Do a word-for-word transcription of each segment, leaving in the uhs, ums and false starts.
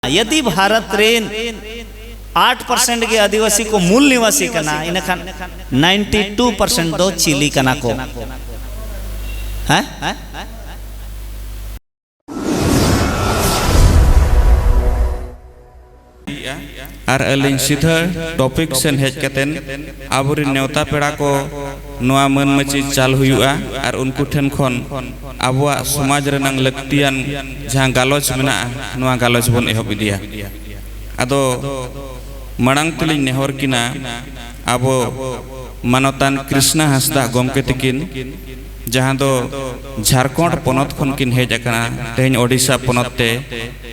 ᱡᱩᱫᱤ ᱵᱷᱟᱨᱚᱛ ᱨᱮᱱ ᱟᱴ ᱯᱟᱨᱥᱮᱱᱴ ᱜᱮ ᱟᱹᱫᱤᱵᱟᱹᱥᱤ ᱠᱚ ᱢᱩᱞ ᱱᱤᱵᱟᱥᱤ ᱠᱟᱱᱟ, ᱤᱱᱟᱹᱠᱷᱟᱱ ᱱᱟᱭᱤᱱᱴᱤ ᱴᱩ ᱯᱟᱨᱥᱮᱱᱴ ᱫᱚ ᱪᱤᱞᱤ ᱠᱟᱱᱟ ᱠᱚ? ᱦᱮᱸ? ᱟᱨ ᱟᱹᱞᱤᱧ ᱥᱤᱫᱷᱟᱹ ᱴᱚᱯᱤᱠ ᱥᱮᱱ ᱦᱮᱡ ᱠᱟᱛᱮᱱ ᱟᱵᱚᱨᱤᱱ ᱱᱮᱣᱛᱟ ᱯᱮᱲᱟ ᱠᱚ ᱱᱚᱣᱟ ᱢᱟᱹᱱ ᱢᱟᱹᱪᱤ ᱪᱟᱞ ᱦᱩᱭᱩᱜᱼᱟ ᱟᱨ ᱩᱱᱠᱩ ᱴᱷᱮᱱ ᱠᱷᱚᱱ ᱟᱵᱚᱣᱟᱜ ᱥᱚᱢᱟᱡᱽ ᱨᱮᱱᱟᱝ ᱞᱟᱹᱠᱛᱤᱭᱟᱱ ᱡᱟᱦᱟᱸ ᱜᱟᱞᱚᱪ ᱢᱮᱱᱟᱜᱼᱟ, ᱱᱚᱣᱟ ᱜᱟᱞᱚᱪ ᱵᱚᱱ ᱮᱦᱚᱵ ᱤᱫᱤᱭᱟ᱾ ᱟᱫᱚ ᱢᱟᱲᱟᱝ ᱛᱮᱞᱤᱧ ᱱᱮᱦᱚᱨ ᱠᱤᱱᱟ ᱟᱵᱚ ᱢᱟᱱᱚᱛᱟᱱ ᱠᱨᱤᱥᱱᱟ ᱦᱟᱸᱥᱫᱟᱜ ᱜᱚᱢᱠᱮ ᱛᱤᱠᱤᱱ, ᱡᱟᱦᱟᱸ ᱫᱚ ᱡᱷᱟᱲᱠᱷᱚᱸᱰ ᱯᱚᱱᱚᱛ ᱠᱷᱚᱱ ᱠᱤᱱ ᱦᱮᱡ ᱟᱠᱟᱱᱟ, ᱛᱮᱦᱮᱧ ᱳᱰᱤᱥᱟ ᱯᱚᱱᱚᱛ ᱛᱮ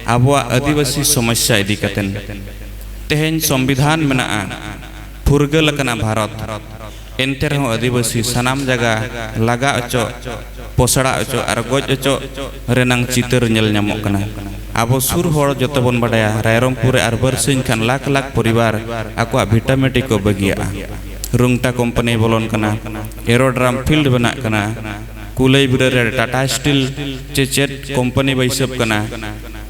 ᱟᱵᱚᱣᱟᱜ ᱟᱹᱫᱤᱵᱟᱹᱥᱤ ᱥᱚᱢᱚᱥᱥᱟ ᱤᱫᱤ ᱠᱟᱛᱮᱱ᱾ ᱛᱮᱦᱮᱧ ᱥᱚᱝᱵᱤᱫᱷᱟᱱ ᱢᱮᱱᱟᱜᱼᱟ, ᱯᱷᱩᱨᱜᱟᱹᱞ ᱟᱠᱟᱱᱟ ᱵᱷᱟᱨᱚᱛ, ᱮᱱᱛᱮ ᱨᱮᱦᱚᱸ ᱟᱹᱫᱤᱵᱟᱹᱥᱤ ᱥᱟᱱᱟᱢ ᱡᱟᱭᱜᱟ ᱞᱟᱜᱟ ᱚᱪᱚᱜ, ᱯᱚᱥᱲᱟ ᱚᱪᱚᱜ ᱟᱨ ᱜᱚᱡ ᱚᱪᱚᱜ ᱨᱮᱱᱟᱝ ᱪᱤᱛᱟᱹᱨ ᱧᱮᱞ ᱧᱟᱢᱚᱜ ᱠᱟᱱᱟ᱾ ᱟᱵᱚ ᱥᱩᱨ ᱦᱚᱲ ᱡᱚᱛᱚ ᱵᱚᱱ ᱵᱟᱰᱟᱭᱟ, ᱨᱟᱭᱨᱚᱝᱯᱩᱨ ᱨᱮ ᱟᱨ ᱵᱟᱨᱥᱤᱧ ᱠᱷᱟᱱ ᱞᱟᱠᱷ ᱞᱟᱠᱷ ᱯᱚᱨᱤᱵᱟᱨ ᱟᱠᱚᱣᱟᱜ ᱵᱷᱤᱴᱟᱢᱤᱴᱤ ᱠᱚ ᱵᱟᱹᱜᱤᱭᱟᱜᱼᱟ᱾ ᱨᱩᱝᱴᱟ ᱠᱳᱢᱯᱟᱱᱤ ᱵᱚᱞᱚᱱ ᱠᱟᱱᱟ, ᱮᱨᱳᱰᱨᱟᱢ ᱯᱷᱤᱞᱰ ᱵᱮᱱᱟᱜ ᱠᱟᱱᱟ, ᱠᱩᱞᱟᱹᱭ ᱵᱤᱨᱟᱹ ᱨᱮ ᱴᱟᱴᱟ ᱥᱴᱤᱞ ᱪᱮ ᱪᱮᱫ ᱠᱳᱢᱯᱟᱱᱤ ᱵᱟᱹᱭᱥᱟᱹᱵ ᱠᱟᱱᱟ᱾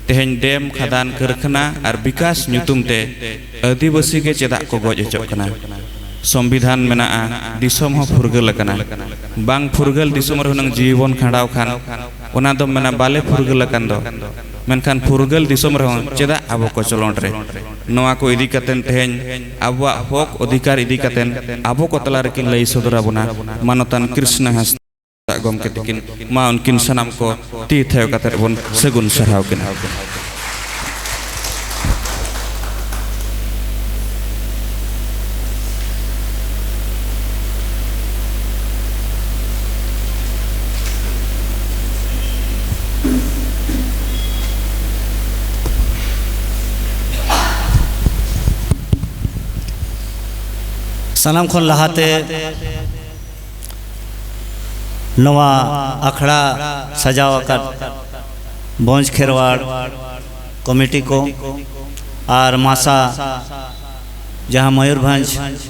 ᱛᱮᱦᱮᱧ ᱰᱮᱢ, ᱠᱷᱟᱫᱟᱱ, ᱠᱟᱹᱨᱠᱷᱟᱱᱟ ᱟᱨ ᱵᱤᱠᱟᱥ ᱧᱩᱛᱩᱢ ᱛᱮ ᱟᱹᱫᱤᱵᱟᱹᱥᱤ ᱜᱮ ᱪᱮᱫᱟᱜ ᱠᱚ ᱜᱚᱡ ᱦᱚᱪᱚᱜ ᱠᱟᱱᱟ? ᱥᱚᱝᱵᱤᱫᱷᱟᱱ ᱢᱮᱱᱟᱜᱼᱟ, ᱫᱤᱥᱚᱢ ᱦᱚᱸ ᱯᱷᱩᱨᱜᱟᱹᱞ ᱟᱠᱟᱱᱟ᱾ ᱵᱟᱝ ᱯᱷᱩᱨᱜᱟᱹᱞ ᱫᱤᱥᱚᱢ ᱨᱮ ᱦᱩᱱᱟᱹᱝ ᱡᱤᱣᱤ ᱵᱚᱱ ᱠᱷᱟᱸᱰᱟᱣ ᱠᱷᱟᱱ, ᱚᱱᱟ ᱫᱚ ᱢᱮᱱᱟ ᱵᱟᱞᱮ ᱯᱷᱩᱨᱜᱟᱹᱞ ᱟᱠᱟᱱ ᱫᱚ᱾ ᱢᱮᱱᱠᱷᱟᱱ ᱯᱷᱩᱨᱜᱟᱹᱞ ᱫᱤᱥᱚᱢ ᱨᱮᱦᱚᱸ ᱪᱮᱫᱟᱜ ᱟᱵᱚ ᱠᱚᱪᱞᱚᱱ ᱨᱮ? ᱱᱚᱣᱟ ᱠᱚ ᱤᱫᱤ ᱠᱟᱛᱮᱱ ᱛᱮᱦᱮᱧ ᱟᱵᱚᱣᱟᱜ ᱦᱚᱠ ᱚᱫᱷᱤᱠᱟᱨ ᱤᱫᱤ ᱠᱟᱛᱮᱱ ᱟᱵᱚ ᱠᱚ ᱛᱟᱞᱟ ᱨᱮᱠᱤᱱ ᱞᱟᱹᱭ ᱥᱚᱫᱚᱨ ᱟᱵᱚᱱᱟ ᱢᱟᱱᱚᱛᱟᱱ ᱠᱨᱤᱥᱱᱟ ᱦᱟᱸᱥᱫᱟ ᱜᱚᱢᱠᱮ ᱛᱤᱠᱤᱱ᱾ ᱢᱟ ᱩᱱᱠᱤᱱ ᱥᱟᱱᱟᱢ ᱠᱚ ᱛᱤ ᱛᱷᱟᱭᱚ ᱠᱟᱛᱮ ᱵᱚᱱ ᱥᱟᱹᱜᱩᱱ ᱥᱟᱨᱦᱟᱣ ᱠᱤᱱᱟ᱾ ᱥᱟᱱᱟᱢ ᱠᱷᱚᱱ ᱞᱟᱦᱟᱛᱮ ᱱᱚᱣᱟ ᱟᱠᱷᱲᱟ ᱥᱟᱡᱟᱣ ᱟᱠᱟᱫ ᱵᱷᱚᱸᱡᱽ ᱠᱷᱮᱨᱣᱟᱲ ᱠᱚᱢᱤᱴᱤ ᱠᱚ ᱟᱨ ᱢᱟᱥᱟ, ᱡᱟᱦᱟᱸ ᱢᱚᱭᱩᱨᱵᱷᱚᱸᱡᱽ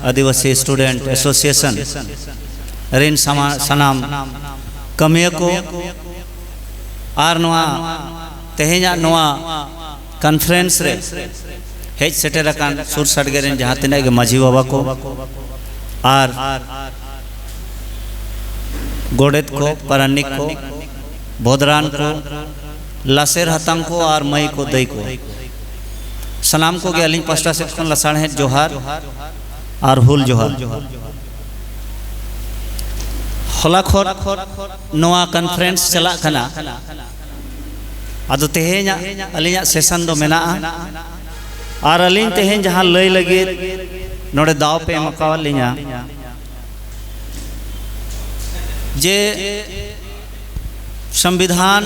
ᱟᱹᱫᱤᱵᱟᱹᱥᱤ ᱥᱴᱩᱰᱮᱱᱴ ᱮᱥᱳᱥᱤᱭᱮᱥᱚᱱ ᱨᱤᱱ ᱥᱟᱢᱟ-, ᱥᱟᱱᱟᱢ ᱠᱟᱹᱢᱤᱭᱟᱹ ᱠᱚ ᱟᱨ ᱱᱚᱣᱟ ᱛᱮᱦᱮᱧᱟᱜ ᱱᱚᱣᱟ ᱠᱚᱱᱯᱷᱟᱨᱮᱱᱥ ᱨᱮ ᱦᱮᱡ ᱥᱮᱴᱮᱨ ᱟᱠᱟᱱ ᱥᱩᱨ ᱥᱟᱰᱜᱮ ᱨᱮᱱ ᱡᱟᱦᱟᱸ ᱛᱤᱱᱟᱹᱜ ᱜᱮ ᱢᱟᱹᱡᱷᱤ ᱵᱟᱵᱟ ᱠᱚ ᱟᱨ ᱜᱚᱰᱮᱛ ᱠᱚ, ᱯᱟᱨᱟᱱᱤᱠ ᱠᱚ, ᱵᱚᱫᱽᱨᱟᱱ ᱠᱚ, ᱞᱟᱥᱮᱨ ᱦᱟᱛᱟᱝ ᱠᱚ ᱟᱨ ᱢᱟᱹᱭ ᱠᱚ, ᱫᱟᱹᱭ ᱠᱚ, ᱥᱟᱱᱟᱢ ᱠᱚᱜᱮ ᱟᱹᱞᱤᱧ ᱯᱟᱥᱴᱟ ᱥᱮᱫ ᱠᱷᱚᱱ ᱞᱟᱥᱟᱲᱦᱮᱫ ᱡᱚᱦᱟᱨ ᱟᱨ ᱦᱩᱞ ᱡᱚᱦᱟᱨ᱾ ᱦᱚᱞᱟ ᱠᱷᱚᱱ ᱱᱚᱣᱟ ᱠᱚᱱᱯᱷᱟᱨᱮᱱᱥ ᱪᱟᱞᱟᱜ ᱠᱟᱱᱟ᱾ ᱟᱫᱚ ᱛᱮᱦᱮᱧᱟᱜ ᱟᱹᱞᱤᱧᱟᱜ ᱥᱮᱥᱚᱱ ᱫᱚ ᱢᱮᱱᱟᱜᱼᱟ, ᱟᱨ ᱟᱹᱞᱤᱧ ᱛᱮᱦᱮᱧ ᱡᱟᱦᱟᱸ ᱞᱟᱹᱭ ᱞᱟᱹᱜᱤᱫ ᱱᱚᱰᱮ ᱫᱟᱣ ᱯᱮ ᱮᱢ ᱟᱠᱟᱣᱟᱫ ᱞᱤᱧᱟ, ᱡᱮ ᱥᱚᱝᱵᱤᱫᱷᱟᱱ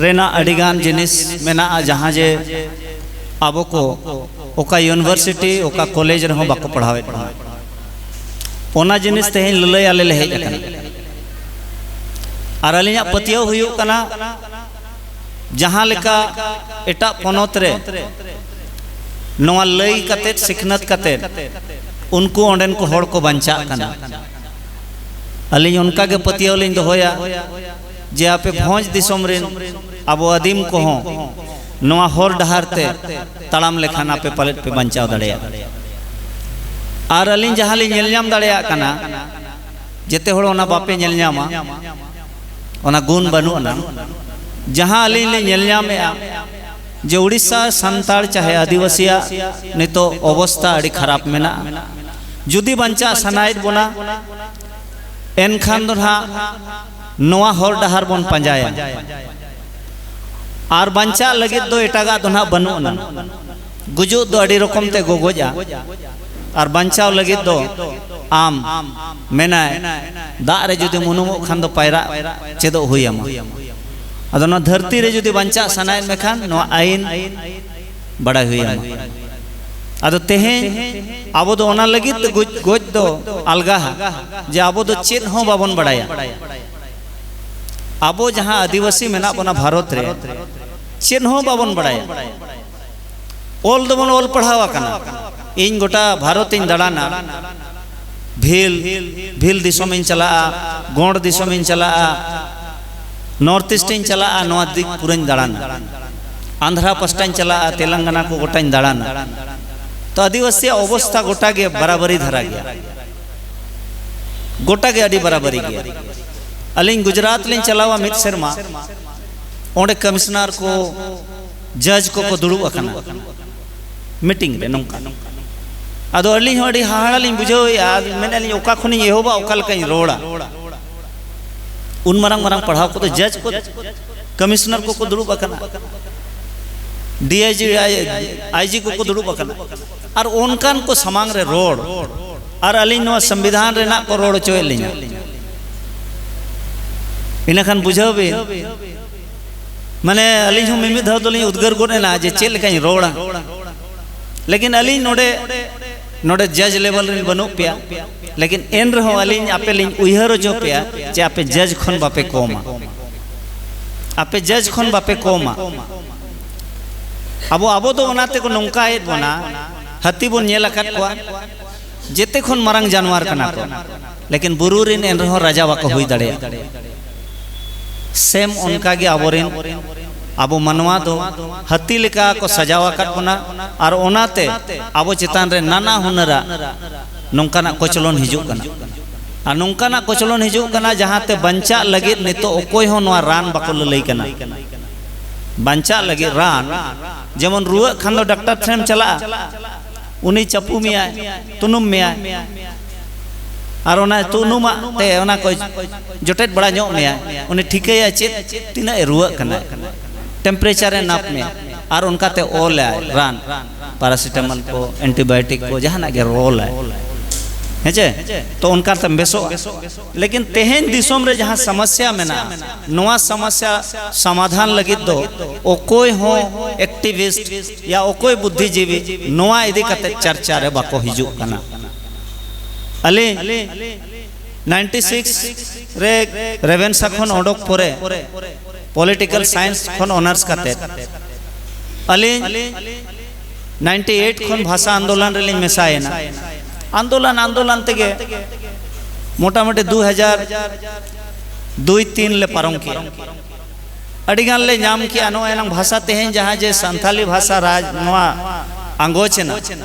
ᱨᱮᱱᱟᱜ ᱟᱹᱰᱤᱜᱟᱱ ᱡᱤᱱᱤᱥ ᱢᱮᱱᱟᱜᱼᱟ, ᱡᱟᱦᱟᱸ ᱡᱮ ᱟᱵᱚ ᱠᱚ ᱚᱠᱟ ᱤᱭᱩᱱᱤᱵᱷᱟᱨᱥᱤᱴᱤ, ᱚᱠᱟ ᱠᱚᱞᱮᱡᱽ ᱨᱮᱦᱚᱸ ᱵᱟᱠᱚ ᱯᱟᱲᱦᱟᱣᱮᱫ ᱵᱚᱱᱟ᱾ ᱚᱱᱟ ᱡᱤᱱᱤᱥ ᱛᱮᱦᱮᱧ ᱞᱟᱹᱞᱟᱹᱭ ᱟᱞᱮ ᱞᱮ ᱦᱮᱡ ᱟᱠᱟᱱᱟ᱾ ᱟᱨ ᱟᱹᱞᱤᱧᱟᱜ ᱯᱟᱹᱛᱭᱟᱹᱣ ᱦᱩᱭᱩᱜ ᱠᱟᱱᱟ, ᱡᱟᱦᱟᱸ ᱞᱮᱠᱟ ᱮᱴᱟᱜ ᱯᱚᱱᱚᱛ ᱨᱮ ᱱᱚᱣᱟ ᱞᱟᱹᱭ ᱠᱟᱛᱮᱫ, ᱥᱤᱠᱷᱱᱟᱹᱛ ᱠᱟᱛᱮᱫ ᱩᱱᱠᱩ ᱚᱸᱰᱮᱱ ᱠᱚ ᱦᱚᱲ ᱠᱚ ᱵᱟᱧᱪᱟᱜ ᱠᱟᱱᱟ, ᱟᱹᱞᱤᱧ ᱚᱱᱠᱟ ᱜᱮ ᱯᱟᱹᱛᱭᱟᱹᱣ ᱞᱤᱧ ᱫᱚᱦᱚᱭᱟ ᱡᱮ ᱟᱯᱮ ᱵᱷᱚᱸᱡᱽ ᱫᱤᱥᱚᱢ ᱨᱮᱱ ᱟᱵᱚ ᱟᱹᱫᱤᱢ ᱠᱚᱦᱚᱸ ᱱᱚᱣᱟ ᱦᱚᱨ ᱰᱟᱦᱟᱨ ᱛᱮ ᱛᱟᱲᱟᱢ ᱞᱮᱠᱷᱟᱱ ᱟᱯᱮ ᱯᱟᱞᱮᱫ ᱯᱮ ᱵᱟᱧᱪᱟᱣ ᱫᱟᱲᱮᱭᱟᱜᱼᱟ᱾ ᱟᱨ ᱟᱹᱞᱤᱧ ᱡᱟᱦᱟᱸ ᱞᱤᱧ ᱧᱮᱞ ᱧᱟᱢ ᱫᱟᱲᱮᱭᱟᱜ ᱠᱟᱱᱟ, ᱡᱮᱛᱮ ᱦᱚᱲ ᱚᱱᱟ ᱵᱟᱯᱮ ᱧᱮᱞ ᱧᱟᱢᱟ, ᱚᱱᱟ ᱜᱩᱱ ᱵᱟᱹᱱᱩᱜ ᱟᱱᱟ᱾ ᱡᱟᱦᱟᱸ ᱟᱹᱞᱤᱧ ᱞᱤᱧ ᱧᱮᱞ ᱧᱟᱢᱮᱜᱼᱟ ᱡᱮ ᱩᱲᱤᱥᱥᱟ ᱥᱟᱱᱛᱟᱲ ᱪᱟᱦᱮ ᱟᱹᱫᱤᱵᱟᱹᱥᱤᱭᱟᱜ ᱱᱤᱛᱚᱜ ᱚᱵᱚᱥᱛᱷᱟ ᱟᱹᱰᱤ ᱠᱷᱟᱨᱟᱯ ᱢᱮᱱᱟᱜᱼᱟ᱾ ᱡᱩᱫᱤ ᱵᱟᱧᱪᱟᱜ ᱥᱟᱱᱟᱭᱮᱫ ᱵᱚᱱᱟ, ᱮᱱᱠᱷᱟᱱ ᱫᱚ ᱱᱟᱦᱟᱜ ᱱᱚᱣᱟ ᱦᱚᱨ ᱰᱟᱦᱟᱨ ᱵᱚᱱ ᱯᱟᱸᱡᱟᱭᱟ᱾ ᱟᱨ ᱵᱟᱧᱪᱟᱜ ᱞᱟᱹᱜᱤᱫ ᱫᱚ ᱮᱴᱟᱜᱟᱜ ᱫᱚ ᱱᱟᱦᱟᱜ ᱵᱟᱹᱱᱩᱜ ᱟᱱᱟ᱾ ᱜᱩᱡᱩᱜ ᱫᱚ ᱟᱹᱰᱤ ᱨᱚᱠᱚᱢ ᱛᱮ ᱜᱚᱜᱚᱡᱼᱟ, ᱟᱨ ᱵᱟᱧᱪᱟᱣ ᱞᱟᱹᱜᱤᱫ ᱫᱚ ᱟᱢ ᱢᱮᱱᱟᱭ, ᱫᱟᱜ ᱨᱮ ᱡᱩᱫᱤᱢ ᱩᱱᱩᱢᱚᱜ ᱠᱷᱟᱱ ᱫᱚ ᱯᱟᱭᱨᱟᱜ ᱪᱮᱫᱚᱜ ᱦᱩᱭ ᱟᱢᱟ᱾ ᱟᱫᱚ ᱱᱚᱣᱟ ᱫᱷᱟᱹᱨᱛᱤ ᱨᱮ ᱡᱩᱫᱤ ᱵᱟᱧᱪᱟᱜ ᱥᱟᱱᱟᱭᱮᱫ ᱢᱮᱠᱷᱟᱱ ᱱᱚᱣᱟ ᱟᱹᱭᱤᱱ ᱵᱟᱲᱟᱭ ᱦᱩᱭ ᱟᱢᱟ᱾ ᱟᱫᱚ ᱛᱮᱦᱮᱧ ᱟᱵᱚ ᱫᱚ ᱚᱱᱟ ᱞᱟᱹᱜᱤᱫ ᱛᱮ ᱜᱚᱡ, ᱜᱚᱡ ᱫᱚ ᱟᱞᱜᱟᱦᱟ, ᱡᱮ ᱟᱵᱚ ᱫᱚ ᱪᱮᱫ ᱦᱚᱸ ᱵᱟᱵᱚᱱ ᱵᱟᱲᱟᱭᱟ᱾ ᱟᱵᱚ ᱡᱟᱦᱟᱸ ᱟᱹᱫᱤᱵᱟᱹᱥᱤ ᱢᱮᱱᱟᱜ ᱵᱚᱱᱟ ᱵᱷᱟᱨᱚᱛ ᱨᱮ, ᱪᱮᱫ ᱦᱚᱸ ᱵᱟᱵᱚᱱ ᱵᱟᱲᱟᱭᱟ᱾ ᱚᱞ ᱫᱚᱵᱚᱱ ᱚᱞ ᱯᱟᱲᱦᱟᱣ ᱟᱠᱟᱱᱟ᱾ ᱤᱧ ᱜᱚᱴᱟ ᱵᱷᱟᱨᱚᱛ ᱤᱧ ᱫᱟᱬᱟᱱᱟ, ᱵᱷᱤᱞ, ᱵᱷᱤᱞ ᱫᱤᱥᱚᱢ ᱤᱧ ᱪᱟᱞᱟᱜᱼᱟ, ᱜᱚᱸᱰ ᱫᱤᱥᱚᱢ ᱤᱧ ᱪᱟᱞᱟᱜᱼᱟ, ᱱᱚᱨᱛᱷ ᱤᱥᱴ ᱤᱧ ᱪᱟᱞᱟᱜᱼᱟ, ᱱᱚᱣᱟ ᱫᱤᱠ ᱯᱩᱨᱟᱹᱧ ᱫᱟᱬᱟᱱᱟ᱾ ᱟᱱᱫᱷᱨᱟ ᱯᱟᱥᱴᱟᱧ ᱪᱟᱞᱟᱜᱼᱟ, ᱛᱮᱞᱮᱝᱜᱟᱱᱟ ᱠᱚ ᱜᱚᱴᱟᱧ ᱫᱟᱬᱟᱱᱟ᱾ ᱛᱚ ᱟᱹᱫᱤᱵᱟᱹᱥᱤᱭᱟᱜ ᱚᱵᱚᱥᱛᱷᱟ ᱜᱚᱴᱟ ᱜᱮ ᱵᱟᱨᱟᱵᱟᱨᱤ ᱫᱷᱟᱨᱟ ᱜᱮᱭᱟ, ᱜᱚᱴᱟ ᱜᱮ ᱟᱹᱰᱤ ᱵᱟᱨᱟᱵᱟᱨᱤ ᱜᱮᱭᱟ᱾ ᱟᱹᱞᱤᱧ ᱜᱩᱡᱽᱨᱟᱴ ᱞᱤᱧ ᱪᱟᱞᱟᱣᱟ ᱢᱤᱫ ᱥᱮᱨᱢᱟ, ᱚᱸᱰᱮ ᱠᱚᱢᱤᱥᱚᱱᱟᱨ ᱠᱚ, ᱡᱟᱡᱽ ᱠᱚᱠᱚ ᱫᱩᱲᱩᱵ ᱟᱠᱟᱱᱟ ᱢᱤᱴᱤᱝ ᱨᱮ ᱱᱚᱝᱠᱟ᱾ ᱟᱫᱚ ᱟᱹᱞᱤᱧ ᱦᱚᱸ ᱟᱹᱰᱤ ᱦᱟᱦᱟᱲᱟ ᱞᱤᱧ ᱵᱩᱡᱷᱟᱹᱣᱮᱫᱼᱟ, ᱟᱨ ᱢᱮᱱᱮᱫ ᱞᱤᱧ ᱚᱠᱟ ᱠᱷᱚᱱᱤᱧ ᱮᱦᱚᱵᱟ, ᱚᱠᱟ ᱞᱮᱠᱟᱧ ᱨᱚᱲᱟ᱾ ᱩᱱ ᱢᱟᱨᱟᱝ ᱢᱟᱨᱟᱝ ᱯᱟᱲᱦᱟᱣ ᱠᱚᱫᱚ ᱡᱟᱡᱽ ᱠᱚ, ᱠᱚᱢᱤᱥᱚᱱᱟᱨ ᱠᱚᱠᱚ ᱫᱩᱲᱩᱵ ᱟᱠᱟᱱᱟ, ᱰᱤ ᱟᱭ ᱡᱤ, ᱟᱭ ᱡᱤ ᱠᱚᱠᱚ ᱫᱩᱲᱩᱵ ᱟᱠᱟᱱᱟ, ᱟᱨ ᱚᱱᱠᱟᱱ ᱠᱚ ᱥᱟᱢᱟᱝ ᱨᱮ ᱨᱚᱲ, ᱟᱨ ᱟᱹᱞᱤᱧ ᱱᱚᱣᱟ ᱥᱚᱝᱵᱤᱫᱷᱟᱱ ᱨᱮᱱᱟᱜ ᱠᱚ ᱨᱚᱲ ᱦᱚᱪᱚᱭᱮᱫ ᱞᱤᱧᱟ᱾ ᱤᱱᱟᱹᱠᱷᱟᱱ ᱵᱩᱡᱷᱟᱹᱣ ᱵᱤᱱ, ᱢᱟᱱᱮ ᱟᱹᱞᱤᱧ ᱦᱚᱸ ᱢᱤᱢᱤᱫ ᱫᱷᱟᱣ ᱫᱚᱞᱤᱧ ᱩᱫᱽᱜᱟᱹᱨ ᱜᱚᱫ ᱮᱱᱟ ᱡᱮ ᱪᱮᱫ ᱞᱮᱠᱟᱧ ᱨᱚᱲᱟ᱾ ᱞᱮᱠᱤᱱ ᱟᱹᱞᱤᱧ ᱱᱚᱰᱮ, ᱱᱚᱰᱮ ᱡᱟᱡᱽ ᱞᱮᱵᱮᱞ ᱨᱮᱱ ᱵᱟᱹᱱᱩᱜ ᱯᱮᱭᱟ, ᱞᱮᱠᱤᱱ ᱮᱱ ᱨᱮᱦᱚᱸ ᱟᱹᱞᱤᱧ ᱟᱯᱮ ᱞᱤᱧ ᱩᱭᱦᱟᱹᱨ ᱦᱚᱪᱚ ᱯᱮᱭᱟ ᱡᱮ ᱟᱯᱮ ᱡᱟᱡᱽ ᱠᱷᱚᱱ ᱵᱟᱯᱮ ᱠᱚᱢᱟ, ᱟᱯᱮ ᱡᱟᱡᱽ ᱠᱷᱚᱱ ᱵᱟᱯᱮ ᱠᱚᱢᱟ᱾ ᱟᱵᱚ, ᱟᱵᱚ ᱫᱚ ᱚᱱᱟ ᱛᱮᱠᱚ ᱱᱚᱝᱠᱟᱭᱮᱫ ᱵᱚᱱᱟ, ᱦᱟᱹᱛᱤ ᱵᱚᱱ ᱧᱮᱞ ᱟᱠᱟᱫ ᱠᱚᱣᱟ, ᱡᱮᱛᱮ ᱠᱷᱚᱱ ᱢᱟᱨᱟᱝ ᱡᱟᱱᱣᱟᱨ ᱠᱟᱱᱟ ᱠᱚ, ᱞᱮᱠᱤᱱ ᱵᱩᱨᱩ ᱨᱮᱱ ᱮᱱ ᱨᱮᱦᱚᱸ ᱨᱟᱡᱟ ᱵᱟᱠᱚ ᱦᱩᱭ ᱫᱟᱲᱮᱭᱟᱜᱼᱟ᱾ ᱥᱮᱢ ᱚᱱᱠᱟ ᱜᱮ ᱟᱵᱚᱨᱮᱱ, ᱟᱵᱚ ᱢᱟᱱᱣᱟ ᱫᱚ ᱦᱟᱹᱛᱤ ᱞᱮᱠᱟ ᱠᱚ ᱥᱟᱡᱟᱣ ᱟᱠᱟᱫ ᱵᱚᱱᱟ, ᱟᱨ ᱚᱱᱟᱛᱮ ᱟᱵᱚ ᱪᱮᱛᱟᱱ ᱨᱮ ᱱᱟᱱᱟ ᱦᱩᱱᱟᱹᱨᱟᱜ ᱱᱚᱝᱠᱟᱱᱟᱜ ᱠᱚᱪᱞᱚᱱ ᱦᱤᱡᱩᱜ ᱠᱟᱱᱟ᱾ ᱟᱨ ᱱᱚᱝᱠᱟᱱᱟᱜ ᱠᱚᱪᱞᱚᱱ ᱦᱤᱡᱩᱜ ᱠᱟᱱᱟ ᱡᱟᱦᱟᱸᱛᱮ ᱵᱟᱧᱪᱟᱜ ᱞᱟᱹᱜᱤᱫ ᱱᱤᱛᱚᱜ ᱚᱠᱚᱭ ᱦᱚᱸ ᱱᱚᱣᱟ ᱨᱟᱱ ᱵᱟᱠᱚ ᱞᱟᱹᱞᱟᱹᱭ ᱠᱟᱱᱟ᱾ ᱵᱟᱧᱪᱟᱜ ᱞᱟᱹᱜᱤᱫ ᱨᱟᱱ, ᱡᱮᱢᱚᱱ ᱨᱩᱣᱟᱹᱜ ᱠᱷᱟᱱ ᱫᱚ ᱰᱟᱠᱛᱟᱨ ᱴᱷᱮᱱ ᱪᱟᱞᱟᱜᱼᱟ, ᱩᱱᱤ ᱪᱟᱯᱩ ᱢᱮᱭᱟᱭ, ᱛᱩᱱᱩᱢ ᱢᱮᱭᱟᱭ, ᱟᱨ ᱚᱱᱟ ᱛᱩᱱᱩᱢᱟᱜ ᱛᱮ ᱚᱱᱟ ᱠᱚ ᱡᱚᱴᱮᱫ ᱵᱟᱲᱟ ᱧᱚᱜ ᱢᱮᱭᱟᱭ, ᱩᱱᱤ ᱴᱷᱤᱠᱟᱹᱭᱟ ᱪᱮᱫ, ᱛᱤᱱᱟᱹᱜ ᱮ ᱨᱩᱣᱟᱹᱜ ᱠᱟᱱᱟ, ᱴᱮᱢᱯᱟᱨᱮᱪᱟᱨ ᱮ ᱱᱟᱯ ᱢᱮᱭᱟ, ᱟᱨ ᱚᱱᱠᱟᱛᱮ ᱚᱞᱟᱭ ᱨᱟᱱ, ᱯᱟᱨᱟᱥᱤᱴᱟᱢᱚᱞ ᱠᱚ, ᱮᱱᱴᱤᱵᱟᱭᱳᱴᱤᱠ ᱠᱚ, ᱡᱟᱦᱟᱱᱟᱜ ᱜᱮ ᱚᱞᱟᱭ, ᱦᱮᱸᱪᱮ? ᱛᱚ ᱚᱱᱠᱟᱛᱮᱢ ᱵᱮᱥᱚᱜᱼᱟ᱾ ᱞᱮᱠᱤᱱ ᱛᱮᱦᱮᱧ ᱫᱤᱥᱚᱢ ᱨᱮ ᱡᱟᱦᱟᱸ ᱥᱚᱢᱚᱥᱭᱟ ᱢᱮᱱᱟᱜᱼᱟ, ᱱᱚᱣᱟ ᱥᱚᱢᱚᱥᱭᱟ ᱥᱚᱢᱟᱫᱷᱟᱱ ᱞᱟᱹᱜᱤᱫ ᱫᱚ ᱚᱠᱚᱭ ᱦᱚᱸ ᱮᱠᱴᱤᱵᱷᱤᱥᱴ ᱭᱟ ᱚᱠᱚᱭ ᱵᱩᱫᱽᱫᱷᱤᱡᱤᱵᱤ ᱱᱚᱣᱟ ᱤᱫᱤ ᱠᱟᱛᱮ ᱪᱟᱨᱪᱟ ᱨᱮ ᱵᱟᱠᱚ ᱦᱤᱡᱩᱜ ᱠᱟᱱᱟ᱾ ᱟᱹᱞᱤᱧ ᱱᱟᱭᱤᱱᱴᱤ ᱥᱤᱠᱥ ᱨᱮ ᱨᱮᱵᱷᱮᱱᱥᱟ ᱠᱷᱚᱱ ᱚᱰᱚᱠ ᱯᱚᱨᱮ ᱯᱚᱞᱤᱴᱤᱠᱟᱞ ᱥᱟᱭᱮᱱᱥ ᱠᱷᱚᱱ ᱚᱱᱟᱨᱥ ᱠᱟᱛᱮ ᱟᱹᱞᱤᱧ ᱱᱟᱭᱤᱱᱴᱤ ᱮᱭᱤᱴ ᱠᱷᱚᱱ ᱵᱷᱟᱥᱟ ᱟᱱᱫᱳᱞᱚᱱ ᱨᱮᱞᱤᱧ ᱢᱮᱥᱟᱭᱮᱱᱟ᱾ ᱟᱱᱫᱳᱞᱚᱱ ᱟᱱᱫᱳᱞᱚᱱ ᱛᱮᱜᱮ ᱢᱚᱴᱟᱢᱩᱴᱤ ᱫᱩ ᱦᱟᱡᱟᱨ ᱫᱩᱭ ᱛᱤᱱ ᱞᱮ ᱯᱟᱨᱚᱢ ᱠᱮᱜᱼᱟ᱾ ᱟᱹᱰᱤ ᱜᱟᱱ ᱞᱮ ᱧᱟᱢ ᱠᱮᱜᱼᱟ᱾ ᱱᱚᱜᱼᱚᱭ ᱮᱱᱟᱝ ᱵᱷᱟᱥᱟ ᱛᱮᱦᱮᱧ ᱡᱟᱦᱟᱸ ᱡᱮ ᱥᱟᱱᱛᱟᱞᱤ ᱵᱷᱟᱥᱟ ᱨᱟᱡᱽ ᱱᱚᱣᱟ ᱟᱸᱜᱚᱪ ᱮᱱᱟ,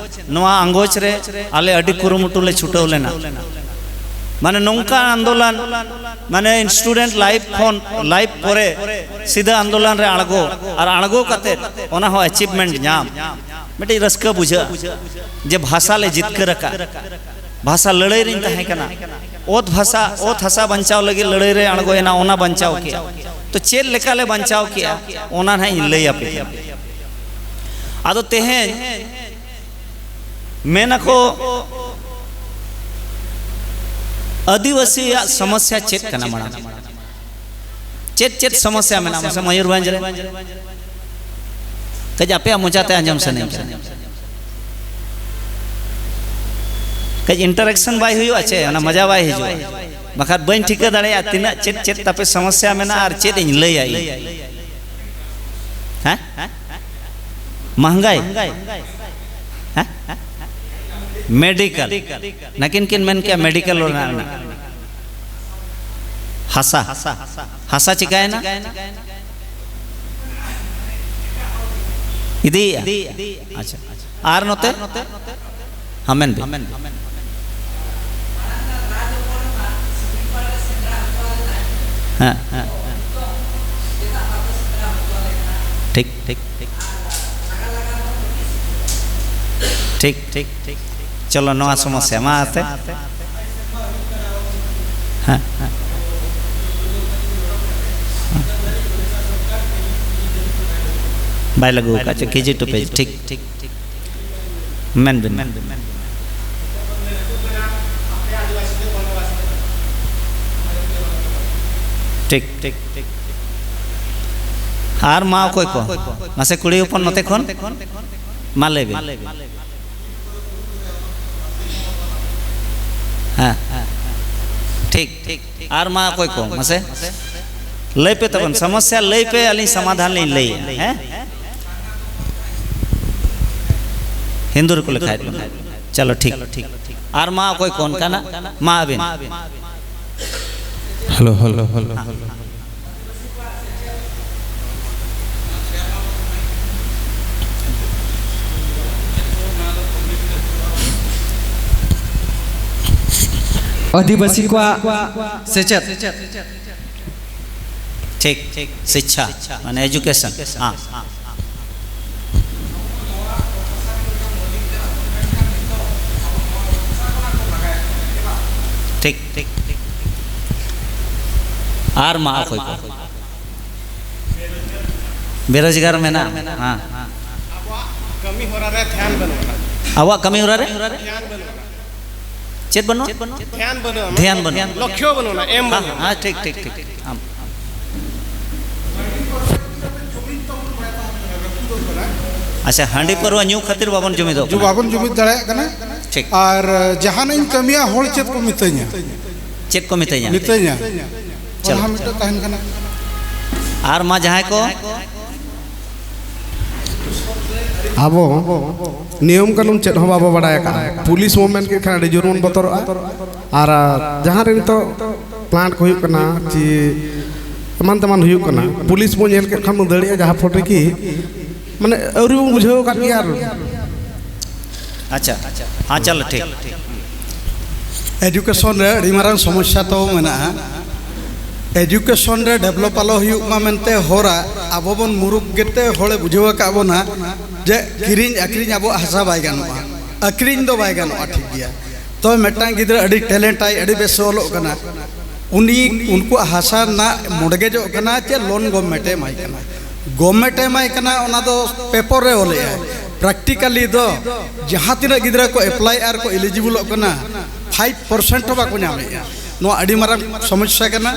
ᱱᱚᱣᱟ ᱟᱸᱜᱚᱪ ᱨᱮ ᱟᱞᱮ ᱟᱹᱰᱤ ᱠᱩᱨᱩᱢᱩᱴᱩ ᱞᱮ ᱪᱷᱩᱴᱟᱹᱣ ᱞᱮᱱᱟ᱾ ᱢᱟᱱᱮ ᱱᱚᱝᱠᱟ ᱟᱱᱫᱳᱞᱚᱱ, ᱢᱟᱱᱮ student life ᱠᱷᱚᱱ, life ᱯᱚᱨᱮ ᱥᱤᱫᱷᱟᱹ ᱟᱱᱫᱳᱞᱚᱱ ᱨᱮ ᱟᱬᱜᱚ, ᱟᱨ ᱟᱬᱜᱚ ᱠᱟᱛᱮ ᱚᱱᱟ ᱦᱚᱸ achievement ᱧᱟᱢ, ᱢᱤᱫᱴᱤᱡ ᱨᱟᱹᱥᱠᱟᱹ ᱵᱩᱡᱷᱟᱹᱜᱼᱟ ᱡᱮ ᱵᱷᱟᱥᱟ ᱞᱮ ᱡᱤᱛᱠᱟᱹᱨ ᱟᱠᱟᱫ, ᱵᱷᱟᱥᱟ ᱞᱟᱹᱲᱦᱟᱹᱭ ᱨᱤᱧ ᱛᱟᱦᱮᱸ ᱠᱟᱱᱟ, ᱚᱛ ᱵᱷᱟᱥᱟ, ᱚᱛ ᱦᱟᱥᱟ ᱵᱟᱧᱪᱟᱣ ᱞᱟᱹᱜᱤᱫ ᱞᱟᱹᱲᱦᱟᱹᱭ ᱨᱮ ᱟᱬᱜᱚᱭᱮᱱᱟ, ᱚᱱᱟ ᱵᱟᱧᱪᱟᱣ ᱠᱮᱜᱼᱟ᱾ ᱛᱚ ᱪᱮᱫ ᱞᱮᱠᱟ ᱞᱮ ᱵᱟᱧᱪᱟᱣ ᱠᱮᱜᱼᱟ, ᱚᱱᱟ ᱱᱟᱦᱟᱜ ᱤᱧ ᱞᱟᱹᱭ ᱟᱯᱮ ᱠᱟᱱᱟ᱾ ᱟᱫᱚ ᱛᱮᱦᱮᱧ ᱢᱮᱱ ᱟᱠᱚ, ᱟᱹᱫᱤᱵᱟᱹᱥᱤᱭᱟᱜ ᱥᱚᱢᱚᱥᱭᱟ ᱪᱮᱫ ᱠᱟᱱᱟ ᱢᱟᱲᱟᱝ? ᱪᱮᱫ ᱪᱮᱫ ᱥᱚᱢᱚᱥᱭᱟ ᱢᱮᱱᱟᱜᱼᱟ ᱢᱟᱥᱮ ᱢᱚᱭᱩᱨᱵᱷᱚᱸᱡᱽ ᱨᱮ? ᱠᱟᱹᱡ ᱟᱯᱮᱭᱟᱜ ᱢᱚᱪᱟᱛᱮ ᱟᱸᱡᱚᱢ ᱥᱟᱱᱟᱧ ᱠᱟᱱᱟ᱾ ᱠᱟᱹᱡ interaction ᱵᱟᱭ ᱦᱩᱭᱩᱜᱼᱟ ᱪᱮ, ᱚᱱᱟ ᱢᱚᱡᱟ ᱵᱟᱭ ᱦᱤᱡᱩᱜᱼᱟ᱾ ᱵᱟᱠᱷᱟᱱ ᱵᱟᱹᱧ ᱴᱷᱤᱠᱟᱹ ᱫᱟᱲᱮᱭᱟᱜᱼᱟ ᱛᱤᱱᱟᱹᱜ ᱪᱮᱫ ᱪᱮᱫ ᱛᱟᱯᱮ ᱥᱚᱢᱚᱥᱭᱟ ᱢᱮᱱᱟᱜᱼᱟ ᱟᱨ ᱪᱮᱫ ᱤᱧ ᱞᱟᱹᱭᱟ ᱤᱧ᱾ ᱦᱮᱸ? ᱢᱟᱦᱜᱟᱭ? ᱦᱮᱸ? ᱢᱮᱰᱤᱠᱮᱞ᱾ ᱱᱟᱹᱠᱤᱱ ᱠᱤᱱ ᱢᱮᱱ ᱠᱮᱜᱼᱟ ᱢᱮᱰᱤᱠᱮᱞ ᱨᱮᱱᱟᱜ ᱨᱮᱱᱟᱜ᱾ ᱦᱟᱥᱟ, ᱦᱟᱥᱟ ᱪᱤᱠᱟᱭᱮᱱᱟ? ᱤᱫᱤᱭᱮᱜᱼᱟ? ᱟᱪᱪᱷᱟ᱾ ᱟᱨ ᱱᱚᱛᱮ? ᱦᱮᱸ, ᱢᱮᱱ ᱵᱤᱱ᱾ ᱦᱮᱸ, ᱦᱮᱸ᱾ ᱴᱷᱤᱠ, ᱴᱷᱤᱠ, ᱴᱷᱤᱠ᱾ ᱴᱷᱤᱠ, ᱴᱷᱤᱠ, ᱴᱷᱤᱠ᱾ ᱪᱚᱞᱚ, ᱱᱚᱣᱟ ᱥᱚᱢᱚᱥᱭᱟ ᱢᱟ ᱟᱛᱮ᱾ ᱦᱮᱸ, ᱦᱮᱸ᱾ ᱵᱟᱭ ᱞᱟᱹᱜᱩ ᱟᱠᱟᱫ ᱪᱚ, ᱠᱮᱡᱤ ᱴᱩ ᱯᱮᱡᱽ᱾ ᱴᱷᱤᱠ, ᱴᱷᱤᱠ, ᱴᱷᱤᱠ᱾ ᱢᱮᱱ ᱵᱤᱱ᱾ ᱴᱷᱤᱠ, ᱴᱷᱤᱠ, ᱴᱷᱤᱠ᱾ ᱟᱨ ᱢᱟ ᱚᱠᱚᱭ ᱠᱚ? ᱢᱟᱥᱮ ᱠᱩᱲᱤ ᱦᱚᱯᱚᱱ ᱱᱚᱛᱮ ᱠᱷᱚᱱ᱾ ᱢᱟ ᱞᱟᱹᱭ ᱵᱤᱱ᱾ ᱦᱮᱸ, ᱴᱷᱤᱠ, ᱴᱷᱤᱠ᱾ ᱟᱨ ᱢᱟ ᱚᱠᱚᱭ ᱠᱚ? ᱢᱟᱥᱮ ᱞᱟᱹᱭ ᱯᱮ ᱛᱟᱵᱚᱱ, ᱥᱚᱢᱚᱥᱭᱟ ᱞᱟᱹᱭ ᱯᱮ, ᱟᱹᱞᱤᱧ ᱥᱚᱢᱟᱫᱷᱟᱱ ᱞᱤᱧ ᱞᱟᱹᱭᱟ᱾ ᱦᱮᱸ, ᱦᱤᱱᱫᱩ ᱨᱮᱠᱚ ᱞᱮᱠᱷᱟᱭᱮᱫ ᱵᱚᱱᱟ᱾ ᱪᱚᱞᱚ, ᱴᱷᱤᱠ᱾ ᱟᱨ ᱢᱟ ᱚᱠᱚᱭ ᱠᱚ ᱚᱱᱠᱟᱱᱟᱜ? ᱢᱟ ᱟᱹᱵᱤᱱ᱾ Hello, hello, hello, hello. Adivasi ᱠᱚᱣᱟᱜ ᱥᱮᱪᱮᱫ᱾ ᱴᱷᱤᱠ, ᱥᱤᱪᱪᱷᱟ ᱢᱟᱱᱮ ᱮᱡᱩᱠᱮᱥᱚᱱ᱾ ᱦᱮᱸ᱾ ᱴᱷᱤᱠ, ᱴᱷᱤᱠ, ᱴᱷᱤᱠ᱾ ᱟᱨ ᱢᱟ ᱚᱠᱚᱭ ᱠᱚ? ᱵᱮᱨᱳᱡᱽᱜᱟᱨ ᱢᱮᱱᱟᱜᱼᱟ᱾ ᱦᱮᱸ᱾ ᱟᱵᱚᱣᱟᱜ ᱠᱟᱹᱢᱤ ᱦᱚᱨᱟ ᱨᱮ ᱫᱷᱮᱭᱟᱱ ᱵᱟᱹᱱᱩᱜᱼᱟ᱾ ᱟᱵᱚᱣᱟᱜ ᱠᱟᱹᱢᱤ ᱦᱚᱨᱟ ᱨᱮ? ᱫᱷᱮᱭᱟᱱ ᱵᱟᱹᱱᱩᱜᱼᱟ᱾ ᱪᱮᱫ ᱵᱟᱹᱱᱩᱜᱼᱟ? ᱫᱷᱮᱭᱟᱱ ᱵᱟᱹᱱᱩᱜᱼᱟ᱾ ᱫᱷᱮᱭᱟᱱ ᱵᱟᱹᱱᱩᱜᱼᱟ᱾ ᱞᱚᱠᱠᱷᱚ ᱵᱟᱹᱱᱩᱜᱼᱟ, ᱮᱢ ᱦᱮᱸ, ᱵᱟᱹᱱᱩᱜᱼᱟ᱾ ᱦᱮᱸ, ᱴᱷᱤᱠ, ᱴᱷᱤᱠ, ᱴᱷᱤᱠ᱾ ᱟᱢ᱾ ᱟᱪᱪᱷᱟ, ᱦᱟᱺᱰᱤ ᱯᱟᱹᱨᱣᱟᱹ ᱧᱩ ᱠᱷᱟᱹᱛᱤᱨ ᱵᱟᱵᱚᱱ ᱡᱩᱢᱤᱫᱚᱜ ᱡᱩ-, ᱠᱟᱱᱟ᱾ ᱵᱟᱵᱚᱱ ᱡᱩᱢᱤᱫ ᱫᱟᱲᱮᱭᱟᱜ ᱠᱟᱱᱟ᱾ ᱴᱷᱤᱠ᱾ ᱟᱨ ᱡᱟᱦᱟᱱᱟᱜ ᱤᱧ ᱠᱟᱹᱢᱤᱭᱟ, ᱦᱚᱲ ᱪᱮᱫ ᱠᱚ ᱢᱤᱛᱟᱹᱧᱟ? ᱪᱮᱫ ᱠᱚ ᱢᱤᱛᱟᱹᱧᱟ? ᱢᱤᱛᱟᱹᱧᱟ᱾ ᱪᱚᱞᱚ᱾ ᱚᱱᱟ ᱦᱚᱸ ᱢᱤᱫᱴᱮᱱ ᱛᱟᱦᱮᱱ ᱠᱟᱱᱟ᱾ ᱟᱨ ᱢᱟ ᱡᱟᱦᱟᱸᱭ ᱠᱚ ᱟᱵᱚ ᱱᱤᱭᱚᱢ ᱠᱟᱹᱱᱩᱱ ᱪᱮᱫ ᱦᱚᱸ ᱵᱟᱵᱚ ᱵᱟᱲᱟᱭ ᱟᱠᱟᱫᱼᱟ᱾ ᱯᱩᱞᱤᱥ ᱵᱚᱱ ᱢᱮᱱ ᱠᱮᱫ ᱠᱷᱟᱱ ᱟᱹᱰᱤ ᱡᱳᱨ ᱵᱚᱱ ᱵᱚᱛᱚᱨᱚᱜᱼᱟ᱾ ᱟᱨ ᱡᱟᱦᱟᱸ ᱨᱮ ᱱᱤᱛᱚᱜ ᱯᱞᱟᱱᱴ ᱠᱚ ᱦᱩᱭᱩᱜ ᱠᱟᱱᱟ, ᱪᱮ ᱮᱢᱟᱱ ᱛᱮᱢᱟᱱ ᱦᱩᱭᱩᱜ ᱠᱟᱱᱟ, ᱯᱩᱞᱤᱥ ᱵᱚᱱ ᱧᱮᱞ ᱠᱮᱫ ᱠᱷᱟᱱ ᱵᱚᱱ ᱫᱟᱹᱲᱮᱜᱼᱟ, ᱡᱟᱦᱟᱸ ᱯᱷᱚᱞ ᱨᱮ ᱠᱤ ᱢᱟᱱᱮ ᱟᱹᱣᱨᱤ ᱵᱚᱱ ᱵᱩᱡᱷᱟᱹᱣ ᱟᱠᱟᱫ ᱜᱮᱭᱟ᱾ ᱟᱨ ᱟᱪᱪᱷᱟ, ᱦᱮᱸ, ᱪᱚᱞᱚ, ᱴᱷᱤᱠ᱾ ᱮᱡᱩᱠᱮᱥᱚᱱ ᱨᱮ ᱟᱹᱰᱤ ᱢᱟᱨᱟᱝ ᱥᱚᱢᱚᱥᱥᱟ ᱛᱚ ᱢᱮᱱᱟᱜᱼᱟ᱾ ᱮᱡᱩᱠᱮᱥᱚᱱ ᱨᱮ ᱰᱮᱵᱷᱞᱚᱯ ᱟᱞᱚ ᱦᱩᱭᱩᱜ ᱢᱟ ᱢᱮᱱᱛᱮ ᱦᱚᱨᱟ ᱟᱵᱚ ᱵᱚᱱ ᱢᱩᱨᱩᱠ ᱜᱮᱛᱮ ᱦᱚᱲᱮ ᱵᱩᱡᱷᱟᱹᱣ ᱟᱠᱟᱫ ᱵᱚᱱᱟ ᱡᱮ ᱠᱤᱨᱤᱧ ᱟᱹᱠᱷᱨᱤᱧ ᱟᱵᱚᱣᱟᱜ ᱦᱟᱥᱟ ᱵᱟᱭ ᱜᱟᱱᱚᱜᱼᱟ, ᱟᱹᱠᱷᱨᱤᱧ ᱫᱚ ᱵᱟᱭ ᱜᱟᱱᱚᱜᱼᱟ, ᱴᱷᱤᱠ ᱜᱮᱭᱟ᱾ ᱛᱚ ᱢᱤᱫᱴᱟᱝ ᱜᱤᱫᱽᱨᱟᱹ ᱟᱹᱰᱤ ᱴᱮᱞᱮᱱᱴ ᱟᱭ, ᱟᱹᱰᱤ ᱵᱮᱥ ᱚᱞᱚᱜ ᱠᱟᱱᱟ, ᱩᱱᱤ ᱩᱱᱠᱩᱣᱟᱜ ᱦᱟᱥᱟ ᱨᱮᱱᱟᱜ ᱢᱚᱰᱜᱮᱡᱚᱜ ᱠᱟᱱᱟ ᱪᱮ ᱞᱳᱱ ᱜᱚᱵᱷᱢᱮᱱᱴ ᱮ ᱮᱢᱟᱭ ᱠᱟᱱᱟ᱾ ᱜᱚᱵᱷᱢᱮᱱᱴ ᱮ ᱮᱢᱟᱭ ᱠᱟᱱᱟ, ᱚᱱᱟ ᱫᱚ ᱯᱮᱯᱚᱨ ᱨᱮ ᱚᱞᱮᱜᱼᱟᱭ, ᱯᱨᱮᱠᱴᱤᱠᱟᱞᱤ ᱫᱚ ᱡᱟᱦᱟᱸ ᱛᱤᱱᱟᱹᱜ ᱜᱤᱫᱽᱨᱟᱹ ᱠᱚ ᱮᱯᱞᱟᱭ ᱟᱨ ᱠᱚ ᱮᱞᱤᱡᱤᱵᱚᱞᱚᱜ ᱠᱟᱱᱟ, ᱯᱷᱟᱭᱤᱵᱷ ᱯᱟᱨᱥᱮᱱᱴ ᱦᱚᱸ ᱵᱟᱠᱚ ᱧᱟᱢᱮᱜᱼᱟ᱾ ᱱᱚᱣᱟ ᱟᱹᱰᱤ ᱢᱟᱨᱟᱝ ᱥᱚᱢᱚᱥᱥᱟ ᱠᱟᱱᱟ᱾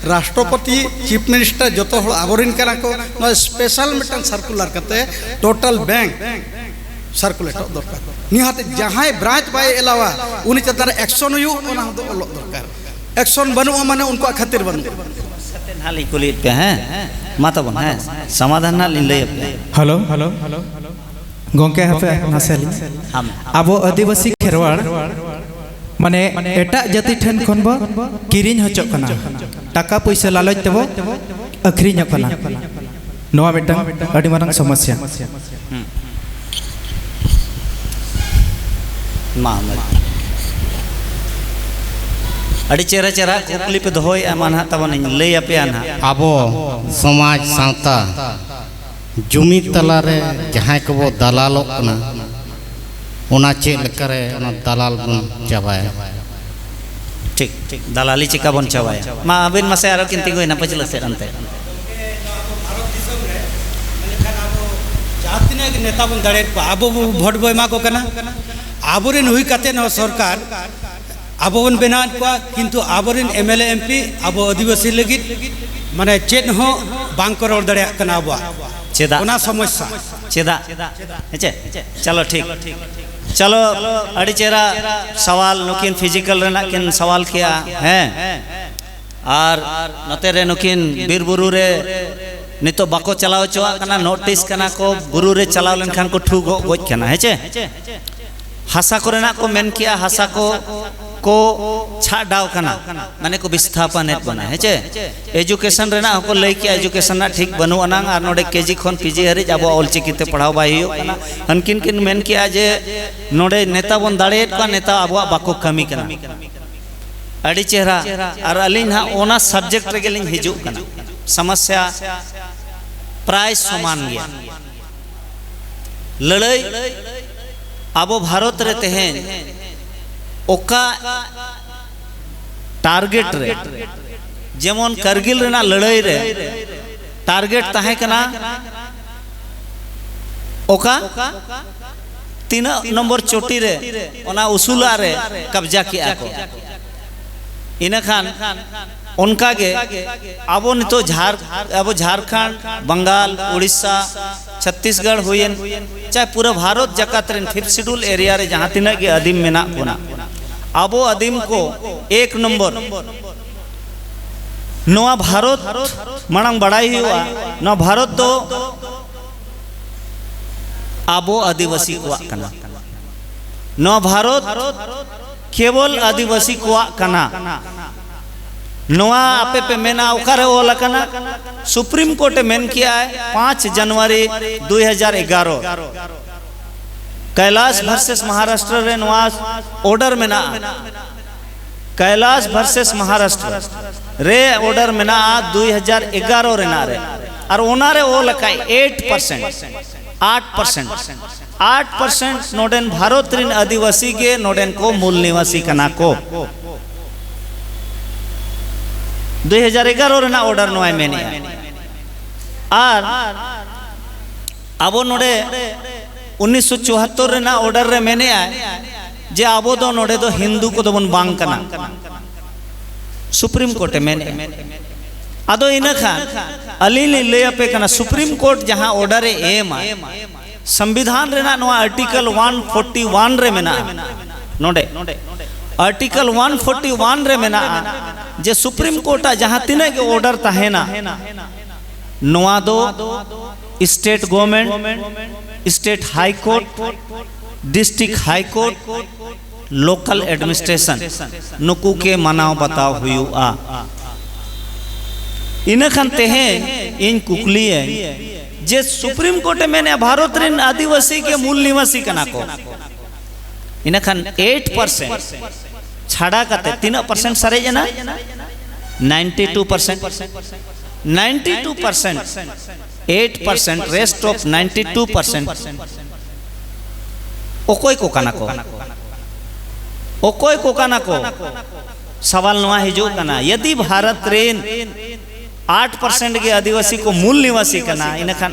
ᱨᱟᱥᱴᱨᱚᱯᱚᱛᱤ, ᱪᱤᱯ ᱢᱤᱱᱤᱥᱴᱟᱨ, ᱡᱚᱛᱚ ᱦᱚᱲ ᱟᱵᱚᱨᱮᱱ ᱠᱟᱱᱟ ᱠᱚ᱾ ᱱᱚᱣᱟ ᱥᱯᱮᱥᱟᱞ ᱢᱤᱫᱴᱟᱝ ᱥᱟᱨᱠᱩᱞᱟᱨ ᱠᱟᱛᱮ ᱴᱳᱴᱟᱞ ᱵᱮᱝᱠ ᱥᱟᱨᱠᱩᱞᱮᱴᱚᱜ ᱫᱚᱨᱠᱟᱨ᱾ ᱱᱤᱦᱟᱹᱛ ᱡᱟᱦᱟᱸᱭ ᱵᱨᱟᱧᱪ ᱵᱟᱭ ᱮᱞᱟᱣᱟ, ᱩᱱᱤ ᱪᱮᱛᱟᱱ ᱨᱮ ᱮᱠᱥᱚᱱ ᱦᱩᱭᱩᱜ, ᱚᱱᱟ ᱦᱚᱸ ᱚᱞᱚᱜ ᱫᱚᱨᱠᱟᱨ᱾ ᱮᱠᱥᱚᱱ ᱵᱟᱹᱱᱩᱜᱼᱟ ᱢᱟᱱᱮ ᱩᱱᱠᱩᱣᱟᱜ ᱠᱷᱟᱹᱛᱤᱨ ᱵᱟᱹᱱᱩᱜᱼᱟ᱾ ᱱᱟᱦᱟᱜ ᱞᱤᱧ ᱠᱩᱞᱤᱭᱮᱫ ᱯᱮᱭᱟ, ᱦᱮᱸ? ᱢᱟ ᱛᱟᱵᱚᱱ, ᱦᱮᱸ, ᱥᱚᱢᱟᱫᱷᱟᱱ ᱱᱟᱦᱟᱜ ᱞᱤᱧ ᱞᱟᱹᱭ ᱟᱯᱮᱭᱟ᱾ ᱦᱮᱞᱳ, ᱜᱚᱝᱠᱮ, ᱦᱟᱯᱮ ᱱᱟᱥᱮ ᱞᱤᱧ᱾ ᱟᱢ᱾ ᱟᱵᱚ ᱟᱹᱫᱤᱵᱟᱹᱥᱤ ᱠᱷᱮᱨᱣᱟᱲ, ᱢᱟᱱᱮ, ᱮᱴᱟᱜ ᱡᱟᱹᱛᱤ ᱴᱷᱮᱱ ᱠᱷᱚᱱ ᱵᱚ ᱠᱤᱨᱤᱧ ᱦᱚᱪᱚᱜ ᱠᱟᱱᱟ, ᱴᱟᱠᱟ ᱯᱩᱭᱥᱟᱹ ᱞᱟᱞᱚᱪ ᱛᱮᱵᱚ ᱟᱹᱠᱷᱨᱤᱧᱚᱜ ᱠᱟᱱᱟ᱾ ᱱᱚᱣᱟ ᱢᱤᱫᱴᱟᱝ ᱟᱹᱰᱤ ᱢᱟᱨᱟᱝ ᱥᱚᱢᱚᱥᱥᱟ᱾ ᱦᱩᱸ᱾ ᱢᱟ, ᱢᱟ᱾ ᱟᱹᱰᱤ ᱪᱮᱦᱨᱟ ᱪᱮᱦᱨᱟ ᱠᱩᱠᱞᱤ ᱯᱮ ᱫᱚᱦᱚᱭᱮᱫᱼᱟ, ᱢᱟ ᱱᱟᱦᱟᱜ ᱛᱟᱵᱚᱱ ᱤᱧ ᱞᱟᱹᱭ ᱟᱯᱮᱭᱟ ᱱᱟᱦᱟᱜ᱾ ᱟᱵᱚ ᱥᱚᱢᱟᱡᱽ ᱥᱟᱶᱛᱟ ᱡᱩᱢᱤᱫ ᱛᱟᱞᱟᱨᱮ ᱡᱟᱦᱟᱸᱭ ᱠᱚᱵᱚ ᱫᱟᱞᱟᱞᱚᱜ ᱠᱟᱱᱟ, ᱚᱱᱟ ᱪᱮᱫ ᱞᱮᱠᱟᱨᱮ ᱚᱱᱟ ᱫᱟᱞᱟᱞ ᱵᱚᱱ ᱪᱟᱵᱟᱭᱟ? ᱴᱷᱤᱠ, ᱴᱷᱤᱠ᱾ ᱫᱟᱞᱟᱞᱤ ᱪᱮᱠᱟ ᱵᱚᱱ ᱪᱟᱵᱟᱭᱟ? ᱢᱟ ᱟᱹᱵᱤᱱ ᱢᱟᱥᱮ ᱟᱨᱚ ᱠᱤᱱ ᱛᱤᱸᱜᱩᱭᱮᱱᱟ ᱯᱟᱹᱪᱷᱞᱟᱹ ᱥᱮᱫ ᱚᱱᱛᱮ᱾ ᱵᱷᱟᱨᱚᱛ ᱫᱤᱥᱚᱢ ᱨᱮ ᱢᱮᱱᱠᱷᱟᱱ ᱟᱵᱚ ᱡᱟᱦᱟᱸ ᱛᱤᱱᱟᱹᱜ ᱜᱮ ᱱᱮᱛᱟ ᱵᱚᱱ ᱫᱟᱲᱮᱭᱟᱫ ᱠᱚᱣᱟ, ᱟᱵᱚ ᱵᱚ ᱵᱷᱳᱴ ᱵᱚ ᱮᱢᱟ ᱠᱚ ᱠᱟᱱᱟ᱾ ᱟᱵᱚᱨᱮᱱ ᱦᱩᱭ ᱠᱟᱛᱮᱫ ᱦᱚᱸ ᱥᱚᱨᱠᱟᱨ ᱟᱵᱚ ᱵᱚᱱ ᱵᱮᱱᱟᱣᱮᱫ ᱠᱚᱣᱟ, ᱠᱤᱱᱛᱩ ᱟᱵᱚᱨᱮᱱ M L A M P ᱟᱵᱚ ᱟᱹᱫᱤᱵᱟᱹᱥᱤ ᱞᱟᱹᱜᱤᱫ ᱢᱟᱱᱮ ᱪᱮᱫ ᱦᱚᱸ ᱵᱟᱝ ᱠᱚ ᱨᱚᱲ ᱫᱟᱲᱮᱭᱟᱜ ᱠᱟᱱᱟ ᱟᱵᱚᱣᱟᱜ᱾ ᱪᱮᱫᱟᱜ? ᱚᱱᱟ ᱥᱚᱢᱚᱥᱥᱟ᱾ ᱪᱮᱫᱟᱜ? ᱦᱮᱸᱪᱮ? ᱪᱚᱞᱚ, ᱴᱷᱤᱠ᱾ ᱪᱚᱞᱚ, ᱟᱹᱰᱤ ᱪᱮᱦᱨᱟ ᱥᱟᱣᱟᱞ ᱱᱩᱠᱤᱱ ᱯᱷᱤᱡᱤᱠᱟᱞ ᱨᱮᱱᱟᱜ ᱠᱤᱱ ᱥᱟᱣᱟᱞ ᱠᱮᱜᱼᱟ᱾ ᱦᱮᱸ, ᱟᱨ ᱱᱚᱛᱮ ᱨᱮ ᱱᱩᱠᱤᱱ ᱵᱤᱨ ᱵᱩᱨᱩ ᱨᱮ ᱱᱤᱛᱚᱜ ᱵᱟᱠᱚ ᱪᱟᱞᱟᱣ ᱦᱚᱪᱚᱣᱟᱜ ᱠᱟᱱᱟ, ᱱᱳᱴᱤᱥ ᱠᱟᱱᱟ ᱠᱚ, ᱵᱩᱨᱩ ᱨᱮ ᱪᱟᱞᱟᱣ ᱞᱮᱱᱠᱷᱟᱱ ᱠᱚ ᱴᱷᱩ ᱜᱚᱜ ᱜᱚᱡ ᱠᱟᱱᱟ᱾ ᱦᱮᱸᱪᱮ? ᱦᱟᱥᱟ ᱠᱚᱨᱮᱱᱟᱜ ᱠᱚ ᱢᱮᱱ ᱠᱮᱜᱼᱟ, ᱦᱟᱥᱟ ᱠᱚ ᱠᱚ ᱪᱷᱟᱰᱟᱣ ᱠᱟᱱᱟ, ᱢᱟᱱᱮ ᱠᱚ ᱵᱤᱥᱛᱷᱟᱯᱟᱱᱮᱫ ᱵᱚᱱᱟ᱾ ᱦᱮᱸᱪᱮ? ᱮᱡᱩᱠᱮᱥᱚᱱ ᱨᱮᱱᱟᱜ ᱦᱚᱸᱠᱚ ᱞᱟᱹᱭ ᱠᱮᱜᱼᱟ, ᱮᱡᱩᱠᱮᱥᱚᱱ ᱨᱮᱱᱟᱜ ᱴᱷᱤᱠ ᱵᱟᱹᱱᱩᱜ ᱟᱱᱟᱝ, ᱟᱨ ᱱᱚᱰᱮ ᱠᱮᱡᱤ ᱠᱷᱚᱱ ᱯᱤᱡᱤ ᱦᱟᱹᱨᱤᱡ ᱟᱵᱚᱣᱟᱜ ᱚᱞᱪᱤᱠᱤ ᱛᱮ ᱯᱟᱲᱦᱟᱣ ᱵᱟᱭ ᱦᱩᱭᱩᱜ ᱠᱟᱱᱟ᱾ ᱦᱟᱱᱠᱤᱱ ᱠᱤᱱ ᱢᱮᱱ ᱠᱮᱜᱼᱟ ᱡᱮ ᱱᱚᱰᱮ ᱱᱮᱛᱟ ᱵᱚᱱ ᱫᱟᱲᱮᱭᱮᱫ ᱠᱚᱣᱟ, ᱱᱮᱛᱟ ᱟᱵᱚᱣᱟᱜ ᱵᱟᱠᱚ ᱠᱟᱹᱢᱤ ᱠᱟᱱᱟ᱾ ᱟᱹᱰᱤ ᱪᱮᱦᱨᱟ᱾ ᱟᱨ ᱟᱹᱞᱤᱧ ᱱᱟᱦᱟᱜ ᱚᱱᱟ ᱥᱟᱵᱡᱮᱠᱴ ᱨᱮᱜᱮ ᱞᱤᱧ ᱦᱤᱡᱩᱜ ᱠᱟᱱᱟ᱾ ᱥᱚᱢᱚᱥᱥᱟ ᱯᱨᱟᱭ ᱥᱚᱢᱟᱱ ᱜᱮᱭᱟ᱾ ᱞᱟᱹᱲᱟᱹᱭ ᱟᱵᱚ ᱵᱷᱟᱨᱚᱛ ᱨᱮ ᱛᱮᱦᱮᱧ ᱚᱠᱟ ᱴᱟᱨᱜᱮᱴ ᱨᱮ, ᱡᱮᱢᱚᱱ ᱠᱟᱨᱜᱤᱞ ᱨᱮᱱᱟᱜ ᱞᱟᱹᱲᱟᱹᱭ ᱨᱮ ᱴᱟᱨᱜᱮᱴ ᱛᱟᱦᱮᱸ ᱠᱟᱱᱟ ᱚᱠᱟ ᱛᱤᱱᱟᱹᱜ ᱱᱚᱢᱵᱚᱨ ᱪᱚᱴᱤ ᱨᱮ ᱚᱱᱟ ᱩᱥᱩᱞᱟᱜ ᱨᱮ ᱠᱟᱵᱽᱡᱟ ᱠᱮᱜᱼᱟ ᱠᱚ᱾ ᱤᱱᱟᱹᱠᱷᱟᱱ ᱚᱱᱠᱟᱜᱮ ᱟᱵᱚ ᱱᱤᱛᱚᱜ ᱡᱷᱟᱨ ᱟᱵᱚ ᱡᱷᱟᱲᱠᱷᱚᱸᱰ, ᱵᱟᱝᱜᱟᱞ, ᱩᱲᱤᱥᱥᱟ, ᱪᱷᱚᱛᱛᱤᱥᱜᱚᱲ ᱦᱩᱭᱮᱱ, ᱪᱟᱦᱮ ᱯᱩᱨᱟᱹ ᱵᱷᱟᱨᱚᱛ ᱡᱟᱠᱟᱛ ᱨᱮᱱ ᱯᱷᱤᱯᱛᱷ ᱥᱤᱰᱩᱞ ᱮᱨᱤᱭᱟ ᱨᱮ ᱡᱟᱦᱟᱸ ᱛᱤᱱᱟᱹᱜ ᱜᱮ ᱟᱹᱫᱤᱢ ᱢᱮᱱᱟᱜ ᱵᱚᱱᱟ, ᱟᱵᱚ ᱟᱹᱫᱤᱢ ᱠᱚ ᱮᱠ ᱱᱚᱢᱵᱚᱨ ᱱᱚᱣᱟ ᱵᱷᱟᱨᱚᱛ ᱢᱟᱲᱟᱝ ᱵᱟᱲᱟᱭ ᱦᱩᱭᱩᱜᱼᱟ᱾ ᱱᱚᱣᱟ ᱵᱷᱟᱨᱚᱛ ᱫᱚ ᱟᱵᱚ ᱟᱹᱫᱤᱵᱟᱹᱥᱤ ᱠᱚᱣᱟᱜ ᱠᱟᱱᱟ᱾ ᱱᱚᱣᱟ ᱵᱷᱟᱨᱚᱛ ᱠᱮᱵᱚᱞ ᱟᱹᱫᱤᱵᱟᱹᱥᱤ ᱠᱚᱣᱟᱜ ᱠᱟᱱᱟ᱾ ᱱᱚᱣᱟ ᱟᱯᱮ ᱯᱮ ᱢᱮᱱᱟ ᱚᱠᱟᱨᱮ ᱚᱞ ᱟᱠᱟᱱᱟ? ᱥᱩᱯᱨᱤᱢ ᱠᱳᱨᱴ ᱮ ᱢᱮᱱ ᱠᱮᱜᱼᱟᱭ ᱯᱟᱸᱪ ᱡᱟᱱᱩᱣᱟᱨᱤ ᱫᱩᱭ ᱦᱟᱡᱟᱨ ᱮᱜᱟᱨᱚ, ᱠᱟᱭᱞᱟᱥ ᱵᱷᱟᱨᱥᱮᱥ ᱢᱚᱦᱟᱨᱟᱥᱴᱨᱚ ᱨᱮ ᱱᱚᱣᱟ ᱚᱨᱰᱟᱨ ᱢᱮᱱᱟᱜᱼᱟ᱾ ᱠᱟᱭᱞᱟᱥ ᱵᱷᱟᱨᱥᱮᱥ ᱢᱚᱦᱟᱨᱟᱥᱴᱨᱚ ᱨᱮ ᱚᱨᱰᱟᱨ ᱢᱮᱱᱟᱜᱼᱟ ᱫᱩᱭ ᱦᱟᱡᱟᱨ ᱮᱜᱟᱨᱚ ᱨᱮᱱᱟᱜ ᱨᱮ, ᱟᱨ ᱚᱱᱟ ᱨᱮ ᱚᱞ ᱟᱠᱟᱫ ᱮᱭᱤᱴ ᱯᱟᱨᱥᱮᱱᱴ, ᱟᱴ ᱯᱟᱨᱥᱮᱱᱴ, ᱟᱴ ᱯᱟᱨᱥᱮᱱᱴ ᱱᱚᱰᱮᱱ ᱵᱷᱟᱨᱚᱛ ᱨᱮᱱ ᱟᱹᱫᱤᱵᱟᱹᱥᱤ ᱜᱮ ᱱᱚᱰᱮᱱ ᱠᱚ ᱢᱩᱞ ᱱᱤᱵᱟᱥᱤ ᱠᱟᱱᱟ ᱠᱚ᱾ ᱫᱩᱭ ᱦᱟᱡᱟᱨ ᱮᱜᱟᱨᱚ ᱨᱮᱱᱟᱜ ᱚᱨᱰᱟᱨ ᱱᱚᱣᱟᱭ ᱢᱮᱱᱮᱜᱼᱟ᱾ ᱟᱨ ᱟᱵᱚ ᱱᱚᱰᱮ ᱩᱱᱤᱥᱥᱚ ᱪᱩᱣᱟᱛᱛᱳᱨ ᱨᱮᱱᱟᱜ ᱚᱨᱰᱟᱨ ᱨᱮ ᱢᱮᱱᱮᱜᱼᱟᱭ ᱡᱮ ᱟᱵᱚ ᱫᱚ ᱱᱚᱰᱮ ᱫᱚ ᱦᱤᱱᱫᱩ ᱠᱚᱫᱚ ᱵᱚᱱ ᱵᱟᱝ ᱠᱟᱱᱟ, ᱥᱩᱯᱨᱤᱢ ᱠᱳᱨᱴ ᱮ ᱢᱮᱱᱮᱜᱼᱟ᱾ ᱟᱫᱚ ᱤᱱᱟᱹ ᱠᱷᱟᱱ ᱟᱹᱞᱤᱧ ᱞᱤᱧ ᱞᱟᱹᱭ ᱟᱯᱮ ᱠᱟᱱᱟ, ᱥᱩᱯᱨᱤᱢ ᱠᱳᱨᱴ ᱡᱟᱦᱟᱸ ᱚᱨᱰᱟᱨ ᱮ ᱮᱢᱟ, ᱥᱚᱝᱵᱤᱫᱷᱟᱱ ᱨᱮᱱᱟᱜ ᱱᱚᱣᱟ ᱟᱨᱴᱤᱠᱮᱞ ᱚᱣᱟᱱ ᱯᱷᱳᱨᱴᱤ ᱚᱣᱟᱱ ᱨᱮ ᱢᱮᱱᱟᱜᱼᱟ, ᱱᱚᱰᱮ ᱟᱨᱴᱤᱠᱮᱞ ᱚᱣᱟᱱ ᱯᱷᱳᱨᱴᱤ ᱚᱣᱟᱱ ᱨᱮ ᱢᱮᱱᱟᱜᱼᱟ ᱡᱮ ᱥᱩᱯᱨᱤᱢ ᱠᱳᱨᱴ ᱟᱜ ᱡᱟᱦᱟᱸ ᱛᱤᱱᱟᱹᱜ ᱜᱮ ᱚᱨᱰᱟᱨ ᱛᱟᱦᱮᱱᱟ, ᱱᱚᱣᱟ ᱫᱚ state government, state high court, district high court, local administration, ᱱᱩᱠᱩ ᱜᱮ ᱢᱟᱱᱟᱣ ᱵᱟᱛᱟᱣ ᱦᱩᱭᱩᱜᱼᱟ᱾ ᱤᱱᱟᱹ ᱠᱷᱟᱱ ᱛᱮᱦᱮᱧ ᱤᱧ ᱠᱩᱠᱞᱤᱭᱟᱹᱧ ᱡᱮ ᱥᱩᱯᱨᱤᱢ ᱠᱳᱨᱴ ᱮ ᱢᱮᱱᱮᱫᱼᱟ ᱵᱷᱟᱨᱚᱛ ᱨᱮᱱ ᱟᱹᱫᱤᱵᱟᱹᱥᱤ ᱜᱮ ᱢᱩᱞ ᱱᱤᱵᱟᱥᱤ ᱠᱟᱱᱟ ᱠᱚ, ᱤᱱᱟᱹ ᱠᱷᱟᱱ ᱮᱭᱤᱴ ᱯᱟᱨᱥᱮᱱᱴ ᱪᱷᱟᱰᱟ ᱠᱟᱛᱮ ᱛᱤᱱᱟᱹᱜ ᱯᱟᱨᱥᱮᱱᱴ ᱥᱟᱨᱮᱡ ᱮᱱᱟ? Ninety two percent. Ninety two percent, eight percent, rest of ninety two percent ᱚᱠᱚᱭ ᱠᱚ ᱠᱟᱱᱟ ᱠᱚ? ᱚᱠᱚᱭ ᱠᱚ ᱠᱟᱱᱟ ᱠᱚ? ᱥᱟᱣᱟᱞ ᱱᱚᱣᱟ ᱦᱤᱡᱩᱜ ᱠᱟᱱᱟ, ᱭᱟᱫᱤ ᱵᱷᱟᱨᱚᱛ ᱨᱮᱱ ᱟᱴ ᱯᱟᱨᱥᱮᱱᱴ ᱜᱮ ᱟᱹᱫᱤᱵᱟᱹᱥᱤ ᱠᱚ ᱢᱩᱞ ᱱᱤᱵᱟᱥᱤ ᱠᱟᱱᱟ, ᱤᱱᱟᱹᱠᱷᱟᱱ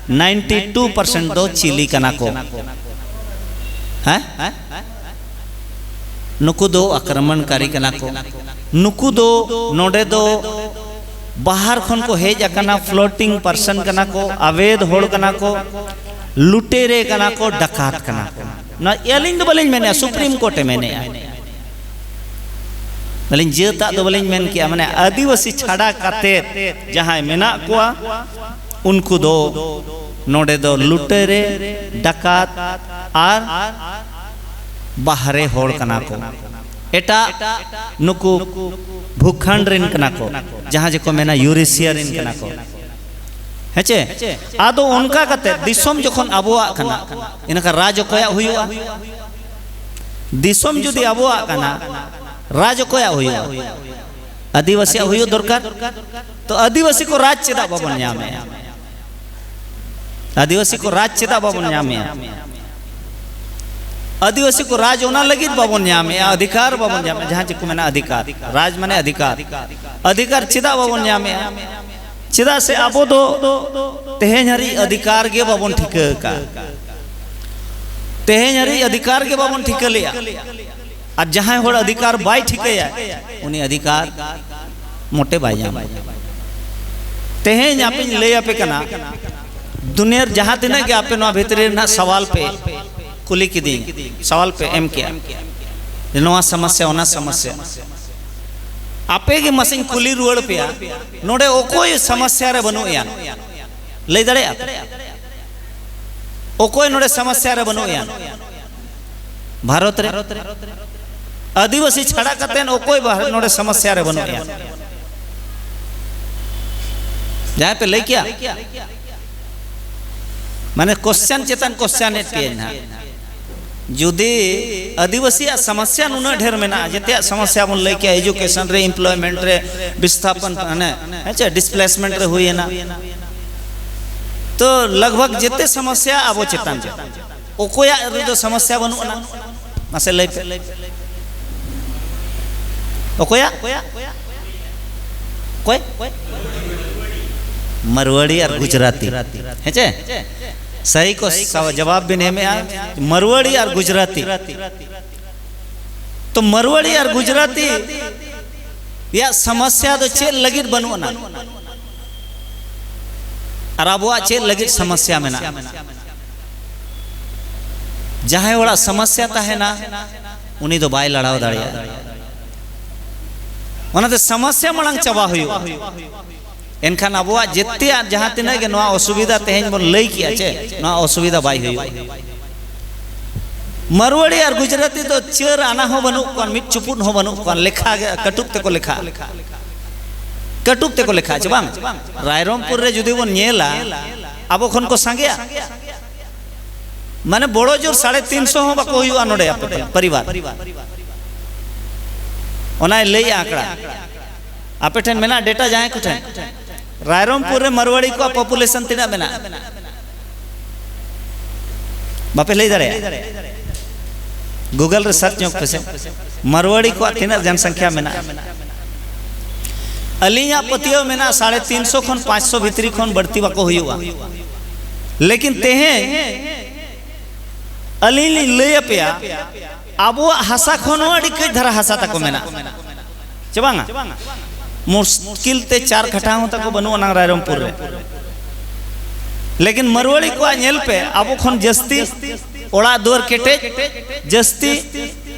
ᱱᱟᱭᱤᱱᱴᱤ ᱴᱩ ᱯᱟᱨᱥᱮᱱᱴ ᱫᱚ ᱪᱤᱞᱤ ᱠᱟᱱᱟ ᱠᱚ? ᱦᱮᱸ? ᱱᱩᱠᱩ ᱫᱚ ᱟᱠᱨᱚᱢᱚᱱᱠᱟᱨᱤ ᱠᱟᱱᱟ ᱠᱚ᱾ ᱱᱩᱠᱩ ᱫᱚ ᱱᱚᱰᱮ ᱫᱚ ᱵᱟᱦᱟᱨ ᱠᱷᱚᱱ ᱠᱚ ᱦᱮᱡ ᱟᱠᱟᱱᱟ, ᱯᱷᱞᱳᱴᱤᱝ ᱯᱟᱨᱥᱚᱱ ᱠᱟᱱᱟ ᱠᱚ, ᱟᱵᱮᱫ ᱦᱚᱲ ᱠᱟᱱᱟ ᱠᱚ, ᱞᱩᱴᱮᱨᱮ ᱠᱟᱱᱟ ᱠᱚ, ᱰᱟᱠᱟᱛ ᱠᱟᱱᱟ ᱠᱚ᱾ ᱱᱚᱣᱟ ᱟᱹᱞᱤᱧ ᱫᱚ ᱵᱟᱹᱞᱤᱧ ᱢᱮᱱᱮᱫᱼᱟ, ᱥᱩᱯᱨᱤᱢ ᱠᱳᱨᱴ ᱮ ᱢᱮᱱᱮᱫᱼᱟ᱾ ᱵᱟᱹᱞᱤᱧ ᱡᱟᱹᱛᱟᱜ ᱫᱚ ᱵᱟᱹᱞᱤᱧ ᱢᱮᱱ ᱠᱮᱜᱼᱟ, ᱢᱟᱱᱮ ᱟᱹᱫᱤᱵᱟᱹᱥᱤ ᱪᱷᱟᱰᱟ ᱠᱟᱛᱮᱫ ᱡᱟᱦᱟᱸᱭ ᱢᱮᱱᱟᱜ ᱠᱚᱣᱟ, ᱩᱱᱠᱩ ᱫᱚ ᱱᱚᱰᱮ ᱫᱚ ᱞᱩᱴᱮᱨᱮ, ᱰᱟᱠᱟᱛ ᱟᱨ ᱵᱟᱦᱨᱮ ᱦᱚᱲ ᱠᱟᱱᱟ ᱠᱚ᱾ ᱮᱴᱟᱜ ᱱᱩᱠᱩ ᱵᱷᱩᱠᱷᱟᱱᱰ ᱨᱮᱱ ᱠᱟᱱᱟ ᱠᱚ, ᱡᱟᱦᱟᱸ ᱡᱮᱠᱚ ᱢᱮᱱᱟ ᱤᱭᱩᱨᱮᱥᱤᱭᱟ ᱨᱮᱱ ᱠᱟᱱᱟ ᱠᱚ᱾ ᱦᱮᱸ ᱪᱮ? ᱟᱫᱚ ᱚᱱᱠᱟ ᱠᱟᱛᱮ ᱫᱤᱥᱚᱢ ᱡᱚᱠᱷᱚᱱ ᱟᱵᱚᱣᱟᱜ ᱠᱟᱱᱟ, ᱤᱱᱟᱹᱠᱷᱟᱱ ᱨᱟᱡᱽ ᱚᱠᱚᱭᱟᱜ ᱦᱩᱭᱩᱜᱼᱟ? ᱫᱤᱥᱚᱢ ᱡᱩᱫᱤ ᱟᱵᱚᱣᱟᱜ ᱠᱟᱱᱟ, ᱨᱟᱡᱽ ᱚᱠᱚᱭᱟᱜ ᱦᱩᱭᱩᱜᱼᱟ? ᱟᱹᱫᱤᱵᱟᱹᱥᱤᱭᱟᱜ ᱦᱩᱭᱩᱜ ᱫᱚᱨᱠᱟᱨ᱾ ᱛᱚ ᱟᱹᱫᱤᱵᱟᱹᱥᱤ ᱠᱚ ᱨᱟᱡᱽ ᱪᱮᱫᱟᱜ ᱵᱟᱵᱚᱱ ᱧᱟᱢᱮᱜᱼᱟ? ᱟᱹᱫᱤᱵᱟᱹᱥᱤ ᱠᱚ ᱨᱟᱡᱽ ᱪᱮᱫᱟᱜ ᱵᱟᱵᱚᱱ ᱧᱟᱢᱮᱜᱼᱟ? ᱟᱹᱫᱤᱵᱟᱹᱥᱤ ᱠᱚ ᱨᱟᱡᱽ ᱚᱱᱟ ᱞᱟᱹᱜᱤᱫ ᱵᱟᱵᱚᱱ ᱧᱟᱢᱮᱜᱼᱟ, ᱚᱫᱷᱤᱠᱟᱨ ᱵᱟᱵᱚᱱ ᱧᱟᱢᱮᱜᱼᱟ᱾ ᱡᱟᱦᱟᱸ ᱪᱮᱫ ᱠᱚ ᱢᱮᱱᱟ ᱚᱫᱷᱤᱠᱟᱨ, ᱨᱟᱡᱽ ᱢᱟᱱᱮ ᱚᱫᱷᱤᱠᱟᱨ᱾ ᱚᱫᱷᱤᱠᱟᱨ ᱪᱮᱫᱟᱜ ᱵᱟᱵᱚᱱ ᱧᱟᱢᱮᱜᱼᱟ? ᱪᱮᱫᱟᱜ ᱥᱮ ᱟᱵᱚ ᱫᱚ ᱛᱮᱦᱮᱧ ᱦᱟᱹᱨᱤᱡ ᱚᱫᱷᱤᱠᱟᱨ ᱜᱮ ᱵᱟᱵᱚᱱ ᱴᱷᱤᱠᱟᱹ ᱟᱠᱟᱫᱼᱟ᱾ ᱛᱮᱦᱮᱧ ᱦᱟᱹᱨᱤᱡ ᱚᱫᱷᱤᱠᱟᱨ ᱜᱮ ᱵᱟᱵᱚᱱ ᱴᱷᱤᱠᱟᱹ ᱞᱮᱜᱼᱟ᱾ ᱟᱨ ᱡᱟᱦᱟᱸᱭ ᱦᱚᱲ ᱚᱫᱷᱤᱠᱟᱨ ᱵᱟᱭ ᱴᱷᱤᱠᱟᱹᱭᱟ, ᱩᱱᱤ ᱚᱫᱷᱤᱠᱟᱨ ᱢᱚᱴᱮ ᱵᱟᱭ ᱧᱟᱢᱟ᱾ ᱛᱮᱦᱮᱧ ᱟᱯᱮᱧ ᱞᱟᱹᱭ ᱟᱯᱮ ᱠᱟᱱᱟ, ᱫᱩᱱᱤᱭᱟᱹ ᱨᱮ ᱡᱟᱦᱟᱸ ᱛᱤᱱᱟᱹᱜ ᱜᱮ ᱟᱯᱮ ᱱᱚᱣᱟ ᱵᱷᱤᱛᱨᱤ ᱨᱮᱱᱟᱜ ᱥᱟᱣᱟᱞ ᱯᱮ ᱠᱩᱞᱤ ᱠᱤᱫᱤᱧ, ᱥᱟᱣᱟᱞ ᱯᱮ ᱮᱢ ᱠᱮᱜᱼᱟ, ᱡᱮ ᱱᱚᱣᱟ ᱥᱚᱢᱚᱥᱭᱟ, ᱚᱱᱟ ᱥᱚᱢᱚᱥᱭᱟ᱾ ᱟᱯᱮ ᱜᱮ ᱢᱟᱥᱮᱧ ᱠᱩᱞᱤ ᱨᱩᱣᱟᱹᱲ ᱯᱮᱭᱟ, ᱱᱚᱰᱮ ᱚᱠᱚᱭ ᱥᱚᱢᱚᱥᱭᱟ ᱨᱮ ᱵᱟᱹᱱᱩᱜ ᱮᱭᱟ? ᱞᱟᱹᱭ ᱫᱟᱲᱮᱭᱟᱜᱼᱟ ᱯᱮ? ᱚᱠᱚᱭ ᱱᱚᱰᱮ ᱥᱚᱢᱚᱥᱭᱟ ᱨᱮ ᱵᱟᱹᱱᱩᱜ ᱮᱭᱟ? ᱵᱷᱟᱨᱚᱛ ᱨᱮ ᱟᱹᱫᱤᱵᱟᱹᱥᱤ ᱪᱷᱟᱲᱟ ᱠᱟᱛᱮ ᱚᱠᱚᱭ ᱵᱷᱟᱨᱚᱛ ᱱᱚᱰᱮ ᱥᱚᱢᱚᱥᱭᱟ ᱨᱮ ᱵᱟᱹᱱᱩᱜ ᱮᱭᱟ? ᱡᱟᱦᱟᱸᱭ ᱯᱮ ᱞᱟᱹᱭ ᱠᱮᱭᱟ, ᱢᱟᱱᱮ ᱠᱚᱥᱪᱟᱱ ᱪᱮᱛᱟᱱ ᱠᱚᱥᱪᱟᱱ ᱮᱫ ᱯᱮᱭᱟᱧ ᱱᱟᱦᱟᱜ᱾ ᱡᱩᱫᱤ ᱟᱹᱫᱤᱵᱟᱹᱥᱤᱭᱟᱜ ᱥᱚᱢᱚᱥᱭᱟ ᱱᱩᱱᱟᱹᱜ ᱰᱷᱮᱨ ᱢᱮᱱᱟᱜᱼᱟ, ᱡᱮᱛᱮᱭᱟᱜ ᱥᱚᱢᱚᱥᱭᱟ ᱵᱚᱱ ᱞᱟᱹᱭ ᱠᱮᱭᱟ, ᱮᱡᱩᱠᱮᱥᱚᱱ ᱨᱮ, ᱮᱢᱯᱞᱚᱭᱢᱮᱱᱴ ᱨᱮ, ᱵᱤᱥᱛᱷᱟᱯᱚᱱ, ᱢᱟᱱᱮ, ᱦᱮᱸ ᱪᱮ, ᱰᱤᱥᱯᱞᱮᱥᱢᱮᱱᱴ ᱨᱮ ᱦᱩᱭᱮᱱᱟ, ᱛᱚ ᱞᱟᱜᱽ ᱵᱷᱟᱜᱽ ᱡᱮᱛᱮ ᱥᱚᱢᱚᱥᱭᱟ ᱟᱵᱚ ᱪᱮᱛᱟᱱ ᱨᱮ᱾ ᱚᱠᱚᱭᱟᱜ ᱨᱮᱫᱚ ᱥᱚᱢᱚᱥᱭᱟ ᱵᱟᱹᱱᱩᱜ ᱟᱱᱟ? ᱢᱟᱥᱮ ᱞᱟᱹᱭ ᱯᱮ᱾ ᱚᱠᱚᱭᱟᱜ? ᱚᱠᱚᱭ? ᱢᱟᱨᱣᱟᱲᱤ ᱟᱨ ᱜᱩᱡᱽᱨᱟᱛᱤ᱾ ᱦᱮᱸ ᱪᱮ? ᱥᱟᱹᱦᱤ ᱠᱚ ᱥᱟ-, ᱡᱟᱣᱟᱵ ᱵᱤᱱ ᱮᱢᱮᱜᱼᱟ, ᱢᱟᱨᱣᱟᱲᱤ ᱟᱨ ᱜᱩᱡᱽᱨᱟᱛᱤ᱾ ᱛᱚ ᱢᱟᱨᱣᱟᱲᱤ ᱟᱨ ᱜᱩᱡᱽᱨᱟᱛᱤ ᱨᱮᱭᱟᱜ ᱥᱚᱢᱚᱥᱭᱟ ᱫᱚ ᱪᱮᱫ ᱞᱟᱹᱜᱤᱫ ᱵᱟᱹᱱᱩᱜ ᱟᱱᱟ? ᱟᱨ ᱟᱵᱚᱣᱟᱜ ᱪᱮᱫ ᱞᱟᱹᱜᱤᱫ ᱥᱚᱢᱚᱥᱭᱟ ᱢᱮᱱᱟᱜᱼᱟ? ᱡᱟᱦᱟᱸᱭ ᱦᱚᱲᱟᱜ ᱥᱚᱢᱚᱥᱭᱟ ᱛᱟᱦᱮᱱᱟ, ᱩᱱᱤ ᱫᱚ ᱵᱟᱭ ᱞᱟᱲᱟᱣ ᱫᱟᱲᱮᱭᱟᱜᱼᱟ᱾ ᱚᱱᱟᱛᱮ ᱥᱚᱢᱚᱥᱭᱟ ᱢᱟᱲᱟᱝ ᱪᱟᱵᱟ ᱦᱩᱭᱩᱜᱼᱟ, ᱮᱱᱠᱷᱟᱱ ᱟᱵᱚᱣᱟᱜ ᱡᱮᱛᱮᱭᱟᱜ ᱡᱟᱦᱟᱸ ᱛᱤᱱᱟᱹᱜ ᱜᱮ ᱱᱚᱣᱟ ᱚᱥᱩᱵᱤᱫᱷᱟ ᱛᱮᱦᱮᱧ ᱵᱚᱱ ᱞᱟᱹᱭ ᱠᱮᱜᱼᱟ ᱪᱮ, ᱱᱚᱣᱟ ᱚᱥᱩᱵᱤᱫᱷᱟ ᱵᱟᱭ ᱦᱩᱭᱩᱜᱼᱟ᱾ ᱢᱟᱨᱣᱟᱲᱤ ᱟᱨ ᱜᱩᱡᱽᱨᱟᱛᱤ ᱫᱚ ᱪᱟᱹᱨ ᱟᱱᱟ ᱦᱚᱸ ᱵᱟᱹᱱᱩᱜ ᱠᱚᱣᱟ, ᱢᱤᱫ ᱪᱩᱯᱩᱫ ᱦᱚᱸ ᱵᱟᱹᱱᱩᱜ ᱠᱚᱣᱟ, ᱞᱮᱠᱷᱟ ᱜᱮ ᱠᱟᱹᱴᱩᱵ ᱛᱮᱠᱚ ᱞᱮᱠᱷᱟᱜᱼᱟ᱾ ᱠᱟᱹᱴᱩᱵ ᱛᱮᱠᱚ ᱞᱮᱠᱷᱟᱜᱼᱟ ᱪᱮ ᱵᱟᱝ? ᱨᱟᱭᱨᱚᱝᱯᱩᱨ ᱨᱮ ᱡᱩᱫᱤ ᱵᱚᱱ ᱧᱮᱞᱟ, ᱟᱵᱚ ᱠᱷᱚᱱ ᱠᱚ ᱥᱟᱸᱜᱮᱭᱟ, ᱢᱟᱱᱮ ᱵᱚᱲᱚ ᱡᱳᱨ ᱥᱟᱲᱮ ᱛᱤᱱ ᱥᱚ ᱦᱚᱸ ᱵᱟᱠᱚ ᱦᱩᱭᱩᱜᱼᱟ ᱱᱚᱰᱮ ᱟᱯᱮ ᱯᱚᱨᱤᱵᱟᱨ᱾ ᱚᱱᱟᱭ ᱞᱟᱹᱭᱮᱜᱼᱟ ᱟᱸᱠᱲᱟ᱾ ᱟᱯᱮ ᱴᱷᱮᱱ ᱢᱮᱱᱟᱜᱼᱟ ᱰᱮᱴᱟ ᱡᱟᱦᱟᱸᱭ ᱠᱚ ᱴᱷᱮᱱ? ᱨᱟᱭᱨᱚᱝᱯᱩᱨ ᱨᱮ ᱢᱟᱨᱣᱟᱲᱤ ᱠᱚᱣᱟᱜ ᱯᱚᱯᱩᱞᱮᱥᱚᱱ ᱛᱤᱱᱟᱹᱜ ᱢᱮᱱᱟᱜᱼᱟ? ᱵᱟᱯᱮ ᱞᱟᱹᱭ ᱫᱟᱲᱮᱭᱟᱜᱼᱟ? ᱜᱩᱜᱚᱞ ᱨᱮ ᱥᱟᱨᱪ ᱧᱚᱜ ᱯᱮᱥᱮ, ᱢᱟᱨᱣᱟᱲᱤ ᱠᱚᱣᱟᱜ ᱛᱤᱱᱟᱹᱜ ᱡᱚᱱᱥᱚᱝᱠᱷᱭᱟ ᱢᱮᱱᱟᱜᱼᱟ? ᱟᱹᱞᱤᱧᱟᱜ ᱯᱟᱹᱛᱭᱟᱹᱣ ᱢᱮᱱᱟᱜᱼᱟ, ᱥᱟᱲᱮ ᱛᱤᱱ ᱥᱚ ᱠᱷᱚᱱ ᱯᱟᱸᱪ ᱥᱚ ᱵᱷᱤᱛᱨᱤ ᱠᱷᱚᱱ ᱵᱟᱹᱲᱛᱤ ᱵᱟᱠᱚ ᱦᱩᱭᱩᱜᱼᱟ᱾ ᱞᱮᱠᱤᱱ ᱛᱮᱦᱮᱧ ᱟᱹᱞᱤᱧ ᱞᱤᱧ ᱞᱟᱹᱭ ᱟᱯᱮᱭᱟ, ᱟᱵᱚᱣᱟᱜ ᱦᱟᱥᱟ ᱠᱷᱚᱱ ᱦᱚᱸ ᱟᱹᱰᱤ ᱠᱟᱹᱡ ᱫᱷᱟᱨᱟ ᱦᱟᱥᱟ ᱛᱟᱠᱚ ᱢᱮᱱᱟᱜᱼᱟ, ᱪᱮ ᱵᱟᱝᱟ? ᱢᱩᱥᱠᱤᱞ ᱛᱮ ᱪᱟᱨ ᱠᱟᱴᱷᱟ ᱦᱚᱸ ᱛᱟᱠᱚ ᱵᱟᱹᱱᱩᱜ ᱟᱱᱟᱝ ᱨᱟᱭᱨᱚᱝᱯᱩᱨ ᱨᱮ᱾ ᱞᱮᱠᱤᱱ ᱢᱟᱨᱣᱟᱲᱤ ᱠᱚᱣᱟᱜ ᱧᱮᱞ ᱯᱮ, ᱟᱵᱚ ᱠᱷᱚᱱ ᱡᱟᱹᱥᱛᱤ ᱚᱲᱟᱜ ᱫᱩᱣᱟᱹᱨ ᱠᱮᱴᱮᱡ, ᱡᱟᱹᱥᱛᱤ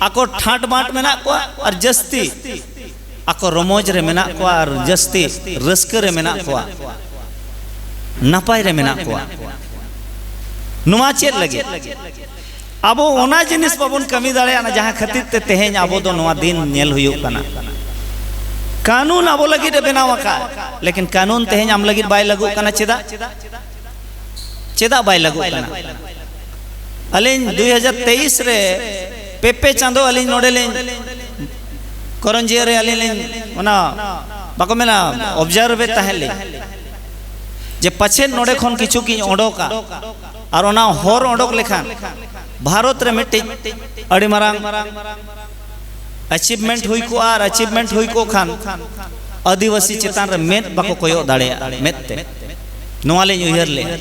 ᱟᱠᱚ ᱴᱷᱟᱴ ᱵᱟᱸᱴ ᱢᱮᱱᱟᱜ ᱠᱚᱣᱟ, ᱟᱨ ᱡᱟᱹᱥᱛᱤ ᱟᱠᱚ ᱨᱚᱢᱚᱡᱽ ᱨᱮ ᱢᱮᱱᱟᱜ ᱠᱚᱣᱟ, ᱟᱨ ᱡᱟᱹᱥᱛᱤ ᱨᱟᱹᱥᱠᱟᱹ ᱨᱮ ᱢᱮᱱᱟᱜ ᱠᱚᱣᱟ, ᱱᱟᱯᱟᱭ ᱨᱮ ᱢᱮᱱᱟᱜ ᱠᱚᱣᱟ᱾ ᱱᱚᱣᱟ ᱪᱮᱫ ᱞᱟᱹᱜᱤᱫ? ᱟᱵᱚ ᱚᱱᱟ ᱡᱤᱱᱤᱥ ᱵᱟᱵᱚᱱ ᱠᱟᱹᱢᱤ ᱫᱟᱲᱮᱭᱟᱜᱼᱟ, ᱡᱟᱦᱟᱸ ᱠᱷᱟᱹᱛᱤᱨ ᱛᱮ ᱛᱮᱦᱮᱧ ᱟᱵᱚ ᱫᱚ ᱱᱚᱣᱟ ᱫᱤᱱ ᱧᱮᱞ ᱦᱩᱭᱩᱜ ᱠᱟᱱᱟ᱾ ᱠᱟᱹᱱᱩᱱ ᱟᱵᱚ ᱞᱟᱹᱜᱤᱫ ᱮ ᱵᱮᱱᱟᱣ ᱟᱠᱟᱫ, ᱞᱮᱠᱤᱱ ᱠᱟᱹᱱᱩᱱ ᱛᱮᱦᱮᱧ ᱟᱢ ᱞᱟᱹᱜᱤᱫ ᱵᱟᱭ ᱞᱟᱹᱜᱩᱜ ᱠᱟᱱᱟ᱾ ᱪᱮᱫᱟᱜ? ᱪᱮᱫᱟᱜ ᱵᱟᱭ ᱞᱟᱹᱜᱩᱜ ᱠᱟᱱᱟ? ᱟᱹᱞᱤᱧ ᱫᱩᱭ ᱦᱟᱡᱟᱨ ᱛᱮᱭᱤᱥ ᱨᱮ ᱯᱮ ᱯᱮ ᱪᱟᱸᱫᱚ ᱟᱹᱞᱤᱧ ᱱᱚᱰᱮ ᱞᱤᱧ ᱠᱚᱨᱚᱱᱡᱤᱭᱟᱹ ᱨᱮ ᱟᱹᱞᱤᱧ ᱞᱤᱧ ᱚᱱᱟ ᱵᱟᱠᱚ ᱢᱮᱱᱟ ᱚᱵᱡᱟᱨᱵᱷ ᱮᱫ ᱛᱟᱦᱮᱸᱫ ᱞᱤᱧ, ᱡᱮ ᱯᱟᱪᱷᱮᱫ ᱱᱚᱰᱮ ᱠᱷᱚᱱ ᱠᱤᱪᱷᱩ ᱠᱤᱱ ᱚᱰᱚᱠᱟ, ᱟᱨ ᱚᱱᱟ ᱦᱚᱨ ᱚᱰᱚᱠ ᱞᱮᱠᱷᱟᱱ ᱵᱷᱟᱨᱚᱛ ᱨᱮ ᱢᱤᱫᱴᱤᱡ ᱟᱹᱰᱤ ᱢᱟᱨᱟᱝ ᱟᱪᱤᱵᱷᱢᱮᱱᱴ ᱦᱩᱭ ᱠᱚᱜᱼᱟ, ᱟᱨ ᱟᱪᱤᱵᱷᱢᱮᱱᱴ ᱦᱩᱭ ᱠᱚᱜ ᱠᱷᱟᱱ ᱟᱹᱫᱤᱵᱟᱹᱥᱤ ᱪᱮᱛᱟᱱ ᱨᱮ ᱢᱮᱫ ᱵᱟᱠᱚ ᱠᱚᱭᱚᱜ ᱫᱟᱲᱮᱭᱟᱜᱼᱟ, ᱢᱮᱫ ᱛᱮ᱾ ᱱᱚᱣᱟ ᱞᱤᱧ ᱩᱭᱦᱟᱹᱨ ᱞᱮᱫᱼᱟ,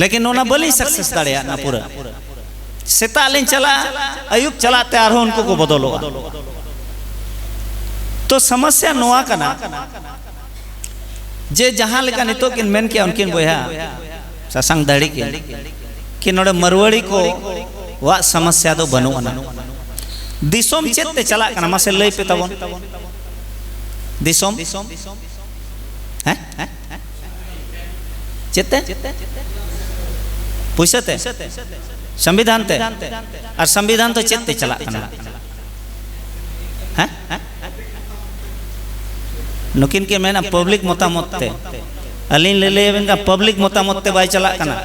ᱞᱮᱠᱤᱱ ᱚᱱᱟ ᱵᱟᱹᱞᱤᱧ ᱥᱟᱠᱥᱮᱥ ᱫᱟᱲᱮᱭᱟᱜᱼᱟ ᱯᱩᱨᱟᱹ᱾ ᱥᱮᱛᱟᱜ ᱞᱤᱧ ᱪᱟᱞᱟᱜᱼᱟ, ᱟᱹᱭᱩᱵ ᱪᱟᱞᱟᱜ ᱛᱮ ᱟᱨᱦᱚᱸ ᱩᱱᱠᱩ ᱠᱚ ᱵᱚᱫᱚᱞᱚᱜᱼᱟ᱾ ᱛᱚ ᱥᱚᱢᱚᱥᱥᱟ ᱱᱚᱣᱟ ᱠᱟᱱᱟ ᱡᱮ ᱡᱟᱦᱟᱸ ᱞᱮᱠᱟ ᱱᱤᱛᱚᱜ ᱠᱤᱱ ᱢᱮᱱ ᱠᱮᱜᱼᱟ ᱩᱱᱠᱤᱱ ᱵᱚᱭᱦᱟ ᱥᱟᱥᱟᱝ ᱫᱟᱲᱤ ᱠᱤᱱ, ᱠᱤ ᱱᱚᱰᱮ ᱢᱟᱨᱣᱟᱲᱤ ᱠᱚᱣᱟᱜ ᱥᱚᱢᱚᱥᱥᱟ ᱫᱚ ᱵᱟᱹᱱᱩᱜ ᱟᱱᱟ᱾ ᱫᱤᱥᱚᱢ ᱪᱮᱫ ᱛᱮ ᱪᱟᱞᱟᱜ ᱠᱟᱱᱟ ᱢᱟᱥᱮ ᱞᱟᱹᱭ ᱯᱮ ᱛᱟᱵᱚᱱ? ᱫᱤᱥᱚᱢ ᱦᱮᱸ? ᱪᱮᱫ ᱛᱮ? ᱯᱩᱭᱥᱟᱹ ᱛᱮ? ᱥᱚᱝᱵᱤᱫᱷᱟᱱ ᱛᱮ? ᱟᱨ ᱥᱚᱝᱵᱤᱫᱷᱟᱱ ᱫᱚ ᱪᱮᱫ ᱛᱮ ᱪᱟᱞᱟᱜ ᱠᱟᱱᱟ? ᱦᱮᱸ? ᱱᱩᱠᱤᱱ ᱠᱤᱱ ᱢᱮᱱᱟ ᱯᱟᱵᱽᱞᱤᱠ ᱢᱚᱛᱟᱢᱚᱛ ᱛᱮ᱾ ᱟᱹᱞᱤᱧ ᱞᱤᱧ ᱞᱟᱹᱭ ᱟᱵᱮᱱ ᱠᱟᱱᱟ, ᱯᱟᱵᱽᱞᱤᱠ ᱢᱚᱛᱟᱢᱚᱛ ᱛᱮ ᱵᱟᱭ ᱪᱟᱞᱟᱜ ᱠᱟᱱᱟ,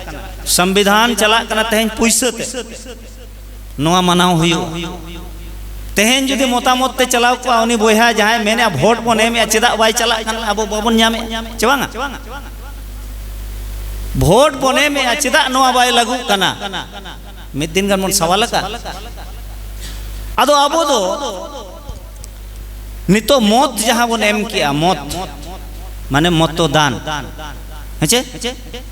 ᱥᱚᱝᱵᱤᱫᱷᱟᱱ ᱪᱟᱞᱟᱜ ᱠᱟᱱᱟ ᱛᱮᱦᱮᱧ ᱯᱩᱭᱥᱟᱹ ᱛᱮ᱾ ᱱᱚᱣᱟ ᱢᱟᱱᱟᱣ ᱦᱩᱭᱩᱜᱼᱟ᱾ ᱛᱮᱦᱮᱧ ᱡᱩᱫᱤ ᱢᱚᱛᱟᱢᱚᱛ ᱛᱮ ᱪᱟᱞᱟᱣ ᱠᱚᱜᱼᱟ, ᱩᱱᱤ ᱵᱚᱭᱦᱟ ᱡᱟᱦᱟᱸᱭ ᱢᱮᱱᱮᱜᱼᱟ, ᱵᱷᱳᱴ ᱵᱚᱱ ᱮᱢᱮᱜᱼᱟ, ᱪᱮᱫᱟᱜ ᱵᱟᱭ ᱪᱟᱞᱟᱜ ᱠᱟᱱᱟ? ᱟᱵᱚ ᱵᱟᱵᱚᱱ ᱧᱟᱢᱮᱜᱼᱟ ᱪᱮ ᱵᱟᱝᱟ? ᱵᱷᱳᱴ ᱵᱚᱱ ᱮᱢᱮᱜᱼᱟ, ᱪᱮᱫᱟᱜ ᱱᱚᱣᱟ ᱵᱟᱭ ᱞᱟᱹᱜᱩᱜ ᱠᱟᱱᱟ? ᱢᱤᱫ ᱫᱤᱱ ᱜᱟᱱ ᱵᱚᱱ ᱥᱟᱣᱟᱞ ᱟᱠᱟᱫ᱾ ᱟᱫᱚ ᱟᱵᱚ ᱫᱚ ᱱᱤᱛᱚᱜ ᱢᱚᱛ ᱡᱟᱦᱟᱸ ᱵᱚᱱ ᱮᱢ ᱠᱮᱜᱼᱟ, ᱢᱚᱛ ᱢᱟᱱᱮ ᱢᱚᱛᱚ ᱫᱟᱱ, ᱦᱮᱸ ᱪᱮ?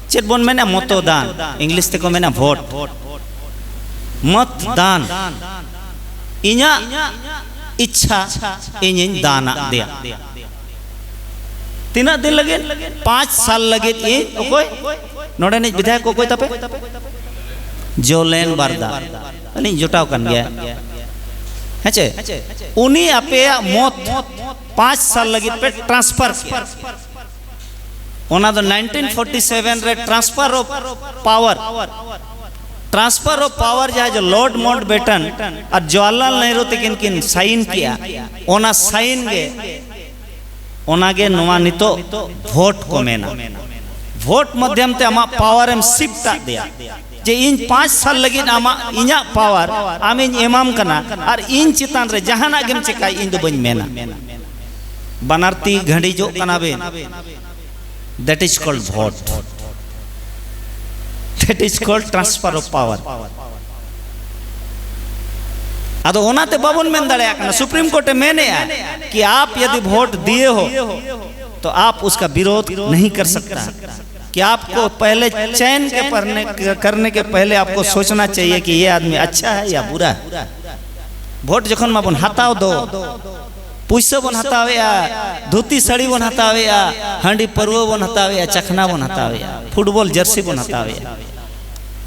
ᱪᱮᱫ ᱵᱚᱱ ᱢᱮᱱᱟ? ᱢᱚᱛᱚ ᱫᱟᱱ, ᱤᱝᱞᱤᱥ ᱛᱮᱠᱚ ᱢᱮᱱᱟ ᱵᱷᱳᱴ᱾ ᱢᱚᱛ ᱫᱟᱱ, ᱤᱧᱟᱹᱜ ᱤᱪᱪᱷᱟ, ᱤᱧᱤᱧ ᱫᱟᱱᱟᱜ ᱫᱮᱭᱟ᱾ ᱛᱤᱱᱟᱹᱜ ᱫᱤᱱ ᱞᱟᱹᱜᱤᱫ? ᱯᱟᱸᱪ ᱥᱟᱞ ᱞᱟᱹᱜᱤᱫ ᱤᱧ᱾ ᱚᱠᱚᱭ ᱱᱚᱰᱮᱱᱤᱡ ᱵᱤᱫᱷᱟᱭᱚᱠ, ᱚᱠᱚᱭ ᱛᱟᱯᱮ? ᱡᱚᱞᱮᱱ ᱵᱟᱨᱫᱟ, ᱟᱹᱞᱤᱧ ᱡᱚᱴᱟᱣ ᱠᱟᱱ ᱜᱮᱭᱟ, ᱦᱮᱸ ᱪᱮ? ᱩᱱᱤ ᱟᱯᱮᱭᱟᱜ ᱢᱚᱛ ᱯᱟᱸᱪ ᱥᱟᱞ ᱞᱟᱹᱜᱤᱫ ᱯᱮ ᱴᱨᱟᱱᱥᱯᱷᱟᱨ ᱠᱮᱜᱼᱟ᱾ ᱚᱱᱟ ᱫᱚ nineteen forty seven ᱨᱮ transfer of power, transfer of power ᱡᱟᱦᱟᱸ ᱡᱚ ᱞᱚᱨᱰ ᱢᱟᱣᱩᱱᱴᱵᱮᱴᱚᱱ ᱟᱨ ᱡᱚᱣᱟᱦᱚᱨᱞᱟᱞ ᱱᱮᱦᱨᱩ ᱛᱟᱹᱠᱤᱱ ᱠᱤᱱ ᱥᱟᱭᱤᱱ ᱠᱮᱜᱼᱟ, ᱚᱱᱟ ᱥᱟᱭᱤᱱ ᱜᱮ, ᱚᱱᱟᱜᱮ ᱱᱚᱣᱟ ᱱᱤᱛᱚᱜ ᱵᱷᱳᱴ ᱠᱚ ᱢᱮᱱᱟ᱾ ᱵᱷᱳᱴ ᱢᱟᱫᱽᱫᱷᱚᱢ ᱛᱮ ᱟᱢᱟᱜ ᱯᱟᱣᱟᱨ ᱮᱢ ᱥᱤᱯᱴ ᱟᱫ ᱫᱮᱭᱟ, ᱡᱮ ᱤᱧ ᱯᱟᱸᱪ ᱥᱟᱞ ᱞᱟᱹᱜᱤᱫ ᱟᱢᱟᱜ, ᱤᱧᱟᱹᱜ ᱯᱟᱣᱟᱨ ᱟᱢᱤᱧ ᱮᱢᱟᱢ ᱠᱟᱱᱟ, ᱟᱨ ᱤᱧ ᱪᱮᱛᱟᱱ ᱨᱮ ᱡᱟᱦᱟᱱᱟᱜ ᱜᱮᱢ ᱪᱮᱠᱟᱭ, ᱤᱧ ᱫᱚ ᱵᱟᱹᱧ ᱢᱮᱱᱟ᱾ ᱵᱟᱱᱟᱨ ᱛᱤ ᱜᱷᱟᱹᱰᱤᱡᱚᱜ ᱠᱟᱱᱟ ᱵᱤᱱ, that is called vote, that is called transfer of power. ᱟᱫᱚ ᱚᱱᱟᱛᱮ ᱵᱟᱵᱚᱱ ᱢᱮᱱ ᱫᱟᱲᱮᱭᱟᱜ ᱠᱟᱱᱟ᱾ सुप्रीम कोर्ट ᱮ ᱢᱮᱱᱮᱜᱼᱟ कि आप यदि वोट दिए हो तो आप उसका विरोध नहीं कर सकता, कि आपको पहले चयन के पढ़ने, करने के पहले आपको सोचना चाहिए कि ये आदमी अच्छा है या बुरा है। ᱵᱷᱳᱴ ᱡᱚᱠᱷᱚᱱ ᱢᱟᱵᱚᱱ ᱦᱟᱛᱟᱣ ᱫᱚ, ᱯᱩᱭᱥᱟᱹ ᱵᱚᱱ ᱦᱟᱛᱟᱣᱮᱜᱼᱟ, ᱫᱷᱩᱛᱤ ᱥᱟᱹᱲᱤ ᱵᱚᱱ ᱦᱟᱛᱟᱣᱮᱜᱼᱟ, ᱦᱟᱺᱰᱤ ᱯᱟᱹᱨᱣᱟᱹ ᱵᱚᱱ ᱦᱟᱛᱟᱣᱮᱜᱼᱟ, ᱪᱟᱠᱷᱱᱟ ᱵᱚᱱ ᱦᱟᱛᱟᱣᱮᱜᱼᱟ, ᱯᱷᱩᱴᱵᱚᱞ ᱡᱟᱹᱨᱥᱤ ᱵᱚᱱ ᱦᱟᱛᱟᱣᱮᱜᱼᱟ᱾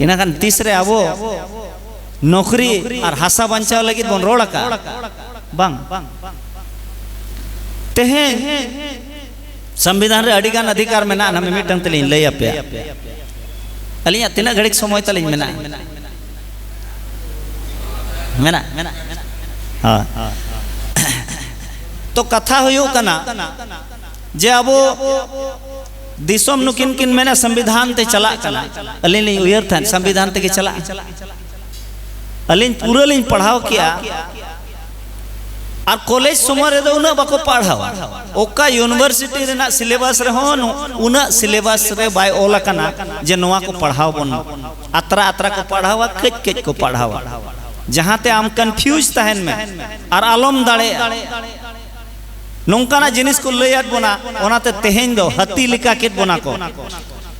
ᱤᱱᱟᱹᱠᱷᱟᱱ ᱛᱤᱥᱨᱮ ᱟᱵᱚ ᱱᱚᱠᱨᱤ ᱟᱨ ᱦᱟᱥᱟ ᱵᱟᱧᱪᱟᱣ ᱞᱟᱹᱜᱤᱫ ᱵᱚᱱ ᱨᱚᱲ ᱟᱠᱟᱫ? ᱵᱟᱝ᱾ ᱛᱮᱦᱮᱧ ᱥᱚᱝᱵᱤᱫᱷᱟᱱ ᱨᱮ ᱟᱹᱰᱤ ᱜᱟᱱ ᱚᱫᱷᱤᱠᱟᱨ ᱢᱮᱱᱟᱜᱼᱟ, ᱚᱱᱟ ᱢᱤᱢᱤᱫᱴᱟᱝ ᱛᱮᱞᱤᱧ ᱞᱟᱹᱭ ᱟᱯᱮᱭᱟ᱾ ᱟᱹᱞᱤᱧᱟᱜ ᱛᱤᱱᱟᱹᱜ ᱜᱷᱟᱹᱲᱤᱡ ᱥᱚᱢᱚᱭ ᱛᱟᱞᱤᱧ ᱢᱮᱱᱟᱜᱼᱟ? ᱢᱮᱱᱟᱜ? ᱦᱳᱭ᱾ ᱛᱚ ᱠᱟᱛᱷᱟ ᱦᱩᱭᱩᱜ ᱠᱟᱱᱟ ᱡᱮ ᱟᱵᱚ ᱫᱤᱥᱚᱢ ᱱᱩᱠᱤᱱ ᱠᱤᱱ ᱢᱮᱱᱟ ᱥᱚᱝᱵᱤᱫᱷᱟᱱ ᱛᱮ ᱪᱟᱞᱟᱜ ᱠᱟᱱᱟ᱾ ᱟᱹᱞᱤᱧ ᱞᱤᱧ ᱩᱭᱦᱟᱹᱨ ᱛᱟᱦᱮᱸᱫ ᱥᱚᱝᱵᱤᱫᱷᱟᱱ ᱛᱮᱜᱮ ᱪᱟᱞᱟᱜᱼᱟ᱾ ᱟᱹᱞᱤᱧ ᱯᱩᱨᱟᱹ ᱞᱤᱧ ᱯᱟᱲᱦᱟᱣ ᱠᱮᱜᱼᱟ᱾ ᱟᱨ ᱠᱚᱞᱮᱡᱽ ᱥᱚᱢᱚᱭ ᱨᱮᱫᱚ ᱩᱱᱟᱹᱜ ᱵᱟᱠᱚ ᱯᱟᱲᱦᱟᱣᱟ᱾ ᱚᱠᱟ ᱤᱭᱩᱱᱤᱵᱷᱟᱨᱥᱤᱴᱤ ᱨᱮᱱᱟᱜ ᱥᱤᱞᱮᱵᱟᱥ ᱨᱮᱦᱚᱸ ᱱᱚ-, ᱩᱱᱟᱹᱜ ᱥᱤᱞᱮᱵᱟᱥ ᱨᱮ ᱵᱟᱭ ᱚᱞ ᱟᱠᱟᱱᱟ ᱡᱮ ᱱᱚᱣᱟ ᱠᱚ ᱯᱟᱲᱦᱟᱣ ᱵᱚᱱ᱾ ᱟᱛᱨᱟ ᱟᱛᱨᱟ ᱠᱚ ᱯᱟᱲᱦᱟᱣᱟ, ᱠᱟᱹᱡ ᱠᱟᱹᱡ ᱠᱚ ᱯᱟᱲᱦᱟᱣᱟ, ᱡᱟᱦᱟᱸᱛᱮ ᱟᱢ ᱠᱚᱱᱯᱷᱤᱭᱩᱡᱽ ᱛᱟᱦᱮᱱ ᱢᱮ ᱟᱨ ᱟᱞᱚᱢ ᱫᱟᱲᱮᱭᱟᱜᱼᱟ᱾ ᱱᱚᱝᱠᱟᱱᱟᱜ ᱡᱤᱱᱤᱥ ᱠᱚ ᱞᱟᱹᱭᱟᱫ ᱵᱚᱱᱟ, ᱚᱱᱟᱛᱮ ᱛᱮᱦᱮᱧ ᱫᱚ ᱦᱟᱹᱛᱤ ᱞᱮᱠᱟ ᱠᱮᱫ ᱵᱚᱱᱟ ᱠᱚ᱾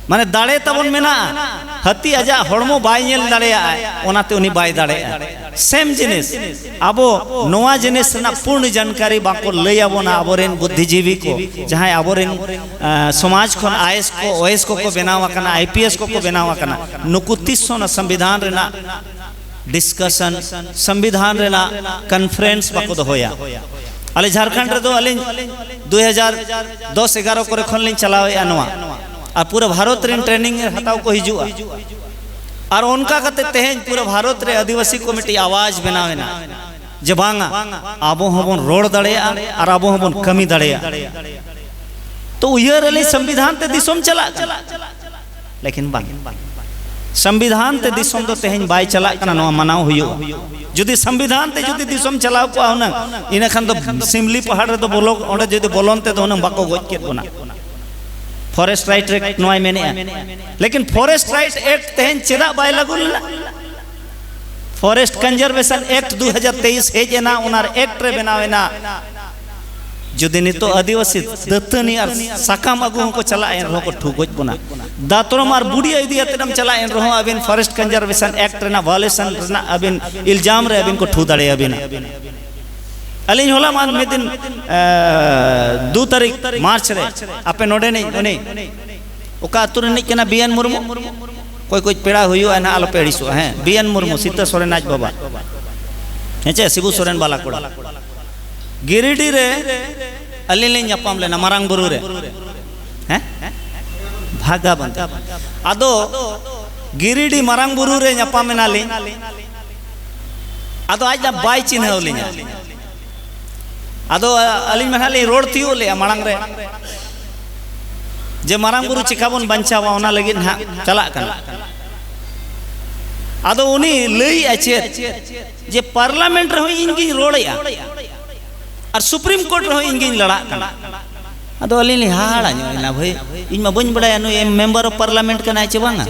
ᱢᱟᱱᱮ, ᱫᱟᱲᱮ ᱛᱟᱵᱚᱱ ᱢᱮᱱᱟᱜᱼᱟ, ᱦᱟᱹᱛᱤ ᱟᱡᱟᱜ ᱦᱚᱲᱢᱚ ᱵᱟᱭ ᱧᱮᱞ ᱫᱟᱲᱮᱭᱟᱜᱼᱟ, ᱚᱱᱟᱛᱮ ᱩᱱᱤ ᱵᱟᱭ ᱫᱟᱲᱮᱭᱟᱜᱼᱟ᱾ ᱥᱮᱢ ᱡᱤᱱᱤᱥ, ᱟᱵᱚ ᱱᱚᱣᱟ ᱡᱤᱱᱤᱥ ᱨᱮᱱᱟᱜ ᱯᱩᱨᱱ ᱡᱟᱱᱠᱟᱨᱤ ᱵᱟᱠᱚ ᱞᱟᱹᱭ ᱟᱵᱚᱱᱟ ᱟᱵᱚᱨᱮᱱ ᱵᱩᱫᱽᱫᱷᱤᱡᱤᱵᱤ ᱠᱚ, ᱡᱟᱦᱟᱸᱭ ᱟᱵᱚᱨᱮᱱ, ᱟᱸ, ᱥᱚᱢᱟᱡᱽ ᱠᱷᱚᱱ ᱟᱭᱮᱥ ᱠᱚ, ᱳᱭᱮᱥ ᱠᱚᱠᱚ ᱵᱮᱱᱟᱣ ᱟᱠᱟᱱᱟ, ᱟᱭ ᱯᱤ ᱮᱥ ᱠᱚᱠᱚ ᱵᱮᱱᱟᱣ ᱟᱠᱟᱱᱟ᱾ ᱱᱩᱠᱩ ᱛᱤᱥ ᱦᱚᱸ ᱚᱱᱟ ᱥᱚᱝᱵᱤᱫᱷᱟᱱ ᱨᱮᱱᱟᱜ ᱰᱤᱥᱠᱟᱥᱚᱱ, ᱥᱚᱝᱵᱤᱫᱷᱟᱱ ᱨᱮᱱᱟᱜ ᱠᱚᱱᱯᱷᱟᱨᱮᱱᱥ ᱵᱟᱠᱚ ᱫᱚᱦᱚᱭᱟ᱾ ᱟᱞᱮ ᱡᱷᱟᱲᱠᱷᱚᱸᱰ ᱨᱮᱫᱚ ᱟᱹᱞᱤᱧ ᱫᱩᱭ ᱦᱟᱡᱟᱨ ᱫᱚᱥ ᱮᱜᱟᱨᱚ ᱠᱚᱨᱮ ᱠᱷᱚᱱ ᱞᱤᱧ ᱪᱟᱞᱟᱣᱮᱫᱼᱟ ᱱᱚᱣᱟ, ᱟᱨ ᱯᱩᱨᱟᱹ ᱵᱷᱟᱨᱚᱛ ᱨᱮᱱ ᱴᱨᱮᱱᱤᱝ ᱦᱟᱛᱟᱣ ᱠᱚ ᱦᱤᱡᱩᱜᱼᱟ᱾ ᱟᱨ ᱚᱱᱠᱟ ᱠᱟᱛᱮ ᱛᱮᱦᱮᱧ ᱯᱩᱨᱟᱹ ᱵᱷᱟᱨᱚᱛ ᱨᱮ ᱟᱹᱫᱤᱵᱟᱹᱥᱤ ᱠᱚ ᱢᱤᱫᱴᱤᱡ ᱟᱣᱟᱡᱽ ᱵᱮᱱᱟᱣ ᱮᱱᱟ ᱡᱮ ᱵᱟᱝᱟ, ᱟᱵᱚ ᱦᱚᱸᱵᱚᱱ ᱨᱚᱲ ᱫᱟᱲᱮᱭᱟᱜᱼᱟ ᱟᱨ ᱟᱵᱚ ᱦᱚᱸᱵᱚᱱ ᱠᱟᱹᱢᱤ ᱫᱟᱲᱮᱭᱟᱜᱼᱟ᱾ ᱛᱚ ᱩᱭᱦᱟᱹᱨ ᱟᱹᱞᱤᱧ ᱥᱚᱝᱵᱤᱫᱷᱟᱱ ᱛᱮ ᱫᱤᱥᱚᱢ ᱪᱟᱞᱟᱜ ᱠᱟᱱᱟ, ᱞᱮᱠᱤᱱ ᱵᱟᱝ, ᱥᱚᱝᱵᱤᱫᱷᱟᱱ ᱛᱮ ᱫᱤᱥᱚᱢ ᱫᱚ ᱛᱮᱦᱮᱧ ᱵᱟᱭ ᱪᱟᱞᱟᱜ ᱠᱟᱱᱟ, ᱱᱚᱣᱟ ᱢᱟᱱᱟᱣ ᱦᱩᱭᱩᱜᱼᱟ᱾ ᱡᱩᱫᱤ ᱥᱚᱝᱵᱤᱫᱷᱟᱱ ᱛᱮ ᱡᱩᱫᱤ ᱫᱤᱥᱚᱢ ᱪᱟᱞᱟᱣ ᱠᱚᱜᱼᱟ ᱦᱩᱱᱟᱹᱝ, ᱤᱱᱟᱹ ᱠᱷᱟᱱ ᱫᱚ ᱥᱤᱢᱞᱤ ᱯᱟᱦᱟᱲ ᱨᱮᱫᱚ ᱵᱚᱞᱚ, ᱚᱸᱰᱮ ᱡᱩᱫᱤ ᱵᱚᱞᱚᱱ ᱛᱮᱫᱚ ᱦᱩᱱᱟᱹᱝ ᱵᱟᱠᱚ ᱜᱚᱡ ᱠᱮᱫ ᱵᱚᱱᱟ᱾ ᱯᱷᱚᱨᱮᱥᱴ ᱨᱟᱭᱤᱴ ᱮᱠᱴ ᱱᱚᱣᱟᱭ ᱢᱮᱱᱮᱜᱼᱟ, ᱞᱮᱠᱤᱱ ᱯᱷᱚᱨᱮᱥᱴ ᱨᱟᱭᱤᱴ ᱮᱠᱴ ᱛᱮᱦᱮᱧ ᱪᱮᱫᱟᱜ ᱵᱟᱭ ᱞᱟᱹᱜᱩ ᱞᱮᱱᱟ? ᱯᱷᱚᱨᱮᱥᱴ ᱠᱚᱱᱡᱟᱨᱵᱷᱮᱥᱚᱱ ᱮᱠᱴ ᱫᱩ ᱦᱟᱡᱟᱨ ᱛᱮᱭᱤᱥ ᱦᱮᱡ ᱮᱱᱟ, ᱚᱱᱟ ᱮᱠᱴ ᱨᱮ ᱵᱮᱱᱟᱣ ᱮᱱᱟ᱾ ᱡᱩᱫᱤ ᱱᱤᱛᱚᱜ ᱟᱹᱫᱤᱵᱟᱹᱥᱤ ᱫᱟᱹᱛᱟᱹᱱᱤ ᱟᱨ ᱥᱟᱠᱟᱢ ᱟᱹᱜᱩ ᱦᱚᱸᱠᱚ ᱪᱟᱞᱟᱜᱼᱟ, ᱮᱱ ᱨᱮᱦᱚᱸ ᱠᱚ ᱴᱷᱩ ᱜᱚᱡ ᱵᱚᱱᱟ᱾ ᱫᱟᱛᱨᱚᱢ ᱟᱨ ᱵᱩᱰᱤ ᱤᱫᱤ ᱠᱟᱛᱮᱫ ᱮᱢ ᱪᱟᱞᱟᱜᱼᱟ, ᱮᱱ ᱨᱮᱦᱚᱸ ᱟᱹᱵᱤᱱ ᱯᱷᱚᱨᱮᱥᱴ ᱠᱚᱱᱡᱟᱨᱵᱷᱮᱥᱚᱱ ᱮᱠᱴ ᱨᱮᱱᱟᱜ ᱵᱷᱟᱭᱳᱞᱮᱥᱚᱱ ᱨᱮᱱᱟᱜ ᱟᱹᱵᱤᱱ ᱤᱞᱡᱟᱢ ᱨᱮ ᱟᱹᱵᱤᱱ ᱠᱚ ᱴᱷᱩ ᱫᱟᱲᱮᱭᱟᱵᱤᱱᱟ᱾ ᱟᱹᱞᱤᱧ ᱦᱚᱞᱟ ᱢᱟ ᱢᱤᱫ ᱫᱤᱱ, ᱮ, ᱫᱩ ᱛᱟᱹᱨᱤᱠᱷ ᱢᱟᱨᱪ ᱨᱮ ᱟᱯᱮ ᱱᱚᱰᱮᱱᱤᱡ ᱩᱱᱤ ᱚᱠᱟ ᱟᱹᱛᱩ ᱨᱤᱱᱤᱡ ᱠᱟᱱᱟ? ᱵᱤ ᱮᱱ ᱢᱩᱨᱢᱩ᱾ ᱚᱠᱚᱭ ᱠᱚ ᱯᱮᱲᱟ ᱦᱩᱭᱩᱜᱼᱟ ᱱᱟᱦᱟᱜ, ᱟᱞᱚᱯᱮ ᱟᱹᱲᱤᱥᱚᱜᱼᱟ᱾ ᱦᱮᱸ, ᱵᱤ ᱮᱱ ᱢᱩᱨᱢᱩ, ᱥᱤᱛᱟᱹ ᱥᱚᱨᱮᱱ ᱟᱡ ᱵᱟᱵᱟ, ᱦᱮᱸ ᱪᱮ, ᱥᱤᱵᱩ ᱥᱚᱨᱮᱱ ᱵᱟᱞᱟ ᱠᱚᱲᱟ᱾ ᱜᱤᱨᱤᱰᱤ ᱨᱮ ᱟᱹᱞᱤᱧ ᱞᱤᱧ ᱧᱟᱯᱟᱢ ᱞᱮᱱᱟ, ᱢᱟᱨᱟᱝ ᱵᱩᱨᱩ ᱨᱮ᱾ ᱦᱮᱸ, ᱵᱷᱟᱜᱟ ᱵᱟᱝ᱾ ᱟᱫᱚ ᱜᱤᱨᱤᱰᱤ ᱢᱟᱨᱟᱝ ᱵᱩᱨᱩ ᱨᱮ ᱧᱟᱯᱟᱢ ᱮᱱᱟᱞᱤᱧ᱾ ᱟᱫᱚ ᱟᱡ ᱫᱚ ᱵᱟᱭ ᱪᱤᱱᱦᱟᱹᱣ ᱞᱤᱧᱟ᱾ ᱟᱫᱚ ᱟᱹᱞᱤᱧ ᱢᱟ ᱱᱟᱦᱟᱜ ᱞᱤᱧ ᱨᱚᱲ ᱛᱤᱭᱳᱜ ᱞᱮᱜᱼᱟ ᱢᱟᱲᱟᱝ ᱨᱮ, ᱡᱮ ᱢᱟᱨᱟᱝ ᱵᱩᱨᱩ ᱪᱮᱠᱟ ᱵᱚᱱ ᱵᱟᱧᱪᱟᱣᱟ, ᱚᱱᱟ ᱞᱟᱹᱜᱤᱫ ᱱᱟᱦᱟᱜ ᱪᱟᱞᱟᱜ ᱠᱟᱱᱟ᱾ ᱟᱫᱚ ᱩᱱᱤ ᱞᱟᱹᱭᱮᱜᱼᱟ ᱪᱮᱫ, ᱡᱮ ᱯᱟᱨᱞᱟᱢᱮᱱᱴ ᱨᱮᱦᱚᱸ ᱤᱧ ᱜᱤᱧ ᱨᱚᱲᱮᱜᱼᱟ, ᱟᱨ ᱥᱩᱯᱨᱤᱢ ᱠᱳᱨᱴ ᱨᱮᱦᱚᱸ ᱤᱧ ᱜᱤᱧ ᱞᱟᱲᱟᱜ ᱠᱟᱱᱟ᱾ ᱟᱫᱚ ᱟᱹᱞᱤᱧ ᱞᱤᱧ ᱦᱟᱦᱟᱲᱟ ᱧᱚᱜ ᱮᱱᱟ, ᱵᱷᱟᱹᱭ, ᱤᱧ ᱢᱟ ᱵᱟᱹᱧ ᱵᱟᱲᱟᱭᱟ ᱱᱩᱭ ᱢᱮᱢᱵᱟᱨ ᱚᱯᱷ ᱯᱟᱨᱞᱟᱢᱮᱱᱴ ᱠᱟᱱᱟᱭ ᱪᱮ ᱵᱟᱝᱟ᱾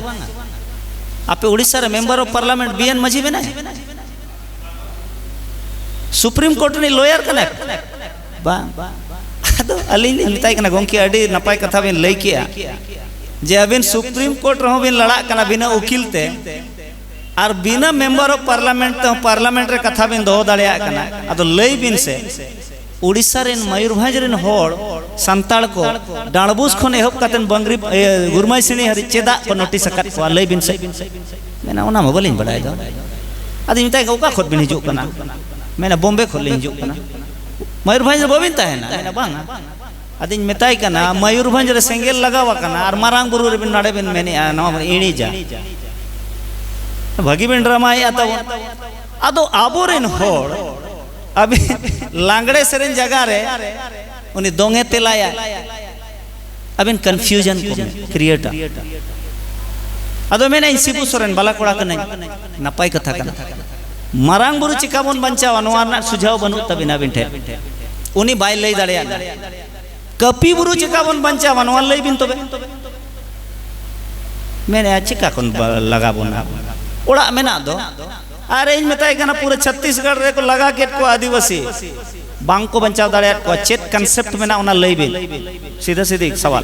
ᱟᱯᱮ ᱩᱲᱤᱥᱥᱟ ᱨᱮ ᱢᱮᱢᱵᱟᱨ ᱚᱯᱷ ᱯᱟᱨᱞᱟᱢᱮᱱᱴ ᱵᱤ ᱮᱱ ᱢᱟᱹᱡᱷᱤ ᱢᱮᱱᱟᱭ? ᱥᱩᱯᱨᱤᱢ ᱠᱳᱨᱴ ᱨᱤᱱᱤᱡ ᱞᱚᱭᱟᱨ ᱠᱟᱱᱟᱭ? ᱵᱟᱝ᱾ ᱟᱫᱚ ᱟᱹᱞᱤᱧ ᱞᱤᱧ ᱢᱮᱛᱟᱭ ᱠᱟᱱᱟ, "ᱜᱚᱢᱠᱮ, ᱟᱹᱰᱤ ᱱᱟᱯᱟᱭ ᱠᱟᱛᱷᱟ ᱵᱤᱱ ᱞᱟᱹᱭ ᱠᱮᱜᱼᱟ ᱡᱮ ᱟᱹᱵᱤᱱ ᱥᱩᱯᱨᱤᱢ ᱠᱳᱨᱴ ᱨᱮᱦᱚᱸ ᱵᱤᱱ ᱞᱟᱲᱟᱜ ᱠᱟᱱᱟ ᱵᱤᱱᱟᱹ ᱩᱠᱤᱞ ᱛᱮ, ᱟᱨ ᱵᱤᱱᱟᱹ ᱢᱮᱢᱵᱟᱨ ᱚᱯᱷ ᱯᱟᱨᱞᱟᱢᱮᱱᱴ ᱛᱮᱦᱚᱸ ᱯᱟᱨᱞᱟᱢᱮᱱᱴ ᱨᱮ ᱠᱟᱛᱷᱟ ᱵᱤᱱ ᱫᱚᱦᱚ ᱫᱟᱲᱮᱭᱟᱜ ᱠᱟᱱᱟ᱾ ᱟᱫᱚ ᱞᱟᱹᱭ ᱵᱤᱱ ᱥᱮ, ᱩᱲᱤᱥᱥᱟ ᱨᱮᱱ, ᱢᱚᱭᱩᱨᱵᱷᱚᱸᱡᱽ ᱨᱮᱱ ᱦᱚᱲ, ᱥᱟᱱᱛᱟᱲ ᱠᱚ, ᱰᱟᱸᱰᱵᱩᱥ ᱠᱷᱚᱱ ᱮᱦᱚᱵ ᱠᱟᱛᱮ ᱵᱟᱝᱨᱤ, ᱤᱭᱟᱹ, ᱜᱩᱨᱢᱟᱭ ᱥᱤᱬᱤ ᱦᱟᱹᱨᱤᱡ ᱪᱮᱫᱟᱜ ᱠᱚ ᱱᱳᱴᱤᱥ ᱟᱠᱟᱫ ᱠᱚᱣᱟ? ᱞᱟᱹᱭ ᱵᱤᱱ ᱥᱮ?" ᱢᱮᱱᱟ, "ᱚᱱᱟ ᱢᱟ ᱵᱟᱹᱞᱤᱧ ᱵᱟᱲᱟᱭ ᱫᱚ᱾" ᱟᱫᱚᱧ ᱢᱮᱛᱟᱭ ᱠᱟᱱᱟ, "ᱚᱠᱟ ᱠᱷᱚᱱ ᱵᱤᱱ ᱦᱤᱡᱩᱜ ᱠᱟᱱᱟ?" ᱢᱮᱱᱟ, "ᱵᱳᱢᱵᱮ ᱠᱷᱚᱱ ᱞᱤᱧ ᱦᱤᱡᱩᱜ ᱠᱟᱱᱟ᱾" "ᱢᱚᱭᱩᱨᱵᱷᱚᱸᱡᱽ ᱨᱮ ᱵᱟᱹᱵᱤᱱ ᱛᱟᱦᱮᱱᱟ?" ᱢᱮᱱᱟ, "ᱵᱟᱝᱟ᱾" ᱟᱫᱚᱧ ᱢᱮᱛᱟᱭ ᱠᱟᱱᱟ, "ᱢᱚᱭᱩᱨᱵᱷᱚᱸᱡᱽ ᱨᱮ ᱥᱮᱸᱜᱮᱞ ᱞᱟᱜᱟᱣ ᱟᱠᱟᱱᱟ ᱟᱨ ᱢᱟᱨᱟᱝ ᱵᱩᱨᱩ ᱨᱮᱵᱤᱱ, ᱱᱚᱰᱮ ᱵᱤᱱ ᱢᱮᱱᱮᱫᱼᱟ, ᱱᱚᱣᱟ ᱵᱚᱱ ᱤᱬᱤᱡᱟ᱾ ᱵᱷᱟᱹᱜᱤ ᱵᱤᱱ ᱰᱨᱟᱢᱟᱭᱮᱫᱼᱟ ᱛᱟᱵᱚᱱ᱾" ᱟᱫᱚ ᱟᱵᱚᱨᱮᱱ ᱦᱚᱲ ᱟᱹᱵᱤᱱ ᱞᱟᱜᱽᱲᱮ ᱥᱮᱨᱮᱧ ᱡᱟᱭᱜᱟ ᱨᱮ ᱩᱱᱤ ᱫᱚᱝᱮ ᱛᱮᱞᱟᱭᱟ, ᱟᱹᱵᱤᱱ ᱠᱚᱱᱯᱷᱤᱭᱩᱡᱚᱱ ᱠᱚ ᱠᱨᱤᱭᱮᱴᱟ᱾ ᱟᱫᱚ ᱢᱮᱱᱟ, "ᱤᱧ ᱥᱤᱵᱩ ᱥᱚᱨᱮᱱ ᱵᱟᱞᱟ ᱠᱚᱲᱟ ᱠᱟᱹᱱᱟᱹᱧ᱾" ᱱᱟᱯᱟᱭ ᱠᱟᱛᱷᱟ ᱠᱟᱱᱟ᱾ ᱢᱟᱨᱟᱝ ᱵᱩᱨᱩ ᱪᱤᱠᱟ ᱵᱚᱱ ᱵᱟᱧᱪᱟᱣᱟ, ᱱᱚᱣᱟ ᱨᱮᱱᱟᱜ ᱥᱩᱡᱷᱟᱣ ᱵᱟᱹᱱᱩᱜ ᱛᱟᱵᱤᱱᱟ ᱟᱹᱵᱤᱱ ᱴᱷᱮᱱ᱾ ᱩᱱᱤ ᱵᱟᱭ ᱞᱟᱹᱭ ᱫᱟᱲᱮᱭᱟᱜ ᱠᱟᱱᱟ᱾ ᱠᱟᱹᱯᱤ ᱵᱩᱨᱩ ᱪᱤᱠᱟ ᱵᱚᱱ ᱵᱟᱧᱪᱟᱣᱟ, ᱱᱚᱣᱟ ᱞᱟᱹᱭ ᱵᱤᱱ ᱛᱚᱵᱮ᱾ ᱢᱮᱱᱮᱫᱼᱟ, "ᱪᱤᱠᱟ ᱠᱷᱚᱱ ᱵᱟ-, ᱞᱟᱜᱟ ᱵᱚᱱᱟ? ᱚᱲᱟᱜ ᱢᱮᱱᱟᱜ ᱫᱚ᱾" ᱟᱨ ᱤᱧ ᱢᱮᱛᱟᱭ ᱠᱟᱱᱟ, ᱯᱩᱨᱟᱹ ᱪᱷᱟᱛᱤᱥᱜᱚᱲ ᱨᱮᱠᱚ ᱞᱟᱜᱟ ᱠᱮᱫ ᱠᱚᱣᱟ ᱟᱹᱫᱤᱵᱟᱹᱥᱤ, ᱵᱟᱝ ᱠᱚ ᱵᱟᱧᱪᱟᱣ ᱫᱟᱲᱮᱭᱟᱫ ᱠᱚᱣᱟ᱾ ᱪᱮᱫ ᱠᱚᱱᱥᱮᱯᱴ ᱢᱮᱱᱟᱜᱼᱟ, ᱚᱱᱟ ᱞᱟᱹᱭ ᱵᱤᱱ᱾ ᱥᱤᱫᱷᱟᱹ ᱥᱤᱫᱷᱤ ᱥᱟᱣᱟᱞ,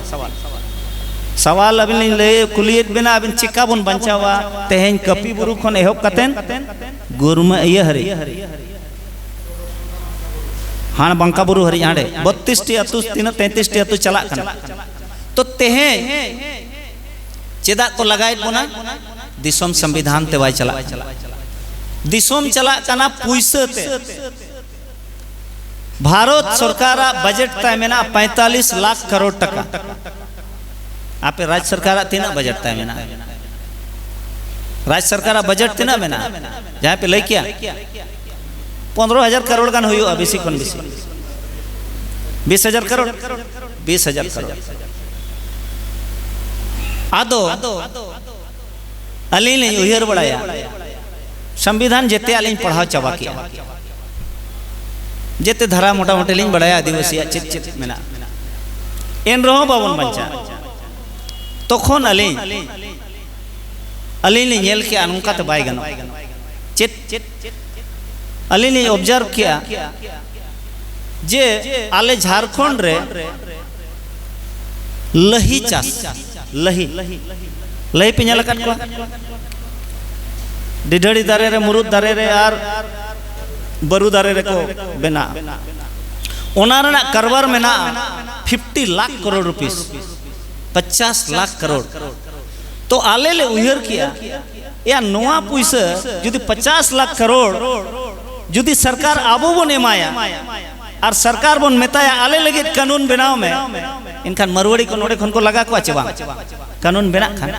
ᱥᱟᱣᱟᱞ ᱟᱹᱵᱤᱱ ᱞᱤᱧ ᱞᱟᱹᱭ, ᱠᱩᱞᱤᱭᱮᱫ ᱵᱮᱱᱟ, ᱟᱹᱵᱤᱱ ᱪᱤᱠᱟ ᱵᱚᱱ ᱵᱟᱧᱪᱟᱣᱟ ᱛᱮᱦᱮᱧ ᱠᱟᱹᱯᱤ ᱵᱩᱨᱩ ᱠᱷᱚᱱ ᱮᱦᱚᱵ ᱠᱟᱛᱮᱱ ᱜᱩᱨᱢᱟᱹ ᱤᱭᱟᱹ ᱦᱟᱹᱨᱤᱡ, ᱦᱟᱱ ᱵᱟᱝᱠᱟ ᱵᱩᱨᱩ ᱦᱟᱹᱨᱤᱡ, ᱦᱟᱸᱰᱮ ᱵᱚᱛᱛᱨᱤᱥ ᱴᱤ ᱟᱹᱛᱩ, ᱛᱤᱱᱟᱹᱜ, ᱛᱮᱸᱛᱨᱤᱥ ᱴᱤ ᱟᱹᱛᱩ ᱪᱟᱞᱟᱜ ᱠᱟᱱᱟ᱾ ᱛᱚ ᱛᱮᱦᱮᱧ ᱪᱮᱫᱟᱜ ᱠᱚ ᱞᱟᱜᱟᱭᱮᱫ ᱵᱚᱱᱟ? ᱫᱤᱥᱚᱢ ᱥᱚᱝᱵᱤᱫᱷᱟᱱ ᱛᱮ ᱵᱟᱭ ᱪᱟᱞᱟᱜ ᱠᱟᱱᱟ᱾ ᱫᱤᱥᱚᱢ ᱪᱟᱞᱟᱜ ᱠᱟᱱᱟ ᱯᱩᱭᱥᱟᱹ ᱛᱮ᱾ ᱵᱷᱟᱨᱚᱛ ᱥᱚᱨᱠᱟᱨᱟᱜ ᱵᱟᱡᱮᱴ ᱛᱟᱭ ᱢᱮᱱᱟᱜᱼᱟ ᱯᱚᱸᱭᱛᱟᱞᱤᱥ ᱞᱟᱠᱷ ᱠᱟᱨᱳᱲ ᱴᱟᱠᱟ᱾ ᱟᱯᱮ ᱨᱟᱡᱽ ᱥᱚᱨᱠᱟᱨᱟᱜ ᱛᱤᱱᱟᱹᱜ ᱵᱟᱡᱮᱴ ᱛᱟᱭ ᱢᱮᱱᱟᱜᱼᱟ? ᱨᱟᱡᱽ ᱥᱚᱨᱠᱟᱨᱟᱜ ᱵᱟᱡᱮᱴ ᱛᱤᱱᱟᱹᱜ ᱢᱮᱱᱟᱜᱼᱟ? ᱡᱟᱦᱟᱸᱭ ᱯᱮ ᱞᱟᱹᱭ ᱠᱮᱭᱟ? ᱯᱚᱱᱨᱚ ᱦᱟᱡᱟᱨ ᱠᱟᱨᱳᱲ ᱜᱟᱱ ᱦᱩᱭᱩᱜᱼᱟ, ᱵᱮᱥᱤ ᱠᱷᱚᱱ ᱵᱮᱥᱤ᱾ ᱵᱤᱥ ᱦᱟᱡᱟᱨ ᱠᱟᱨᱳᱲ, ᱵᱤᱥ ᱦᱟᱡᱟᱨ ᱠᱟᱨᱳᱲ᱾ ᱟᱫᱚ ᱟᱹᱞᱤᱧ ᱞᱤᱧ ᱩᱭᱦᱟᱹᱨ ᱵᱟᱲᱟᱭᱟ, ᱥᱚᱝᱵᱤᱫᱷᱟᱱ ᱡᱮᱛᱮᱭᱟᱜ ᱞᱤᱧ ᱯᱟᱲᱦᱟᱣ ᱪᱟᱵᱟ ᱠᱮᱜᱼᱟ᱾ ᱡᱮᱛᱮ ᱫᱷᱟᱨᱟ ᱢᱚᱴᱟᱢᱩᱴᱤ ᱞᱤᱧ ᱵᱟᱲᱟᱭᱟ ᱟᱹᱫᱤᱵᱟᱹᱥᱤᱭᱟᱜ ᱪᱮᱫ ᱪᱮᱫ ᱢᱮᱱᱟᱜᱼᱟ᱾ ᱮᱱ ᱨᱮᱦᱚᱸ ᱵᱟᱵᱚᱱ ᱵᱟᱧᱪᱟᱜᱼᱟ᱾ ᱛᱚᱠᱷᱚᱱ ᱟᱹᱞᱤᱧ ᱟᱹᱞᱤᱧ ᱞᱤᱧ ᱧᱮᱞ ᱠᱮᱜᱼᱟ, ᱱᱚᱝᱠᱟ ᱛᱮ ᱵᱟᱭ ᱜᱟᱱᱚᱜᱼᱟ᱾ ᱪᱮᱫ ᱟᱹᱞᱤᱧ ᱞᱤᱧ ᱚᱵᱡᱟᱨᱵᱷ ᱠᱮᱜᱼᱟ ᱡᱮ ᱟᱞᱮ ᱡᱷᱟᱲᱠᱷᱚᱸᱰ ᱨᱮ ᱞᱟᱹᱦᱤ ᱪᱟᱥ, ᱞᱟᱹᱦᱤ, ᱞᱟᱹᱦᱤ ᱯᱮ ᱧᱮᱞ ᱟᱠᱟᱫ ᱠᱚᱣᱟ? ᱰᱤᱰᱷᱟᱹᱲᱤ ᱫᱟᱨᱮ ᱨᱮ, ᱢᱩᱨᱩᱫ ᱫᱟᱨᱮ ᱨᱮ ᱟᱨ ᱵᱟᱹᱨᱩ ᱫᱟᱨᱮ ᱨᱮᱠᱚ ᱵᱮᱱᱟᱜᱼᱟ᱾ ᱚᱱᱟ ᱨᱮᱱᱟᱜ ᱠᱟᱨᱵᱟᱨ ᱢᱮᱱᱟᱜᱼᱟ ᱯᱷᱤᱯᱴᱤ ᱞᱟᱠᱷ ᱠᱟᱨᱳᱲ ᱨᱩᱯᱤᱥ, ᱯᱚᱪᱟᱥ ᱞᱟᱠᱷ ᱠᱟᱨᱳᱲ᱾ ᱛᱚ ᱟᱞᱮ ᱞᱮ ᱩᱭᱦᱟᱹᱨ ᱠᱮᱜᱼᱟ, ᱮᱭᱟ, ᱱᱚᱣᱟ ᱯᱩᱭᱥᱟᱹ ᱡᱩᱫᱤ ᱯᱚᱪᱟᱥ ᱞᱟᱠᱷ ᱠᱟᱨᱳᱲ ᱡᱩᱫᱤ ᱥᱚᱨᱠᱟᱨ ᱟᱵᱚ ᱵᱚᱱ ᱮᱢᱟᱭᱟ ᱟᱨ ᱥᱚᱨᱠᱟᱨ ᱵᱚᱱ ᱢᱮᱛᱟᱭᱟ, "ᱟᱞᱮ ᱞᱟᱹᱜᱤᱫ ᱠᱟᱹᱱᱩᱱ ᱵᱮᱱᱟᱣ ᱢᱮ," ᱮᱱᱠᱷᱟᱱ ᱢᱟᱨᱣᱟᱲᱤ ᱠᱚ ᱱᱚᱰᱮ ᱠᱷᱚᱱ ᱠᱚ ᱞᱟᱜᱟ ᱠᱚᱣᱟ ᱪᱮ ᱵᱟᱝ? ᱠᱟᱹᱱᱩᱱ ᱵᱮᱱᱟᱜ ᱠᱷᱟᱱ᱾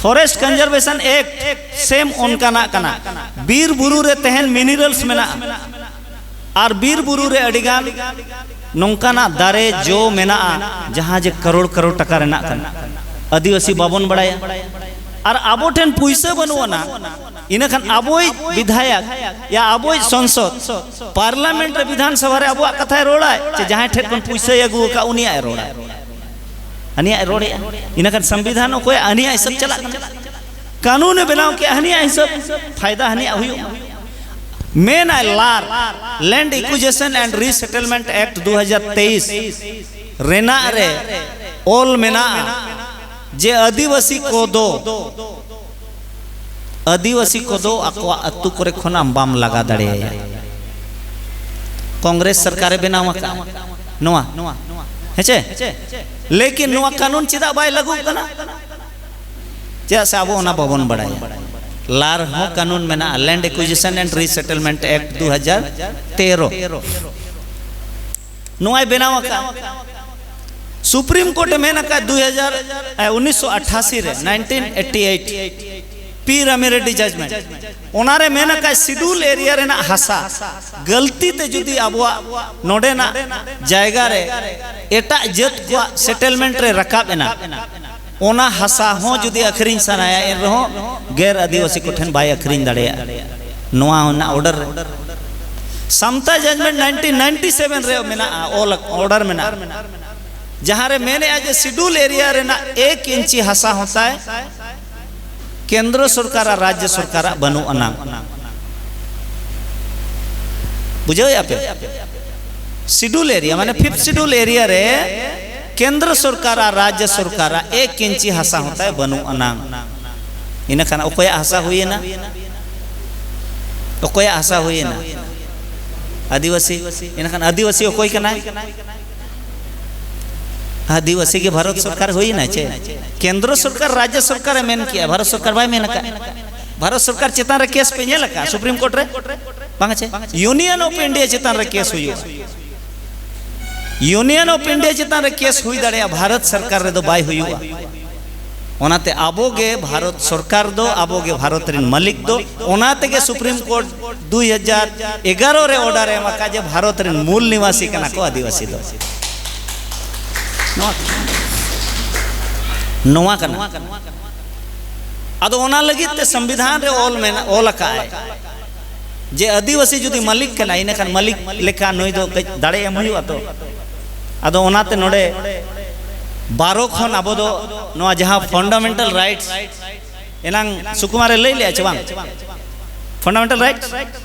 ᱯᱷᱚᱨᱮᱥᱴ ᱠᱚᱱᱡᱟᱨᱵᱷᱮᱥᱚᱱ ᱮᱠᱴ ᱥᱮᱢ ᱚᱱᱠᱟᱱᱟᱜ ᱠᱟᱱᱟ᱾ ᱵᱤᱨ ᱵᱩᱨᱩ ᱨᱮ ᱛᱟᱦᱮᱱ ᱢᱤᱱᱟᱨᱮᱞᱥ ᱢᱮᱱᱟᱜᱼᱟ ᱟᱨ ᱵᱤᱨ ᱵᱩᱨᱩ ᱨᱮ ᱟᱹᱰᱤᱜᱟᱱ ᱱᱚᱝᱠᱟᱱᱟᱜ ᱫᱟᱨᱮ ᱡᱚ ᱢᱮᱱᱟᱜᱼᱟ, ᱡᱟᱦᱟᱸ ᱡᱮ ᱠᱟᱨᱳᱲ ᱠᱟᱨᱳᱲ ᱴᱟᱠᱟ ᱨᱮᱱᱟᱜ ᱠᱟᱱᱟ᱾ ᱟᱹᱫᱤᱵᱟᱹᱥᱤ ᱵᱟᱵᱚᱱ ᱵᱟᱲᱟᱭᱟ ᱟᱨ ᱟᱵᱚ ᱴᱷᱮᱱ ᱯᱩᱭᱥᱟᱹ ᱵᱟᱹᱱᱩᱜ ᱟᱱᱟ, ᱤᱱᱟᱹᱠᱷᱟᱱ ᱟᱵᱚᱭᱤᱡ ᱵᱤᱫᱷᱟᱭᱚᱠ ᱭᱟ ᱟᱵᱚᱭᱤᱡ ᱥᱚᱝᱥᱚᱫ, ᱯᱟᱨᱞᱟᱢᱮᱱᱴ ᱨᱮ ᱵᱤᱫᱷᱟᱱ ᱥᱚᱵᱷᱟ ᱨᱮ ᱟᱵᱚᱣᱟᱜ ᱠᱟᱛᱷᱟᱭ ᱨᱚᱲᱟᱭ ᱪᱮ ᱡᱟᱦᱟᱸᱭ ᱴᱷᱮᱱ ᱠᱷᱚᱱ ᱯᱩᱭᱥᱟᱹᱭ ᱟᱹᱜᱩ ᱟᱠᱟᱫ ᱩᱱᱤᱭᱟᱜ ᱮ ᱨᱚᱲᱟᱭ? ᱦᱟᱹᱱᱤᱭᱟᱜ ᱮ ᱨᱚᱲᱮᱜᱼᱟ᱾ ᱤᱱᱟᱹᱠᱷᱟᱱ ᱥᱚᱝᱵᱤᱫᱷᱟᱱ ᱚᱠᱚᱭᱟᱜ? ᱦᱟᱹᱱᱤᱭᱟᱜ ᱦᱤᱥᱟᱹᱵ ᱪᱟᱞᱟᱜ ᱠᱟᱱᱟ᱾ ᱠᱟᱹᱱᱩᱱᱮ ᱵᱮᱱᱟᱣ ᱠᱮᱜᱼᱟ, ᱦᱟᱹᱱᱤᱭᱟᱜ ᱦᱤᱥᱟᱹᱵ, ᱯᱷᱟᱭᱫᱟ ᱦᱟᱹᱱᱤᱭᱟᱜ ᱦᱩᱭᱩᱜ ᱢᱟ᱾ ᱢᱮᱱᱟᱭ ᱞᱟᱨ, Land Acquisition and Resettlement Act ᱫᱩ ᱦᱟᱡᱟᱨ ᱛᱮᱭᱤᱥ ᱨᱮᱱᱟᱜ ᱨᱮ ᱚᱞ ᱢᱮᱱᱟᱜᱼᱟ ᱡᱮ ᱟᱹᱫᱤᱵᱟᱹᱥᱤ ᱠᱚᱫᱚ, ᱟᱹᱫᱤᱵᱟᱹᱥᱤ ᱠᱚᱫᱚ ᱟᱠᱚᱣᱟᱜ ᱟᱹᱛᱩ ᱠᱚᱨᱮ ᱠᱷᱚᱱ ᱟᱢ ᱵᱟᱢ ᱞᱟᱜᱟ ᱫᱟᱲᱮᱭᱟᱭᱟ᱾ ᱠᱚᱝᱜᱨᱮᱥ ᱥᱚᱨᱠᱟᱨᱮ ᱵᱮᱱᱟᱣ ᱟᱠᱟᱫᱼᱟ ᱱᱚᱣᱟ, ᱦᱮᱸ ᱪᱮ? ᱞᱮᱠᱤᱱ ᱱᱚᱣᱟ ᱠᱟᱹᱱᱩᱱ ᱪᱮᱫᱟᱜ ᱵᱟᱭ ᱞᱟᱹᱜᱩᱜ ᱠᱟᱱᱟ? ᱪᱮᱫᱟᱜ ᱥᱮ ᱟᱵᱚ ᱚᱱᱟ ᱵᱟᱵᱚᱱ ᱵᱟᱲᱟᱭᱟ᱾ ᱞᱟᱨ ᱦᱚᱸ ᱠᱟᱹᱱᱩᱱ ᱢᱮᱱᱟᱜᱼᱟ, Land Acquisition and Resettlement Act ᱫᱩ ᱦᱟᱡᱟᱨ ᱛᱮᱨᱚ᱾ ᱱᱚᱣᱟᱭ ᱵᱮᱱᱟᱣ ᱟᱠᱟᱫ᱾ ᱥᱩᱯᱨᱤᱢ ᱠᱳᱨᱴ ᱮ ᱢᱮᱱ ᱟᱠᱟᱫ ᱫᱩᱭ ᱦᱟᱡᱟᱨ, ᱮ, ᱩᱱᱤᱥᱥᱚ ᱟᱴᱷᱟᱥᱤ ᱨᱮ, nineteen eighty eight, P Rami Reddy judgement, ᱚᱱᱟᱨᱮ ᱢᱮᱱ ᱟᱠᱟᱫ ᱥᱤᱰᱩᱞ ᱮᱨᱤᱭᱟ ᱨᱮᱱᱟᱜ ᱦᱟᱥᱟ ᱜᱟᱹᱞᱛᱤ ᱛᱮ ᱡᱩᱫᱤ ᱟᱵᱚᱣᱟᱜ ᱱᱚᱰᱮᱱᱟᱜ ᱡᱟᱭᱜᱟ ᱨᱮ ᱮᱴᱟᱜ ᱡᱟᱹᱛ ᱠᱚᱣᱟᱜ ᱥᱮᱴᱮᱞᱢᱮᱱᱴ ᱨᱮ ᱨᱟᱠᱟᱵ ᱮᱱᱟ, ᱚᱱᱟ ᱦᱟᱥᱟ ᱦᱚᱸ ᱡᱩᱫᱤ ᱟᱹᱠᱷᱨᱤᱧ ᱥᱟᱱᱟᱭᱟ, ᱮᱱ ᱨᱮᱦᱚᱸ ᱜᱮᱨ ᱟᱹᱫᱤᱵᱟᱹᱥᱤ ᱠᱚᱴᱷᱮᱱ ᱵᱟᱭ ᱟᱹᱠᱷᱨᱤᱧ ᱫᱟᱲᱮᱭᱟᱜᱼᱟ᱾ ᱱᱚᱣᱟ ᱨᱮᱱᱟᱜ ᱚᱨᱰᱟᱨ ᱨᱮ ᱥᱟᱢᱛᱟ ᱡᱟᱡᱽᱢᱮᱱᱴ ᱱᱟᱭᱤᱱᱴᱤᱱ ᱱᱟᱭᱤᱱᱴᱤ ᱥᱮᱵᱷᱮᱱ ᱨᱮ ᱢᱮᱱᱟᱜᱼᱟ, ᱚᱞ ᱚᱨᱰᱟᱨ ᱢᱮᱱᱟᱜᱼᱟ, ᱡᱟᱦᱟᱸ ᱨᱮ ᱢᱮᱱᱮᱜᱼᱟ ᱡᱮ ᱥᱤᱰᱩᱞ ᱮᱨᱤᱭᱟ ᱨᱮᱱᱟᱜ ᱮᱠ ᱤᱧᱪᱤ ᱦᱟᱥᱟ ᱦᱚᱸ ᱛᱟᱭ ᱠᱮᱱᱫᱨᱚ ᱥᱚᱨᱠᱟᱨ ᱟᱨ ᱨᱟᱡᱽᱡᱚ ᱥᱚᱨᱠᱟᱨᱟᱜ ᱵᱟᱹᱱᱩᱜ ᱟᱱᱟᱝ᱾ ᱵᱩᱡᱷᱟᱹᱣᱮᱜᱼᱟ ᱯᱮ? ᱥᱤᱰᱩᱞ ᱮᱨᱤᱭᱟ ᱢᱟᱱᱮ ᱯᱷᱤᱯᱛᱷ ᱥᱤᱰᱩᱞ ᱮᱨᱤᱭᱟ ᱨᱮ ᱠᱮᱱᱫᱨᱚ ᱥᱚᱨᱠᱟᱨ ᱟᱨ ᱨᱟᱡᱽᱡᱚ ᱥᱚᱨᱠᱟᱨᱟᱜ ᱮᱠ ᱤᱧᱪᱤ ᱦᱟᱥᱟ ᱦᱚᱸ ᱛᱟᱭ ᱵᱟᱹᱱᱩᱜ ᱟᱱᱟᱝ᱾ ᱤᱱᱟᱹ ᱠᱷᱟᱱ ᱚᱠᱚᱭᱟᱜ ᱦᱟᱥᱟ ᱦᱩᱭᱮᱱᱟ? ᱚᱠᱚᱭᱟᱜ ᱦᱟᱥᱟ ᱦᱩᱭᱮᱱᱟ? ᱟᱹᱫᱤᱵᱟᱹᱥᱤ᱾ ᱤᱱᱟᱹ ᱠᱷᱟᱱ ᱟᱹᱫᱤᱵᱟᱹᱥᱤ ᱚᱠᱚᱭ ᱠᱟᱱᱟᱭ? ᱟᱹᱫᱤᱵᱟᱹᱥᱤ ᱜᱮ ᱵᱷᱟᱨᱚᱛ ᱥᱚᱨᱠᱟᱨ ᱦᱩᱭᱮᱱᱟ ᱪᱮ? ᱠᱮᱱᱫᱨᱚ ᱥᱚᱨᱠᱟᱨ ᱨᱟᱡᱽᱡᱚ ᱥᱚᱨᱠᱟᱨᱮ ᱢᱮᱱ ᱠᱮᱜᱼᱟ, ᱵᱷᱟᱨᱚᱛ ᱥᱚᱨᱠᱟᱨ ᱵᱟᱭ ᱢᱮᱱ ᱟᱠᱟᱫ᱾ ᱵᱷᱟᱨᱚᱛ ᱥᱚᱨᱠᱟᱨ ᱪᱮᱛᱟᱱ ᱨᱮ ᱠᱮᱥ ᱯᱮ ᱧᱮᱞ ᱟᱠᱟᱫ ᱥᱩᱯᱨᱤᱢ ᱠᱳᱨᱴ ᱨᱮ? ᱵᱟᱝ ᱪᱮ? ᱤᱭᱩᱱᱤᱭᱚᱱ ᱚᱯᱷ ᱤᱱᱰᱤᱭᱟ ᱪᱮᱛᱟᱱ ᱨᱮ ᱠᱮᱥ ᱦᱩᱭᱩᱜᱼᱟ᱾ ᱤᱭᱩᱱᱤᱭᱚᱱ ᱚᱯᱷ ᱤᱱᱰᱤᱭᱟ ᱪᱮᱛᱟᱱ ᱨᱮ ᱠᱮᱥ ᱦᱩᱭ ᱫᱟᱲᱮᱭᱟᱜᱼᱟ, ᱵᱷᱟᱨᱚᱛ ᱥᱚᱨᱠᱟᱨ ᱨᱮᱫᱚ ᱵᱟᱭ ᱦᱩᱭᱩᱜᱼᱟ᱾ ᱚᱱᱟᱛᱮ ᱟᱵᱚ ᱜᱮ ᱵᱷᱟᱨᱚᱛ ᱥᱚᱨᱠᱟᱨ ᱫᱚ, ᱟᱵᱚ ᱜᱮ ᱵᱷᱟᱨᱚᱛ ᱨᱮᱱ ᱢᱟᱹᱞᱤᱠ ᱫᱚ᱾ ᱚᱱᱟ ᱛᱮᱜᱮ ᱥᱩᱯᱨᱤᱢ ᱠᱳᱨᱴ ᱫᱩᱭ ᱦᱟᱡᱟᱨ ᱮᱜᱟᱨᱚ ᱨᱮ ᱚᱨᱰᱟᱨ ᱮ ᱮᱢ ᱟᱠᱟᱫ ᱡᱮ ᱵᱷᱟᱨᱚᱛ ᱨᱮᱱ ᱢᱩᱞ ᱱᱤᱵᱟᱥᱤ ᱠᱟᱱᱟ ᱠᱚ ᱟᱹᱫᱤᱵᱟᱹᱥᱤ ᱫᱚ᱾ ᱱᱚᱣᱟ, ᱱᱚᱣᱟ ᱠᱟᱱᱟ᱾ ᱟᱫᱚ ᱚᱱᱟ ᱞᱟᱹᱜᱤᱫ ᱛᱮ ᱥᱚᱝᱵᱤᱫᱷᱟᱱ ᱨᱮ ᱚᱞ ᱢᱮᱱᱟᱜ, ᱚᱞ ᱟᱠᱟᱫ ᱟᱭ ᱡᱮ ᱟᱹᱫᱤᱵᱟᱹᱥᱤ ᱡᱩᱫᱤ ᱢᱟᱹᱞᱤᱠ ᱠᱟᱱᱟᱭ, ᱤᱱᱟᱹᱠᱷᱟᱱ ᱢᱟᱹᱞᱤᱠ ᱞᱮᱠᱟ ᱱᱩᱭ ᱫᱚ ᱠᱟᱹᱡ ᱫᱟᱲᱮ ᱮᱢ ᱦᱩᱭᱩᱜᱼᱟ ᱛᱚ᱾ ᱟᱫᱚ ᱚᱱᱟᱛᱮ ᱱᱚᱰᱮ ᱵᱟᱨᱚ ᱠᱷᱚᱱ ᱟᱵᱚ ᱫᱚ ᱱᱚᱣᱟ ᱡᱟᱦᱟᱸ ᱯᱷᱟᱱᱰᱟᱢᱮᱱᱴᱟᱞ ᱨᱟᱭᱤᱴᱥ, ᱮᱱᱟᱝ ᱥᱩᱠᱩᱢᱟᱨᱮ ᱞᱟᱹᱭ ᱞᱮᱜᱼᱟ ᱪᱮ ᱵᱟᱝ? ᱯᱷᱟᱱᱰᱟᱢᱮᱱᱴᱟᱞ ᱨᱟᱭᱤᱴᱥ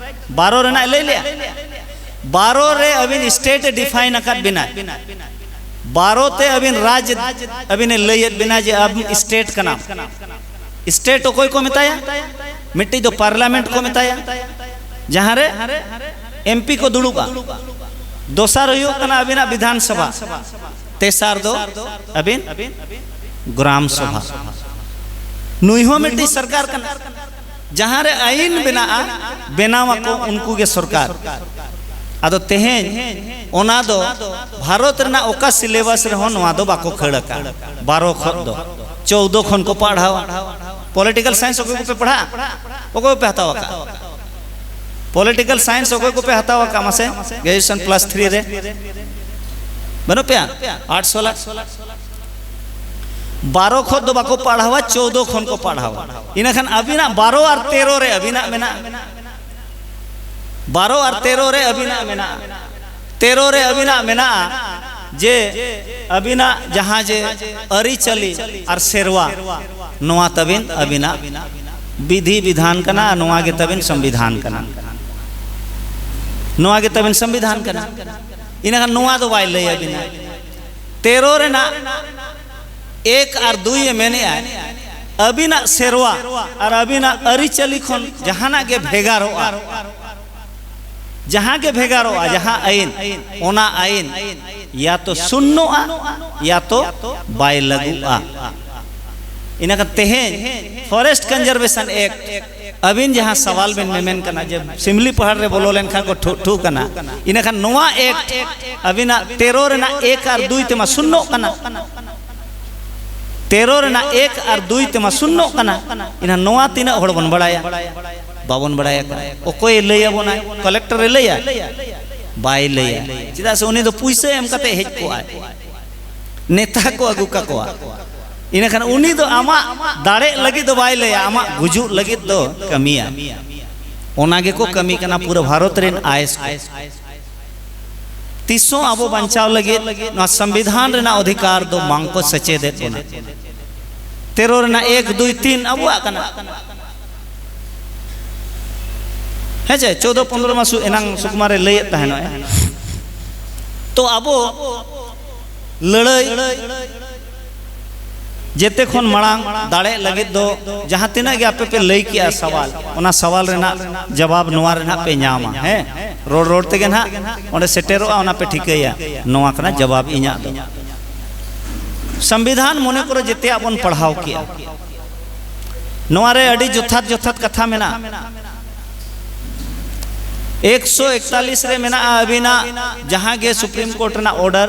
ᱵᱟᱨᱚ ᱨᱮᱱᱟᱜ ᱞᱟᱹᱭ ᱞᱮᱜᱼᱟ᱾ ᱵᱟᱨᱚ ᱨᱮ ᱟᱹᱵᱤᱱ ᱥᱴᱮᱴ ᱮ ᱰᱤᱯᱷᱟᱭᱤᱱ ᱟᱠᱟᱫ ᱵᱤᱱᱟ᱾ ᱵᱟᱨᱚ ᱛᱮ ᱟᱹᱵᱤᱱ ᱨᱟᱡᱽ, ᱟᱹᱵᱤᱱᱮ ᱞᱟᱹᱭᱮᱫ ᱵᱤᱱᱟ ᱡᱮ ᱟᱢ ᱥᱴᱮᱴ ᱠᱟᱱᱟᱢ᱾ ᱥᱴᱮᱴ ᱚᱠᱚᱭ ᱠᱚ ᱢᱮᱛᱟᱭᱟ? ᱢᱤᱫᱴᱤᱡ ᱫᱚ ᱯᱟᱨᱞᱟᱢᱮᱱᱴ ᱠᱚ ᱢᱮᱛᱟᱭᱟ, ᱡᱟᱦᱟᱸ ᱨᱮ ᱮᱢᱯᱤ ᱠᱚ ᱫᱩᱲᱩᱵᱼᱟ᱾ ᱫᱚᱥᱟᱨ ᱦᱩᱭᱩᱜ ᱠᱟᱱᱟ ᱟᱹᱵᱤᱱᱟᱜ ᱵᱤᱫᱷᱟᱱ ᱥᱚᱵᱷᱟ᱾ ᱛᱮᱥᱟᱨ ᱫᱚ ᱟᱹᱵᱤᱱ ᱜᱨᱟᱢ ᱥᱚᱵᱷᱟ᱾ ᱱᱩᱭ ᱦᱚᱸ ᱢᱤᱫᱴᱤᱡ ᱥᱚᱨᱠᱟᱨ ᱠᱟᱱᱟ᱾ ᱡᱟᱦᱟᱸ ᱨᱮ ᱟᱹᱭᱤᱱ ᱵᱮᱱᱟᱜᱼᱟ, ᱵᱮᱱᱟᱣ ᱟᱠᱚ ᱩᱱᱠᱩ ᱜᱮ ᱥᱚᱨᱠᱟᱨ᱾ ᱟᱫᱚ ᱛᱮᱦᱮᱧ ᱚᱱᱟ ᱫᱚ ᱵᱷᱟᱨᱚᱛ ᱨᱮᱱᱟᱜ ᱚᱠᱟ ᱥᱤᱞᱮᱵᱟᱥ ᱨᱮᱦᱚᱸ ᱱᱚᱣᱟ ᱫᱚ ᱵᱟᱠᱚ ᱠᱷᱟᱹᱲ ᱟᱠᱟᱫ᱾ ᱵᱟᱨᱚ ᱠᱷᱚᱱ ᱫᱚ ᱪᱳᱣᱫᱚ ᱠᱷᱚᱱ ᱠᱚ ᱯᱟᱲᱦᱟᱣᱟ᱾ ᱯᱚᱞᱤᱴᱤᱠᱟᱞ ᱥᱟᱭᱮᱱᱥ ᱚᱠᱚᱭ ᱠᱚᱯᱮ ᱯᱟᱲᱦᱟᱜᱼᱟ? ᱚᱠᱚᱭ ᱠᱚᱯᱮ ᱦᱟᱛᱟᱣ ᱟᱠᱟᱫ? ᱯᱚᱞᱤᱴᱤᱠᱟᱞ ᱥᱟᱭᱮᱱᱥ ᱚᱠᱚᱭ ᱠᱚᱯᱮ ᱦᱟᱛᱟᱣ ᱟᱠᱟᱫ ᱢᱟᱥᱮ? ᱜᱨᱮᱡᱩᱭᱮᱥᱚᱱ ᱯᱞᱟᱥ ᱛᱷᱨᱤ ᱨᱮ ᱵᱟᱹᱱᱩᱜ ᱯᱮᱭᱟ? ᱟᱨᱴᱥ ᱣᱟᱞᱟ᱾ ᱵᱟᱨᱚ ᱠᱷᱚᱱ ᱫᱚ ᱵᱟᱠᱚ ᱯᱟᱲᱦᱟᱣᱟ, ᱪᱳᱣᱫᱚ ᱠᱷᱚᱱ ᱠᱚ ᱯᱟᱲᱦᱟᱣᱟ᱾ ᱤᱱᱟᱹᱠᱷᱟᱱ ᱟᱹᱵᱤᱱᱟᱜ ᱵᱟᱨᱚ ᱟᱨ ᱛᱮᱨᱚ ᱨᱮ ᱟᱹᱵᱤᱱᱟᱜ ᱢᱮᱱᱟᱜᱼᱟ᱾ ᱵᱟᱨᱚ ᱟᱨ ᱛᱮᱨᱚ ᱨᱮ ᱟᱹᱵᱤᱱᱟᱜ ᱢᱮᱱᱟᱜᱼᱟ᱾ ᱛᱮᱨᱚ ᱨᱮ ᱟᱹᱵᱤᱱᱟᱜ ᱢᱮᱱᱟᱜᱼᱟ ᱡᱮ ᱟᱹᱵᱤᱱᱟᱜ ᱡᱟᱦᱟᱸ ᱡᱮ ᱟᱹᱨᱤᱪᱟᱹᱞᱤ ᱟᱨ ᱥᱮᱨᱣᱟ, ᱱᱚᱣᱟ ᱛᱟᱹᱵᱤᱱ ᱟᱹᱵᱤᱱᱟᱜ ᱵᱤᱫᱷᱤ ᱵᱤᱫᱷᱟᱱ ᱠᱟᱱᱟ, ᱟᱨ ᱱᱚᱣᱟ ᱜᱮ ᱛᱟᱹᱵᱤᱱ ᱥᱚᱝᱵᱤᱫᱷᱟᱱ ᱠᱟᱱᱟ᱾ ᱱᱚᱣᱟ ᱜᱮ ᱛᱟᱹᱵᱤᱱ ᱥᱚᱝᱵᱤᱫᱷᱟᱱ ᱠᱟᱱᱟ᱾ ᱤᱱᱟᱹᱠᱷᱟᱱ ᱱᱚᱣᱟ ᱫᱚ ᱵᱟᱭ ᱞᱟᱹᱭ ᱟᱹᱵᱤᱱᱟ᱾ ᱛᱮᱨᱚ ᱨᱮᱱᱟᱜ ᱮᱠ ᱟᱨ ᱫᱩᱭ ᱮ ᱢᱮᱱᱮᱜᱼᱟ, ᱟᱹᱵᱤᱱᱟᱜ ᱥᱮᱨᱣᱟ ᱟᱨ ᱟᱹᱵᱤᱱᱟᱜ ᱟᱹᱨᱤᱪᱟᱹᱞᱤ ᱠᱷᱚᱱ ᱡᱟᱦᱟᱱᱟᱜ ᱜᱮ ᱵᱷᱮᱜᱟᱨᱚᱜᱼᱟ, ᱡᱟᱦᱟᱸ ᱜᱮ ᱵᱷᱮᱜᱟᱨᱚᱜᱼᱟ, ᱡᱟᱦᱟᱸ ᱟᱹᱭᱤᱱ, ᱚᱱᱟ ᱟᱹᱭᱤᱱ ᱭᱟ ᱛᱚ ᱥᱩᱱᱱᱚᱜᱼᱟ, ᱭᱟ ᱛᱚ ᱵᱟᱭ ᱞᱟᱹᱜᱩᱜᱼᱟ᱾ ᱤᱱᱟᱹᱠᱷᱟᱱ ᱛᱮᱦᱮᱧ Forest Conservation Act, ᱟᱹᱵᱤᱱ ᱡᱟᱦᱟᱸ ᱥᱟᱣᱟᱞ ᱵᱤᱱ ᱢᱮᱢᱮᱱ ᱠᱟᱱᱟ ᱡᱮ ᱥᱤᱢᱞᱤ ᱯᱟᱦᱟᱲ ᱨᱮ ᱵᱚᱞᱚ ᱞᱮᱱᱠᱷᱟᱱ ᱠᱚ ᱴᱷᱩ ᱴᱷᱩ ᱠᱟᱱᱟ, ᱤᱱᱟᱹᱠᱷᱟᱱ ᱱᱚᱣᱟ ᱮᱠᱴ ᱟᱹᱵᱤᱱᱟᱜ ᱛᱮᱨᱚ ᱨᱮᱱᱟᱜ ᱮᱠ ᱟᱨ ᱫᱩᱭ ᱛᱮᱢᱟ ᱥᱩᱱᱱᱚᱜ ᱠᱟᱱᱟ᱾ ᱛᱮᱨᱚ ᱨᱮᱱᱟᱜ ᱮᱠ ᱟᱨ ᱫᱩᱭ ᱛᱮᱢᱟ ᱥᱩᱱᱱᱚᱜ ᱠᱟᱱᱟ᱾ ᱤᱱᱟᱹ ᱱᱚᱣᱟ ᱛᱤᱱᱟᱹᱜ ᱦᱚᱲ ᱵᱚᱱ ᱵᱟᱲᱟᱭᱟ? ᱵᱟᱵᱚᱱ ᱵᱟᱲᱟᱭᱟ᱾ ᱚᱠᱚᱭᱮ ᱞᱟᱹᱭ ᱟᱵᱚᱱᱟᱭ? ᱠᱟᱞᱮᱠᱴᱚᱨ ᱮ ᱞᱟᱹᱭᱟ? ᱵᱟᱭ ᱞᱟᱹᱭᱟ᱾ ᱪᱮᱫᱟᱜ ᱥᱮ ᱩᱱᱤ ᱫᱚ ᱯᱩᱭᱥᱟᱹ ᱮᱢ ᱠᱟᱛᱮ ᱦᱮᱡ ᱠᱚᱜᱼᱟᱭ, ᱱᱮᱛᱟ ᱠᱚ ᱟᱹᱜᱩ ᱠᱟᱠᱚᱣᱟ᱾ ᱤᱱᱟᱹᱠᱷᱟᱱ ᱩᱱᱤ ᱫᱚ ᱟᱢᱟᱜ ᱫᱟᱲᱮᱜ ᱞᱟᱹᱜᱤᱫ ᱫᱚ ᱵᱟᱭ ᱞᱟᱹᱭᱟ, ᱟᱢᱟᱜ ᱜᱩᱡᱩᱜ ᱞᱟᱹᱜᱤᱫ ᱫᱚ ᱠᱟᱹᱢᱤᱭᱟ᱾ ᱚᱱᱟ ᱜᱮᱠᱚ ᱠᱟᱹᱢᱤ ᱠᱟᱱᱟ ᱯᱩᱨᱟᱹ ᱵᱷᱟᱨᱚᱛ ᱨᱮᱱ ᱟᱭᱮᱥ ᱠᱚ᱾ ᱛᱤᱥ ᱦᱚᱸ ᱟᱵᱚ ᱵᱟᱧᱪᱟᱣ ᱞᱟᱹᱜᱤᱫ ᱱᱚᱣᱟ ᱥᱚᱝᱵᱤᱫᱷᱟᱱ ᱨᱮᱱᱟᱜ ᱚᱫᱷᱤᱠᱟᱨ ᱫᱚ ᱵᱟᱝ ᱠᱚ ᱥᱮᱪᱮᱫᱮᱫ ᱵᱚᱱᱟ᱾ ᱛᱮᱨᱚ ᱨᱮᱱᱟᱜ ᱮᱠ, ᱫᱩᱭ, ᱛᱤᱱ ᱟᱵᱚᱣᱟᱜ ᱠᱟᱱᱟ᱾ ᱦᱮᱸ ᱪᱮ? ᱪᱳᱫᱚ ᱯᱚᱱᱫᱽᱨᱚ ᱢᱟ ᱥᱩ-, ᱮᱱᱟᱝ ᱥᱩᱠᱢᱟ ᱨᱮ ᱞᱟᱹᱭᱮᱫ ᱛᱟᱦᱮᱱᱚᱜ᱾ ᱛᱚ ᱟᱵᱚ ᱞᱟᱹᱲᱟᱹᱭ ᱡᱮᱛᱮ ᱠᱷᱚᱱ ᱢᱟᱲᱟᱝ ᱫᱟᱲᱮᱜ ᱞᱟᱹᱜᱤᱫ ᱫᱚ ᱡᱟᱦᱟᱸ ᱛᱤᱱᱟᱹᱜ ᱜᱮ ᱟᱯᱮ ᱯᱮ ᱞᱟᱹᱭ ᱠᱮᱜᱼᱟ ᱥᱟᱣᱟᱞ, ᱚᱱᱟ ᱥᱟᱣᱟᱞ ᱨᱮᱱᱟᱜ ᱡᱟᱵᱟᱵ ᱱᱚᱣᱟ ᱨᱮ ᱱᱟᱦᱟᱜ ᱯᱮ ᱧᱟᱢᱟ᱾ ᱦᱮᱸ, ᱨᱚᱲ ᱨᱚᱲ ᱛᱮᱜᱮ ᱱᱟᱦᱟᱜ ᱚᱸᱰᱮ ᱥᱮᱴᱮᱨᱚᱜᱼᱟ, ᱚᱱᱟ ᱯᱮ ᱴᱷᱤᱠᱟᱹᱭᱟ᱾ ᱱᱚᱣᱟ ᱠᱟᱱᱟ ᱡᱟᱵᱟᱵ ᱤᱧᱟᱹᱜ ᱫᱚ᱾ ᱥᱚᱝᱵᱤᱫᱷᱟᱱ ᱢᱚᱱᱮ ᱠᱚᱨᱚ ᱡᱮᱛᱮᱭᱟᱜ ᱵᱚᱱ ᱯᱟᱲᱦᱟᱣ ᱠᱮᱜᱼᱟ, ᱱᱚᱣᱟ ᱨᱮ ᱟᱹᱰᱤ ᱡᱚᱛᱷᱟᱛ ᱡᱚᱛᱷᱟᱛ ᱠᱟᱛᱷᱟ ᱢᱮᱱᱟᱜᱼᱟ᱾ ᱮᱠᱥᱚ ᱮᱠᱛᱟᱞᱤᱥ ᱨᱮ ᱢᱮᱱᱟᱜᱼᱟ ᱟᱹᱵᱤᱱᱟᱜ ᱡᱟᱦᱟᱸ ᱜᱮ ᱥᱩᱯᱨᱤᱢ ᱠᱳᱨᱴ ᱨᱮᱱᱟᱜ ᱚᱨᱰᱟᱨ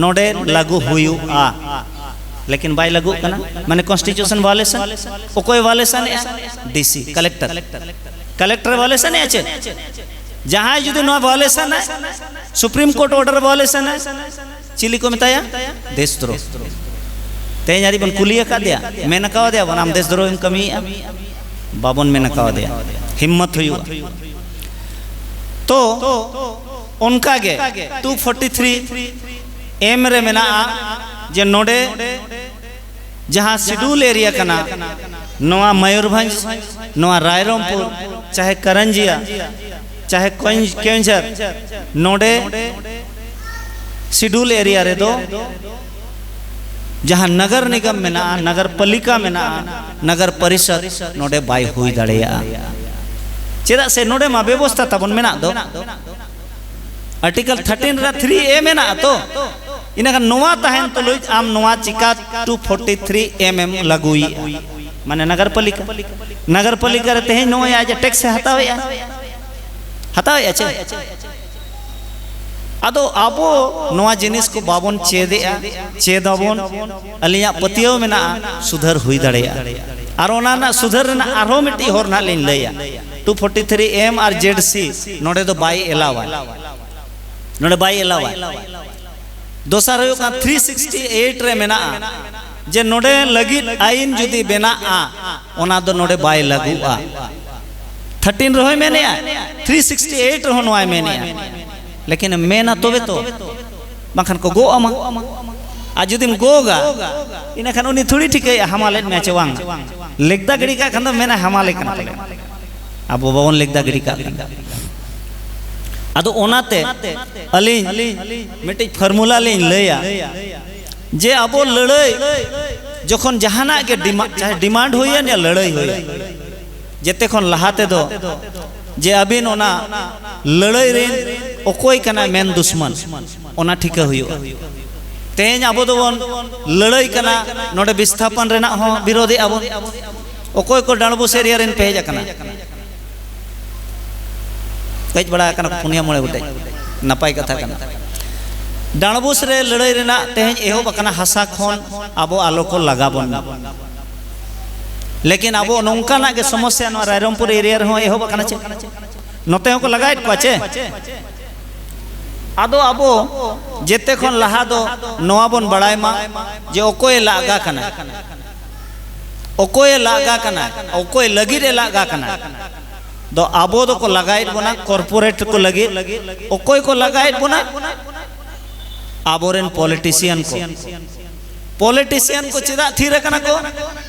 ᱱᱚᱰᱮ ᱞᱟᱹᱜᱩ ᱦᱩᱭᱩᱜᱼᱟ, ᱞᱮᱠᱤᱱ ᱵᱟᱭ ᱞᱟᱹᱜᱩᱜ ᱠᱟᱱᱟ, ᱢᱟᱱᱮ ᱠᱚᱱᱥᱴᱤᱴᱤᱭᱩᱥᱚᱱ ᱵᱷᱟᱭᱳᱞᱮᱥᱚᱱ᱾ ᱚᱠᱚᱭ ᱵᱷᱟᱭᱳᱞᱮᱥᱚᱱ ᱮᱜᱼᱟ? DC, collector. ᱠᱟᱞᱮᱠᱴᱚᱨ ᱵᱷᱟᱭᱳᱞᱮᱥᱚᱱ ᱮᱜᱼᱟ ᱪᱮ? ᱡᱟᱦᱟᱸᱭ ᱡᱩᱫᱤ ᱱᱚᱣᱟ ᱵᱷᱟᱭᱳᱞᱮᱥᱚᱱ ᱟᱭ, ᱥᱩᱯᱨᱤᱢ ᱠᱳᱨᱴ ᱚᱨᱰᱟᱨ ᱵᱷᱟᱭᱳᱞᱮᱥᱚᱱ ᱟᱭ, ᱪᱤᱞᱤ ᱠᱚ ᱢᱮᱛᱟᱭᱟ? ᱫᱮᱥᱫᱨᱳᱦ᱾ ᱛᱮᱦᱮᱧ ᱦᱟᱹᱨᱤᱡ ᱵᱚᱱ ᱠᱩᱞᱤ ᱟᱠᱟᱫᱮᱭᱟ, ᱢᱮᱱ ᱟᱠᱟᱣᱟᱫᱮᱭᱟ ᱵᱚᱱ, "ᱟᱢ ᱫᱮᱥᱫᱨᱳᱦᱤᱢ ᱠᱟᱹᱢᱤᱭᱮᱫᱼᱟ?" ᱵᱟᱵᱚᱱ ᱢᱮᱱ ᱟᱠᱟᱣᱟᱫᱮᱭᱟ᱾ ᱦᱤᱢᱢᱚᱛ ᱦᱩᱭᱩᱜᱼᱟ᱾ ᱛᱚ ᱚᱱᱠᱟᱜᱮ ᱴᱩ ᱯᱷᱳᱨᱴᱤ ᱛᱷᱨᱤ ᱮᱢ ᱨᱮ ᱢᱮᱱᱟᱜᱼᱟ ᱡᱮ ᱱᱚᱰᱮ ᱡᱟᱦᱟᱸ ᱥᱤᱰᱩᱞ ᱮᱨᱤᱭᱟ ᱠᱟᱱᱟ, ᱱᱚᱣᱟ ᱢᱚᱭᱩᱨᱵᱷᱚᱸᱡᱽ, ᱱᱚᱣᱟ ᱨᱟᱭᱨᱚᱝᱯᱩᱨ, ᱪᱟᱦᱮ ᱠᱟᱨᱟᱱᱡᱤᱭᱟ, ᱪᱟᱦᱮ ᱠᱚᱧ-, ᱠᱮᱣᱚᱱᱡᱷᱚᱨ, ᱱᱚᱰᱮ ᱥᱤᱰᱩᱞ ᱮᱨᱤᱭᱟ ᱨᱮᱫᱚ ᱡᱟᱦᱟᱸ ᱱᱟᱜᱟᱨ ᱱᱤᱜᱚᱢ ᱢᱮᱱᱟᱜᱼᱟ, ᱱᱟᱜᱟᱨ ᱯᱟᱞᱤᱠᱟ ᱢᱮᱱᱟᱜᱼᱟ, ᱱᱟᱜᱟᱨ ᱯᱚᱨᱤᱥᱚᱫ, ᱱᱚᱰᱮ ᱵᱟᱭ ᱦᱩᱭ ᱫᱟᱲᱮᱭᱟᱜᱼᱟ᱾ ᱪᱮᱫᱟᱜ ᱥᱮ ᱱᱚᱰᱮ ᱢᱟ ᱵᱮᱵᱚᱥᱛᱷᱟ ᱛᱟᱵᱚᱱ ᱢᱮᱱᱟᱜ ᱫᱚ, ᱟᱨᱴᱤᱠᱮᱞ ᱛᱷᱟᱨᱴᱤᱱ ᱨᱮ ᱛᱷᱨᱤ ᱮ ᱢᱮᱱᱟᱜᱼᱟ ᱛᱚ᱾ ᱤᱱᱟᱹᱠᱷᱟᱱ ᱱᱚᱣᱟ ᱛᱟᱦᱮᱱ ᱛᱩᱞᱩᱡ ᱟᱢ ᱱᱚᱣᱟ ᱪᱤᱠᱟ ᱴᱩ ᱯᱷᱳᱨᱴᱤ ᱛᱷᱨᱤ ᱮᱢ ᱮᱢ ᱞᱟᱹᱜᱩᱭᱮᱫᱼᱟ? ᱢᱟᱱᱮ ᱱᱟᱜᱟᱨ ᱯᱟᱞᱤᱠᱟ, ᱱᱟᱜᱟᱨ ᱯᱟᱞᱤᱠᱟ ᱨᱮ ᱛᱮᱦᱮᱧ ᱱᱚᱜᱼᱚᱭ ᱟᱡ ᱴᱮᱠᱥ ᱮ ᱦᱟᱛᱟᱣᱮᱫᱼᱟ, ᱦᱟᱛᱟᱣᱮᱫᱼᱟ ᱪᱮ? ᱟᱫᱚ ᱟᱵᱚ ᱱᱚᱣᱟ ᱡᱤᱱᱤᱥ ᱠᱚ ᱵᱟᱵᱚᱱ ᱪᱮᱫᱮᱜᱼᱟ, ᱪᱮᱫ ᱟᱵᱚᱱ᱾ ᱟᱹᱞᱤᱧᱟᱜ ᱯᱟᱹᱛᱭᱟᱹᱣ ᱢᱮᱱᱟᱜᱼᱟ, ᱥᱩᱫᱷᱟᱹᱨ ᱦᱩᱭ ᱫᱟᱲᱮᱭᱟᱜᱼᱟ᱾ ᱟᱨ ᱚᱱᱟ ᱨᱮᱱᱟᱜ ᱥᱩᱫᱷᱟᱹᱨ ᱨᱮᱱᱟᱜ ᱟᱨᱦᱚᱸ ᱢᱤᱫᱴᱤᱡ ᱦᱚᱨ ᱱᱟᱦᱟᱜ ᱞᱤᱧ ᱞᱟᱹᱭᱟ᱾ ᱴᱩ ᱯᱷᱳᱨᱴᱤ ᱛᱷᱨᱤ ᱮᱢ ᱟᱨ ᱡᱮᱰ ᱥᱤ ᱱᱚᱰᱮ ᱫᱚ ᱵᱟᱭ ᱮᱞᱟᱣᱟ, ᱱᱚᱰᱮ ᱵᱟᱭ ᱮᱞᱟᱣᱟ᱾ ᱫᱚᱥᱟᱨ ᱦᱩᱭᱩᱜ ᱠᱟᱱᱟ ᱛᱷᱨᱤ ᱥᱤᱠᱥᱴᱤ ᱮᱭᱤᱴ ᱨᱮ ᱢᱮᱱᱟᱜᱼᱟ ᱡᱮ ᱱᱚᱰᱮ ᱞᱟᱹᱜᱤᱫ ᱟᱭᱤᱱ ᱡᱩᱫᱤ ᱵᱮᱱᱟᱜᱼᱟ, ᱚᱱᱟ ᱫᱚ ᱱᱚᱰᱮ ᱵᱟᱭ ᱞᱟᱹᱜᱩᱜᱼᱟ᱾ ᱛᱷᱟᱨᱴᱤᱱ ᱨᱮᱦᱚᱸᱭ ᱢᱮᱱᱮᱜᱼᱟ, ᱛᱷᱨᱤ ᱥᱤᱠᱥᱴᱤ ᱮᱭᱤᱴ ᱨᱮᱦᱚᱸ ᱱᱚᱣᱟᱭ ᱢᱮᱱᱮᱜᱼᱟ, ᱞᱮᱠᱤᱱ ᱢᱮᱱᱟ ᱛᱚᱵᱮ ᱛᱚ, ᱵᱟᱝᱠᱷᱟᱱ ᱠᱚ ᱜᱚᱜ ᱟᱢᱟ᱾ ᱟᱨ ᱡᱩᱫᱤᱢ ᱜᱚᱜᱟ, ᱤᱱᱟᱹᱠᱷᱟᱱ ᱩᱱᱤ ᱛᱷᱩᱲᱤ ᱴᱷᱤᱠᱟᱹᱭᱟ ᱦᱟᱢᱟᱞᱮᱫ ᱢᱮᱭᱟ ᱪᱮ ᱵᱟᱝ᱾ ᱞᱮᱠᱫᱟ ᱜᱤᱰᱤ ᱠᱟᱜ ᱠᱷᱟᱱ ᱫᱚ ᱢᱮᱱᱟ ᱦᱟᱢᱟᱞᱮ ᱠᱟᱱᱟ ᱯᱟᱞᱮ᱾ ᱟᱵᱚ ᱵᱟᱵᱚᱱ ᱞᱮᱠᱫᱟ ᱜᱤᱰᱤ ᱠᱟᱜ ᱠᱟᱱᱟ᱾ ᱟᱫᱚ ᱚᱱᱟᱛᱮ ᱟᱹᱞᱤᱧ ᱢᱤᱫᱴᱤᱡ ᱯᱷᱚᱨᱢᱩᱞᱟ ᱞᱤᱧ ᱞᱟᱹᱭᱟ ᱡᱮ ᱟᱵᱚ ᱞᱟᱹᱲᱟᱹᱭ ᱡᱚᱠᱷᱚᱱ ᱡᱟᱦᱟᱱᱟᱜ ᱜᱮ ᱰᱤᱢᱟ-, ᱪᱟᱦᱮ ᱰᱤᱢᱟᱱᱰ ᱦᱩᱭᱮᱱ ᱭᱟ ᱞᱟᱹᱲᱟᱹᱭ ᱦᱩᱭᱮᱱ, ᱡᱮᱛᱮ ᱠᱷᱚᱱ ᱞᱟᱦᱟ ᱛᱮᱫᱚ ᱡᱮ ᱟᱹᱵᱤᱱ ᱚᱱᱟ ᱞᱟᱹᱲᱟᱹᱭ ᱨᱮᱱ ᱚᱠᱚᱭ ᱠᱟᱱᱟᱭ ᱢᱮᱱ ᱫᱩᱥᱢᱟᱱ, ᱚᱱᱟ ᱴᱷᱤᱠᱟᱹ ᱦᱩᱭᱩᱜᱼᱟ᱾ ᱛᱮᱦᱮᱧ ᱟᱵᱚ ᱫᱚᱵᱚᱱ ᱞᱟᱹᱲᱟᱹᱭ ᱠᱟᱱᱟ, ᱱᱚᱰᱮ ᱵᱤᱥᱛᱷᱟᱯᱚᱱ ᱨᱮᱱᱟᱜ ᱦᱚᱸ ᱵᱤᱨᱳᱫᱷᱮᱜᱼᱟ ᱵᱚᱱ᱾ ᱚᱠᱚᱭ ᱠᱚ ᱰᱟᱸᱰᱵᱩᱥ ᱮᱨᱤᱭᱟ ᱨᱮᱱ ᱯᱮ ᱦᱮᱡ ᱟᱠᱟᱱᱟ? ᱦᱮᱡ ᱵᱟᱲᱟ ᱟᱠᱟᱱᱟ ᱠᱚ ᱯᱩᱱᱭᱟ ᱢᱚᱬᱮ ᱜᱚᱴᱮᱡ, ᱱᱟᱯᱟᱭ ᱠᱟᱛᱷᱟ ᱠᱟᱱᱟ᱾ ᱰᱟᱸᱰᱵᱩᱥ ᱨᱮ ᱞᱟᱹᱲᱟᱹᱭ ᱨᱮᱱᱟᱜ ᱛᱮᱦᱮᱧ ᱮᱦᱚᱵ ᱟᱠᱟᱱᱟ, ᱦᱟᱥᱟ ᱠᱷᱚᱱ ᱟᱵᱚ ᱟᱞᱚ ᱠᱚ ᱞᱟᱜᱟ ᱵᱚᱱ ᱢᱟ᱾ ᱞᱮᱠᱤᱱ ᱟᱵᱚ ᱱᱚᱝᱠᱟᱱᱟᱜ ᱜᱮ ᱥᱚᱢᱚᱥᱭᱟ ᱱᱚᱣᱟ ᱨᱟᱭᱨᱚᱝᱯᱩᱨ ᱮᱨᱤᱭᱟ ᱨᱮᱦᱚᱸ ᱮᱦᱚᱵ ᱟᱠᱟᱱᱟ ᱪᱮ? ᱱᱚᱛᱮ ᱦᱚᱸᱠᱚ ᱞᱟᱜᱟᱭᱮᱫ ᱠᱚᱣᱟ ᱪᱮ? ᱟᱫᱚ ᱟᱵᱚ ᱡᱮᱛᱮ ᱠᱷᱚᱱ ᱞᱟᱦᱟ ᱫᱚ ᱱᱚᱣᱟ ᱵᱚᱱ ᱵᱟᱲᱟᱭ ᱢᱟ ᱡᱮ ᱚᱠᱚᱭᱮ ᱞᱟᱜᱟ ᱠᱟᱱᱟ, ᱚᱠᱚᱭᱮ ᱞᱟᱜᱟ ᱠᱟᱱᱟ, ᱚᱠᱚᱭ ᱞᱟᱹᱜᱤᱫ ᱮ ᱞᱟᱜᱟ ᱠᱟᱱᱟ᱾ ᱫᱚ ᱟᱵᱚ ᱫᱚᱠᱚ ᱞᱟᱜᱟᱭᱮᱫ ᱵᱚᱱᱟ ᱠᱚᱨᱯᱳᱨᱮᱴ ᱠᱚ ᱞᱟᱹᱜᱤᱫ᱾ ᱚᱠᱚᱭ ᱠᱚ ᱞᱟᱜᱟᱭᱮᱫ ᱵᱚᱱᱟ? ᱟᱵᱚᱨᱮᱱ ᱯᱚᱞᱤᱴᱤᱥᱤᱭᱟᱱ ᱠᱚ᱾ ᱯᱚᱞᱤᱴᱤᱥᱤᱭᱟᱱ ᱠᱚ ᱪᱮᱫᱟᱜ ᱛᱷᱤᱨ ᱟᱠᱟᱱᱟ ᱠᱚ?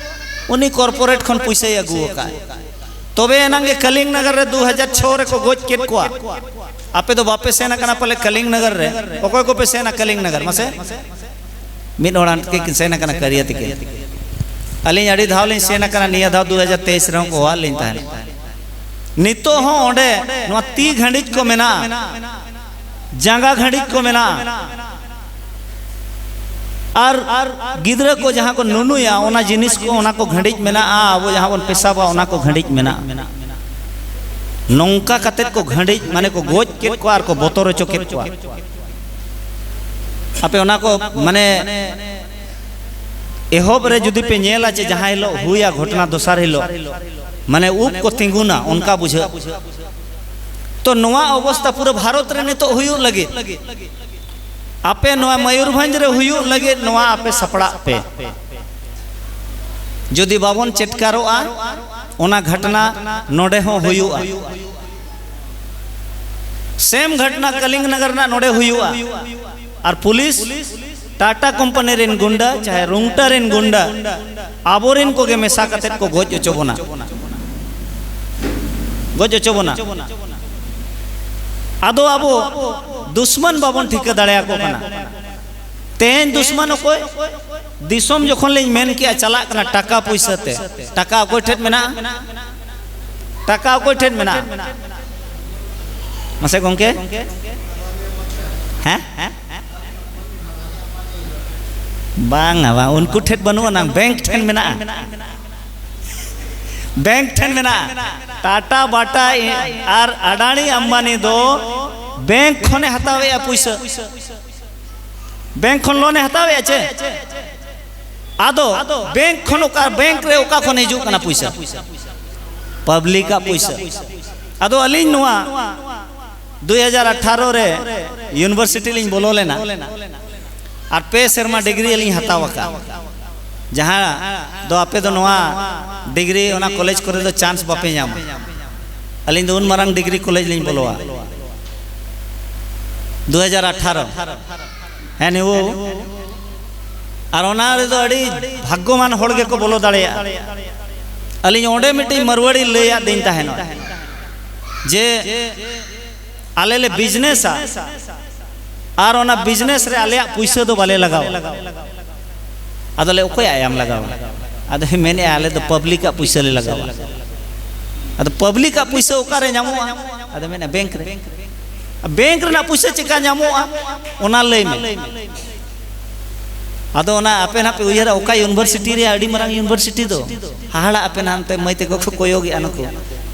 ᱩᱱᱤ ᱠᱚᱨᱯᱳᱨᱮᱴ ᱠᱷᱚᱱ ᱯᱩᱭᱥᱟᱹᱭ ᱟᱹᱜᱩ ᱟᱠᱟᱫ᱾ ᱛᱚᱵᱮ ᱮᱱᱟᱝ ᱜᱮ ᱠᱟᱞᱤᱝ ᱱᱟᱜᱟᱨ ᱨᱮ ᱫᱩ ᱦᱟᱡᱟᱨ ᱪᱷᱚ ᱨᱮᱠᱚ ᱜᱚᱡ ᱠᱮᱫ ᱠᱚᱣᱟ᱾ ᱟᱯᱮ ᱫᱚ ᱵᱟᱯᱮ ᱥᱮᱱ ᱟᱠᱟᱱᱟ ᱯᱟᱞᱮ ᱠᱟᱞᱤᱝ ᱱᱟᱜᱟᱨ ᱨᱮ? ᱚᱠᱚᱭ ᱠᱚᱯᱮ ᱥᱮᱱᱟ ᱠᱟᱞᱤᱝ ᱱᱟᱜᱟᱨ? ᱢᱟᱥᱮ, ᱢᱤᱫ ᱦᱚᱲ ᱟᱱ ᱛᱮᱠᱤᱱ ᱥᱮᱱ ᱟᱠᱟᱱᱟ ᱠᱟᱨᱤᱭᱟ ᱛᱤᱠᱤᱱ᱾ ᱟᱹᱞᱤᱧ ᱟᱹᱰᱤ ᱫᱷᱟᱣ ᱞᱤᱧ ᱥᱮᱱ ᱟᱠᱟᱱᱟ, ᱱᱤᱭᱟᱹ ᱫᱷᱟᱣ ᱫᱩ ᱦᱟᱡᱟᱨ ᱛᱮᱭᱤᱥ ᱨᱮᱦᱚᱸ ᱠᱚ ᱦᱚᱦᱚᱣᱟᱫ ᱞᱤᱧ ᱛᱟᱦᱮᱸᱫ᱾ ᱱᱤᱛᱚᱜ ᱦᱚᱸ ᱚᱸᱰᱮ ᱱᱚᱣᱟ ᱛᱤ ᱜᱷᱟᱹᱰᱤᱡ ᱠᱚ ᱢᱮᱱᱟᱜᱼᱟ, ᱡᱟᱸᱜᱟ ᱜᱷᱟᱹᱰᱤᱡ ᱠᱚ ᱢᱮᱱᱟᱜᱼᱟ᱾ ᱟᱨ ᱜᱤᱫᱽᱨᱟᱹ ᱠᱚ ᱡᱟᱦᱟᱸ ᱠᱚ ᱱᱩᱱᱩᱭᱟ, ᱚᱱᱟ ᱡᱤᱱᱤᱥ ᱠᱚ, ᱚᱱᱟ ᱠᱚ ᱜᱷᱟᱹᱰᱤᱡ ᱢᱮᱱᱟᱜᱼᱟ᱾ ᱟᱵᱚ ᱡᱟᱦᱟᱸ ᱵᱚᱱ ᱯᱮᱥᱟᱵᱟ, ᱚᱱᱟ ᱠᱚ ᱜᱷᱟᱹᱰᱤᱡ ᱢᱮᱱᱟᱜᱼᱟ᱾ ᱱᱚᱝᱠᱟ ᱠᱟᱛᱮᱫ ᱠᱚ ᱜᱷᱟᱹᱰᱤᱡ, ᱢᱟᱱᱮ ᱠᱚ ᱜᱚᱡ ᱠᱮᱫ ᱠᱚᱣᱟ ᱟᱨ ᱠᱚ ᱵᱚᱛᱚᱨ ᱦᱚᱪᱚ ᱠᱮᱫ ᱠᱚᱣᱟ᱾ ᱟᱯᱮ ᱚᱱᱟ ᱠᱚ, ᱢᱟᱱᱮ, ᱮᱦᱚᱵ ᱨᱮ ᱡᱩᱫᱤ ᱯᱮ ᱧᱮᱞᱟ ᱡᱮ ᱡᱟᱦᱟᱸ ᱦᱤᱞᱳᱜ ᱦᱩᱭᱟ ᱜᱷᱚᱴᱚᱱᱟ, ᱫᱚᱥᱟᱨ ᱦᱤᱞᱳᱜ ᱢᱟᱱᱮ ᱩᱵ ᱠᱚ ᱛᱤᱸᱜᱩᱱᱟ, ᱚᱱᱠᱟ ᱵᱩᱡᱷᱟᱹᱜ᱾ ᱛᱚ ᱱᱚᱣᱟ ᱚᱵᱚᱥᱛᱟ ᱯᱩᱨᱟᱹ ᱵᱷᱟᱨᱚᱛ ᱨᱮ ᱱᱤᱛᱚᱜ ᱦᱩᱭᱩᱜ ᱞᱟᱹᱜᱤᱫ, ᱟᱯᱮ ᱱᱚᱣᱟ ᱢᱚᱭᱩᱨᱵᱷᱚᱸᱡᱽ ᱨᱮ ᱦᱩᱭᱩᱜ ᱞᱟᱹᱜᱤᱫ ᱱᱚᱣᱟ ᱟᱯᱮ ᱥᱟᱯᱲᱟᱜ ᱯᱮ᱾ ᱡᱩᱫᱤ ᱵᱟᱵᱚᱱ ᱪᱮᱴᱠᱟᱨᱚᱜᱼᱟ, ᱚᱱᱟ ᱜᱷᱚᱴᱚᱱᱟ ᱱᱚᱰᱮ ᱦᱚᱸ ᱦᱩᱭᱩᱜᱼᱟ᱾ ᱥᱮᱢ ᱜᱷᱚᱴᱚᱱᱟ ᱠᱟᱞᱤᱝᱜ ᱱᱚᱜᱚᱨ ᱨᱮᱱᱟᱜ ᱱᱚᱰᱮ ᱦᱩᱭᱩᱜᱼᱟ᱾ ᱟᱨ ᱯᱩᱞᱤᱥ, ᱴᱟᱴᱟ ᱠᱳᱢᱯᱟᱱᱤ ᱨᱮᱱ ᱜᱩᱱᱰᱟ, ᱪᱟᱦᱮ ᱨᱩᱝᱴᱟ ᱨᱮᱱ ᱜᱩᱱᱰᱟ, ᱟᱵᱚᱨᱮᱱ ᱠᱚᱜᱮ ᱢᱮᱥᱟ ᱠᱟᱛᱮᱫ ᱠᱚ ᱜᱚᱡ ᱦᱚᱪᱚ ᱵᱚᱱᱟ, ᱜᱚᱡ ᱦᱚᱪᱚ ᱵᱚᱱᱟ᱾ ᱟᱫᱚ ᱟᱵᱚ ᱫᱩᱥᱢᱟᱱ ᱵᱟᱵᱚᱱ ᱴᱷᱤᱠᱟᱹ ᱫᱟᱲᱮᱭᱟᱠᱚ ᱠᱟᱱᱟ᱾ ᱛᱮᱦᱮᱧ ᱫᱩᱥᱢᱟᱱ ᱚᱠᱚᱭ? ᱫᱤᱥᱚᱢ ᱡᱚᱠᱷᱚᱱ ᱞᱤᱧ ᱢᱮᱱ ᱠᱮᱜᱼᱟ ᱪᱟᱞᱟᱜ ᱠᱟᱱᱟ ᱴᱟᱠᱟ ᱯᱩᱭᱥᱟᱹ ᱛᱮ, ᱴᱟᱠᱟ ᱚᱠᱚᱭ ᱴᱷᱮᱱ ᱢᱮᱱᱟᱜᱼᱟ? ᱴᱟᱠᱟ ᱚᱠᱚᱭ ᱴᱷᱮᱱ ᱢᱮᱱᱟᱜᱼᱟ? ᱢᱟᱥᱮ ᱜᱚᱝᱠᱮ? ᱦᱮᱸ? ᱵᱟᱝᱟ, ᱵᱟᱝ, ᱩᱱᱠᱩ ᱴᱷᱮᱱ ᱵᱟᱹᱱᱩᱜ ᱟᱱᱟᱝ, ᱵᱮᱝᱠ ᱴᱷᱮᱱ ᱢᱮᱱᱟᱜᱼᱟ᱾ ᱵᱮᱝᱠ ᱴᱷᱮᱱ ᱢᱮᱱᱟᱜᱼᱟ᱾ ᱴᱟᱴᱟ, ᱵᱟᱴᱟ ᱟᱨ ᱟᱰᱟᱱᱤ, ᱟᱢᱵᱟᱱᱤ ᱫᱚ ᱵᱮᱝᱠ ᱠᱷᱚᱱᱮ ᱦᱟᱛᱟᱣᱮᱜᱼᱟ ᱯᱩᱭᱥᱟᱹ᱾ ᱵᱮᱝᱠ ᱠᱷᱚᱱ ᱞᱳᱱᱮ ᱦᱟᱛᱟᱣᱮᱜᱼᱟ ᱪᱮ? ᱟᱫᱚ ᱵᱮᱝᱠ ᱠᱷᱚᱱ ᱚᱠᱟ, ᱵᱮᱝᱠ ᱨᱮ ᱚᱠᱟ ᱠᱷᱚᱱ ᱦᱤᱡᱩᱜ ᱠᱟᱱᱟ ᱯᱩᱭᱥᱟᱹ? ᱯᱟᱵᱽᱞᱤᱠᱟᱜ ᱯᱩᱭᱥᱟᱹ᱾ ᱟᱫᱚ ᱟᱹᱞᱤᱧ ᱱᱚᱣᱟ ᱫᱩᱭ ᱦᱟᱡᱟᱨ ᱟᱴᱷᱟᱨᱚ ᱨᱮ ᱤᱭᱩᱱᱤᱵᱷᱟᱨᱥᱤᱴᱤ ᱞᱤᱧ ᱵᱚᱞᱚ ᱞᱮᱱᱟ ᱟᱨ ᱯᱮ ᱥᱮᱨᱢᱟ ᱰᱤᱜᱽᱨᱤ ᱟᱹᱞᱤᱧ ᱦᱟᱛᱟᱣ ᱟᱠᱟᱫ, ᱡᱟᱦᱟᱸ ᱫᱚ ᱟᱯᱮ ᱫᱚ ᱱᱚᱣᱟ ᱰᱤᱜᱽᱨᱤ ᱚᱱᱟ ᱠᱚᱞᱮᱡᱽ ᱠᱚᱨᱮ ᱫᱚ ᱪᱟᱱᱥ ᱵᱟᱯᱮ ᱧᱟᱢᱟ᱾ ᱟᱹᱞᱤᱧ ᱫᱚ ᱩᱱ ᱢᱟᱨᱟᱝ ᱰᱤᱜᱽᱨᱤ ᱠᱚᱞᱮᱡᱽ ᱞᱤᱧ ᱵᱚᱞᱚᱣᱟ, ᱫᱩ ᱦᱟᱡᱟᱨ ᱟᱴᱷᱟᱨᱚ᱾ ᱦᱮᱸ, ᱱᱤᱭᱟᱹ ᱟᱨ ᱚᱱᱟ ᱨᱮᱫᱚ ᱟᱹᱰᱤ ᱵᱷᱟᱜᱽᱜᱚᱢᱟᱱ ᱦᱚᱲ ᱜᱮᱠᱚ ᱵᱚᱞᱚ ᱫᱟᱲᱮᱭᱟᱜᱼᱟ᱾ ᱟᱹᱞᱤᱧ ᱚᱸᱰᱮ ᱢᱤᱫᱴᱤᱡ ᱢᱟᱨᱣᱟᱲᱤ ᱞᱟᱹᱭᱟᱫ ᱫᱤᱧ ᱛᱟᱦᱮᱱᱚᱜ ᱡᱮ ᱟᱞᱮ ᱞᱮ ᱵᱤᱡᱽᱱᱮᱥᱟ ᱟᱨ ᱚᱱᱟ ᱵᱤᱡᱽᱱᱮᱥ ᱨᱮ ᱟᱞᱮᱭᱟᱜ ᱯᱩᱭᱥᱟᱹ ᱫᱚ ᱵᱟᱞᱮ ᱞᱟᱜᱟᱣᱟ᱾ ᱟᱫᱚ ᱞᱮ, ᱚᱠᱚᱭᱟᱜ ᱭᱟᱢ ᱞᱟᱜᱟᱣᱟ? ᱟᱫᱚᱭ ᱢᱮᱱᱮᱫᱼᱟ, ᱟᱞᱮ ᱫᱚ ᱯᱟᱵᱽᱞᱤᱠᱟᱜ ᱯᱩᱭᱥᱟᱹ ᱞᱮ ᱞᱟᱜᱟᱣᱟ᱾ ᱟᱫᱚ ᱯᱟᱵᱽᱞᱤᱠᱟᱜ ᱯᱩᱭᱥᱟᱹ ᱚᱠᱟᱨᱮ ᱧᱟᱢᱚᱜᱼᱟ? ᱟᱫᱚ ᱢᱮᱱᱮᱫᱼᱟ, ᱵᱮᱝᱠ ᱨᱮ᱾ ᱵᱮᱝᱠ ᱨᱮᱱᱟᱜ ᱯᱩᱭᱥᱟᱹ ᱪᱮᱠᱟ ᱧᱟᱢᱚᱜᱼᱟ, ᱚᱱᱟ ᱞᱟᱹᱭ ᱢᱮ᱾ ᱟᱫᱚ ᱚᱱᱟ ᱟᱯᱮ ᱱᱟᱦᱟᱜ ᱯᱮ ᱩᱭᱦᱟᱹᱨᱟ, ᱚᱠᱟ ᱤᱭᱩᱱᱤᱵᱷᱟᱨᱥᱤᱴᱤ ᱨᱮ, ᱟᱹᱰᱤ ᱢᱟᱨᱟᱝ ᱤᱭᱩᱱᱤᱵᱷᱟᱨᱥᱤᱴᱤ ᱫᱚ, ᱦᱟᱦᱟᱲᱟᱜ ᱟᱯᱮ ᱱᱟᱦᱟᱜ, ᱚᱱᱛᱮ ᱢᱟᱹᱭ ᱛᱟᱠᱚ ᱠᱚ ᱠᱚᱭᱚᱜᱮᱜᱼᱟ ᱱᱩᱠᱩ,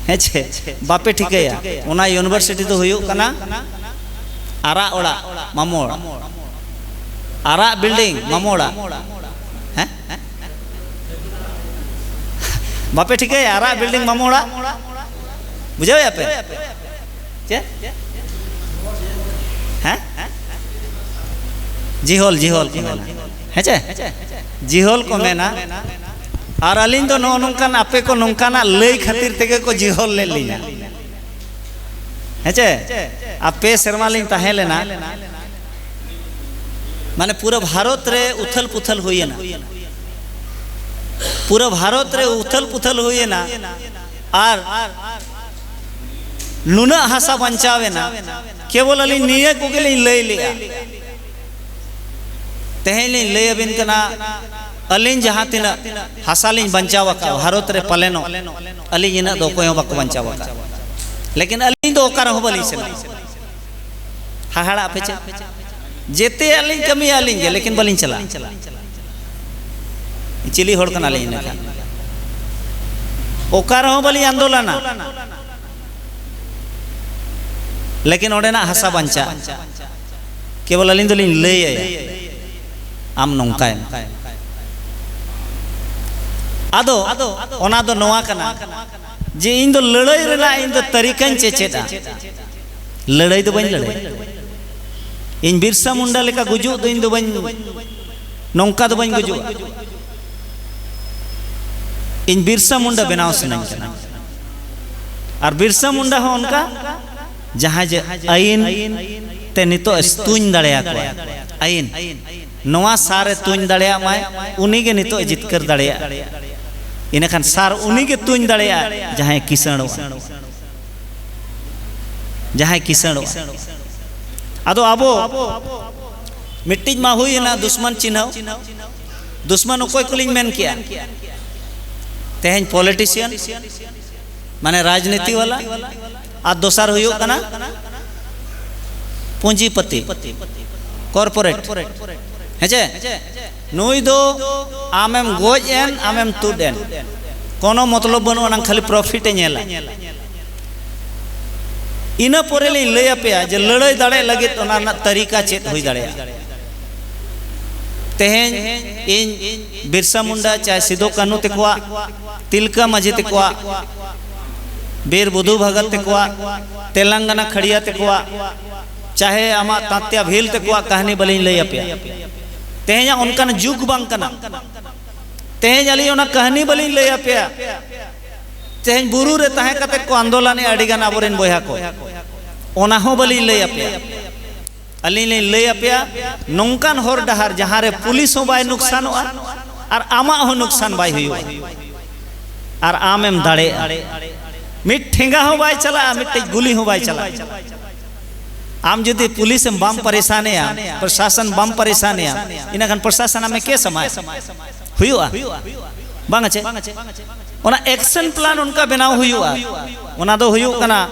ᱦᱮᱸ ᱪᱮ? ᱵᱟᱯᱮ ᱴᱷᱤᱠᱟᱹᱭᱟ᱾ ᱚᱱᱟ ᱤᱭᱩᱱᱤᱵᱷᱟᱨᱥᱤᱴᱤ ᱫᱚ ᱦᱩᱭᱩᱜ ᱠᱟᱱᱟ ᱟᱨᱟᱜ ᱚᱲᱟᱜ ᱢᱟᱢᱚ ᱚᱲᱟᱜ, ᱟᱨᱟᱜ ᱵᱤᱞᱰᱤᱝ ᱢᱟᱢᱚ ᱚᱲᱟᱜ᱾ ᱦᱮᱸ, ᱵᱟᱯᱮ ᱴᱷᱤᱠᱟᱹᱭᱟ? ᱟᱨᱟᱜ ᱵᱤᱞᱰᱤᱝ ᱢᱟᱢᱚ ᱚᱲᱟᱜ, ᱵᱩᱡᱷᱟᱹᱣᱮᱫᱼᱟ ᱯᱮ? ᱪᱮᱫ? ᱦᱮᱸ, ᱡᱤᱦᱚᱞ, ᱡᱤᱦᱚᱞ ᱠᱚ ᱢᱮᱱᱟ, ᱦᱮᱸ ᱪᱮ? ᱡᱤᱦᱚᱞ ᱠᱚ ᱢᱮᱱᱟ᱾ ᱟᱨ ᱟᱹᱞᱤᱧ ᱫᱚ ᱱᱚᱜᱼᱚ ᱱᱚᱝᱠᱟᱱ, ᱟᱯᱮ ᱠᱚ ᱱᱚᱝᱠᱟᱱᱟᱜ ᱞᱟᱹᱭ ᱠᱷᱟᱹᱛᱤᱨ ᱛᱮᱜᱮ ᱠᱚ ᱡᱤᱦᱚᱞ ᱞᱮᱫ ᱞᱤᱧᱟ, ᱦᱮᱸ ᱪᱮ? ᱟᱨ ᱯᱮ ᱥᱮᱨᱢᱟ ᱞᱤᱧ ᱛᱟᱦᱮᱸ ᱞᱮᱱᱟ᱾ ᱢᱟᱱᱮ ᱯᱩᱨᱟᱹ ᱵᱷᱟᱨᱚᱛ ᱨᱮ ᱩᱛᱷᱟᱹᱞ ᱯᱩᱛᱷᱟᱹᱞ ᱦᱩᱭᱮᱱᱟ, ᱯᱩᱨᱟᱹ ᱵᱷᱟᱨᱚᱛ ᱨᱮ ᱩᱛᱷᱟᱹᱞ ᱯᱩᱛᱷᱟᱹᱞ ᱦᱩᱭᱮᱱᱟ᱾ ᱟᱨ ᱱᱩᱱᱟᱹᱜ ᱦᱟᱥᱟ ᱵᱟᱧᱪᱟᱣ ᱮᱱᱟ, ᱠᱮᱵᱚᱞ ᱟᱹᱞᱤᱧ ᱱᱤᱭᱟᱹ ᱠᱚᱜᱮ ᱞᱤᱧ ᱞᱟᱹᱭ ᱞᱮᱜᱼᱟ᱾ ᱛᱮᱦᱮᱧ ᱞᱤᱧ ᱞᱟᱹᱭ ᱟᱹᱵᱤᱱ ᱠᱟᱱᱟ, ᱟᱹᱞᱤᱧ ᱡᱟᱦᱟᱸ ᱛᱤᱱᱟᱹᱜ ᱦᱟᱥᱟ ᱞᱤᱧ ᱵᱟᱧᱪᱟᱣ ᱟᱠᱟᱫ ᱵᱷᱟᱨᱚᱛ ᱨᱮ, ᱯᱟᱞᱮᱱᱚᱜ ᱟᱹᱞᱤᱧ ᱤᱱᱟᱹᱜ ᱫᱚ ᱚᱠᱚᱭ ᱦᱚᱸ ᱵᱟᱠᱚ ᱵᱟᱧᱪᱟᱣ ᱟᱠᱟᱫ᱾ ᱞᱮᱠᱤᱱ ᱟᱹᱞᱤᱧ ᱫᱚ ᱚᱠᱟ ᱨᱮᱦᱚᱸ ᱵᱟᱹᱞᱤᱧ ᱥᱮᱱᱚᱜᱼᱟ᱾ ᱦᱟᱦᱟᱲᱟᱜ ᱟᱯᱮ ᱪᱮᱫ? ᱡᱮᱛᱮᱭᱟᱜ ᱞᱤᱧ ᱠᱟᱹᱢᱤᱭᱟ ᱟᱹᱞᱤᱧ ᱜᱮ, ᱞᱮᱠᱤᱱ ᱵᱟᱹᱞᱤᱧ ᱪᱟᱞᱟᱜᱼᱟ᱾ ᱪᱤᱞᱤ ᱦᱚᱲ ᱠᱟᱱᱟᱞᱤᱧ ᱤᱱᱟᱹᱠᱷᱟᱱ? ᱚᱠᱟ ᱨᱮᱦᱚᱸ ᱵᱟᱹᱞᱤᱧ ᱟᱱᱫᱳᱞᱚᱱᱟ, ᱞᱮᱠᱤᱱ ᱚᱸᱰᱮᱱᱟᱜ ᱦᱟᱥᱟ ᱵᱟᱧᱪᱟᱜᱼᱟ᱾ ᱠᱮᱵᱚᱞ ᱟᱹᱞᱤᱧ ᱫᱚᱞᱤᱧ ᱞᱟᱹᱭ ᱟᱭᱟ, ᱟᱢ ᱱᱚᱝᱠᱟᱭ ᱢᱮ᱾ ᱟᱫᱚ ᱚᱱᱟ ᱫᱚ ᱱᱚᱣᱟ ᱠᱟᱱᱟ ᱡᱮ ᱤᱧ ᱫᱚ ᱞᱟᱹᱲᱟᱹᱭ ᱨᱮᱱᱟᱜ ᱤᱧ ᱫᱚ ᱛᱟᱹᱨᱤᱠᱟᱧ ᱪᱮᱪᱮᱫᱟ᱾ ᱞᱟᱹᱲᱟᱹᱭ ᱫᱚ ᱵᱟᱹᱧ ᱞᱟᱹᱲᱟᱹᱭᱟ᱾ ᱤᱧ ᱵᱤᱨᱥᱟ ᱢᱩᱱᱰᱟ ᱞᱮᱠᱟ ᱜᱩᱡᱩᱜ ᱫᱚ ᱤᱧ ᱫᱚ ᱵᱟᱹᱧ, ᱱᱚᱝᱠᱟ ᱫᱚ ᱵᱟᱹᱧ ᱜᱩᱡᱩᱜᱼᱟ᱾ ᱤᱧ ᱵᱤᱨᱥᱟ ᱢᱩᱱᱰᱟ ᱵᱮᱱᱟᱣ ᱥᱟᱱᱟᱧ ᱠᱟᱱᱟ᱾ ᱟᱨ ᱵᱤᱨᱥᱟ ᱢᱩᱱᱰᱟ ᱦᱚᱸ ᱚᱱᱠᱟ, ᱡᱟᱦᱟᱸᱭ ᱡᱮ ᱟᱹᱭᱤᱱ ᱛᱮ ᱱᱤᱛᱚᱜ ᱮ ᱛᱩᱧ ᱫᱟᱲᱮᱭᱟᱠᱚᱣᱟ, ᱟᱹᱭᱤᱱ, ᱱᱚᱣᱟ ᱥᱟᱨ ᱮ ᱛᱩᱧ ᱫᱟᱲᱮᱭᱟᱜ ᱢᱟᱭ, ᱩᱱᱤ ᱜᱮ ᱱᱤᱛᱚᱜ ᱮ ᱡᱤᱛᱠᱟᱹᱨ ᱫᱟᱲᱮᱭᱟᱜᱼᱟ᱾ ᱤᱱᱟᱹᱠᱷᱟᱱ ᱥᱟᱨ ᱩᱱᱤ ᱜᱮ ᱛᱩᱧ ᱫᱟᱲᱮᱭᱟᱜᱼᱟ, ᱡᱟᱦᱟᱸᱭ ᱠᱤᱥᱟᱹᱬᱚᱜᱼᱟ, ᱡᱟᱦᱟᱸᱭ ᱠᱤᱥᱟᱹᱬᱚᱜᱼᱟ᱾ ᱟᱫᱚ ᱟᱵᱚ ᱢᱤᱫᱴᱤᱡ ᱢᱟ ᱦᱩᱭ ᱮᱱᱟ ᱫᱩᱥᱢᱟᱱ ᱪᱤᱱᱦᱟᱹᱣ᱾ ᱫᱩᱥᱢᱟᱱ ᱚᱠᱚᱭ ᱠᱚᱞᱤᱧ ᱢᱮᱱ ᱠᱮᱜᱼᱟ? ᱛᱮᱦᱮᱧ ᱯᱚᱞᱤᱴᱤᱥᱤᱭᱟᱱ, ᱢᱟᱱᱮ ᱨᱟᱡᱽᱱᱤᱛᱤ ᱣᱟᱞᱟ, ᱟᱨ ᱫᱚᱥᱟᱨ ᱦᱩᱭᱩᱜ ᱠᱟᱱᱟ ᱯᱩᱸᱡᱤᱯᱟᱹᱛᱤ, ᱠᱚᱨᱯᱳᱨᱮᱴ᱾ ᱦᱮᱸᱪᱮ? ᱱᱩᱭ ᱫᱚ ᱟᱢᱮᱢ ᱜᱚᱡ ᱮᱱ, ᱟᱢᱮᱢ ᱛᱩᱫ ᱮᱱ, ᱠᱳᱱᱳ ᱢᱚᱛᱞᱚᱵ ᱵᱟᱹᱱᱩᱜ ᱟᱱᱟᱝ, ᱠᱷᱟᱹᱞᱤ ᱯᱨᱚᱯᱷᱤᱴ ᱮ ᱧᱮᱞᱟ᱾ ᱤᱱᱟᱹ ᱯᱚᱨᱮ ᱞᱤᱧ ᱞᱟᱹᱭ ᱟᱯᱮᱭᱟ ᱡᱮ ᱞᱟᱹᱲᱟᱹᱭ ᱫᱟᱲᱮ ᱞᱟᱹᱜᱤᱫ ᱚᱱᱟ ᱨᱮᱱᱟᱜ ᱛᱟᱹᱨᱤᱠᱟ ᱪᱮᱫ ᱦᱩᱭ ᱫᱟᱲᱮᱭᱟᱜᱼᱟ᱾ ᱛᱮᱦᱮᱧ ᱤᱧ ᱵᱤᱨᱥᱟ ᱢᱩᱱᱰᱟ, ᱪᱟᱦᱮ ᱥᱤᱫᱩ ᱠᱟᱹᱱᱦᱩ ᱛᱮᱠᱚᱣᱟᱜ, ᱛᱤᱞᱠᱟᱹ ᱢᱟᱹᱡᱷᱤ ᱛᱮᱠᱚᱣᱟᱜ, ᱵᱤᱨ ᱵᱩᱫᱷᱩ ᱵᱷᱟᱜᱚᱛ ᱛᱮᱠᱚᱣᱟᱜ, ᱛᱮᱞᱟᱝᱜᱟᱱᱟ ᱠᱷᱟᱲᱤᱭᱟ ᱛᱮᱠᱚᱣᱟᱜ, ᱪᱟᱦᱮ ᱟᱢᱟᱜ ᱛᱟᱸᱛᱭᱟ ᱵᱷᱤᱞ ᱛᱮᱠᱚᱣᱟᱜ ᱠᱟᱹᱦᱱᱤ ᱵᱟᱹᱞᱤᱧ ᱞᱟᱹᱭ ᱟᱯᱮᱭᱟ᱾ ᱛᱮᱦᱮᱧᱟᱜ ᱚᱱᱠᱟᱱ ᱡᱩᱜᱽ ᱵᱟᱝ ᱠᱟᱱᱟ᱾ ᱛᱮᱦᱮᱧ ᱟᱹᱞᱤᱧ ᱚᱱᱟ ᱠᱟᱹᱦᱱᱤ ᱵᱟᱹᱞᱤᱧ ᱞᱟᱹᱭ ᱟᱯᱮᱭᱟ᱾ ᱛᱮᱦᱮᱧ ᱵᱩᱨᱩ ᱨᱮ ᱛᱟᱦᱮᱸ ᱠᱟᱛᱮ ᱠᱚ ᱟᱱᱫᱳᱞᱚᱱᱮᱫᱼᱟ ᱟᱹᱰᱤ ᱜᱟᱱ ᱟᱵᱚᱨᱮᱱ ᱵᱚᱭᱦᱟ ᱠᱚ, ᱚᱱᱟ ᱦᱚᱸ ᱵᱟᱹᱞᱤᱧ ᱞᱟᱹᱭ ᱟᱯᱮᱭᱟ᱾ ᱟᱹᱞᱤᱧ ᱞᱤᱧ ᱞᱟᱹᱭ ᱟᱯᱮᱭᱟ, ᱱᱚᱝᱠᱟᱱ ᱦᱚᱨ ᱰᱟᱦᱟᱨ ᱡᱟᱦᱟᱸ ᱨᱮ ᱯᱩᱞᱤᱥ ᱦᱚᱸ ᱵᱟᱭ ᱱᱩᱠᱥᱟᱱᱚᱜᱼᱟ ᱟᱨ ᱟᱢᱟᱜ ᱦᱚᱸ ᱱᱩᱠᱥᱟᱱ ᱵᱟᱭ ᱦᱩᱭᱩᱜᱼᱟ, ᱟᱨ ᱟᱢᱮᱢ ᱫᱟᱲᱮᱭᱟᱜᱼᱟ᱾ ᱢᱤᱫ ᱴᱷᱮᱸᱜᱟ ᱦᱚᱸ ᱵᱟᱭ ᱪᱟᱞᱟᱜᱼᱟ, ᱢᱤᱫᱴᱮᱡ ᱜᱩᱞᱤ ᱦᱚᱸ ᱵᱟᱭ ᱪᱟᱞᱟᱜᱼᱟ᱾ ᱟᱢ ᱡᱩᱫᱤ ᱯᱩᱞᱤᱥ ᱮᱢ ᱵᱟᱢ ᱯᱟᱨᱤᱥᱟᱱᱮᱭᱟ, ᱯᱨᱚᱥᱟᱥᱚᱱ ᱵᱟᱢ ᱯᱟᱨᱤᱥᱟᱱᱮᱭᱟ, ᱤᱱᱟᱹᱠᱷᱟᱱ ᱯᱨᱚᱥᱟᱥᱚᱱ ᱟᱢᱮ ᱠᱮᱥ ᱟᱢᱟᱭ᱾ ᱦᱩᱭᱩᱜᱼᱟ? ᱵᱟᱝ ᱪᱮ? ᱚᱱᱟ ᱮᱠᱥᱚᱱ ᱯᱞᱟᱱ ᱚᱱᱠᱟ ᱵᱮᱱᱟᱣ ᱦᱩᱭᱩᱜᱼᱟ᱾ ᱚᱱᱟ ᱫᱚ ᱦᱩᱭᱩᱜ ᱠᱟᱱᱟ,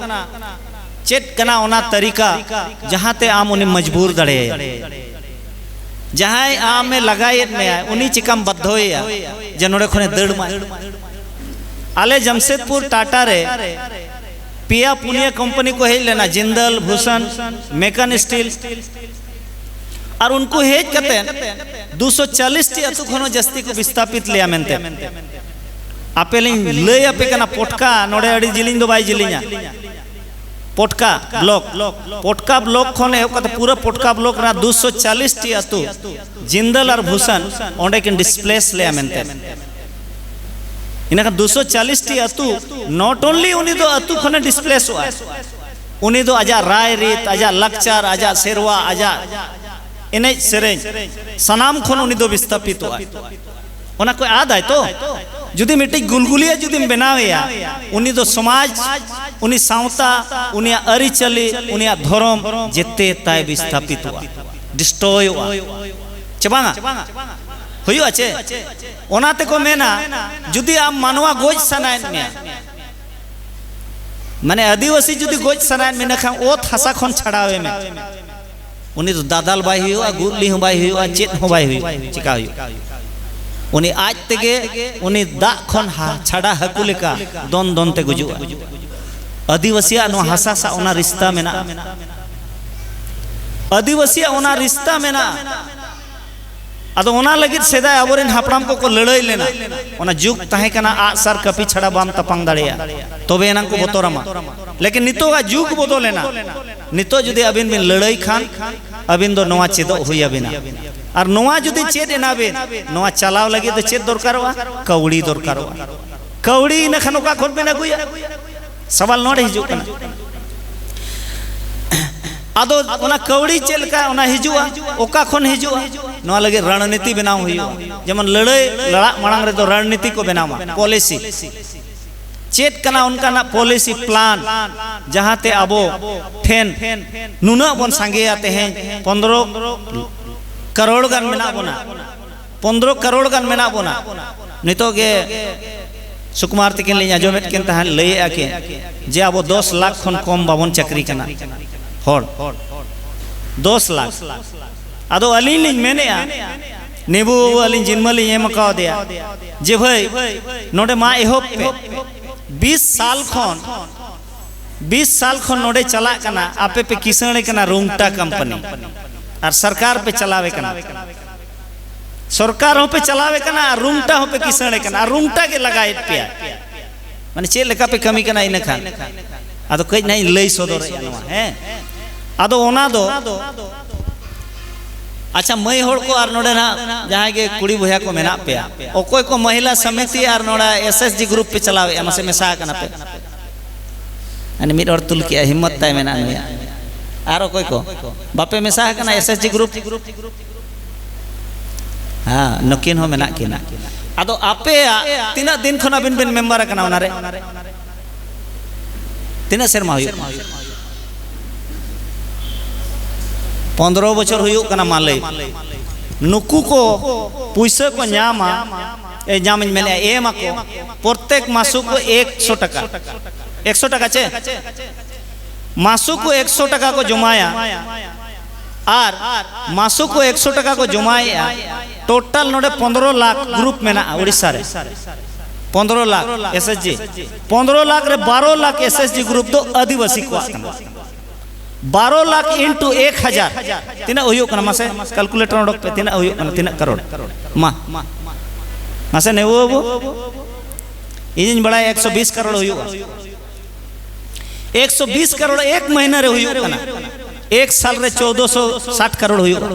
ᱪᱮᱫ ᱠᱟᱱᱟ ᱚᱱᱟ ᱛᱟᱹᱨᱤᱠᱟ, ᱡᱟᱦᱟᱸᱛᱮ ᱟᱢ ᱩᱱᱤ ᱢᱚᱡᱽᱵᱩᱨ ᱫᱟᱲᱮᱭᱟᱭᱟ᱾ ᱡᱟᱦᱟᱸᱭ ᱟᱢᱮ ᱞᱟᱜᱟᱭᱮᱫ ᱢᱮᱭᱟ, ᱩᱱᱤ ᱪᱮᱠᱟᱢ ᱵᱟᱫᱽᱫᱷᱚᱭᱮᱭᱟ ᱡᱮ ᱱᱚᱰᱮ ᱠᱷᱚᱱᱮ ᱫᱟᱹᱲ ᱢᱟ? ᱟᱞᱮ ᱡᱟᱢᱥᱮᱫᱽᱯᱩᱨ ᱴᱟᱴᱟ ᱨᱮ ᱯᱮᱭᱟ ᱯᱩᱱᱭᱟᱹ ᱠᱳᱢᱯᱟᱱᱤ ᱠᱚ ᱦᱮᱡ ᱞᱮᱱᱟ, ᱡᱤᱱᱫᱟᱞ, ᱵᱷᱩᱥᱟᱱ, ᱢᱮᱠᱟᱱ ᱥᱴᱤᱞ᱾ ᱟᱨ ᱩᱱᱠᱩ ᱦᱮᱡ ᱠᱟᱛᱮ ᱫᱩᱥᱚ ᱪᱟᱞᱤᱥ ᱴᱤ ᱟᱹᱛᱩ ᱠᱷᱚᱱ ᱦᱚᱸ ᱡᱟᱹᱥᱛᱤ ᱠᱚ ᱵᱤᱥᱛᱟᱯᱤᱛ ᱞᱮᱭᱟ ᱢᱮᱱᱛᱮ᱾ ᱟᱯᱮ ᱞᱤᱧ ᱞᱟᱹᱭ ᱟᱯᱮ ᱠᱟᱱᱟ, ᱯᱚᱴᱠᱟ ᱱᱚᱰᱮ ᱟᱹᱰᱤ ᱡᱤᱞᱤᱧ ᱫᱚ ᱵᱟᱭ ᱡᱤᱞᱤᱧᱟ᱾ ᱯᱚᱴᱠᱟ ᱵᱞᱚᱠ, ᱯᱚᱴᱠᱟ ᱵᱞᱚᱠ ᱠᱷᱚᱱ ᱮᱦᱚᱵ ᱠᱟᱛᱮ ᱯᱩᱨᱟᱹ ᱯᱚᱴᱠᱟ ᱵᱞᱚᱠ ᱨᱮᱱᱟᱜ ᱫᱩᱥᱚ ᱪᱟᱞᱤᱥ ᱴᱤ ᱟᱹᱛᱩ ᱡᱤᱱᱫᱟᱞ ᱟᱨ ᱵᱷᱩᱥᱟᱱ ᱚᱸᱰᱮ ᱠᱤᱱ ᱰᱤᱥᱯᱞᱮᱥ ᱞᱮᱭᱟ ᱢᱮᱱᱛᱮ᱾ ᱤᱱᱟᱹᱠᱷᱟᱱ ᱫᱩᱥᱚ ᱪᱟᱞᱤᱥ ᱴᱤ ᱟᱹᱛᱩ, not only ᱩᱱᱤ ᱫᱚ ᱟᱹᱛᱩ ᱠᱷᱚᱱᱮ ᱰᱤᱥᱯᱞᱮᱥᱚᱜᱼᱟ, ᱩᱱᱤ ᱫᱚ ᱟᱡᱟᱜ ᱨᱟᱭ ᱨᱤᱛ, ᱟᱡᱟᱜ ᱞᱟᱠᱪᱟᱨ, ᱟᱡᱟᱜ ᱥᱮᱨᱣᱟ, ᱟᱡᱟᱜ ᱮᱱᱮᱡ ᱥᱮᱨᱮᱧ, ᱥᱟᱱᱟᱢ ᱠᱷᱚᱱ ᱩᱱᱤ ᱫᱚ ᱵᱤᱥᱛᱷᱟᱯᱤᱛᱚᱜᱼᱟ᱾ ᱚᱱᱟ ᱠᱚ ᱟᱫᱟᱭ ᱛᱚ᱾ ᱡᱩᱫᱤ ᱢᱤᱫᱴᱤᱡ ᱜᱩᱞᱜᱩᱞᱤᱭᱟᱹ ᱡᱩᱫᱤᱢ ᱵᱮᱱᱟᱣᱮᱭᱟ, ᱩᱱᱤ ᱫᱚ ᱥᱚᱢᱟᱡᱽ, ᱩᱱᱤ ᱥᱟᱶᱛᱟ, ᱩᱱᱤᱭᱟᱜ ᱟᱹᱨᱤᱪᱟᱹᱞᱤ, ᱩᱱᱤᱭᱟᱜ ᱫᱷᱚᱨᱚᱢ, ᱡᱮᱛᱮ ᱛᱟᱭ ᱵᱤᱥᱛᱷᱟᱯᱤᱛᱚᱜᱼᱟ, ᱰᱤᱥᱴᱨᱚᱭᱚᱜᱼᱟ᱾ ᱪᱮ ᱵᱟᱝᱟ? ᱦᱩᱭᱩᱜᱼᱟ ᱪᱮ? ᱚᱱᱟ ᱛᱮᱠᱚ ᱢᱮᱱᱟ, ᱡᱩᱫᱤ ᱟᱢ ᱢᱟᱱᱣᱟ ᱜᱚᱡ ᱥᱟᱱᱟᱭᱮᱫ ᱢᱮᱭᱟ, ᱢᱟᱱᱮ ᱟᱹᱫᱤᱵᱟᱹᱥᱤ ᱡᱩᱫᱤ ᱜᱚᱡ ᱥᱟᱱᱟᱭᱮᱫ ᱢᱮ, ᱤᱱᱟᱹᱠᱷᱟᱱ ᱚᱛ ᱦᱟᱥᱟ ᱠᱷᱚᱱ ᱪᱷᱟᱰᱟᱣᱮ ᱢᱮ᱾ ᱩᱱᱤ ᱫᱚ ᱫᱟᱫᱟᱞ ᱵᱟᱭ ᱦᱩᱭᱩᱜᱼᱟ, ᱜᱩᱨᱞᱤ ᱦᱚᱸ ᱵᱟᱭ ᱦᱩᱭᱩᱜᱼᱟ, ᱪᱮᱫ ᱦᱚᱸ ᱵᱟᱭ ᱦᱩᱭᱩᱜᱼᱟ᱾ ᱪᱮᱠᱟ ᱦᱩᱭᱩᱜᱼᱟ? ᱩᱱᱤ ᱟᱡ ᱛᱮᱜᱮ ᱩᱱᱤ ᱫᱟᱜ ᱠᱷᱚᱱ ᱦᱟ-, ᱪᱷᱟᱰᱟ ᱦᱟᱹᱠᱩ ᱞᱮᱠᱟ ᱫᱚᱱ ᱫᱚᱱ ᱛᱮ ᱜᱩᱡᱩᱜᱼᱟ᱾ ᱟᱹᱫᱤᱵᱟᱹᱥᱤᱭᱟᱜ ᱱᱚᱣᱟ ᱦᱟᱥᱟ ᱥᱟᱶ ᱚᱱᱟ ᱨᱤᱥᱛᱟ ᱢᱮᱱᱟᱜᱼᱟ᱾ ᱟᱹᱫᱤᱵᱟᱹᱥᱤᱭᱟᱜ ᱚᱱᱟ ᱨᱤᱥᱛᱟ ᱢᱮᱱᱟᱜᱼᱟ᱾ ᱟᱫᱚ ᱚᱱᱟ ᱞᱟᱹᱜᱤᱫ ᱥᱮᱫᱟᱭ ᱟᱵᱚᱨᱮᱱ ᱦᱟᱯᱲᱟᱢ ᱠᱚᱠᱚ ᱞᱟᱹᱲᱦᱟᱹᱭ ᱞᱮᱱᱟ᱾ ᱚᱱᱟ ᱡᱩᱜᱽ ᱛᱟᱦᱮᱸ ᱠᱟᱱᱟ, ᱟᱜᱼᱥᱟᱨ ᱠᱟᱹᱯᱤ ᱪᱷᱟᱲᱟ ᱵᱟᱢ ᱛᱟᱯᱟᱢ ᱫᱟᱲᱮᱭᱟᱜᱼᱟ, ᱛᱚᱵᱮ ᱮᱱᱟᱝ ᱠᱚ ᱵᱚᱛᱚᱨᱟᱢᱟ᱾ ᱞᱮᱠᱤᱱ ᱱᱤᱛᱚᱜᱟᱜ ᱡᱩᱜᱽ ᱵᱚᱫᱚᱞᱮᱱᱟ᱾ ᱱᱤᱛᱚᱜ ᱡᱩᱫᱤ ᱟᱹᱵᱤᱱ ᱵᱤᱱ ᱞᱟᱹᱲᱦᱟᱹᱭ ᱠᱷᱟᱱ, ᱟᱹᱵᱤᱱ ᱫᱚ ᱱᱚᱣᱟ ᱪᱮᱫᱚᱜ ᱦᱩᱭ ᱟᱹᱵᱤᱱᱟ᱾ ᱟᱨ ᱱᱚᱣᱟ ᱡᱩᱫᱤ ᱪᱮᱫ ᱮᱱᱟ ᱵᱤᱱ, ᱱᱚᱣᱟ ᱪᱟᱞᱟᱣ ᱞᱟᱹᱜᱤᱫ ᱫᱚ ᱪᱮᱫ ᱫᱚᱨᱠᱟᱨᱚᱜᱼᱟ? ᱠᱟᱹᱣᱰᱤ ᱫᱚᱨᱠᱟᱨᱚᱜᱼᱟ᱾ ᱠᱟᱹᱣᱰᱤ ᱤᱱᱟᱹ ᱠᱷᱟᱱ ᱚᱠᱟ ᱠᱷᱚᱱ ᱵᱤᱱ ᱟᱹᱜᱩᱭᱟ? ᱥᱟᱣᱟᱞ ᱱᱚᱰᱮ ᱦᱤᱡᱩᱜ ᱠᱟᱱᱟ᱾ ᱟᱫᱚ ᱚᱱᱟ ᱠᱟᱹᱣᱰᱤ ᱪᱮᱫ ᱞᱮᱠᱟ ᱚᱱᱟ ᱦᱤᱡᱩᱜᱼᱟ, ᱚᱠᱟ ᱠᱷᱚᱱ ᱦᱤᱡᱩᱜᱼᱟ, ᱱᱚᱣᱟ ᱞᱟᱹᱜᱤᱫ ᱨᱚᱬᱱᱤᱛᱤ ᱵᱮᱱᱟᱣ ᱦᱩᱭᱩᱜᱼᱟ᱾ ᱡᱮᱢᱚᱱ ᱞᱟᱹᱲᱦᱟᱹᱭ ᱞᱟᱲᱟᱜ ᱢᱟᱲᱟᱝ ᱨᱮᱫᱚ ᱨᱚᱬᱱᱤᱛᱤ ᱠᱚ ᱵᱮᱱᱟᱣᱟ, ᱯᱚᱞᱤᱥᱤ᱾ ᱪᱮᱫ ᱠᱟᱱᱟ ᱚᱱᱠᱟᱱᱟᱜ ᱯᱚᱞᱤᱥᱤ ᱯᱞᱟᱱ, ᱡᱟᱦᱟᱸᱛᱮ ᱟᱵᱚ ᱴᱷᱮᱱ ᱱᱩᱱᱟᱹᱜ ᱵᱚᱱ ᱥᱟᱸᱜᱮᱭᱟ, ᱛᱮᱦᱮᱧ ᱯᱚᱱᱫᱽᱨᱚ ᱠᱟᱨᱳᱲ ᱜᱟᱱ ᱢᱮᱱᱟᱜ ᱵᱚᱱᱟ, ᱯᱚᱱᱫᱽᱨᱚ ᱠᱟᱨᱳᱲ ᱜᱟᱱ ᱢᱮᱱᱟᱜ ᱵᱚᱱᱟ᱾ ᱱᱤᱛᱚᱜ ᱜᱮ ᱥᱩᱠᱩᱢᱟᱨ ᱛᱤᱠᱤᱱ ᱞᱤᱧ ᱟᱸᱡᱚᱢᱮᱫ ᱠᱤᱱ ᱛᱟᱦᱮᱸᱫ, ᱞᱟᱹᱭᱮᱫᱼᱟ ᱠᱤᱱ ᱡᱮ ᱟᱵᱚ ᱫᱚᱥ ᱞᱟᱠᱷ ᱠᱷᱚᱱ ᱠᱚᱢ ᱵᱟᱵᱚᱱ ᱪᱟᱹᱠᱨᱤ ᱠᱟᱱᱟ ᱦᱚᱲ, ᱫᱚᱥ ᱞᱟᱠᱷ᱾ ᱟᱫᱚ ᱟᱹᱞᱤᱧ ᱞᱤᱧ ᱢᱮᱱᱮᱫᱼᱟ, ᱱᱤᱵᱩ ᱵᱟᱹᱵᱩ ᱟᱹᱞᱤᱧ ᱡᱤᱱᱢᱟᱹ ᱞᱤᱧ ᱮᱢ ᱟᱠᱟᱣᱟᱫᱮᱭᱟ ᱡᱮ, ᱵᱷᱟᱹᱭ, ᱱᱚᱰᱮ ᱢᱟ ᱮᱦᱚᱵ ᱯᱮ᱾ ᱵᱤᱥ ᱥᱟᱞ ᱠᱷᱚᱱ, ᱵᱤᱥ ᱥᱟᱞ ᱠᱷᱚᱱ ᱱᱚᱰᱮ ᱪᱟᱞᱟᱜ ᱠᱟᱱᱟ, ᱟᱯᱮ ᱯᱮ ᱠᱤᱥᱟᱹᱬᱮ ᱠᱟᱱᱟ ᱨᱩᱝᱴᱟ ᱠᱳᱢᱯᱟᱱᱤ, ᱟᱨ ᱥᱚᱨᱠᱟᱨ ᱯᱮ ᱪᱟᱞᱟᱣᱮ ᱠᱟᱱᱟ, ᱥᱚᱨᱠᱟᱨ ᱦᱚᱸᱯᱮ ᱪᱟᱞᱟᱣᱮ ᱠᱟᱱᱟ, ᱟᱨ ᱨᱩᱝᱴᱟ ᱦᱚᱸᱯᱮ ᱠᱤᱥᱟᱹᱬᱮ ᱠᱟᱱᱟ, ᱟᱨ ᱨᱩᱝᱴᱟ ᱜᱮ ᱞᱟᱜᱟᱭᱮᱫ ᱯᱮᱭᱟ᱾ ᱢᱟᱱᱮ ᱪᱮᱫ ᱞᱮᱠᱟ ᱯᱮ ᱠᱟᱹᱢᱤ ᱠᱟᱱᱟ ᱤᱱᱟᱹ ᱠᱷᱟᱱ? ᱟᱫᱚ ᱠᱟᱹᱡ ᱱᱟᱦᱟᱜ ᱤᱧ ᱞᱟᱹᱭ ᱥᱚᱫᱚᱨᱮᱫᱼᱟ ᱱᱚᱣᱟ, ᱦᱮᱸ᱾ ᱟᱫᱚ ᱚᱱᱟ ᱫᱚ ᱟᱪᱪᱷᱟ, ᱢᱟᱹᱭ ᱦᱚᱲ ᱠᱚ ᱟᱨ ᱱᱚᱰᱮ ᱱᱟᱜ ᱡᱟᱦᱟᱸᱭ ᱜᱮ ᱠᱩᱲᱤ ᱵᱚᱭᱦᱟ ᱠᱚ ᱢᱮᱱᱟᱜ ᱯᱮᱭᱟ, ᱚᱠᱚᱭ ᱠᱚ ᱢᱚᱦᱤᱞᱟ ᱥᱚᱢᱤᱛᱤ ᱟᱨ ᱱᱚᱰᱮ ᱮᱥ ᱮᱥ ᱡᱤ ᱜᱨᱩᱯ ᱯᱮ ᱪᱟᱞᱟᱣᱮᱫᱼᱟ, ᱢᱟᱥᱮ ᱢᱮᱥᱟ ᱟᱠᱟᱱᱟ ᱯᱮ? ᱟᱨ ᱢᱤᱫ ᱦᱚᱲ ᱛᱩᱞ ᱠᱮᱜᱼᱟ, ᱦᱤᱢᱢᱚᱛ ᱛᱟᱭ ᱢᱮᱱᱟᱜ ᱱᱩᱭᱟᱜ᱾ ᱟᱨ ᱚᱠᱚᱭ ᱠᱚ ᱵᱟᱯᱮ ᱢᱮᱥᱟ ᱟᱠᱟᱱᱟ ᱮᱥ ᱮᱥ ᱡᱤ ᱜᱨᱩᱯ? ᱦᱮᱸ, ᱱᱩᱠᱤᱱ ᱦᱚᱸ ᱢᱮᱱᱟᱜ ᱠᱤᱱᱟ᱾ ᱟᱫᱚ ᱟᱯᱮᱭᱟᱜ ᱛᱤᱱᱟᱹᱜ ᱫᱤᱱ ᱠᱷᱚᱱ ᱟᱹᱵᱤᱱ ᱵᱤᱱ ᱢᱮᱢᱵᱟᱨ ᱟᱠᱟᱱᱟ ᱚᱱᱟᱨᱮ? ᱛᱤᱱᱟᱹᱜ ᱥᱮᱨᱢᱟ ᱦᱩᱭᱩᱜ ᱠᱟᱱᱟ? ᱯᱚᱱᱫᱽᱨᱚ ᱵᱚᱪᱷᱚᱨ ᱦᱩᱭᱩᱜ ᱠᱟᱱᱟ, ᱢᱟ ᱞᱟᱹᱭ᱾ ᱱᱩᱠᱩ ᱠᱚ ᱯᱩᱭᱥᱟᱹ ᱠᱚ ᱧᱟᱢᱟ, ᱮ, ᱧᱟᱢᱤᱧ ᱢᱮᱱᱮᱫᱼᱟ, ᱮᱢ ᱟᱠᱚ ᱯᱨᱚᱛᱮᱠ ᱢᱟᱥᱩᱠ ᱠᱚ ᱮᱠᱥᱚ ᱴᱟᱠᱟ᱾ ᱮᱠᱥᱚ ᱴᱟᱠᱟ ᱪᱮ? ᱢᱟᱥᱩᱠ ᱠᱚ ᱮᱠᱥᱚ ᱴᱟᱠᱟ ᱠᱚ ᱡᱚᱢᱟᱭᱟ᱾ ᱟᱨ ᱢᱟᱥᱩᱠ ᱠᱚ ᱮᱠᱥᱚ ᱴᱟᱠᱟ ᱠᱚ ᱡᱚᱢᱟᱭᱮᱫᱼᱟ᱾ ᱴᱳᱴᱟᱞ ᱱᱚᱰᱮ ᱯᱚᱱᱫᱽᱨᱚ ᱞᱟᱠᱷ ᱜᱨᱩᱯ ᱢᱮᱱᱟᱜᱼᱟ ᱩᱲᱤᱥᱥᱟ ᱨᱮ᱾ ᱯᱚᱱᱫᱽᱨᱚ ᱞᱟᱠᱷ ᱮᱥ ᱮᱥ ᱡᱤ᱾ ᱯᱚᱱᱫᱽᱨᱚ ᱞᱟᱠᱷ ᱨᱮ ᱵᱟᱨᱚ lakh S S G group ᱫᱚ ᱟᱹᱫᱤᱵᱟᱹᱥᱤ ᱠᱚᱣᱟᱜ ᱠᱟᱱᱟ᱾ ᱵᱟᱨᱚ ᱞᱟᱠᱷ into ᱮᱠ ᱦᱟᱡᱟᱨ ᱛᱤᱱᱟᱹᱜ ᱦᱩᱭᱩᱜ ᱠᱟᱱᱟ? ᱢᱟᱥᱮ ᱠᱟᱞᱠᱩᱞᱮᱴᱚᱨ ᱚᱰᱚᱠ ᱯᱮ, ᱛᱤᱱᱟᱹᱜ ᱦᱩᱭᱩᱜ ᱠᱟᱱᱟ, ᱛᱤᱱᱟᱹᱜ ᱠᱟᱨᱳᱲ? ᱢᱟ, ᱢᱟᱥᱮ ᱱᱮᱣᱟᱹ ᱵᱟᱹᱵᱩ, ᱤᱧᱤᱧ ᱵᱟᱲᱟᱭᱟ ᱮᱠᱥᱚ ᱵᱤᱥ ᱠᱟᱨᱳᱲ ᱦᱩᱭᱩᱜᱼᱟ᱾ ᱮᱠᱥᱚ ᱵᱤᱥ ᱠᱟᱨᱳᱲ ᱮᱠ ᱢᱟᱹᱦᱤᱱᱟᱹ ᱨᱮ ᱦᱩᱭᱩᱜ ᱠᱟᱱᱟ᱾ ᱮᱠ ᱥᱟᱞ ᱨᱮ ᱪᱳᱫᱚᱥᱚ ᱥᱟᱴ ᱠᱟᱨᱳᱲ ᱦᱩᱭᱩᱜᱼᱟ᱾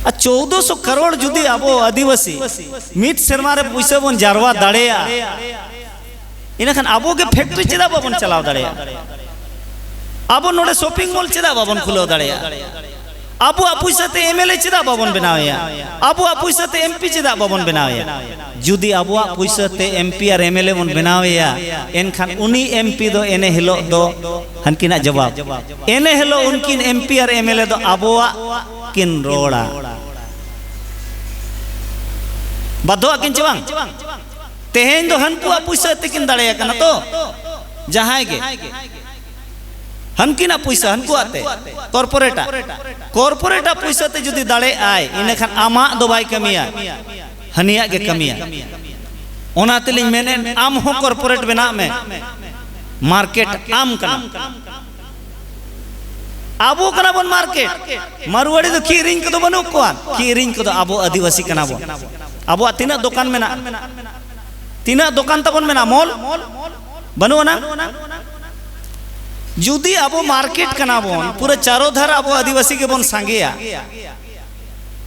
ᱟᱨ ᱪᱳᱫᱚᱥᱚ ᱠᱟᱨᱳᱲ ᱡᱩᱫᱤ ᱟᱵᱚ ᱟᱹᱫᱤᱵᱟᱹᱥᱤ ᱢᱤᱫ ᱥᱮᱨᱢᱟ ᱨᱮ ᱯᱩᱭᱥᱟᱹ ᱵᱚᱱ ᱡᱟᱨᱣᱟ ᱫᱟᱲᱮᱭᱟᱜᱼᱟ, ᱤᱱᱟᱹᱠᱷᱟᱱ ᱟᱵᱚ ᱜᱮ ᱯᱷᱮᱠᱴᱨᱤ ᱪᱮᱫᱟᱜ ᱵᱟᱵᱚᱱ ᱪᱟᱞᱟᱣ ᱫᱟᱲᱮᱭᱟᱜᱼᱟ? ᱟᱵᱚ ᱱᱚᱰᱮ ᱥᱚᱯᱤᱝ ᱢᱚᱞ ᱪᱮᱫᱟᱜ ᱵᱟᱵᱚᱱ ᱠᱷᱩᱞᱟᱹᱣ ᱫᱟᱲᱮᱭᱟᱜᱼᱟ? ᱟᱵᱚᱣᱟᱜ ᱯᱩᱭᱥᱟᱹ ᱛᱮ ᱮᱢ ᱮᱞ ᱮ ᱪᱮᱫᱟᱜ ᱵᱟᱵᱚᱱ ᱵᱮᱱᱟᱣᱮᱭᱟ? ᱟᱵᱚᱣᱟᱜ ᱯᱩᱭᱥᱟᱹ ᱛᱮ ᱮᱢ ᱯᱤ ᱪᱮᱫᱟᱜ ᱵᱟᱵᱚᱱ ᱵᱮᱱᱟᱣᱮᱭᱟ? ᱡᱩᱫᱤ ᱟᱵᱚᱣᱟᱜ ᱯᱩᱭᱥᱟᱹ ᱛᱮ M P R M L A ᱵᱚᱱ ᱵᱮᱱᱟᱣᱮᱭᱟ, ᱮᱱᱠᱷᱟᱱ ᱩᱱᱤ ᱮᱢ ᱯᱤ ᱫᱚ ᱮᱱᱮ ᱦᱤᱞᱳᱜ ᱫᱚ ᱦᱟᱱᱠᱤᱱᱟᱜ ᱡᱚᱵᱟᱵ, ᱮᱱᱮ ᱦᱤᱞᱳᱜ ᱩᱱᱠᱤᱱ M P R M L A ᱫᱚ ᱟᱵᱚᱣᱟᱜ ᱠᱤᱱ ᱨᱚᱲᱟ᱾ ᱵᱟᱫᱷᱚ ᱟᱹᱠᱤᱱ ᱪᱮ ᱵᱟᱝ? ᱛᱮᱦᱮᱧ ᱫᱚ ᱦᱟᱱᱠᱩᱣᱟᱜ ᱯᱩᱭᱥᱟᱹ ᱛᱮᱠᱤᱱ ᱫᱟᱲᱮᱭᱟᱠᱟᱱᱟ ᱛᱚ, ᱡᱟᱦᱟᱸᱭ ᱜᱮ᱾ ᱦᱟᱱᱠᱤᱱᱟᱜ ᱯᱩᱭᱥᱟᱹ, ᱦᱟᱱᱠᱩᱣᱟᱜ ᱛᱮ, ᱠᱚᱨᱯᱳᱨᱮᱴᱟᱜ᱾ ᱠᱚᱨᱯᱳᱨᱮᱴᱟᱜ ᱯᱩᱭᱥᱟᱹ ᱛᱮ ᱡᱩᱫᱤ ᱫᱟᱲᱮᱭᱟᱜ ᱟᱭ, ᱤᱱᱟᱹᱠᱷᱟᱱ ᱟᱢᱟᱜ ᱫᱚ ᱵᱟᱭ ᱠᱟᱹᱢᱤᱭᱟ, ᱦᱟᱹᱱᱤᱭᱟᱜ ᱜᱮ ᱠᱟᱹᱢᱤᱭᱟ᱾ ᱚᱱᱟ ᱛᱮᱞᱤᱧ ᱢᱮᱱᱮᱫ, ᱟᱢ ᱦᱚᱸ ᱠᱚᱨᱯᱳᱨᱮᱴ ᱵᱮᱱᱟᱜ ᱢᱮ, ᱢᱟᱨᱠᱮᱴ ᱟᱢ ᱠᱟᱱᱟᱢ᱾ ᱟᱵᱚ ᱠᱟᱱᱟ ᱵᱚᱱ ᱢᱟᱨᱠᱮᱴ᱾ ᱢᱟᱨᱣᱟᱲᱤ ᱫᱚ ᱠᱤᱨᱤᱧ ᱠᱚᱫᱚ ᱵᱟᱹᱱᱩᱜ ᱠᱚᱣᱟ, ᱠᱤᱨᱤᱧ ᱠᱚᱫᱚ ᱟᱵᱚ ᱟᱹᱫᱤᱵᱟᱹᱥᱤ ᱠᱟᱱᱟ ᱵᱚᱱ᱾ ᱟᱵᱚᱣᱟᱜ ᱛᱤᱱᱟᱹᱜ ᱫᱚᱠᱟᱱ ᱢᱮᱱᱟᱜᱼᱟ? ᱛᱤᱱᱟᱹᱜ ᱫᱚᱠᱟᱱ ᱛᱟᱵᱚᱱ ᱢᱮᱱᱟᱜᱼᱟ? ᱢᱚᱞ ᱵᱟᱹᱱᱩᱜ ᱟᱱᱟ? ᱡᱩᱫᱤ ᱟᱵᱚ ᱢᱟᱨᱠᱮᱴ ᱠᱟᱱᱟ ᱵᱚᱱ, ᱯᱩᱨᱟᱹ ᱪᱟᱨᱚ ᱫᱷᱟᱨ ᱟᱵᱚ ᱟᱹᱫᱤᱵᱟᱹᱥᱤ ᱜᱮᱵᱚᱱ ᱥᱟᱸᱜᱮᱭᱟ,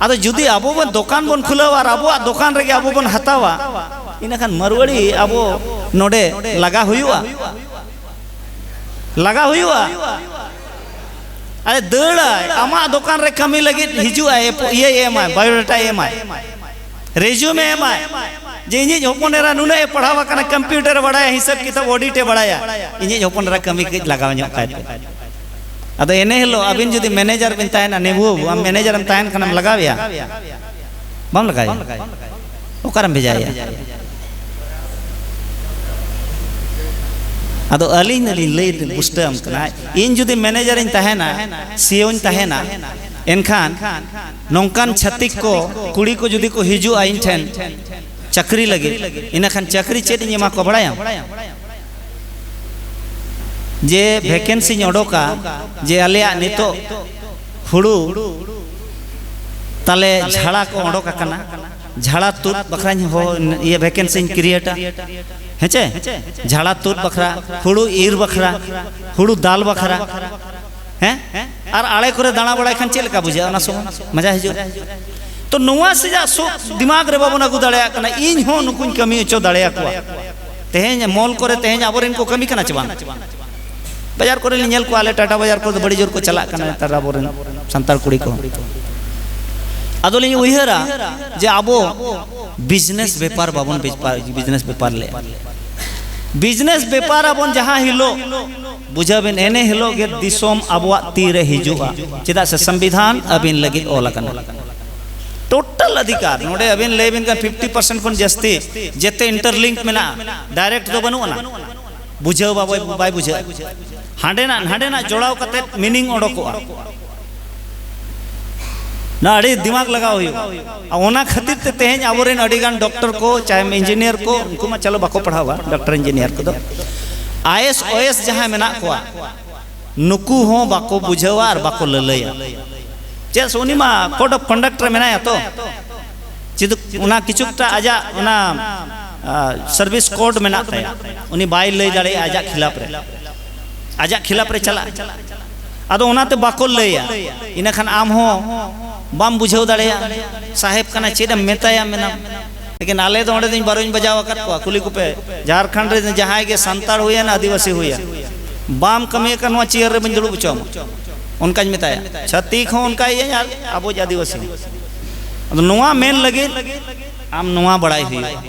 ᱟᱫᱚ ᱡᱩᱫᱤ ᱟᱵᱚ ᱵᱚᱱ ᱫᱚᱠᱟᱱ ᱵᱚᱱ ᱠᱷᱩᱞᱟᱹᱣᱟ ᱟᱨ ᱟᱵᱚᱣᱟᱜ ᱫᱚᱠᱟᱱ ᱨᱮᱜᱮ ᱟᱵᱚ ᱵᱚᱱ ᱦᱟᱛᱟᱣᱟ, ᱤᱱᱟᱹᱠᱷᱟᱱ ᱢᱟᱨᱣᱟᱲᱤ ᱟᱵᱚ ᱱᱚᱰᱮ ᱞᱟᱜᱟ ᱦᱩᱭᱩᱜᱼᱟ, ᱞᱟᱜᱟ ᱦᱩᱭᱩᱜᱼᱟ᱾ ᱟᱨᱮ ᱫᱟᱹᱲᱟᱭ, ᱟᱢᱟᱜ ᱫᱚᱠᱟᱱ ᱨᱮ ᱠᱟᱹᱢᱤ ᱞᱟᱹᱜᱤᱫ ᱦᱤᱡᱩᱜᱼᱟᱭ, ᱤᱭᱟᱹᱭ ᱮᱢᱟᱭ, ᱵᱟᱭᱳᱰᱟᱴᱟᱭ ᱮᱢᱟᱭ, ᱨᱮᱡᱩᱢᱮ ᱮᱢᱟᱭ, ᱡᱮ ᱤᱧᱤᱡ ᱦᱚᱯᱚᱱ ᱮᱨᱟ ᱱᱩᱱᱟᱹᱜ ᱮ ᱯᱟᱲᱦᱟᱣ ᱟᱠᱟᱱᱟ, ᱠᱚᱢᱯᱤᱭᱩᱴᱟᱨ ᱮ ᱵᱟᱲᱟᱭᱟ, ᱦᱤᱥᱟᱹᱵ ᱠᱤᱛᱟᱹᱵ ᱚᱰᱤᱴ ᱮ ᱵᱟᱲᱟᱭᱟ, ᱤᱧᱤᱡ ᱦᱚᱯᱚᱱ ᱮᱨᱟ ᱠᱟᱹᱢᱤ ᱠᱟᱹᱡ ᱞᱟᱜᱟᱣ ᱧᱚᱜ ᱠᱟᱭ ᱯᱮ᱾ ᱟᱫᱚ ᱮᱱᱮ ᱦᱤᱞᱳᱜ ᱟᱹᱵᱤᱱ ᱡᱩᱫᱤ ᱢᱮᱱᱮᱡᱟᱨ ᱵᱤᱱ ᱛᱟᱦᱮᱱᱟ, ᱱᱤᱵᱷᱩ ᱟᱢ ᱢᱮᱱᱮᱡᱟᱨ ᱮᱢ ᱛᱟᱦᱮᱱ ᱠᱷᱟᱱᱮᱢ ᱞᱟᱜᱟᱣᱮᱭᱟ? ᱵᱟᱢ ᱞᱟᱜᱟᱣᱮᱭᱟ᱾ ᱚᱠᱟᱨᱮᱢ ᱵᱷᱮᱡᱟᱭᱮᱭᱟ? ᱟᱫᱚ ᱟᱹᱞᱤᱧ ᱞᱤᱧ ᱞᱟᱹᱭ ᱵᱩᱥᱴᱟᱹᱣᱟᱢ ᱠᱟᱱᱟ, ᱤᱧ ᱡᱩᱫᱤ ᱢᱮᱱᱮᱡᱟᱨᱤᱧ ᱛᱟᱦᱮᱱᱟ, ᱥᱤᱭᱳᱧ ᱛᱟᱦᱮᱱᱟ, ᱮᱱᱠᱷᱟᱱ ᱱᱚᱝᱠᱟᱱ ᱪᱷᱟᱹᱛᱤᱠ ᱠᱚ, ᱠᱩᱲᱤ ᱠᱚ ᱡᱩᱫᱤ ᱠᱚ ᱦᱤᱡᱩᱜᱼᱟ ᱤᱧ ᱴᱷᱮᱱ ᱪᱟᱹᱠᱨᱤ ᱞᱟᱹᱜᱤᱫ, ᱤᱱᱟᱹᱠᱷᱟᱱ ᱪᱟᱹᱠᱨᱤ ᱪᱮᱫ ᱤᱧ ᱮᱢᱟ ᱠᱚᱣᱟ ᱵᱟᱲᱟᱭᱟᱢ? ᱡᱮ ᱵᱷᱮᱠᱮᱱᱥᱤᱧ ᱚᱰᱳᱠᱟ, ᱡᱮ ᱟᱞᱮᱭᱟᱜ ᱱᱤᱛᱚᱜ ᱦᱩᱲᱩ ᱛᱟᱞᱮ ᱡᱷᱟᱲᱟ ᱠᱚ ᱚᱰᱳᱠ ᱟᱠᱟᱱᱟ, ᱡᱷᱟᱲᱟ ᱛᱩᱫ ᱵᱟᱠᱷᱨᱟᱧ ᱦᱚ-, ᱤᱭᱟᱹ ᱵᱷᱮᱠᱮᱱᱥᱤᱧ ᱠᱨᱤᱭᱮᱴᱟ, ᱦᱮᱸᱪᱮ? ᱡᱷᱟᱲᱟ ᱛᱩᱫ ᱵᱟᱠᱷᱨᱟ, ᱦᱩᱲᱩ ᱤᱨ ᱵᱟᱠᱷᱨᱟ, ᱦᱩᱲᱩ ᱫᱟᱞ ᱵᱟᱠᱷᱨᱟ, ᱦᱮᱸ? ᱟᱨ ᱟᱲᱮ ᱠᱚᱨᱮ ᱫᱟᱬᱟ ᱵᱟᱲᱟᱭ ᱠᱷᱟᱱ ᱪᱮᱫ ᱞᱮᱠᱟ ᱵᱩᱡᱷᱟᱹᱜᱼᱟ? ᱚᱱᱟ ᱥᱚᱢᱚᱭ ᱢᱟᱡᱟ ᱦᱤᱡᱩᱜᱼᱟ᱾ ᱛᱚ ᱱᱚᱣᱟ ᱥᱮᱡᱟᱜ ᱥᱚ ᱫᱤᱢᱟᱜᱽ ᱨᱮ ᱵᱟᱵᱚᱱ ᱟᱹᱜᱩ ᱫᱟᱲᱮᱭᱟᱜ ᱠᱟᱱᱟ, ᱤᱧ ᱦᱚᱸ ᱱᱩᱠᱩᱧ ᱠᱟᱹᱢᱤ ᱦᱚᱪᱚ ᱫᱟᱲᱮᱭᱟᱠᱚᱣᱟ᱾ ᱛᱮᱦᱮᱧ ᱢᱚᱞ ᱠᱚᱨᱮ ᱛᱮᱦᱮᱧ ᱟᱵᱚᱨᱮᱱ ᱠᱚ ᱠᱟᱹᱢᱤ ᱠᱟᱱᱟ ᱪᱮ ᱵᱟᱝ? ᱵᱟᱡᱟᱨ ᱠᱚᱨᱮ ᱞᱤᱧ ᱧᱮᱞ ᱠᱚᱣᱟ, ᱟᱞᱮ ᱴᱟᱴᱟ ᱵᱟᱡᱟᱨ ᱠᱚᱨᱮ ᱫᱚ ᱵᱟᱹᱲᱤ ᱡᱳᱨ ᱠᱚ ᱪᱟᱞᱟᱜ ᱠᱟᱱᱟ ᱱᱮᱛᱟᱨ ᱟᱵᱚᱨᱮᱱ ᱥᱟᱱᱛᱟᱲ ᱠᱩᱲᱤ ᱠᱚ᱾ ᱟᱫᱚᱞᱤᱧ ᱩᱭᱦᱟᱹᱨᱟ ᱡᱮ ᱟᱵᱚ ᱵᱤᱡᱽᱱᱮᱥ ᱵᱮᱯᱟᱨ ᱵᱟᱵᱚᱱ ᱵᱮᱯᱟᱨ, ᱵᱤᱡᱽᱱᱮᱥ ᱵᱮᱯᱟᱨ ᱞᱮ, ᱵᱤᱡᱽᱱᱮᱥ ᱵᱮᱯᱟᱨ ᱟᱵᱚᱱ ᱡᱟᱦᱟᱸ ᱦᱤᱞᱳᱜ, ᱵᱩᱡᱷᱟᱹᱣ ᱵᱤᱱ, ᱮᱱᱮ ᱦᱤᱞᱳᱜ ᱜᱮ ᱫᱤᱥᱚᱢ ᱟᱵᱚᱣᱟᱜ ᱛᱤ ᱨᱮ ᱦᱤᱡᱩᱜᱼᱟ᱾ ᱪᱮᱫᱟᱜ ᱥᱮ ᱥᱚᱝᱵᱤᱫᱷᱟᱱ ᱟᱹᱵᱤᱱ ᱞᱟᱹᱜᱤᱫ ᱚᱞ ᱟᱠᱟᱱᱟ᱾ ᱴᱳᱴᱟᱞ ᱚᱫᱷᱤᱠᱟᱨ, ᱱᱚᱰᱮ ᱟᱹᱵᱤᱱ ᱞᱟᱹᱭ ᱵᱤᱱ ᱠᱟᱱ ᱯᱷᱤᱯᱴᱤ ᱯᱟᱨᱥᱮᱱᱴ ᱠᱷᱚᱱ ᱡᱟᱹᱥᱛᱤ ᱡᱮᱛᱮ ᱤᱱᱴᱟᱨᱞᱤᱝᱠ ᱢᱮᱱᱟᱜᱼᱟ, ᱰᱟᱭᱨᱮᱠᱴ ᱫᱚ ᱵᱟᱹᱱᱩᱜ ᱟᱱᱟ᱾ ᱵᱩᱡᱷᱟᱹᱣ ᱵᱟᱵᱚ, ᱵᱟᱭ ᱵᱩᱡᱷᱟᱹᱜᱼᱟ᱾ ᱦᱟᱸᱰᱮᱱᱟᱜ ᱱᱟᱸᱰᱮᱱᱟᱜ ᱡᱚᱲᱟᱣ ᱠᱟᱛᱮ ᱢᱤᱱᱤᱝ ᱚᱰᱚᱠᱚᱜᱼᱟ᱾ ᱱᱚᱣᱟ ᱟᱹᱰᱤ ᱫᱤᱢᱟᱜᱽ ᱞᱟᱜᱟᱣ ᱦᱩᱭᱩᱜᱼᱟ᱾ ᱟᱨ ᱚᱱᱟ ᱠᱷᱟᱹᱛᱤᱨ ᱛᱮ ᱛᱮᱦᱮᱧ ᱟᱵᱚᱨᱮᱱ ᱟᱹᱰᱤᱜᱟᱱ ᱰᱚᱠᱴᱚᱨ ᱠᱚ, ᱪᱟᱦᱮ ᱤᱧᱡᱤᱱᱤᱭᱟᱨ ᱠᱚ, ᱩᱱᱠᱩ ᱢᱟ ᱪᱚᱞᱚ ᱵᱟᱠᱚ ᱯᱟᱲᱦᱟᱣᱟ, ᱰᱚᱠᱴᱚᱨ ᱤᱧᱡᱤᱱᱤᱭᱟᱨ ᱠᱚᱫᱚ, ᱟᱭᱮᱥ ᱳᱭᱮᱥ ᱡᱟᱦᱟᱸᱭ ᱢᱮᱱᱟᱜ ᱠᱚᱣᱟ, ᱱᱩᱠᱩ ᱦᱚᱸ ᱵᱟᱠᱚ ᱵᱩᱡᱷᱟᱹᱣᱟ ᱟᱨ ᱵᱟᱠᱚ ᱞᱟᱹᱞᱟᱹᱭᱟ᱾ ᱪᱮᱫᱟᱜ ᱥᱮ ᱩᱱᱤ ᱢᱟ code of conduct ᱨᱮ ᱢᱮᱱᱟᱭᱟ ᱛᱚ, ᱪᱮᱫ ᱚᱱᱟ ᱠᱤᱪᱷᱩᱴᱟ ᱟᱡᱟᱜ ᱚᱱᱟ, ᱟ, service code ᱢᱮᱱᱟᱜ ᱛᱟᱭᱟ, ᱩᱱᱤ ᱵᱟᱭ ᱞᱟᱹᱭ ᱫᱟᱲᱮᱭᱟᱜᱼᱟ ᱟᱡᱟᱜ ᱠᱷᱤᱞᱟᱯ ᱨᱮ᱾ ᱟᱡᱟᱜ ᱠᱷᱤᱞᱟᱯ ᱨᱮ ᱪᱟᱞᱟᱜᱼᱟ᱾ ᱟᱫᱚ ᱚᱱᱟᱛᱮ ᱵᱟᱠᱚ ᱞᱟᱹᱭᱟ᱾ ᱤᱱᱟᱹ ᱠᱷᱟᱱ ᱟᱢ ᱦᱚᱸ ᱵᱟᱢ ᱵᱩᱡᱷᱟᱹᱣ ᱫᱟᱲᱮᱭᱟᱜᱼᱟ, ᱥᱟᱦᱮᱵᱽ ᱠᱟᱱᱟ, ᱪᱮᱫ ᱮᱢ ᱢᱮᱛᱟᱭᱟ ᱢᱮᱱᱟᱢ᱾ ᱞᱮᱠᱤᱱ ᱟᱞᱮ ᱫᱚ ᱚᱸᱰᱮ ᱫᱚᱧ ᱵᱟᱨᱚᱧ ᱵᱟᱡᱟᱣ ᱟᱠᱟᱫ ᱠᱚᱣᱟ, ᱠᱩᱞᱤ ᱠᱚᱯᱮ, ᱡᱷᱟᱨᱠᱷᱚᱸᱰ ᱨᱮ ᱡᱟᱦᱟᱸᱭ ᱜᱮ ᱥᱟᱱᱛᱟᱲ ᱦᱩᱭᱮᱱ, ᱟᱹᱫᱤᱵᱟᱹᱥᱤ ᱦᱩᱭᱮᱱ, ᱵᱟᱢ ᱠᱟᱹᱢᱤ ᱟᱠᱟᱫ ᱱᱚᱣᱟ ᱪᱮᱭᱟᱨ ᱨᱮ ᱵᱟᱹᱧ ᱫᱩᱲᱩᱵ ᱦᱚᱪᱚ ᱟᱢᱟ, ᱚᱱᱠᱟᱧ ᱢᱮᱛᱟᱭᱟ᱾ ᱪᱷᱟᱹᱛᱤᱠ ᱦᱚᱸ ᱚᱱᱠᱟ ᱤᱭᱟᱹᱧ ᱟᱨ ᱟᱵᱚ ᱟᱹᱫᱤᱵᱟᱹᱥᱤ ᱦᱚᱸ᱾ ᱟᱫᱚ ᱱᱚᱣᱟ ᱢᱮᱱ ᱞᱟᱹᱜᱤᱫ ᱟᱢ ᱱᱚᱣᱟ ᱵᱟᱲᱟᱭ ᱦᱩᱭᱩᱜᱼᱟ,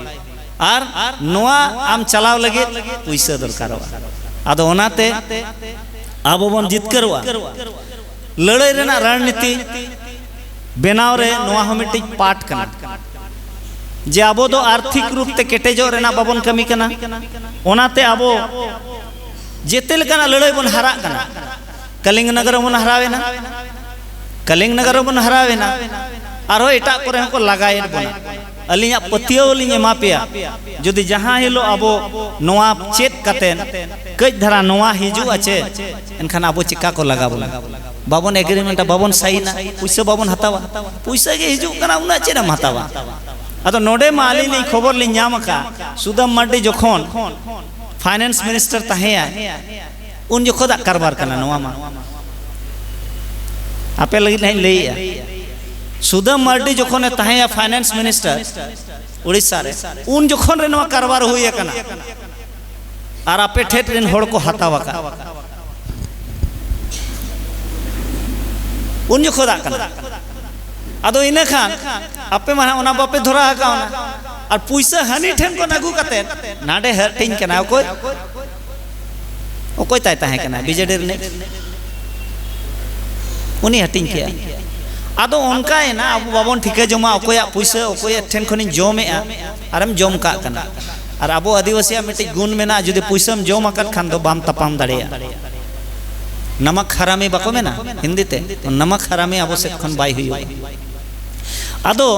ᱟᱨ ᱱᱚᱣᱟ ᱟᱢ ᱪᱟᱞᱟᱣ ᱞᱟᱹᱜᱤᱫ ᱯᱩᱭᱥᱟᱹ ᱫᱚᱨᱠᱟᱨᱚᱜᱼᱟ᱾ ᱟᱫᱚ ᱚᱱᱟᱛᱮ ᱟᱵᱚ ᱵᱚᱱ ᱡᱤᱛᱠᱟᱹᱨᱚᱜᱼᱟ᱾ ᱞᱟᱹᱲᱦᱟᱹᱭ ᱨᱮᱱᱟᱜ ᱨᱚᱱᱱᱤᱛᱤ ᱵᱮᱱᱟᱣ ᱨᱮ ᱱᱚᱣᱟ ᱦᱚᱸ ᱢᱤᱫᱴᱤᱡ ᱯᱟᱴ ᱠᱟᱱᱟ, ᱡᱮ ᱟᱵᱚ ᱫᱚ ᱟᱨᱛᱷᱤᱠ ᱨᱩᱯ ᱛᱮ ᱠᱮᱴᱮᱡᱚᱜ ᱨᱮᱱᱟᱜ ᱵᱟᱵᱚᱱ ᱠᱟᱹᱢᱤ ᱠᱟᱱᱟ᱾ ᱚᱱᱟᱛᱮ ᱟᱵᱚ ᱡᱮᱛᱮ ᱞᱮᱠᱟᱱᱟᱜ ᱞᱟᱹᱲᱦᱟᱹᱭ ᱵᱚᱱ ᱦᱟᱨᱟᱜ ᱠᱟᱱᱟ᱾ ᱠᱟᱞᱤᱝᱜ ᱱᱚᱜᱚᱨ ᱨᱮᱵᱚᱱ ᱦᱟᱨᱟᱣᱮᱱᱟ, ᱠᱟᱞᱤᱝᱜ ᱱᱚᱜᱚᱨ ᱨᱮᱵᱚᱱ ᱦᱟᱨᱟᱣᱮᱱᱟ, ᱟᱨᱦᱚᱸ ᱮᱴᱟᱜ ᱠᱚᱨᱮ ᱦᱚᱸᱠᱚ ᱞᱟᱜᱟᱭᱮᱫ ᱵᱚᱱᱟ᱾ ᱟᱹᱞᱤᱧᱟᱜ ᱯᱟᱹᱛᱭᱟᱹᱣ ᱞᱤᱧ ᱮᱢᱟ ᱯᱮᱭᱟ, ᱡᱩᱫᱤ ᱡᱟᱦᱟᱸ ᱦᱤᱞᱳᱜ ᱟᱵᱚ ᱱᱚᱣᱟ ᱪᱮᱫ ᱠᱟᱛᱮ ᱠᱟᱹᱡ ᱫᱷᱟᱨᱟ ᱱᱚᱣᱟ ᱦᱤᱡᱩᱜᱼᱟ ᱪᱮ, ᱮᱱᱠᱷᱟᱱ ᱟᱵᱚ ᱪᱮᱠᱟ ᱠᱚ ᱞᱟᱜᱟ ᱵᱚᱱᱟ? ᱵᱟᱵᱚᱱ ᱮᱜᱽᱨᱤᱢᱮᱱᱴᱟ, ᱵᱟᱵᱚᱱ ᱥᱟᱭᱤᱱᱟ, ᱯᱩᱭᱥᱟᱹ ᱵᱟᱵᱚᱱ ᱦᱟᱛᱟᱣᱟ᱾ ᱯᱩᱭᱥᱟᱹ ᱜᱮ ᱦᱤᱡᱩᱜ ᱠᱟᱱᱟ, ᱩᱱᱟᱹᱜ ᱪᱮᱫ ᱮᱢ ᱦᱟᱛᱟᱣᱟ? ᱟᱫᱚ ᱱᱚᱰᱮ ᱢᱟ ᱟᱹᱞᱤᱧ ᱞᱤᱧ ᱠᱷᱚᱵᱚᱨ ᱞᱤᱧ ᱧᱟᱢ ᱟᱠᱟᱫ, ᱥᱩᱫᱟᱢ ᱢᱟᱨᱰᱤ ᱡᱚᱠᱷᱚᱱ ᱯᱷᱟᱭᱱᱟᱱᱥ ᱢᱤᱱᱤᱥᱴᱟᱨ ᱛᱟᱦᱮᱸᱭᱟᱭ, ᱩᱱ ᱡᱚᱠᱷᱚᱱᱟᱜ ᱠᱟᱨᱵᱟᱨ ᱠᱟᱱᱟ ᱱᱚᱣᱟ ᱢᱟ᱾ ᱟᱯᱮ ᱞᱟᱹᱜᱤᱫ ᱦᱟᱸᱜ ᱤᱧ ᱞᱟᱹᱭᱮᱜᱼᱟ, ᱥᱩᱫᱟᱢ ᱢᱟᱨᱰᱤ ᱡᱚᱠᱷᱚᱱᱮ ᱛᱟᱦᱮᱸᱭᱟ ᱯᱷᱟᱭᱱᱟᱱᱥ ᱢᱤᱱᱤᱥᱴᱟᱨ ᱩᱲᱤᱥᱥᱟ ᱨᱮ, ᱩᱱ ᱡᱚᱠᱷᱚᱱ ᱨᱮ ᱱᱚᱣᱟ ᱠᱟᱨᱵᱟᱨ ᱦᱩᱭ ᱟᱠᱟᱱᱟ᱾ ᱟᱨ ᱟᱯᱮ ᱴᱷᱮᱱ ᱨᱮᱱ ᱦᱚᱲ ᱠᱚ ᱦᱟᱛᱟᱣ ᱟᱠᱟᱫ᱾ ᱩᱱ ᱡᱚᱠᱷᱚᱱᱟᱜ ᱠᱟᱱᱟ᱾ ᱟᱫᱚ ᱤᱱᱟᱹ ᱠᱷᱟᱱ ᱟᱯᱮ ᱢᱟ ᱦᱟᱸᱜ ᱚᱱᱟ ᱵᱟᱯᱮ ᱫᱷᱚᱨᱟ ᱟᱠᱟᱣᱱᱟ᱾ ᱟᱨ ᱯᱩᱭᱥᱟᱹ ᱦᱟᱹᱱᱤ ᱴᱷᱮᱱ ᱠᱷᱚᱱ ᱟᱹᱜᱩ ᱠᱟᱛᱮ ᱱᱟᱰᱮ ᱦᱟᱹᱴᱤᱧ ᱠᱟᱱᱟ᱾ ᱚᱠᱚᱭ, ᱚᱠᱚᱭ ᱛᱟᱭ ᱛᱟᱦᱮᱸ ᱠᱟᱱᱟ? ᱵᱤᱡᱮᱰᱤ ᱨᱤᱱᱤᱡ᱾ ᱩᱱᱤ ᱦᱟᱹᱴᱤᱧ ᱠᱮᱜᱼᱟ᱾ ᱟᱫᱚ ᱚᱱᱠᱟᱭᱮᱱᱟ, ᱟᱵᱚ ᱵᱟᱵᱚᱱ ᱴᱷᱤᱠᱟᱹ ᱡᱚᱝᱟ ᱚᱠᱚᱭᱟᱜ ᱯᱩᱭᱥᱟᱹ ᱚᱠᱚᱭᱟᱜ ᱴᱷᱮᱱ ᱠᱷᱚᱱᱤᱧ ᱡᱚᱢᱮᱜᱼᱟ ᱟᱨᱮᱢ ᱡᱚᱢ ᱠᱟᱜ ᱠᱟᱱᱟ᱾ ᱟᱨ ᱟᱵᱚ ᱟᱹᱫᱤᱵᱟᱹᱥᱤᱭᱟᱜ ᱢᱤᱫᱴᱤᱡ ᱜᱩᱱ ᱢᱮᱱᱟᱜᱼᱟ, ᱡᱩᱫᱤ ᱯᱩᱭᱥᱟᱹᱢ ᱡᱚᱢ ᱟᱠᱟᱫ ᱠᱷᱟᱱ ᱫᱚ ᱵᱟᱢ ᱛᱟᱯᱟᱢ ᱫᱟᱲᱮᱭᱟᱜᱼᱟ᱾ ᱱᱟᱢᱟᱠ ᱦᱟᱨᱟᱢᱤ ᱵᱟᱠᱚ ᱢᱮᱱᱟ ᱦᱤᱱᱫᱤ ᱛᱮ? ᱱᱟᱢᱟᱠ ᱦᱟᱨᱟᱢᱤ ᱟᱵᱚ ᱥᱮᱫ ᱠᱷᱚᱱ ᱵᱟᱭ ᱦᱩᱭᱩᱜᱼᱟ᱾ ᱟᱫᱚ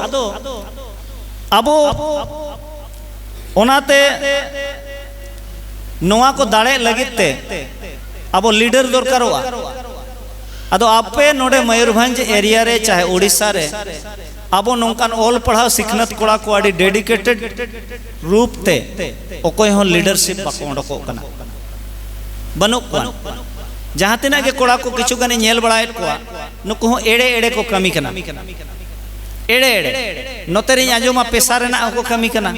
ᱟᱵᱚ ᱚᱱᱟᱛᱮ ᱱᱚᱣᱟ ᱠᱚ ᱫᱟᱲᱮᱜ ᱞᱟᱹᱜᱤᱫ ᱛᱮ ᱟᱵᱚ ᱞᱤᱰᱟᱨ ᱫᱚᱨᱠᱟᱨᱚᱜᱼᱟ᱾ ᱟᱫᱚ ᱟᱯᱮ ᱱᱚᱰᱮ ᱢᱚᱭᱩᱨᱵᱷᱚᱸᱡᱽ ᱮᱨᱤᱭᱟ ᱨᱮ, ᱪᱟᱦᱮ ᱩᱲᱤᱥᱥᱟ ᱨᱮ, ᱟᱵᱚ ᱱᱚᱝᱠᱟᱱ ᱚᱞ ᱯᱟᱲᱦᱟᱣ ᱥᱤᱠᱷᱱᱟᱹᱛ ᱠᱚᱲᱟ ᱠᱚ ᱟᱹᱰᱤ ᱰᱮᱰᱤᱠᱮᱴᱮᱰ ᱨᱩᱯ ᱛᱮ ᱚᱠᱚᱭ ᱦᱚᱸ ᱞᱤᱰᱟᱨᱥᱤᱯ ᱵᱟᱠᱚ ᱚᱰᱚᱠᱚᱜ ᱠᱟᱱᱟ᱾ ᱵᱟᱹᱱᱩᱜ ᱠᱚᱣᱟ᱾ ᱡᱟᱦᱟᱸ ᱛᱤᱱᱟᱹᱜ ᱜᱮ ᱠᱚᱲᱟ ᱠᱚ ᱠᱤᱪᱷᱩ ᱜᱟᱱᱤᱧ ᱧᱮᱞ ᱵᱟᱲᱟᱭᱮᱫ ᱠᱚᱣᱟ, ᱱᱩᱠᱩ ᱦᱚᱸ ᱮᱲᱮ ᱮᱲᱮ ᱠᱚ ᱠᱟᱹᱢᱤ ᱠᱟᱱᱟ᱾ ᱮᱲᱮ ᱮᱲᱮ᱾ ᱱᱚᱛᱮ ᱨᱤᱧ ᱟᱸᱡᱚᱢᱟ ᱯᱮᱥᱟ ᱨᱮᱱᱟᱜ ᱦᱚᱸᱠᱚ ᱠᱟᱹᱢᱤ ᱠᱟᱱᱟ᱾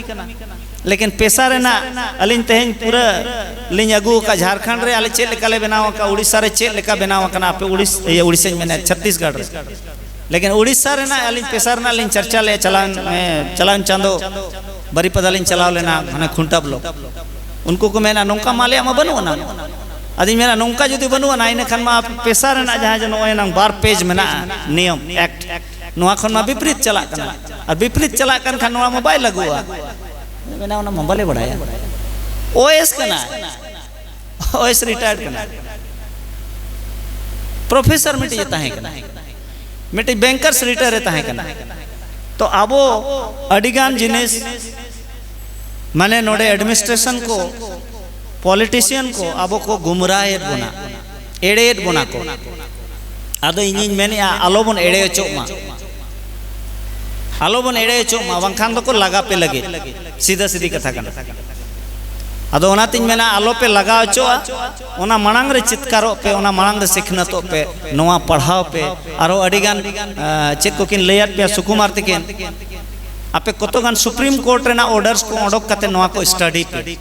ᱞᱮᱠᱤᱱ ᱯᱮᱥᱟ ᱨᱮᱱᱟᱜ ᱟᱹᱞᱤᱧ ᱛᱮᱦᱮᱧ ᱯᱩᱨᱟᱹ ᱞᱤᱧ ᱟᱹᱜᱩ ᱟᱠᱟᱫ, ᱡᱷᱟᱲᱠᱷᱚᱸᱰ ᱨᱮ ᱟᱞᱮ ᱪᱮᱫ ᱞᱮᱠᱟ ᱞᱮ ᱵᱮᱱᱟᱣ ᱟᱠᱟᱫ, ᱩᱲᱤᱥᱥᱟ ᱨᱮ ᱪᱮᱫ ᱞᱮᱠᱟ ᱵᱮᱱᱟᱣ ᱟᱠᱟᱱᱟ, ᱟᱯᱮ ᱩᱲᱤᱥ-, ᱤᱭᱟᱹ, ᱩᱲᱤᱥᱥᱟᱧ ᱢᱮᱱᱮᱫ, ᱪᱷᱚᱛᱤᱥᱜᱚᱲ ᱨᱮ᱾ ᱞᱮᱠᱤᱱ ᱩᱲᱤᱥᱥᱟ ᱨᱮᱱᱟᱜ ᱟᱹᱞᱤᱧ ᱯᱮᱥᱟ ᱨᱮᱱᱟᱜ ᱞᱤᱧ ᱪᱟᱨᱪᱟ ᱞᱮᱫᱼᱟ, ᱪᱟᱞᱟᱣᱮᱱ, ᱮ, ᱪᱟᱞᱟᱣᱮᱱ ᱪᱟᱸᱫᱚ ᱵᱟᱨᱤᱯᱟᱫᱟ ᱞᱤᱧ ᱪᱟᱞᱟᱣ ᱞᱮᱱᱟ, ᱢᱟᱱᱮ ᱠᱷᱩᱱᱴᱟ ᱵᱞᱚᱠ᱾ ᱩᱱᱠᱩ ᱠᱚ ᱢᱮᱱᱟ, "ᱱᱚᱝᱠᱟ ᱢᱟ ᱟᱞᱮᱭᱟᱜ ᱢᱟ ᱵᱟᱹᱱᱩᱜ ᱟᱱᱟ᱾" ᱟᱫᱚᱧ ᱢᱮᱱᱟ, "ᱱᱚᱝᱠᱟ ᱡᱩᱫᱤ ᱵᱟᱹᱱᱩᱜ ᱟᱱᱟ, ᱤᱱᱟᱹ ᱠᱷᱟᱱ ᱢᱟ ᱯᱮᱥᱟ ᱨᱮᱱᱟᱜ ᱡᱟᱦᱟᱸ ᱡᱮ ᱱᱚᱜᱼᱚᱭ ᱱᱟᱝ ᱵᱟᱨ ᱯᱮᱡᱽ ᱢᱮᱱᱟᱜᱼᱟ, ᱱᱤᱭᱚᱢ, ᱮᱠᱴ, ᱱᱚᱣᱟ ᱠᱷᱚᱱ ᱢᱟ ᱵᱤᱯᱨᱤᱛ ᱪᱟᱞᱟᱜ ᱠᱟᱱᱟ᱾ ᱟᱨ ᱵᱤᱯᱨᱤᱛ ᱪᱟᱞᱟᱜ ᱠᱟᱱ ᱠᱷᱟᱱ ᱱᱚᱣᱟ ᱢᱟ ᱵᱟᱭ ᱞᱟᱹᱜᱩᱜᱼᱟ᱾" ᱢᱮᱱᱟ, "ᱚᱱᱟ ᱢᱟ ᱵᱟᱞᱮ ᱵᱟᱲᱟᱭᱟ᱾" ᱳ ᱮᱥ ᱠᱟᱱᱟ, ᱳ ᱮᱥ ᱨᱤᱴᱟᱭᱟᱨᱰ ᱠᱟᱱᱟ, ᱯᱨᱚᱯᱷᱮᱥᱚᱨ ᱢᱤᱫᱴᱤᱡ ᱮ ᱛᱟᱦᱮᱸ ᱠᱟᱱᱟ, ᱢᱤᱫᱴᱤᱡ ᱵᱮᱝᱠᱟᱨᱥ ᱨᱤᱴᱟᱭᱟᱨ ᱮ ᱛᱟᱦᱮᱸ ᱠᱟᱱᱟ᱾ ᱛᱚ ᱟᱵᱚ ᱟᱹᱰᱤᱜᱟᱱ ᱡᱤᱱᱤᱥ, ᱢᱟᱱᱮ ᱱᱚᱰᱮ ᱮᱰᱢᱤᱱᱤᱥᱴᱨᱮᱥᱚᱱ ᱠᱚ, ᱯᱚᱞᱤᱴᱤᱥᱤᱭᱟᱱ ᱠᱚ ᱟᱵᱚ ᱠᱚ ᱜᱩᱢᱨᱟᱭᱮᱫ ᱵᱚᱱᱟ, ᱮᱲᱮᱭᱮᱫ ᱵᱚᱱᱟ ᱠᱚ᱾ ᱟᱫᱚ ᱤᱧᱤᱧ ᱢᱮᱱᱮᱫᱼᱟ, ᱟᱞᱚᱵᱚᱱ ᱮᱲᱮ ᱦᱚᱪᱚᱜ ᱢᱟ, ᱟᱞᱚᱵᱚᱱ ᱮᱲᱮ ᱦᱚᱪᱚᱜ ᱢᱟ, ᱵᱟᱝᱠᱷᱟᱱ ᱫᱚᱠᱚ ᱞᱟᱜᱟ ᱯᱮ ᱞᱟᱹᱜᱤᱫ, ᱥᱤᱫᱷᱟᱹ ᱥᱤᱫᱷᱤ ᱠᱟᱛᱷᱟ ᱠᱟᱱᱟ᱾ ᱟᱫᱚ ᱚᱱᱟᱛᱤᱧ ᱢᱮᱱᱟ, ᱟᱞᱚᱯᱮ ᱞᱟᱜᱟ ᱦᱚᱪᱚᱜᱼᱟ, ᱚᱱᱟ ᱢᱟᱲᱟᱝ ᱨᱮ ᱪᱤᱛᱠᱟᱨᱚᱜ ᱯᱮ, ᱚᱱᱟ ᱢᱟᱲᱟᱝ ᱨᱮ ᱥᱤᱠᱷᱱᱟᱹᱛᱚᱜ ᱯᱮ, ᱱᱚᱣᱟ ᱯᱟᱲᱦᱟᱣ ᱯᱮ᱾ ᱟᱨᱚ ᱟᱹᱰᱤᱜᱟᱱ, ᱟᱸ, ᱪᱮᱫ ᱠᱚᱠᱤᱱ ᱞᱟᱹᱭᱟᱫ ᱯᱮᱭᱟ ᱥᱩᱠᱩᱢᱟᱨ ᱛᱤᱠᱤᱱ, ᱟᱯᱮ ᱠᱚᱛᱚᱜᱟᱱ ᱥᱩᱯᱨᱤᱢ ᱠᱳᱨᱴ ᱨᱮᱱᱟᱜ ᱚᱨᱰᱟᱨᱥ ᱠᱚ ᱚᱰᱚᱠ ᱠᱟᱛᱮ ᱱᱚᱣᱟ ᱠᱚ ᱥᱴᱟᱰᱤ ᱯᱮ,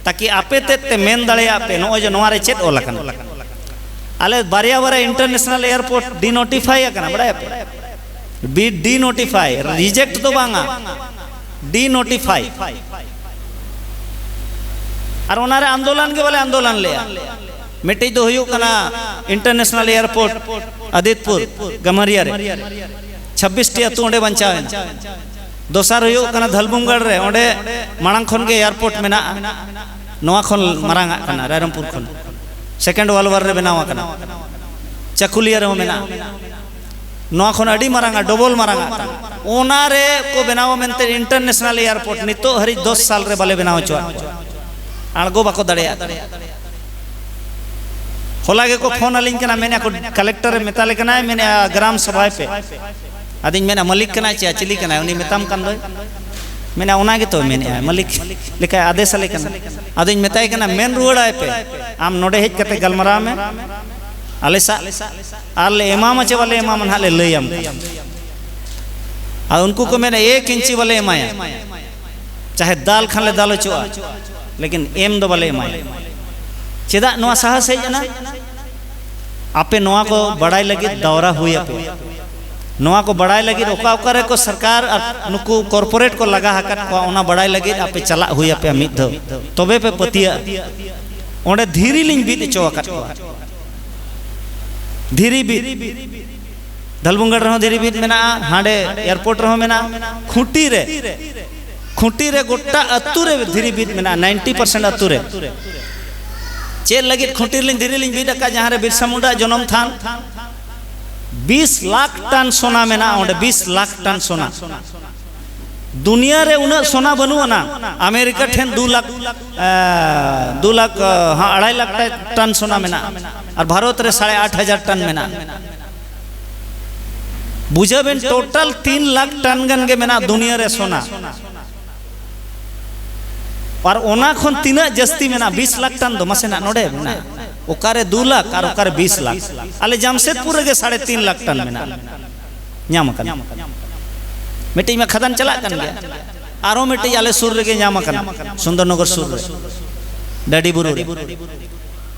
ᱛᱟᱠᱤ ᱟᱯᱮ ᱛᱮᱫ ᱛᱮ ᱢᱮᱱ ᱫᱟᱲᱮᱭᱟᱜ ᱯᱮ, ᱱᱚᱜᱼᱚᱭ ᱡᱮ ᱱᱚᱣᱟ ᱨᱮ ᱪᱮᱫ ᱚᱞ ᱟᱠᱟᱱᱟ᱾ ᱟᱞᱮ ᱵᱟᱨᱭᱟ ᱵᱟᱨᱭᱟ ᱤᱱᱴᱟᱨᱱᱮᱥᱱᱟᱞ ᱮᱭᱟᱨᱯᱳᱨᱴ ᱰᱤᱱᱳᱴᱤᱯᱷᱟᱭ ᱟᱠᱟᱱᱟ, ᱵᱟᱲᱟᱭᱟᱯᱮ? ᱵᱤ ᱰᱤᱱᱳᱴᱤᱯᱷᱟᱭ, ᱨᱤᱡᱮᱠᱴ ᱫᱚ ᱵᱟᱝᱟ, ᱰᱤᱱᱳᱴᱤᱯᱷᱟᱭ᱾ ᱟᱨ ᱚᱱᱟᱨᱮ ᱟᱱᱫᱳᱞᱚᱱ ᱜᱮ ᱵᱟᱞᱮ ᱟᱱᱫᱳᱞᱚᱱ ᱞᱮᱜᱼᱟ᱾ ᱢᱤᱫᱴᱤᱡ ᱫᱚ ᱦᱩᱭᱩᱜ ᱠᱟᱱᱟ ᱤᱱᱴᱟᱨᱱᱮᱥᱱᱟᱞ ᱮᱭᱟᱨᱯᱳᱨᱴ ᱟᱫᱤᱛᱯᱩᱨ ᱜᱟᱢᱟᱨᱤᱭᱟ ᱨᱮ, ᱪᱷᱟᱵᱵᱤᱥ ᱴᱤ ᱟᱹᱛᱩ ᱚᱸᱰᱮ ᱵᱟᱧᱪᱟᱣ ᱮᱱᱟ᱾ ᱫᱚᱥᱟᱨ ᱦᱩᱭᱩᱜ ᱠᱟᱱᱟ ᱫᱷᱟᱞᱵᱷᱩᱢᱜᱟᱲ ᱨᱮ, ᱚᱸᱰᱮ ᱢᱟᱲᱟᱝ ᱠᱷᱚᱱ ᱜᱮ ᱮᱭᱟᱨᱯᱳᱨᱴ ᱢᱮᱱᱟᱜᱼᱟ, ᱱᱚᱣᱟ ᱠᱷᱚᱱ ᱢᱟᱨᱟᱝ ᱟᱜ ᱠᱟᱱᱟ ᱨᱟᱭᱨᱚᱝᱯᱩᱨ ᱠᱷᱚᱱ, ᱥᱮᱠᱮᱱᱰ ᱣᱟᱨᱞᱰ ᱣᱟᱨ ᱨᱮ ᱵᱮᱱᱟᱣ ᱟᱠᱟᱱᱟ᱾ ᱪᱟᱠᱩᱞᱤᱭᱟᱹ ᱨᱮᱦᱚᱸ ᱢᱮᱱᱟᱜᱼᱟ, ᱱᱚᱣᱟ ᱠᱷᱚᱱ ᱟᱹᱰᱤ ᱢᱟᱨᱟᱝ ᱟ, ᱰᱚᱵᱚᱞ ᱢᱟᱨᱟᱝ ᱟᱜ ᱠᱟᱱᱟ᱾ ᱚᱱᱟ ᱨᱮ ᱠᱚ ᱵᱮᱱᱟᱣᱟ ᱢᱮᱱᱛᱮ ᱤᱱᱴᱟᱨᱱᱮᱥᱱᱟᱞ ᱮᱭᱟᱨᱯᱳᱨᱴ, ᱱᱤᱛᱚᱜ ᱦᱟᱹᱨᱤᱡ ᱫᱚᱥ ᱥᱟᱞ ᱨᱮ ᱵᱟᱞᱮ ᱵᱮᱱᱟᱣ ᱦᱚᱪᱚᱣᱟᱜ ᱠᱚᱣᱟ, ᱟᱬᱜᱚ ᱵᱟᱠᱚ ᱫᱟᱲᱮᱭᱟᱜ ᱠᱟᱱᱟ᱾ ᱦᱚᱞᱟ ᱜᱮᱠᱚ ᱯᱷᱳᱱ ᱟᱹᱞᱤᱧ ᱠᱟᱱᱟ, ᱢᱮᱱᱮᱫᱼᱟ ᱠᱚ, ᱠᱟᱞᱮᱠᱴᱚᱨᱮ ᱢᱮᱛᱟ ᱞᱮ ᱠᱟᱱᱟᱭ, ᱢᱮᱱᱮᱫᱼᱟ, "ᱜᱨᱟᱢ ᱥᱚᱵᱷᱟᱭ ᱯᱮ᱾" ᱟᱫᱚᱧ ᱢᱮᱱᱟ, "ᱢᱟᱹᱞᱤᱠ ᱠᱟᱱᱟᱭ ᱪᱮ ᱪᱤᱞᱤ ᱠᱟᱱᱟᱭ ᱩᱱᱤ ᱢᱮᱛᱟᱢ ᱠᱟᱱ ᱫᱚᱭ?" ᱢᱮᱱᱟ, ᱚᱱᱟ ᱜᱮᱛᱚ ᱢᱮᱱᱮᱫᱼᱟ, ᱢᱟᱹᱞᱤᱠ ᱞᱮᱠᱟᱭ ᱟᱫᱮᱥ ᱟᱞᱮ ᱠᱟᱱᱟ᱾ ᱟᱫᱚᱧ ᱢᱮᱛᱟᱭ ᱠᱟᱱᱟ, ᱢᱮᱱ ᱨᱩᱣᱟᱹᱲᱟᱭ ᱯᱮ, ᱟᱢ ᱱᱚᱰᱮ ᱦᱮᱡ ᱠᱟᱛᱮ ᱜᱟᱞᱢᱟᱨᱟᱣ ᱢᱮ ᱟᱞᱮ ᱥᱟᱜ, ᱟᱨ ᱞᱮ ᱮᱢᱟᱢᱟ ᱪᱮ ᱵᱟᱞᱮ ᱮᱢᱟᱢᱟ ᱱᱟᱦᱟᱜ ᱞᱮ ᱞᱟᱹᱭᱟᱢ ᱠᱟᱱᱟ᱾ ᱟᱫᱚ ᱩᱱᱠᱩ ᱠᱚ ᱢᱮᱱᱟ, ᱮᱠ ᱤᱧᱪᱤ ᱵᱟᱞᱮ ᱮᱢᱟᱭᱟ, ᱪᱟᱦᱮ ᱫᱟᱞ ᱠᱷᱟᱱ ᱞᱮ ᱫᱟᱞ ᱦᱚᱪᱚᱜᱼᱟ, ᱞᱮᱠᱤᱱ ᱮᱢ ᱫᱚ ᱵᱟᱞᱮ ᱮᱢᱟᱭᱟ᱾ ᱪᱮᱫᱟᱜ ᱱᱚᱣᱟ ᱥᱟᱦᱟᱥ ᱦᱮᱡ ᱮᱱᱟ? ᱟᱯᱮ ᱱᱚᱣᱟ ᱠᱚ ᱵᱟᱲᱟᱭ ᱞᱟᱹᱜᱤᱫ ᱫᱟᱣᱨᱟ ᱦᱩᱭ ᱟᱯᱮ᱾ ᱱᱚᱣᱟ ᱠᱚ ᱵᱟᱲᱟᱭ ᱞᱟᱹᱜᱤᱫ ᱚᱠᱟ ᱚᱠᱟ ᱨᱮᱠᱚ ᱥᱚᱨᱠᱟᱨ ᱟᱨ ᱱᱩᱠᱩ ᱠᱚᱨᱯᱳᱨᱮᱴ ᱠᱚ ᱞᱟᱜᱟ ᱟᱠᱟᱫ ᱠᱚᱣᱟ, ᱚᱱᱟ ᱵᱟᱲᱟᱭ ᱞᱟᱹᱜᱤᱫ ᱟᱯᱮ ᱪᱟᱞᱟᱜ ᱦᱩᱭ ᱟᱯᱮᱭᱟ ᱢᱤᱫ ᱫᱷᱟᱣ, ᱛᱚᱵᱮ ᱯᱮ ᱯᱟᱹᱛᱭᱟᱹᱜᱼᱟ᱾ ᱚᱸᱰᱮ ᱫᱷᱤᱨᱤ ᱞᱤᱧ ᱵᱤᱫ ᱦᱚᱪᱚ ᱟᱠᱟᱫ ᱠᱚᱣᱟ, ᱫᱷᱤᱨᱤ ᱵᱤᱫ᱾ ᱰᱷᱟᱞᱵᱩᱝᱜᱟᱲ ᱨᱮᱦᱚᱸ ᱫᱷᱤᱨᱤ ᱵᱤᱫ ᱢᱮᱱᱟᱜᱼᱟ, ᱦᱟᱸᱰᱮ ᱮᱭᱟᱨᱯᱳᱨᱴ ᱨᱮᱦᱚᱸ ᱢᱮᱱᱟᱜᱼᱟ᱾ ᱠᱷᱩᱸᱴᱤ ᱨᱮ, ᱠᱷᱩᱸᱴᱤ ᱨᱮ ᱜᱚᱴᱟ ᱟᱹᱛᱩ ᱨᱮ ᱫᱷᱤᱨᱤ ᱵᱤᱫ ᱢᱮᱱᱟᱜᱼᱟ, ᱱᱟᱭᱤᱱᱴᱤ ᱯᱟᱨᱥᱮᱱᱴ ᱟᱹᱛᱩ ᱨᱮ᱾ ᱪᱮᱫ ᱞᱟᱹᱜᱤᱫ ᱠᱷᱩᱸᱴᱤ ᱨᱮᱞᱤᱧ ᱫᱷᱤᱨᱤ ᱞᱤᱧ ᱵᱤᱫ ᱟᱠᱟᱫ? ᱡᱟᱦᱟᱸ ᱨᱮ ᱵᱤᱨᱥᱟ ᱢᱩᱱᱰᱟ ᱡᱚᱱᱚᱢ ᱛᱷᱟᱱ, ᱵᱤᱥ ᱞᱟᱠᱷ ᱴᱟᱱ ᱥᱚᱱᱟ ᱢᱮᱱᱟᱜᱼᱟ ᱚᱸᱰᱮ, ᱵᱤᱥ ᱞᱟᱠᱷ ᱴᱟᱱ ᱥᱚᱱᱟ᱾ ᱫᱩᱱᱤᱭᱟᱹ ᱨᱮ ᱩᱱᱟᱹᱜ ᱥᱚᱱᱟ ᱵᱟᱹᱱᱩᱜ ᱟᱱᱟ᱾ ᱟᱢᱮᱨᱤᱠᱟ ᱴᱷᱮᱱ ᱫᱩ ᱞᱟᱠᱷ, ᱮ, ᱫᱩ ᱞᱟᱠᱷ, ᱦᱮᱸ, ᱟᱲᱟᱭ ᱞᱟᱠᱷ ᱴᱟᱱ ᱥᱚᱱᱟ ᱢᱮᱱᱟᱜᱼᱟ, ᱟᱨ ᱵᱷᱟᱨᱚᱛ ᱨᱮ ᱥᱟᱲᱮ ᱟᱴ ᱦᱟᱡᱟᱨ ᱴᱟᱱ ᱢᱮᱱᱟᱜᱼᱟ᱾ ᱵᱩᱡᱷᱟᱹᱣ ᱵᱮᱱ, ᱴᱳᱴᱟᱞ ᱛᱤᱱ ᱞᱟᱠᱷ ᱴᱟᱱ ᱜᱟᱱ ᱜᱮ ᱢᱮᱱᱟᱜᱼᱟ ᱫᱩᱱᱤᱭᱟᱹ ᱨᱮ ᱥᱚᱱᱟ᱾ ᱟᱨ ᱚᱱᱟ ᱠᱷᱚᱱ ᱛᱤᱱᱟᱹᱜ ᱡᱟᱹᱥᱛᱤ ᱢᱮᱱᱟᱜᱼᱟ? ᱵᱤᱥ ᱞᱟᱠᱷ ᱴᱟᱱ ᱫᱚ ᱢᱟᱥᱮᱱᱟᱜ ᱱᱚᱰᱮ ᱢᱮᱱᱟᱜᱼᱟ᱾ ᱚᱠᱟᱨᱮ ᱫᱩ ᱞᱟᱠᱷ ᱟᱨ ᱚᱠᱟᱨᱮ ᱵᱤᱥ ᱞᱟᱠᱷ? ᱟᱞᱮ ᱡᱟᱢᱥᱮᱫᱽᱯᱩᱨ ᱨᱮᱜᱮ ᱥᱟᱲᱮ ᱛᱤᱱ ᱞᱟᱠᱷ ᱴᱟᱱ ᱢᱮᱱᱟᱜᱼᱟ, ᱧᱟᱢ ᱟᱠᱟᱱᱟ᱾ ᱢᱤᱫᱴᱤᱡ ᱢᱟ ᱠᱷᱟᱫᱟᱱ ᱪᱟᱞᱟᱜ ᱠᱟᱱ ᱜᱮᱭᱟ, ᱟᱨᱚ ᱢᱤᱫᱴᱤᱡ ᱟᱞᱮ ᱥᱩᱨ ᱨᱮᱜᱮ ᱧᱟᱢ ᱟᱠᱟᱱᱟ, ᱥᱩᱱᱫᱚᱨᱱᱚᱜᱚᱨ ᱥᱩᱨ ᱨᱮ, ᱰᱟᱹᱰᱤ ᱵᱩᱨᱩ ᱨᱮ᱾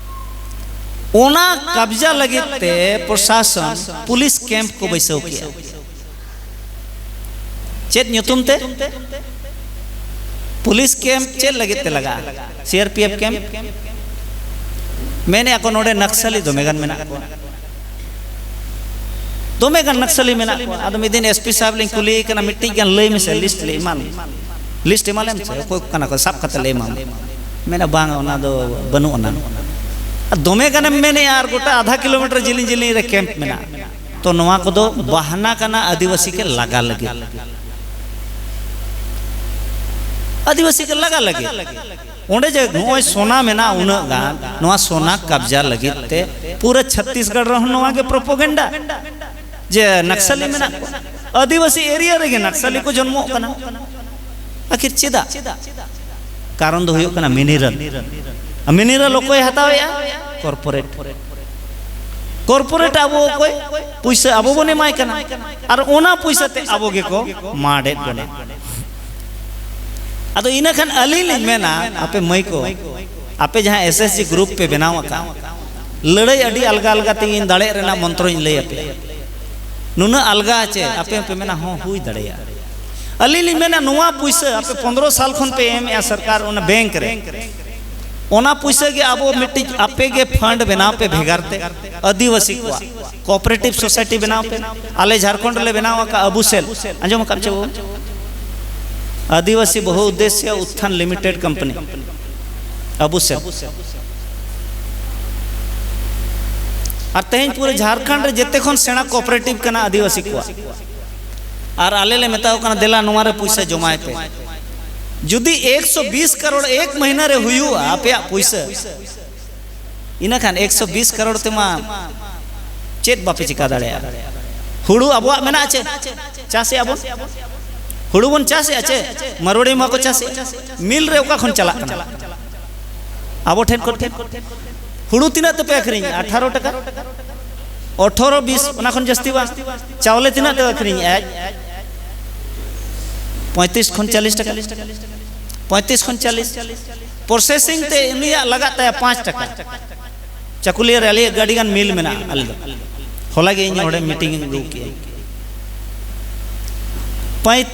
ᱚᱱᱟ ᱠᱟᱵᱽᱡᱟ ᱞᱟᱹᱜᱤᱫ ᱛᱮ ᱯᱨᱚᱥᱟᱥᱚᱱ ᱯᱩᱞᱤᱥ ᱠᱮᱢᱯ ᱠᱚ ᱵᱟᱹᱭᱥᱟᱹᱣ ᱠᱮᱜᱼᱟ᱾ ᱪᱮᱫ ᱧᱩᱛᱩᱢ ᱛᱮ? ᱯᱩᱞᱤᱥ ᱠᱮᱢᱯ ᱪᱮᱫ ᱞᱟᱹᱜᱤᱫ ᱛᱮ ᱞᱟᱜᱟᱜᱼᱟ? ᱥᱤ ᱟᱨ ᱯᱤ ᱮᱯᱷ ᱠᱮᱢᱯ᱾ ᱢᱮᱱᱮᱫᱼᱟ ᱠᱚ ᱱᱚᱰᱮ ᱱᱟᱠᱥᱟᱞᱤ ᱫᱚᱢᱮ ᱜᱟᱱ ᱢᱮᱱᱟᱜ ᱠᱚᱣᱟ, ᱫᱚᱢᱮ ᱜᱟᱱ ᱱᱟᱠᱥᱟᱞᱤ ᱢᱮᱱᱟᱜ ᱠᱚᱣᱟ᱾ ᱟᱫᱚ ᱢᱤᱫ ᱫᱤᱱ ᱮᱥ ᱯᱤ ᱥᱟᱦᱮᱵᱽ ᱞᱤᱧ ᱠᱩᱞᱤᱭᱮ ᱠᱟᱱᱟ, ᱢᱤᱫᱴᱤᱡ ᱜᱟᱱ ᱞᱟᱹᱭ ᱢᱮᱥᱮ, ᱞᱤᱥᱴ ᱞᱮ ᱮᱢᱟᱢ, ᱞᱤᱥᱴ ᱮᱢᱟ ᱞᱮᱢ ᱥᱮ, ᱚᱠᱚᱭ ᱠᱚ ᱠᱟᱱᱟ ᱠᱚ, ᱥᱟᱵ ᱠᱟᱛᱮ ᱞᱮ ᱮᱢᱟᱢᱟ᱾ ᱢᱮᱱᱟ, ᱵᱟᱝ, ᱚᱱᱟ ᱫᱚ ᱵᱟᱹᱱᱩᱜ ᱟᱱᱟ᱾ ᱟᱨ ᱫᱚᱢᱮ ᱜᱟᱱᱮᱢ ᱢᱮᱱᱮᱫᱼᱟ, ᱟᱨ ᱜᱚᱴᱟ ᱟᱫᱷᱟ ᱠᱤᱞᱳᱢᱤᱴᱟᱨ ᱡᱤᱞᱤᱧ ᱡᱤᱞᱤᱧ ᱨᱮ ᱠᱮᱢᱯ ᱢᱮᱱᱟᱜᱼᱟ᱾ ᱛᱚ ᱱᱚᱣᱟ ᱠᱚᱫᱚ ᱵᱟᱦᱱᱟ ᱠᱟᱱᱟ ᱟᱹᱫᱤᱵᱟᱹᱥᱤ ᱠᱚ ᱞᱟᱜᱟ ᱞᱟᱹᱜᱤᱫ, ᱟᱹᱫᱤᱵᱟᱹᱥᱤ ᱠᱚ ᱞᱟᱜᱟ ᱞᱟᱹᱜᱤᱫ᱾ ᱚᱸᱰᱮ ᱡᱮ ᱱᱚᱜᱼᱚᱭ ᱥᱚᱱᱟ ᱢᱮᱱᱟᱜᱼᱟ ᱩᱱᱟᱹᱜ ᱜᱟᱱ, ᱱᱚᱣᱟ ᱥᱚᱱᱟ ᱠᱟᱵᱽᱡᱟ ᱞᱟᱹᱜᱤᱫ ᱛᱮ ᱯᱩᱨᱟᱹ ᱪᱷᱟᱛᱤᱥᱜᱚᱲ ᱨᱮᱦᱚᱸ ᱱᱚᱣᱟ ᱜᱮ ᱯᱨᱚᱯᱚᱜᱮᱱᱰᱟ ᱡᱮ ᱱᱟᱠᱥᱟᱞᱤ ᱢᱮᱱᱟᱜ ᱠᱚᱣᱟ᱾ ᱟᱹᱫᱤᱵᱟᱹᱥᱤ ᱮᱨᱤᱭᱟ ᱨᱮᱜᱮ ᱱᱟᱠᱥᱟᱞᱤ ᱠᱚ ᱡᱚᱱᱢᱚᱜ ᱠᱟᱱᱟ᱾ ᱟᱹᱠᱷᱤᱨ ᱪᱮᱫᱟᱜ? ᱠᱟᱨᱚᱱ ᱫᱚ ᱦᱩᱭᱩᱜ ᱠᱟᱱᱟ ᱢᱤᱱᱤᱨᱟᱞ᱾ ᱟᱨ ᱢᱤᱱᱤᱨᱟᱞ ᱚᱠᱚᱭ ᱦᱟᱛᱟᱣᱮᱫᱼᱟ? ᱠᱚᱨᱯᱳᱨᱮᱴ᱾ ᱠᱚᱨᱯᱳᱨᱮᱴ ᱟᱵᱚ ᱚᱠᱚᱭ? ᱯᱩᱭᱥᱟᱹ ᱟᱵᱚ ᱵᱚᱱ ᱮᱢᱟᱭ ᱠᱟᱱᱟ, ᱟᱨ ᱚᱱᱟ ᱯᱩᱭᱥᱟᱹ ᱛᱮ ᱟᱵᱚ ᱜᱮᱠᱚ ᱢᱟᱰᱮᱫ ᱵᱚᱱᱟ᱾ ᱟᱫᱚ ᱤᱱᱟᱹ ᱠᱷᱟᱱ ᱟᱹᱞᱤᱧ ᱞᱤᱧ ᱢᱮᱱᱟ, ᱟᱯᱮ ᱢᱟᱹᱭ ᱠᱚ, ᱟᱯᱮ ᱡᱟᱦᱟᱸ ᱮᱥ ᱮᱥ ᱡᱤ ᱜᱨᱩᱯ ᱯᱮ ᱵᱮᱱᱟᱣ ᱟᱠᱟᱫ, ᱞᱟᱹᱲᱟᱹᱭ ᱟᱹᱰᱤ ᱟᱞᱜᱟ ᱟᱞᱜᱟ ᱛᱮᱜᱮᱧ ᱫᱟᱲᱮᱭᱟᱜ ᱨᱮᱱᱟᱜ ᱢᱚᱱᱛᱨᱚᱧ ᱞᱟᱹᱭ ᱟᱯᱮᱭᱟ᱾ ᱱᱩᱱᱟᱹᱜ ᱟᱞᱜᱟ ᱪᱮ? ᱟᱯᱮ ᱦᱚᱸᱯᱮ ᱢᱮᱱᱟ, "ᱦᱚᱸ, ᱦᱩᱭ ᱫᱟᱲᱮᱭᱟᱜᱼᱟ᱾" ᱟᱹᱞᱤᱧ ᱞᱤᱧ ᱢᱮᱱᱟ, ᱱᱚᱣᱟ ᱯᱩᱭᱥᱟᱹ ᱟᱯᱮ ᱯᱚᱱᱫᱽᱨᱚ ᱥᱟᱞ ᱠᱷᱚᱱ ᱯᱮ ᱮᱢᱮᱜᱼᱟ ᱥᱚᱨᱠᱟᱨ ᱚᱱᱟ ᱵᱮᱝᱠ ᱨᱮ, ᱚᱱᱟ ᱯᱩᱭᱥᱟᱹ ᱜᱮ ᱟᱵᱚ ᱢᱤᱫᱴᱤᱡ ᱟᱯᱮ ᱜᱮ ᱯᱷᱟᱱᱰ ᱵᱮᱱᱟᱣ ᱯᱮ ᱵᱷᱮᱜᱟᱨ ᱛᱮ, ᱟᱹᱫᱤᱵᱟᱹᱥᱤ ᱠᱚᱣᱟᱜ ᱠᱳᱚᱯᱟᱨᱮᱴᱤᱵᱷ ᱥᱳᱥᱟᱭᱴᱤ ᱵᱮᱱᱟᱣ ᱯᱮ᱾ ᱟᱞᱮ ᱡᱷᱟᱲᱠᱷᱚᱸᱰ ᱨᱮᱞᱮ ᱵᱮᱱᱟᱣ ᱟᱠᱟᱫ ᱟᱵᱩᱥᱮᱞ, ᱟᱸᱡᱚᱢ ᱟᱠᱟᱫ ᱪᱮ ᱵᱟᱵᱩ? ᱟᱹᱫᱤᱵᱟᱹᱥᱤ ᱵᱚᱦᱩ ᱩᱫᱽᱫᱮᱥᱭᱚ ᱩᱛᱛᱷᱟᱱ ᱞᱤᱢᱤᱴᱮᱰ ᱠᱳᱢᱯᱟᱱᱤ, ᱟᱵᱩᱥᱮᱞ᱾ ᱟᱨ ᱛᱮᱦᱮᱧ ᱯᱩᱨᱟᱹ ᱡᱷᱟᱲᱠᱷᱚᱸᱰ ᱨᱮ ᱡᱮᱛᱮ ᱠᱷᱚᱱ ᱥᱮᱬᱟ ᱠᱳᱚᱯᱟᱨᱮᱴᱤᱵᱷ ᱠᱟᱱᱟ ᱟᱹᱫᱤᱵᱟᱹᱥᱤ ᱠᱚᱣᱟᱜ᱾ ᱟᱨ ᱟᱞᱮ ᱞᱮ ᱢᱮᱛᱟᱣ ᱠᱟᱱᱟ, "ᱫᱮᱞᱟ, ᱱᱚᱣᱟ ᱨᱮ ᱯᱩᱭᱥᱟᱹ ᱡᱚᱢᱟᱭ ᱯᱮ᱾" ᱡᱩᱫᱤ ᱮᱠᱥᱚ ᱵᱤᱥ ᱠᱟᱨᱳᱲ ᱮᱠ ᱢᱟᱹᱦᱱᱟᱹ ᱨᱮ ᱦᱩᱭᱩᱜᱼᱟ ᱟᱯᱮᱭᱟᱜ ᱯᱩᱭᱥᱟᱹ, ᱤᱱᱟᱹ ᱠᱷᱟᱱ ᱮᱠᱥᱚ ᱵᱤᱥ ᱠᱟᱨᱳᱲ ᱛᱮᱢᱟ ᱪᱮᱫ ᱵᱟᱯᱮ ᱪᱤᱠᱟ ᱫᱟᱲᱮᱭᱟᱜᱼᱟ? ᱦᱩᱲᱩ ᱟᱵᱚᱣᱟᱜ ᱢᱮᱱᱟᱜᱼᱟ ᱪᱮ? ᱪᱟᱥᱮᱜᱼᱟ ᱵᱚᱱ? ᱦᱩᱲᱩ ᱵᱚᱱ ᱪᱟᱥᱮᱜᱼᱟ ᱪᱮ? ᱢᱟᱨᱣᱟᱲᱤ ᱢᱟ ᱠᱚ ᱪᱟᱥᱮᱜᱼᱟ᱾ ᱢᱤᱞ ᱨᱮ ᱚᱠᱟ ᱠᱷᱚᱱ ᱪᱟᱞᱟᱜ ᱠᱟᱱᱟ? ᱟᱵᱚ ᱴᱷᱮᱱ ᱠᱷᱚᱱ ᱜᱮ᱾ ᱦᱩᱲᱩ ᱛᱤᱱᱟᱹᱜ ᱛᱮᱯᱮ ᱟᱹᱠᱷᱨᱤᱧᱮᱜᱼᱟ? ᱟᱴᱷᱟᱨᱚ ᱴᱟᱠᱟ, ᱟᱴᱷᱟᱨᱚ ᱵᱤᱥ, ᱚᱱᱟ ᱠᱷᱚᱱ ᱡᱟᱹᱥᱛᱤ ᱵᱟᱝ᱾ ᱪᱟᱣᱞᱮ ᱛᱤᱱᱟᱹᱜ ᱛᱮ ᱟᱹᱠᱷᱨᱤᱧᱮᱜᱼᱟ? ᱯᱚᱸᱭᱛᱨᱤᱥ ᱠᱷᱚᱱ ᱪᱟᱞᱤᱥ ᱴᱟᱠᱟ, ᱯᱚᱸᱭᱛᱨᱤᱥ ᱠᱷᱚᱱ ᱪᱟᱞᱤᱥ᱾ ᱯᱨᱚᱥᱮᱥᱤᱝ ᱛᱮ ᱩᱱᱤᱭᱟᱜ ᱞᱟᱜᱟᱜ ᱛᱟᱭᱟ ᱯᱟᱸᱪ ᱴᱟᱠᱟ᱾ ᱪᱟᱠᱩᱞᱤᱭᱟᱹ ᱨᱮ ᱟᱞᱮᱭᱟᱜ ᱟᱹᱰᱤ ᱜᱟᱱ ᱢᱤᱞ ᱢᱮᱱᱟᱜᱼᱟ᱾ ᱟᱞᱮ ᱫᱚ ᱦᱚᱞᱟ ᱜᱮ ᱤᱧ ᱚᱸᱰᱮ ᱢᱤᱴᱤᱝ ᱤᱧ ᱟᱹᱜᱩ ᱠᱮᱜᱼᱟ᱾ ᱯᱟᱸᱪ,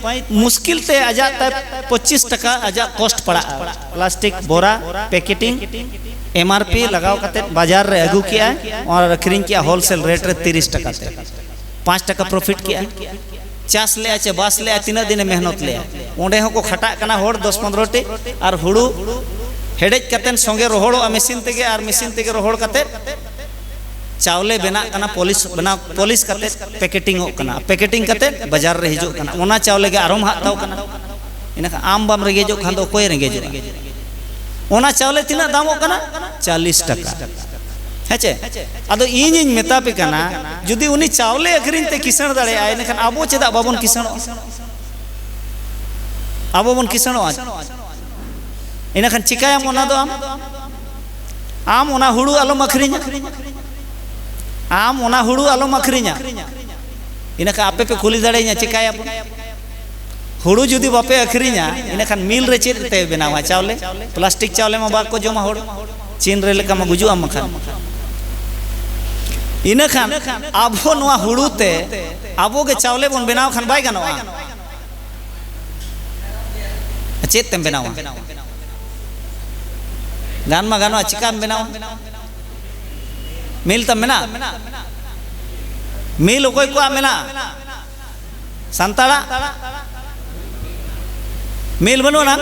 ᱢᱩᱥᱠᱤᱞ ᱛᱮ ᱟᱡᱟᱜ ᱛᱟᱭ ᱯᱚᱸᱪᱤᱥ ᱴᱟᱠᱟ ᱟᱡᱟᱜ ᱠᱚᱥᱴ ᱯᱟᱲᱟᱜᱼᱟ᱾ ᱯᱞᱟᱥᱴᱤᱠ ᱵᱳᱨᱟ, ᱯᱮᱠᱮᱴᱤᱝ, ᱮᱢ ᱟᱨ ᱯᱤ ᱞᱟᱜᱟᱣ ᱠᱟᱛᱮ ᱵᱟᱡᱟᱨ ᱨᱮ ᱟᱹᱜᱩ ᱠᱮᱜᱼᱟ, ᱚᱱᱟ ᱟᱹᱠᱷᱨᱤᱧ ᱠᱮᱜᱼᱟ ᱦᱳᱞᱥᱮᱞ ᱨᱮᱴ ᱨᱮ ᱛᱤᱨᱤᱥ ᱴᱟᱠᱟ ᱛᱮ᱾ ᱯᱟᱸᱪ ᱴᱟᱠᱟ ᱯᱨᱚᱯᱷᱤᱴ ᱠᱮᱜᱼᱟ᱾ ᱪᱟᱥ ᱞᱮᱜᱼᱟ ᱪᱮ ᱵᱟᱥ ᱞᱮᱜᱼᱟ, ᱛᱤᱱᱟᱹᱜ ᱫᱤᱱᱮ ᱢᱮᱦᱱᱚᱛ ᱞᱮᱜᱼᱟ? ᱚᱸᱰᱮ ᱦᱚᱸᱠᱚ ᱠᱷᱟᱴᱟᱜ ᱠᱟᱱᱟ ᱦᱚᱲ ᱫᱚᱥ ᱯᱚᱱᱨᱚ ᱴᱤ, ᱟᱨ ᱦᱩᱲᱩ ᱦᱮᱰᱮᱡ ᱠᱟᱛᱮ ᱥᱚᱸᱜᱮ ᱨᱚᱦᱚᱲᱚᱜᱼᱟ ᱢᱮᱥᱤᱱ ᱛᱮᱜᱮ, ᱟᱨ ᱢᱮᱥᱤᱱ ᱛᱮᱜᱮ ᱨᱚᱦᱚᱲ ᱠᱟᱛᱮ ᱪᱟᱣᱞᱮ ᱵᱮᱱᱟᱜ ᱠᱟᱱᱟ, ᱯᱚᱞᱤᱥ ᱵᱮᱱᱟᱣ, ᱯᱚᱞᱤᱥ ᱠᱟᱛᱮ ᱯᱮᱠᱮᱴᱤᱝ ᱚᱜ ᱠᱟᱱᱟ, ᱯᱮᱠᱮᱴᱤᱝ ᱠᱟᱛᱮ ᱵᱟᱡᱟᱨ ᱨᱮ ᱦᱤᱡᱩᱜ ᱠᱟᱱᱟ᱾ ᱚᱱᱟ ᱪᱟᱣᱞᱮ ᱜᱮ ᱟᱨᱚᱢ ᱦᱟᱛᱟᱣ ᱠᱟᱱᱟ᱾ ᱤᱱᱟᱹᱠᱷᱟᱱ ᱟᱢ ᱵᱟᱢ ᱨᱮᱸᱜᱮᱡᱚᱜ ᱠᱷᱟᱱ ᱫᱚ ᱚᱠᱚᱭᱮ ᱨᱮᱸᱜᱮᱡᱚᱜᱼᱟ? ᱚᱱᱟ ᱪᱟᱣᱞᱮ ᱛᱤᱱᱟᱹᱜ ᱫᱟᱢᱚᱜ ᱠᱟᱱᱟ? ᱪᱟᱞᱤᱥ ᱴᱟᱠᱟ᱾ ᱦᱮᱸ ᱪᱮ? ᱟᱫᱚ ᱤᱧᱤᱧ ᱢᱮᱛᱟ ᱯᱮ ᱠᱟᱱᱟ, ᱡᱩᱫᱤ ᱩᱱᱤ ᱪᱟᱣᱞᱮ ᱟᱹᱠᱷᱨᱤᱧ ᱛᱮ ᱠᱤᱥᱟᱹᱬ ᱫᱟᱲᱮᱭᱟᱜᱼᱟᱭ, ᱤᱱᱟᱹᱠᱷᱟᱱ ᱟᱵᱚ ᱪᱮᱫᱟᱜ ᱵᱟᱵᱚᱱ ᱠᱤᱥᱟᱹᱬᱚᱜᱼᱟ? ᱟᱵᱚ ᱵᱚᱱ ᱠᱤᱥᱟᱹᱬᱚᱜᱼᱟ᱾ ᱤᱱᱟᱹᱠᱷᱟᱱ ᱪᱤᱠᱟᱹᱭᱟᱢ ᱚᱱᱟ ᱫᱚ ᱟᱢ? ᱟᱢ ᱚᱱᱟ ᱦᱩᱲᱩ ᱟᱞᱚᱢ ᱟᱹᱠᱷᱨᱤᱧᱟ᱾ ᱟᱢ ᱚᱱᱟ ᱦᱩᱲᱩ ᱟᱞᱚᱢ ᱟᱹᱠᱷᱨᱤᱧᱟ᱾ ᱤᱱᱟᱹᱠᱷᱟᱱ ᱟᱯᱮ ᱯᱮ ᱠᱩᱞᱤ ᱫᱟᱲᱮᱭᱟᱹᱧᱟ, ᱪᱤᱠᱟᱹᱭᱟᱵᱚᱱ? ᱦᱩᱲᱩ ᱡᱩᱫᱤ ᱵᱟᱯᱮ ᱟᱹᱠᱷᱨᱤᱧᱟ, ᱤᱱᱟᱹᱠᱷᱟᱱ ᱢᱤᱞ ᱨᱮ ᱪᱮᱫ ᱛᱮ ᱵᱮᱱᱟᱣᱟ ᱪᱟᱣᱞᱮ? ᱯᱞᱟᱥᱴᱤᱠ ᱪᱟᱣᱞᱮ ᱢᱟ ᱵᱟᱠᱚ ᱡᱚᱢᱟ ᱦᱚᱲ᱾ ᱪᱤᱱ ᱨᱮ ᱞᱮᱠᱟ ᱢᱟ ᱜᱩᱡᱩᱜ ᱟᱢ ᱵᱟᱠᱷᱟᱱ᱾ ᱤᱱᱟᱹᱠᱷᱟᱱ ᱟᱵᱚ ᱱᱚᱣᱟ ᱦᱩᱲᱩ ᱛᱮ ᱟᱵᱚ ᱜᱮ ᱪᱟᱣᱞᱮ ᱵᱚᱱ ᱵᱮᱱᱟᱣ ᱠᱷᱟᱱ ᱵᱟᱭ ᱜᱟᱱᱚᱜᱼᱟ? ᱪᱮᱫ ᱛᱮᱢ ᱵᱮᱱᱟᱣᱟ? ᱜᱟᱱ ᱢᱟ ᱜᱟᱱᱚᱜᱼᱟ, ᱪᱤᱠᱟᱢ ᱵᱮᱱᱟᱣᱟ? ᱢᱤᱞ ᱛᱟᱢ ᱢᱮᱱᱟᱜᱼᱟ? ᱢᱤᱞ ᱚᱠᱚᱭ ᱠᱚᱣᱟᱜ ᱢᱮᱱᱟᱜᱼᱟ? ᱥᱟᱱᱛᱟᱲᱟᱜ ᱢᱤᱞ ᱵᱟᱹᱱᱩᱜ ᱟᱱᱟ?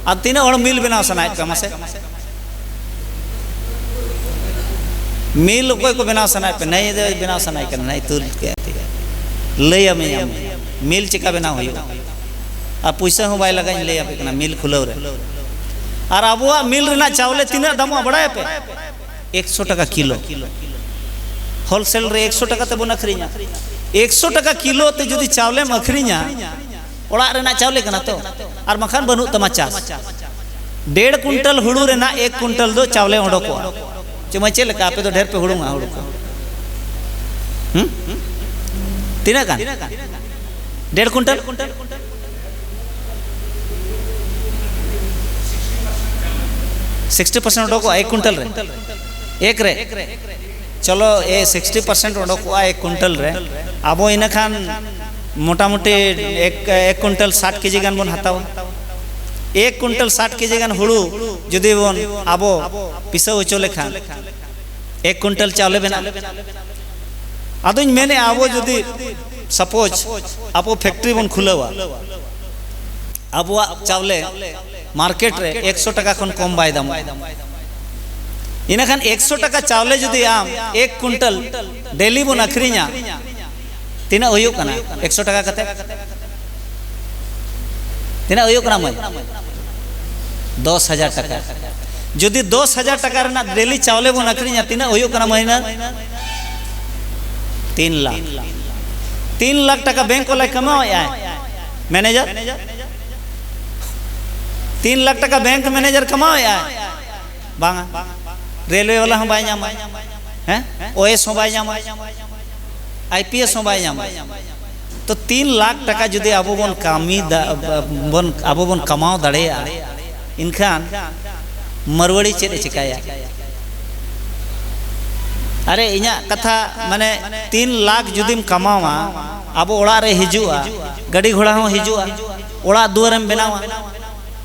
ᱟᱨ ᱛᱤᱱᱟᱹᱜ ᱦᱚᱲ ᱢᱤᱞ ᱵᱮᱱᱟᱣ ᱥᱟᱱᱟᱭᱮᱫ ᱯᱮᱭᱟ ᱢᱟᱥᱮ? ᱢᱤᱞ ᱚᱠᱚᱭ ᱠᱚ ᱵᱮᱱᱟᱣ ᱥᱟᱱᱟᱭᱮᱫ ᱯᱮ? ᱱᱟᱹᱭ ᱫᱚ ᱵᱮᱱᱟᱣ ᱥᱟᱱᱟᱭᱮᱫ ᱠᱟᱱᱟ, ᱱᱟᱹᱭ ᱛᱩᱞ ᱠᱮᱫ ᱛᱮ᱾ ᱞᱟᱹᱭ ᱟᱢᱟᱹᱧ ᱟᱢ, ᱢᱤᱞ ᱪᱮᱠᱟ ᱵᱮᱱᱟᱣ ᱦᱩᱭᱩᱜᱼᱟ? ᱟᱨ ᱯᱩᱭᱥᱟᱹ ᱦᱚᱸ ᱵᱟᱭ ᱞᱟᱜᱟᱜᱼᱟ, ᱤᱧ ᱞᱟᱹᱭ ᱟᱯᱮ ᱠᱟᱱᱟ, ᱢᱤᱞ ᱠᱷᱩᱞᱟᱹᱣ ᱨᱮ᱾ ᱟᱨ ᱟᱵᱚᱣᱟᱜ ᱢᱤᱞ ᱨᱮᱱᱟᱜ ᱪᱟᱣᱞᱮ ᱛᱤᱱᱟᱹᱜ ᱫᱟᱢᱚᱜᱼᱟ ᱵᱟᱲᱟᱭᱟᱯᱮ? ᱮᱠᱥᱚ ᱴᱟᱠᱟ ᱠᱤᱞᱳ᱾ ᱦᱳᱞᱥᱮᱞ ᱨᱮ ᱮᱠᱥᱚ ᱴᱟᱠᱟ ᱛᱮᱵᱚᱱ ᱟᱹᱠᱷᱨᱤᱧᱟ᱾ ᱮᱠᱥᱚ ᱴᱟᱠᱟ ᱠᱤᱞᱳ ᱛᱮ ᱡᱩᱫᱤ ᱪᱟᱣᱞᱮᱢ ᱟᱹᱠᱷᱨᱤᱧᱟ, ᱚᱲᱟᱜ ᱨᱮᱱᱟᱜ ᱪᱟᱣᱞᱮ ᱠᱟᱱᱟ ᱛᱚ, ᱟᱨ ᱵᱟᱝᱠᱷᱟᱱ ᱵᱟᱹᱱᱩᱜ ᱛᱟᱢᱟ ᱪᱟᱥ᱾ ᱰᱮᱲ ᱠᱩᱭᱱᱴᱟᱞ ᱦᱩᱲᱩ ᱨᱮᱱᱟᱜ ᱮᱠ ᱠᱩᱭᱱᱴᱟᱞ ᱫᱚ ᱪᱟᱣᱞᱮ ᱚᱰᱚᱠᱚᱜᱼᱟ᱾ ᱪᱮ ᱢᱟ ᱪᱮᱫ ᱞᱮᱠᱟ ᱟᱯᱮ ᱫᱚ ᱰᱷᱮᱨ ᱯᱮ ᱦᱩᱲᱩᱝᱟ ᱦᱩᱲᱩ ᱠᱚ? ᱦᱩᱸ? ᱛᱤᱱᱟᱹᱜ ᱜᱟᱱ? ᱰᱮᱲ ᱠᱩᱭᱱᱴᱟᱞ? ᱥᱤᱠᱥᱴᱤ ᱯᱟᱨᱥᱮᱱᱴ ᱚᱰᱚᱠᱚᱜᱼᱟ ᱮᱠ ᱠᱩᱭᱱᱴᱟᱞ ᱨᱮ? ᱮᱠ ᱨᱮ? ᱪᱚᱞᱚ, ᱮ, ᱥᱤᱠᱥᱴᱤ ᱯᱟᱨᱥᱮᱱᱴ ᱚᱰᱚᱠᱚᱜᱼᱟ ᱮᱠ ᱠᱩᱭᱱᱴᱟᱞ ᱨᱮ᱾ ᱟᱵᱚ ᱤᱱᱟᱹ ᱠᱷᱟᱱ ᱢᱚᱴᱟᱢᱩᱴᱤ ᱮᱠ, ᱮᱠ ᱠᱩᱭᱱᱴᱟᱞ ᱥᱟᱴ ᱠᱮᱡᱤ ᱜᱟᱱ ᱵᱚᱱ ᱦᱟᱛᱟᱣᱟ᱾ ᱮᱠ ᱠᱩᱭᱱᱴᱟᱞ ᱥᱟᱴ ᱠᱮᱡᱤ ᱜᱟᱱ ᱦᱩᱲᱩ ᱡᱩᱫᱤ ᱵᱚᱱ ᱟᱵᱚ ᱯᱤᱥᱟᱹᱣ ᱦᱚᱪᱚ ᱞᱮᱠᱷᱟᱱ, ᱮᱠ ᱠᱩᱭᱱᱴᱟᱞ ᱪᱟᱣᱞᱮ ᱵᱮᱱᱟᱜᱼᱟ᱾ ᱟᱫᱚᱧ ᱢᱮᱱᱮᱫᱼᱟ, ᱟᱵᱚ ᱡᱩᱫᱤ ᱥᱟᱯᱳᱡᱽ ᱟᱵᱚ ᱯᱷᱮᱠᱴᱨᱤ ᱵᱚᱱ ᱠᱷᱩᱞᱟᱹᱣᱟ, ᱟᱵᱚᱣᱟᱜ ᱪᱟᱣᱞᱮ ᱢᱟᱨᱠᱮᱴ ᱨᱮ ᱮᱠᱥᱚ ᱴᱟᱠᱟ ᱠᱷᱚᱱ ᱠᱚᱢ ᱵᱟᱭ ᱫᱟᱢᱚᱜᱼᱟ᱾ ᱤᱱᱟᱹᱠᱷᱟᱱ ᱮᱠᱥᱚ ᱴᱟᱠᱟ ᱪᱟᱣᱞᱮ ᱡᱩᱫᱤ ᱟᱢ ᱮᱠ ᱠᱩᱭᱱᱴᱟᱞ ᱰᱮᱞᱤ ᱵᱚᱱ ᱟᱹᱠᱷᱨᱤᱧᱟ, ᱛᱤᱱᱟᱹᱜ ᱦᱩᱭᱩᱜ ᱠᱟᱱᱟ ᱮᱠᱥᱚ ᱴᱟᱠᱟ ᱠᱟᱛᱮ? ᱛᱤᱱᱟᱹᱜ ᱦᱩᱭᱩᱜ ᱠᱟᱱᱟ ᱢᱟᱹᱭ? ᱫᱚᱥ ᱦᱟᱡᱟᱨ ᱴᱟᱠᱟ᱾ ᱡᱩᱫᱤ ᱫᱚᱥ ᱦᱟᱡᱟᱨ ᱴᱟᱠᱟ ᱨᱮᱱᱟᱜ ᱰᱮᱞᱤ ᱪᱟᱣᱞᱮ ᱵᱚᱱ ᱟᱹᱠᱷᱨᱤᱧᱟ, ᱛᱤᱱᱟᱹᱜ ᱦᱩᱭᱩᱜ ᱠᱟᱱᱟ ᱢᱟᱹᱦᱱᱟᱹ? ᱛᱤᱱ ᱞᱟᱠᱷ᱾ ᱛᱤᱱ ᱞᱟᱠᱷ ᱴᱟᱠᱟ ᱵᱮᱝᱠ ᱠᱚ ᱞᱟᱭ ᱠᱟᱢᱟᱣᱮᱫᱼᱟᱭ ᱢᱮᱱᱮᱡᱟᱨ᱾ ᱛᱤᱱ ᱞᱟᱠᱷ ᱴᱟᱠᱟ ᱵᱮᱝᱠ ᱢᱮᱱᱮᱡᱟᱨ ᱠᱟᱢᱟᱣᱮᱫᱼᱟ? ᱵᱟᱝᱟ᱾ ᱨᱮᱞᱣᱮ ᱵᱟᱞᱟ ᱦᱚᱸ ᱵᱟᱭ ᱧᱟᱢᱟ, ᱦᱮᱸ? ᱳᱭᱮᱥ ᱦᱚᱸ ᱵᱟᱭ ᱧᱟᱢᱟ, ᱟᱭ ᱯᱤ ᱮᱥ ᱦᱚᱸ ᱵᱟᱭ ᱧᱟᱢᱟ᱾ ᱛᱚ ᱛᱤᱱ ᱞᱟᱠᱷ ᱴᱟᱠᱟ ᱡᱩᱫᱤ ᱟᱵᱚ ᱵᱚᱱ ᱠᱟᱹᱢᱤ ᱫᱟ-, ᱵᱚᱱ, ᱟᱵᱚ ᱵᱚᱱ ᱠᱟᱢᱟᱣ ᱫᱟᱲᱮᱭᱟᱜᱼᱟ, ᱮᱱᱠᱷᱟᱱ ᱢᱟᱨᱣᱟᱲᱤ ᱪᱮᱫ ᱮ ᱪᱤᱠᱟᱹᱭᱟ? ᱟᱨᱮ, ᱤᱧᱟᱹᱜ ᱠᱟᱛᱷᱟ, ᱢᱟᱱᱮ, ᱛᱤᱱ ᱞᱟᱠᱷ ᱡᱩᱫᱤᱢ ᱠᱟᱢᱟᱣᱟ, ᱟᱵᱚ ᱚᱲᱟᱜ ᱨᱮ ᱦᱤᱡᱩᱜᱼᱟ, ᱜᱟᱹᱰᱤ ᱜᱷᱚᱲᱟ ᱦᱚᱸ ᱦᱤᱡᱩᱜᱼᱟ, ᱚᱲᱟᱜ ᱫᱩᱣᱟᱹᱨᱮᱢ ᱵᱮᱱᱟᱣᱟ,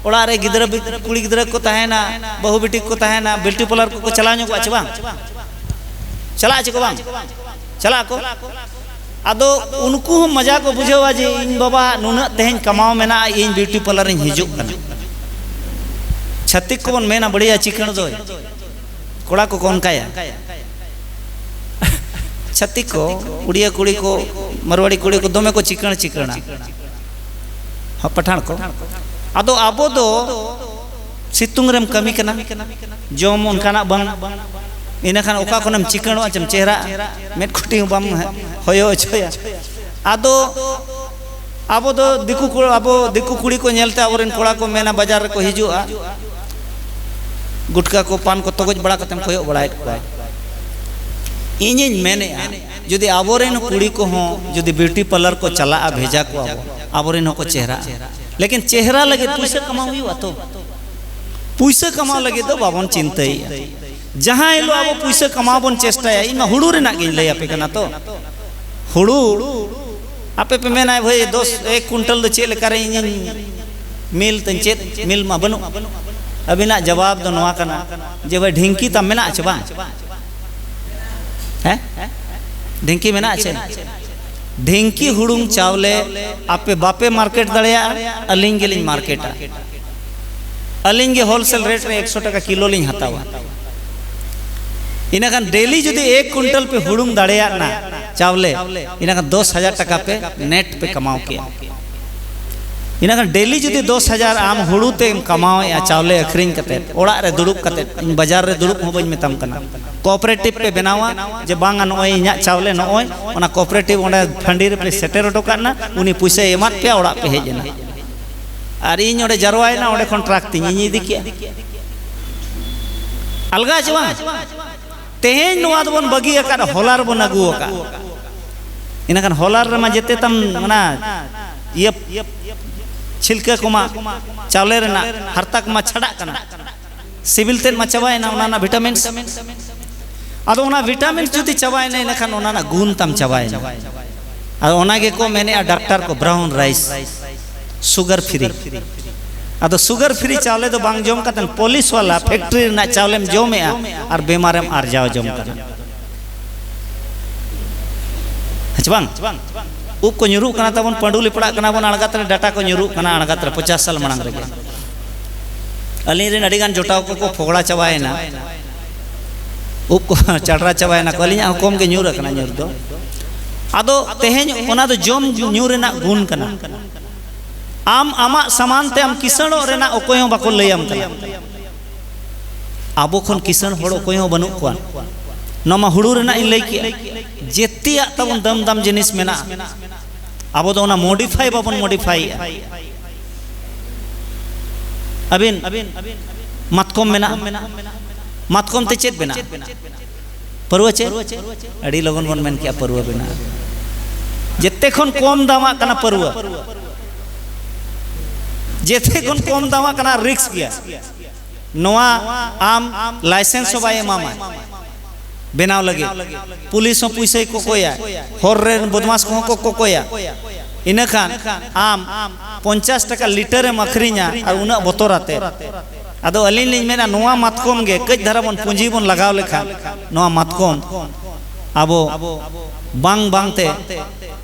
ᱚᱲᱟᱜ ᱨᱮ ᱜᱤᱫᱽᱨᱟᱹ ᱵᱤ-, ᱠᱩᱲᱤ ᱜᱤᱫᱽᱨᱟᱹ ᱠᱚ ᱛᱟᱦᱮᱱᱟ, ᱵᱟᱹᱦᱩ ᱵᱤᱴᱤ ᱠᱚ ᱛᱟᱦᱮᱱᱟ, ᱵᱤᱭᱩᱴᱤ ᱯᱟᱨᱞᱟᱨ ᱠᱚᱠᱚ ᱪᱟᱞᱟᱣ ᱧᱚᱜᱚᱜᱼᱟ ᱪᱮ ᱵᱟᱝ? ᱪᱟᱞᱟᱜᱼᱟ ᱪᱮ ᱠᱚ ᱵᱟᱝ? ᱪᱟᱞᱟᱜ ᱟᱠᱚ᱾ ᱟᱫᱚ ᱩᱱᱠᱩ ᱦᱚᱸ ᱢᱟᱡᱟ ᱠᱚ ᱵᱩᱡᱷᱟᱹᱣᱟ ᱡᱮ ᱤᱧ ᱵᱟᱵᱟ ᱱᱩᱱᱟᱹᱜ ᱛᱮᱦᱮᱧ ᱠᱟᱢᱟᱣ ᱢᱮᱱᱟᱜᱼᱟ, ᱤᱧ ᱵᱤᱭᱩᱴᱤ ᱯᱟᱨᱞᱟᱨ ᱤᱧ ᱦᱤᱡᱩᱜ ᱠᱟᱱᱟ᱾ ᱪᱷᱟᱹᱛᱤᱠ ᱠᱚᱵᱚᱱ ᱢᱮᱱᱟ, "ᱵᱟᱹᱲᱤᱭᱟ ᱪᱤᱠᱟᱹᱬ ᱫᱚᱭ", ᱠᱚᱲᱟ ᱠᱚᱠᱚ ᱚᱱᱠᱟᱭᱟ᱾ ᱪᱷᱟᱹᱛᱤᱠ ᱠᱚ, ᱩᱲᱤᱭᱟ ᱠᱩᱲᱤ ᱠᱚ, ᱢᱟᱨᱣᱟᱲᱤ ᱠᱩᱲᱤ ᱠᱚ ᱫᱚᱢᱮ ᱠᱚ ᱪᱤᱠᱟᱹᱬ ᱪᱤᱠᱟᱹᱬᱟ᱾ ᱦᱚᱸ, ᱯᱟᱴᱷᱟᱬ ᱠᱚ᱾ ᱟᱫᱚ ᱟᱵᱚ ᱫᱚ ᱥᱤᱛᱩᱝ ᱨᱮᱢ ᱠᱟᱹᱢᱤ ᱠᱟᱱᱟ, ᱡᱚᱢ ᱚᱱᱠᱟᱱᱟᱜ ᱵᱟᱝ, ᱤᱱᱟᱹᱠᱷᱟᱱ ᱚᱠᱟ ᱠᱷᱚᱱᱮᱢ ᱪᱤᱠᱟᱹᱬᱚᱜᱼᱟ ᱪᱮᱢ ᱪᱮᱦᱨᱟᱜᱼᱟ? ᱢᱮᱫ ᱠᱩᱴᱤ ᱦᱚᱸ ᱵᱟᱢ ᱦᱚᱭᱚ ᱦᱚᱪᱚᱭᱟ᱾ ᱟᱫᱚ ᱟᱵᱚ ᱫᱚ ᱫᱤᱠᱩ ᱠᱚ, ᱟᱵᱚ ᱫᱤᱠᱩ ᱠᱩᱲᱤ ᱠᱚ ᱧᱮᱞᱛᱮ ᱟᱵᱚᱨᱮᱱ ᱠᱚᱲᱟ ᱠᱚ ᱢᱮᱱᱟ, ᱵᱟᱡᱟᱨ ᱨᱮᱠᱚ ᱦᱤᱡᱩᱜᱼᱟ, ᱜᱩᱴᱠᱟ ᱠᱚ, ᱯᱟᱱ ᱠᱚ ᱛᱚᱜᱚᱡ ᱵᱟᱲᱟ ᱠᱟᱛᱮᱢ ᱠᱚᱭᱚᱜ ᱵᱟᱲᱟᱭᱮᱫ ᱠᱚᱣᱟ᱾ ᱤᱧᱤᱧ ᱢᱮᱱᱮᱫᱼᱟ, ᱡᱩᱫᱤ ᱟᱵᱚᱨᱮᱱ ᱠᱩᱲᱤ ᱠᱚᱦᱚᱸ ᱡᱩᱫᱤ ᱵᱤᱭᱩᱴᱤ ᱯᱟᱨᱞᱟᱨ ᱠᱚ ᱪᱟᱞᱟᱜᱼᱟ, ᱵᱷᱮᱡᱟ ᱠᱚᱣᱟ ᱵᱚ, ᱟᱵᱚᱨᱮᱱ ᱦᱚᱸᱠᱚ ᱪᱮᱦᱨᱟᱜᱼᱟ᱾ ᱞᱮᱠᱤᱱ ᱪᱮᱦᱨᱟ ᱞᱟᱹᱜᱤᱫ ᱯᱩᱭᱥᱟᱹ ᱠᱟᱢᱟᱣ ᱦᱩᱭᱩᱜᱼᱟ ᱛᱚ᱾ ᱯᱩᱭᱥᱟᱹ ᱠᱟᱢᱟᱣ ᱞᱟᱹᱜᱤᱫ ᱫᱚ ᱵᱟᱵᱚᱱ ᱪᱤᱱᱛᱟᱹᱭᱮᱫᱼᱟ᱾ ᱡᱟᱦᱟᱸ ᱦᱤᱞᱳᱜ ᱟᱵᱚ ᱯᱩᱭᱥᱟᱹ ᱠᱟᱢᱟᱣ ᱵᱚᱱ ᱪᱮᱥᱴᱟᱭᱟ, ᱤᱧ ᱢᱟ ᱦᱩᱲᱩ ᱨᱮᱱᱟᱜ ᱜᱤᱧ ᱞᱟᱹᱭ ᱟᱯᱮ ᱠᱟᱱᱟ ᱛᱚ᱾ ᱦᱩᱲᱩ, ᱟᱯᱮ ᱯᱮ ᱢᱮᱱᱟ, "ᱵᱷᱟᱹᱭ, ᱫᱚᱥ, ᱮᱠ ᱠᱩᱭᱱᱴᱟᱞ ᱫᱚ ᱪᱮᱫ ᱞᱮᱠᱟᱨᱮ ᱤᱧᱤᱧ ᱢᱤᱞ ᱛᱤᱧ, ᱪᱮᱫ ᱢᱤᱞ ᱢᱟ ᱵᱟᱹᱱᱩᱜ?" ᱟᱹᱵᱤᱱᱟᱜ ᱡᱟᱵᱟᱵ ᱫᱚ ᱱᱚᱣᱟ ᱠᱟᱱᱟ ᱡᱮ, "ᱵᱷᱟᱹᱭ, ᱰᱷᱤᱝᱠᱤ ᱛᱟᱢ ᱢᱮᱱᱟᱜᱼᱟ ᱪᱮ ᱵᱟᱝ? ᱦᱮᱸ, ᱰᱷᱤᱝᱠᱤ ᱢᱮᱱᱟᱜᱼᱟ ᱪᱮ?" ᱰᱷᱤᱝᱠᱤ ᱦᱩᱲᱩᱝ ᱪᱟᱣᱞᱮ ᱟᱯᱮ ᱵᱟᱯᱮ ᱢᱟᱨᱠᱮᱴ ᱫᱟᱲᱮᱭᱟᱜᱼᱟ, ᱟᱹᱞᱤᱧ ᱜᱮᱞᱤᱧ ᱢᱟᱨᱠᱮᱴᱟ᱾ ᱟᱹᱞᱤᱧ ᱜᱮ ᱦᱳᱞᱥᱮᱞ ᱨᱮᱴ ᱨᱮ ᱮᱠᱥᱚ ᱴᱟᱠᱟ ᱠᱤᱞᱳ ᱞᱤᱧ ᱦᱟᱛᱟᱣᱟ᱾ ᱤᱱᱟᱹᱠᱷᱟᱱ ᱰᱮᱞᱤ ᱡᱩᱫᱤ ᱮᱠ ᱠᱩᱭᱱᱴᱟᱞ ᱯᱮ ᱦᱩᱲᱩᱝ ᱫᱟᱲᱮᱭᱟᱜ ᱱᱟ ᱪᱟᱣᱞᱮ, ᱤᱱᱟᱹᱠᱷᱟᱱ ᱫᱚᱥ ᱦᱟᱡᱟᱨ ᱴᱟᱠᱟ ᱯᱮ ᱱᱮᱴ ᱯᱮ ᱠᱟᱢᱟᱣ ᱠᱮᱜᱼᱟ᱾ ᱤᱱᱟᱹᱠᱷᱟᱱ ᱰᱮᱞᱤ ᱡᱩᱫᱤ ᱫᱚᱥ ᱦᱟᱡᱟᱨ ᱟᱢ ᱦᱩᱲᱩ ᱛᱮᱢ ᱠᱟᱢᱟᱣᱮᱜᱼᱟ, ᱪᱟᱣᱞᱮ ᱟᱹᱠᱷᱨᱤᱧ ᱠᱟᱛᱮᱫ, ᱚᱲᱟᱜ ᱨᱮ ᱫᱩᱲᱩᱵ ᱠᱟᱛᱮᱫ, ᱤᱧ ᱵᱟᱡᱟᱨ ᱨᱮ ᱫᱩᱲᱩᱵ ᱦᱚᱸ ᱵᱟᱹᱧ ᱢᱮᱛᱟᱢ ᱠᱟᱱᱟ, ᱠᱳᱚᱯᱟᱨᱮᱴᱤᱵᱷ ᱯᱮ ᱵᱮᱱᱟᱣᱟ, ᱡᱮ ᱵᱟᱝᱟ, ᱱᱚᱜᱼᱚᱭ ᱤᱧᱟᱹᱜ ᱪᱟᱣᱞᱮ, ᱱᱚᱜᱼᱚᱭ ᱚᱱᱟ ᱠᱳᱚᱯᱟᱨᱮᱴᱤᱵᱷ ᱚᱸᱰᱮ ᱯᱷᱟᱺᱰᱤ ᱨᱮᱯᱮ ᱥᱮᱴᱮᱨ ᱦᱚᱴᱚ ᱠᱟᱜ ᱱᱟ, ᱩᱱᱤ ᱯᱩᱭᱥᱟᱹᱭ ᱮᱢᱟᱫ ᱯᱮᱭᱟ, ᱚᱲᱟᱜ ᱯᱮ ᱦᱮᱡ ᱮᱱᱟ᱾ ᱟᱨ ᱤᱧ ᱚᱸᱰᱮ ᱡᱟᱨᱣᱟᱭᱮᱱᱟ, ᱚᱸᱰᱮ ᱠᱷᱚᱱ ᱴᱨᱟᱠ ᱛᱤᱧ ᱤᱧ ᱤᱫᱤ ᱠᱮᱜᱼᱟ᱾ ᱟᱞᱜᱟ ᱪᱮ ᱵᱟᱝ? ᱛᱮᱦᱮᱧ ᱱᱚᱣᱟ ᱫᱚᱵᱚᱱ ᱵᱟᱹᱜᱤ ᱟᱠᱟᱫ, ᱦᱚᱞᱟ ᱨᱮᱵᱚᱱ ᱟᱹᱜᱩ ᱟᱠᱟᱫ᱾ ᱤᱱᱟᱹᱠᱷᱟᱱ ᱦᱚᱞᱟ ᱨᱮᱢᱟ ᱡᱮᱛᱮ ᱛᱟᱢ ᱚᱱᱟ ᱤᱭᱟᱹ ᱪᱷᱤᱞᱠᱟᱹ ᱠᱚᱢᱟ, ᱪᱟᱣᱞᱮ ᱨᱮᱱᱟᱜ ᱦᱟᱨᱛᱟ ᱠᱚᱢᱟ ᱪᱷᱟᱰᱟᱜ ᱠᱟᱱᱟ᱾ ᱥᱤᱵᱤᱞ ᱛᱮᱫ ᱢᱟ ᱪᱟᱵᱟᱭᱮᱱᱟ, ᱚᱱᱟ ᱨᱮᱱᱟᱜ ᱵᱷᱤᱴᱟᱢᱤᱱᱥ᱾ ᱟᱫᱚ ᱚᱱᱟ ᱵᱷᱤᱴᱟᱢᱤᱱᱥ ᱡᱩᱫᱤ ᱪᱟᱵᱟᱭᱮᱱᱟ, ᱤᱱᱟᱹᱠᱷᱟᱱ ᱚᱱᱟ ᱨᱮᱱᱟᱜ ᱜᱩᱱ ᱛᱟᱢ ᱪᱟᱵᱟᱭᱮᱱᱟ᱾ ᱟᱫᱚ ᱚᱱᱟ ᱜᱮᱠᱚ ᱢᱮᱱᱮᱜᱼᱟ ᱰᱟᱠᱛᱟᱨ ᱠᱚ, ᱵᱨᱟᱣᱩᱱ ᱨᱟᱭᱤᱥ, ᱥᱩᱜᱟᱨ ᱯᱷᱨᱤ᱾ ᱟᱫᱚ ᱥᱩᱜᱟᱨ ᱯᱷᱨᱤ ᱪᱟᱣᱞᱮ ᱫᱚ ᱵᱟᱝ ᱡᱚᱢ ᱠᱟᱛᱮ, ᱯᱚᱞᱤᱥ ᱣᱟᱞᱟ ᱯᱷᱮᱠᱴᱨᱤ ᱨᱮᱱᱟᱜ ᱪᱟᱣᱞᱮᱢ ᱡᱚᱢᱮᱜᱼᱟ ᱟᱨ ᱵᱮᱢᱟᱨᱮᱢ ᱟᱨᱡᱟᱣ ᱡᱚᱝ ᱠᱟᱱᱟ᱾ ᱦᱮᱸ ᱪᱮ ᱵᱟᱝ? ᱩᱵ ᱠᱚ ᱧᱩᱨᱩᱜ ᱠᱟᱱᱟ ᱛᱟᱵᱚᱱ, ᱯᱟᱹᱰᱩ ᱞᱮᱯᱲᱟᱜ ᱠᱟᱱᱟ ᱵᱚᱱ, ᱟᱬᱜᱟᱛ ᱨᱮ ᱰᱟᱴᱟ ᱠᱚ ᱧᱩᱨᱩᱜ ᱠᱟᱱᱟ, ᱟᱬᱜᱟᱛ ᱨᱮ ᱯᱚᱪᱟᱥ ᱥᱟᱞ ᱢᱟᱲᱟᱝ ᱨᱮᱜᱮ᱾ ᱟᱹᱞᱤᱧ ᱨᱮᱱ ᱟᱹᱰᱤ ᱜᱟᱱ ᱡᱚᱴᱟᱣ ᱠᱚᱠᱚ ᱯᱷᱚᱜᱲᱟ ᱪᱟᱵᱟᱭᱮᱱᱟ᱾ ᱩᱵ ᱠᱚ ᱪᱟᱰᱨᱟ ᱪᱟᱵᱟᱭᱮᱱᱟ ᱠᱚ᱾ ᱟᱹᱞᱤᱧᱟᱜ ᱦᱚᱸ ᱠᱚᱢ ᱜᱮ ᱧᱩᱨ ᱟᱠᱟᱱᱟ ᱧᱩᱨ ᱫᱚ᱾ ᱟᱫᱚ ᱛᱮᱦᱮᱧ ᱚᱱᱟ ᱫᱚ ᱡᱚᱢ ᱧᱩ ᱨᱮᱱᱟᱜ ᱜᱩᱱ ᱠᱟᱱᱟ᱾ ᱟᱢ ᱟᱢᱟᱜ ᱥᱟᱢᱟᱱ ᱛᱮ ᱟᱢ ᱠᱤᱥᱟᱹᱬᱚᱜ ᱨᱮᱱᱟᱜ ᱚᱠᱚᱭ ᱦᱚᱸ ᱵᱟᱠᱚ ᱞᱟᱹᱭᱟᱢ ᱠᱟᱱᱟ᱾ ᱟᱵᱚ ᱠᱷᱚᱱ ᱠᱤᱥᱟᱹᱬ ᱦᱚᱲ ᱚᱠᱚᱭ ᱦᱚᱸ ᱵᱟᱹᱱᱩᱜ ᱠᱚᱣᱟ᱾ ᱱᱚᱣᱟ ᱢᱟ ᱦᱩᱲᱩ ᱨᱮᱱᱟᱜ ᱤᱧ ᱞᱟᱹᱭ ᱠᱮᱜᱼᱟ, ᱡᱮᱛᱮᱭᱟᱜ ᱛᱟᱵᱚᱱ ᱫᱟᱢ ᱫᱟᱢ ᱡᱤᱱᱤᱥ ᱢᱮᱱᱟᱜᱼᱟ᱾ ᱟᱵᱚ ᱫᱚ ᱚᱱᱟ ᱢᱚᱰᱤᱯᱷᱟᱭ ᱵᱟᱵᱚᱱ ᱢᱚᱰᱤᱯᱷᱟᱭᱮᱜᱼᱟ᱾ ᱟᱹᱵᱤᱱ, ᱢᱟᱛᱠᱚᱢ ᱢᱮᱱᱟᱜᱼᱟ, ᱢᱟᱛᱠᱚᱢ ᱛᱮ ᱪᱮᱫ ᱵᱮᱱᱟᱜᱼᱟ? ᱯᱟᱹᱨᱣᱟᱹ ᱪᱮ? ᱟᱹᱰᱤ ᱞᱚᱜᱚᱱ ᱵᱚᱱ ᱢᱮᱱ ᱠᱮᱜᱼᱟ, ᱯᱟᱹᱨᱣᱟᱹ ᱵᱮᱱᱟᱜᱼᱟ᱾ ᱡᱮᱛᱮ ᱠᱷᱚᱱ ᱠᱚᱢ ᱫᱟᱢᱟᱜ ᱠᱟᱱᱟ ᱯᱟᱹᱨᱣᱟᱹ᱾ ᱡᱮᱛᱮ ᱠᱷᱚᱱ ᱠᱚᱢ ᱫᱟᱢᱟᱜ ᱠᱟᱱᱟ, ᱨᱤᱠᱥ ᱜᱮᱭᱟ᱾ ᱱᱚᱣᱟ ᱟᱢ ᱞᱟᱭᱥᱮᱱᱥ ᱦᱚᱸ ᱵᱟᱭ ᱮᱢᱟᱢᱟ ᱵᱮᱱᱟᱣ ᱞᱟᱹᱜᱤᱫ᱾ ᱯᱩᱞᱤᱥ ᱦᱚᱸ ᱯᱩᱭᱥᱟᱹᱭ ᱠᱚᱠᱚᱭᱟ, ᱦᱚᱨ ᱨᱮᱱ ᱵᱚᱫᱢᱟᱥ ᱠᱚᱦᱚᱸ ᱠᱚ ᱠᱚᱠᱚᱭᱟ᱾ ᱤᱱᱟᱹᱠᱷᱟᱱ ᱟᱢ ᱯᱚᱧᱪᱟᱥ ᱴᱟᱠᱟ ᱞᱤᱴᱟᱨᱮᱢ ᱟᱹᱠᱷᱨᱤᱧᱟ, ᱟᱨ ᱩᱱᱟᱹᱜ ᱵᱚᱛᱚᱨ ᱟᱛᱮ᱾ ᱟᱫᱚ ᱟᱹᱞᱤᱧ ᱞᱤᱧ ᱢᱮᱱᱟ, ᱱᱚᱣᱟ ᱢᱟᱛᱠᱚᱢ ᱜᱮ ᱠᱟᱹᱡ ᱫᱷᱟᱨᱟ ᱵᱚᱱ ᱯᱩᱸᱡᱤ ᱵᱚᱱ ᱞᱟᱜᱟᱣ ᱞᱮᱠᱷᱟᱱ, ᱱᱚᱣᱟ ᱢᱟᱛᱠᱚᱢ ᱟᱵᱚ ᱵᱟᱝ ᱵᱟᱝᱛᱮ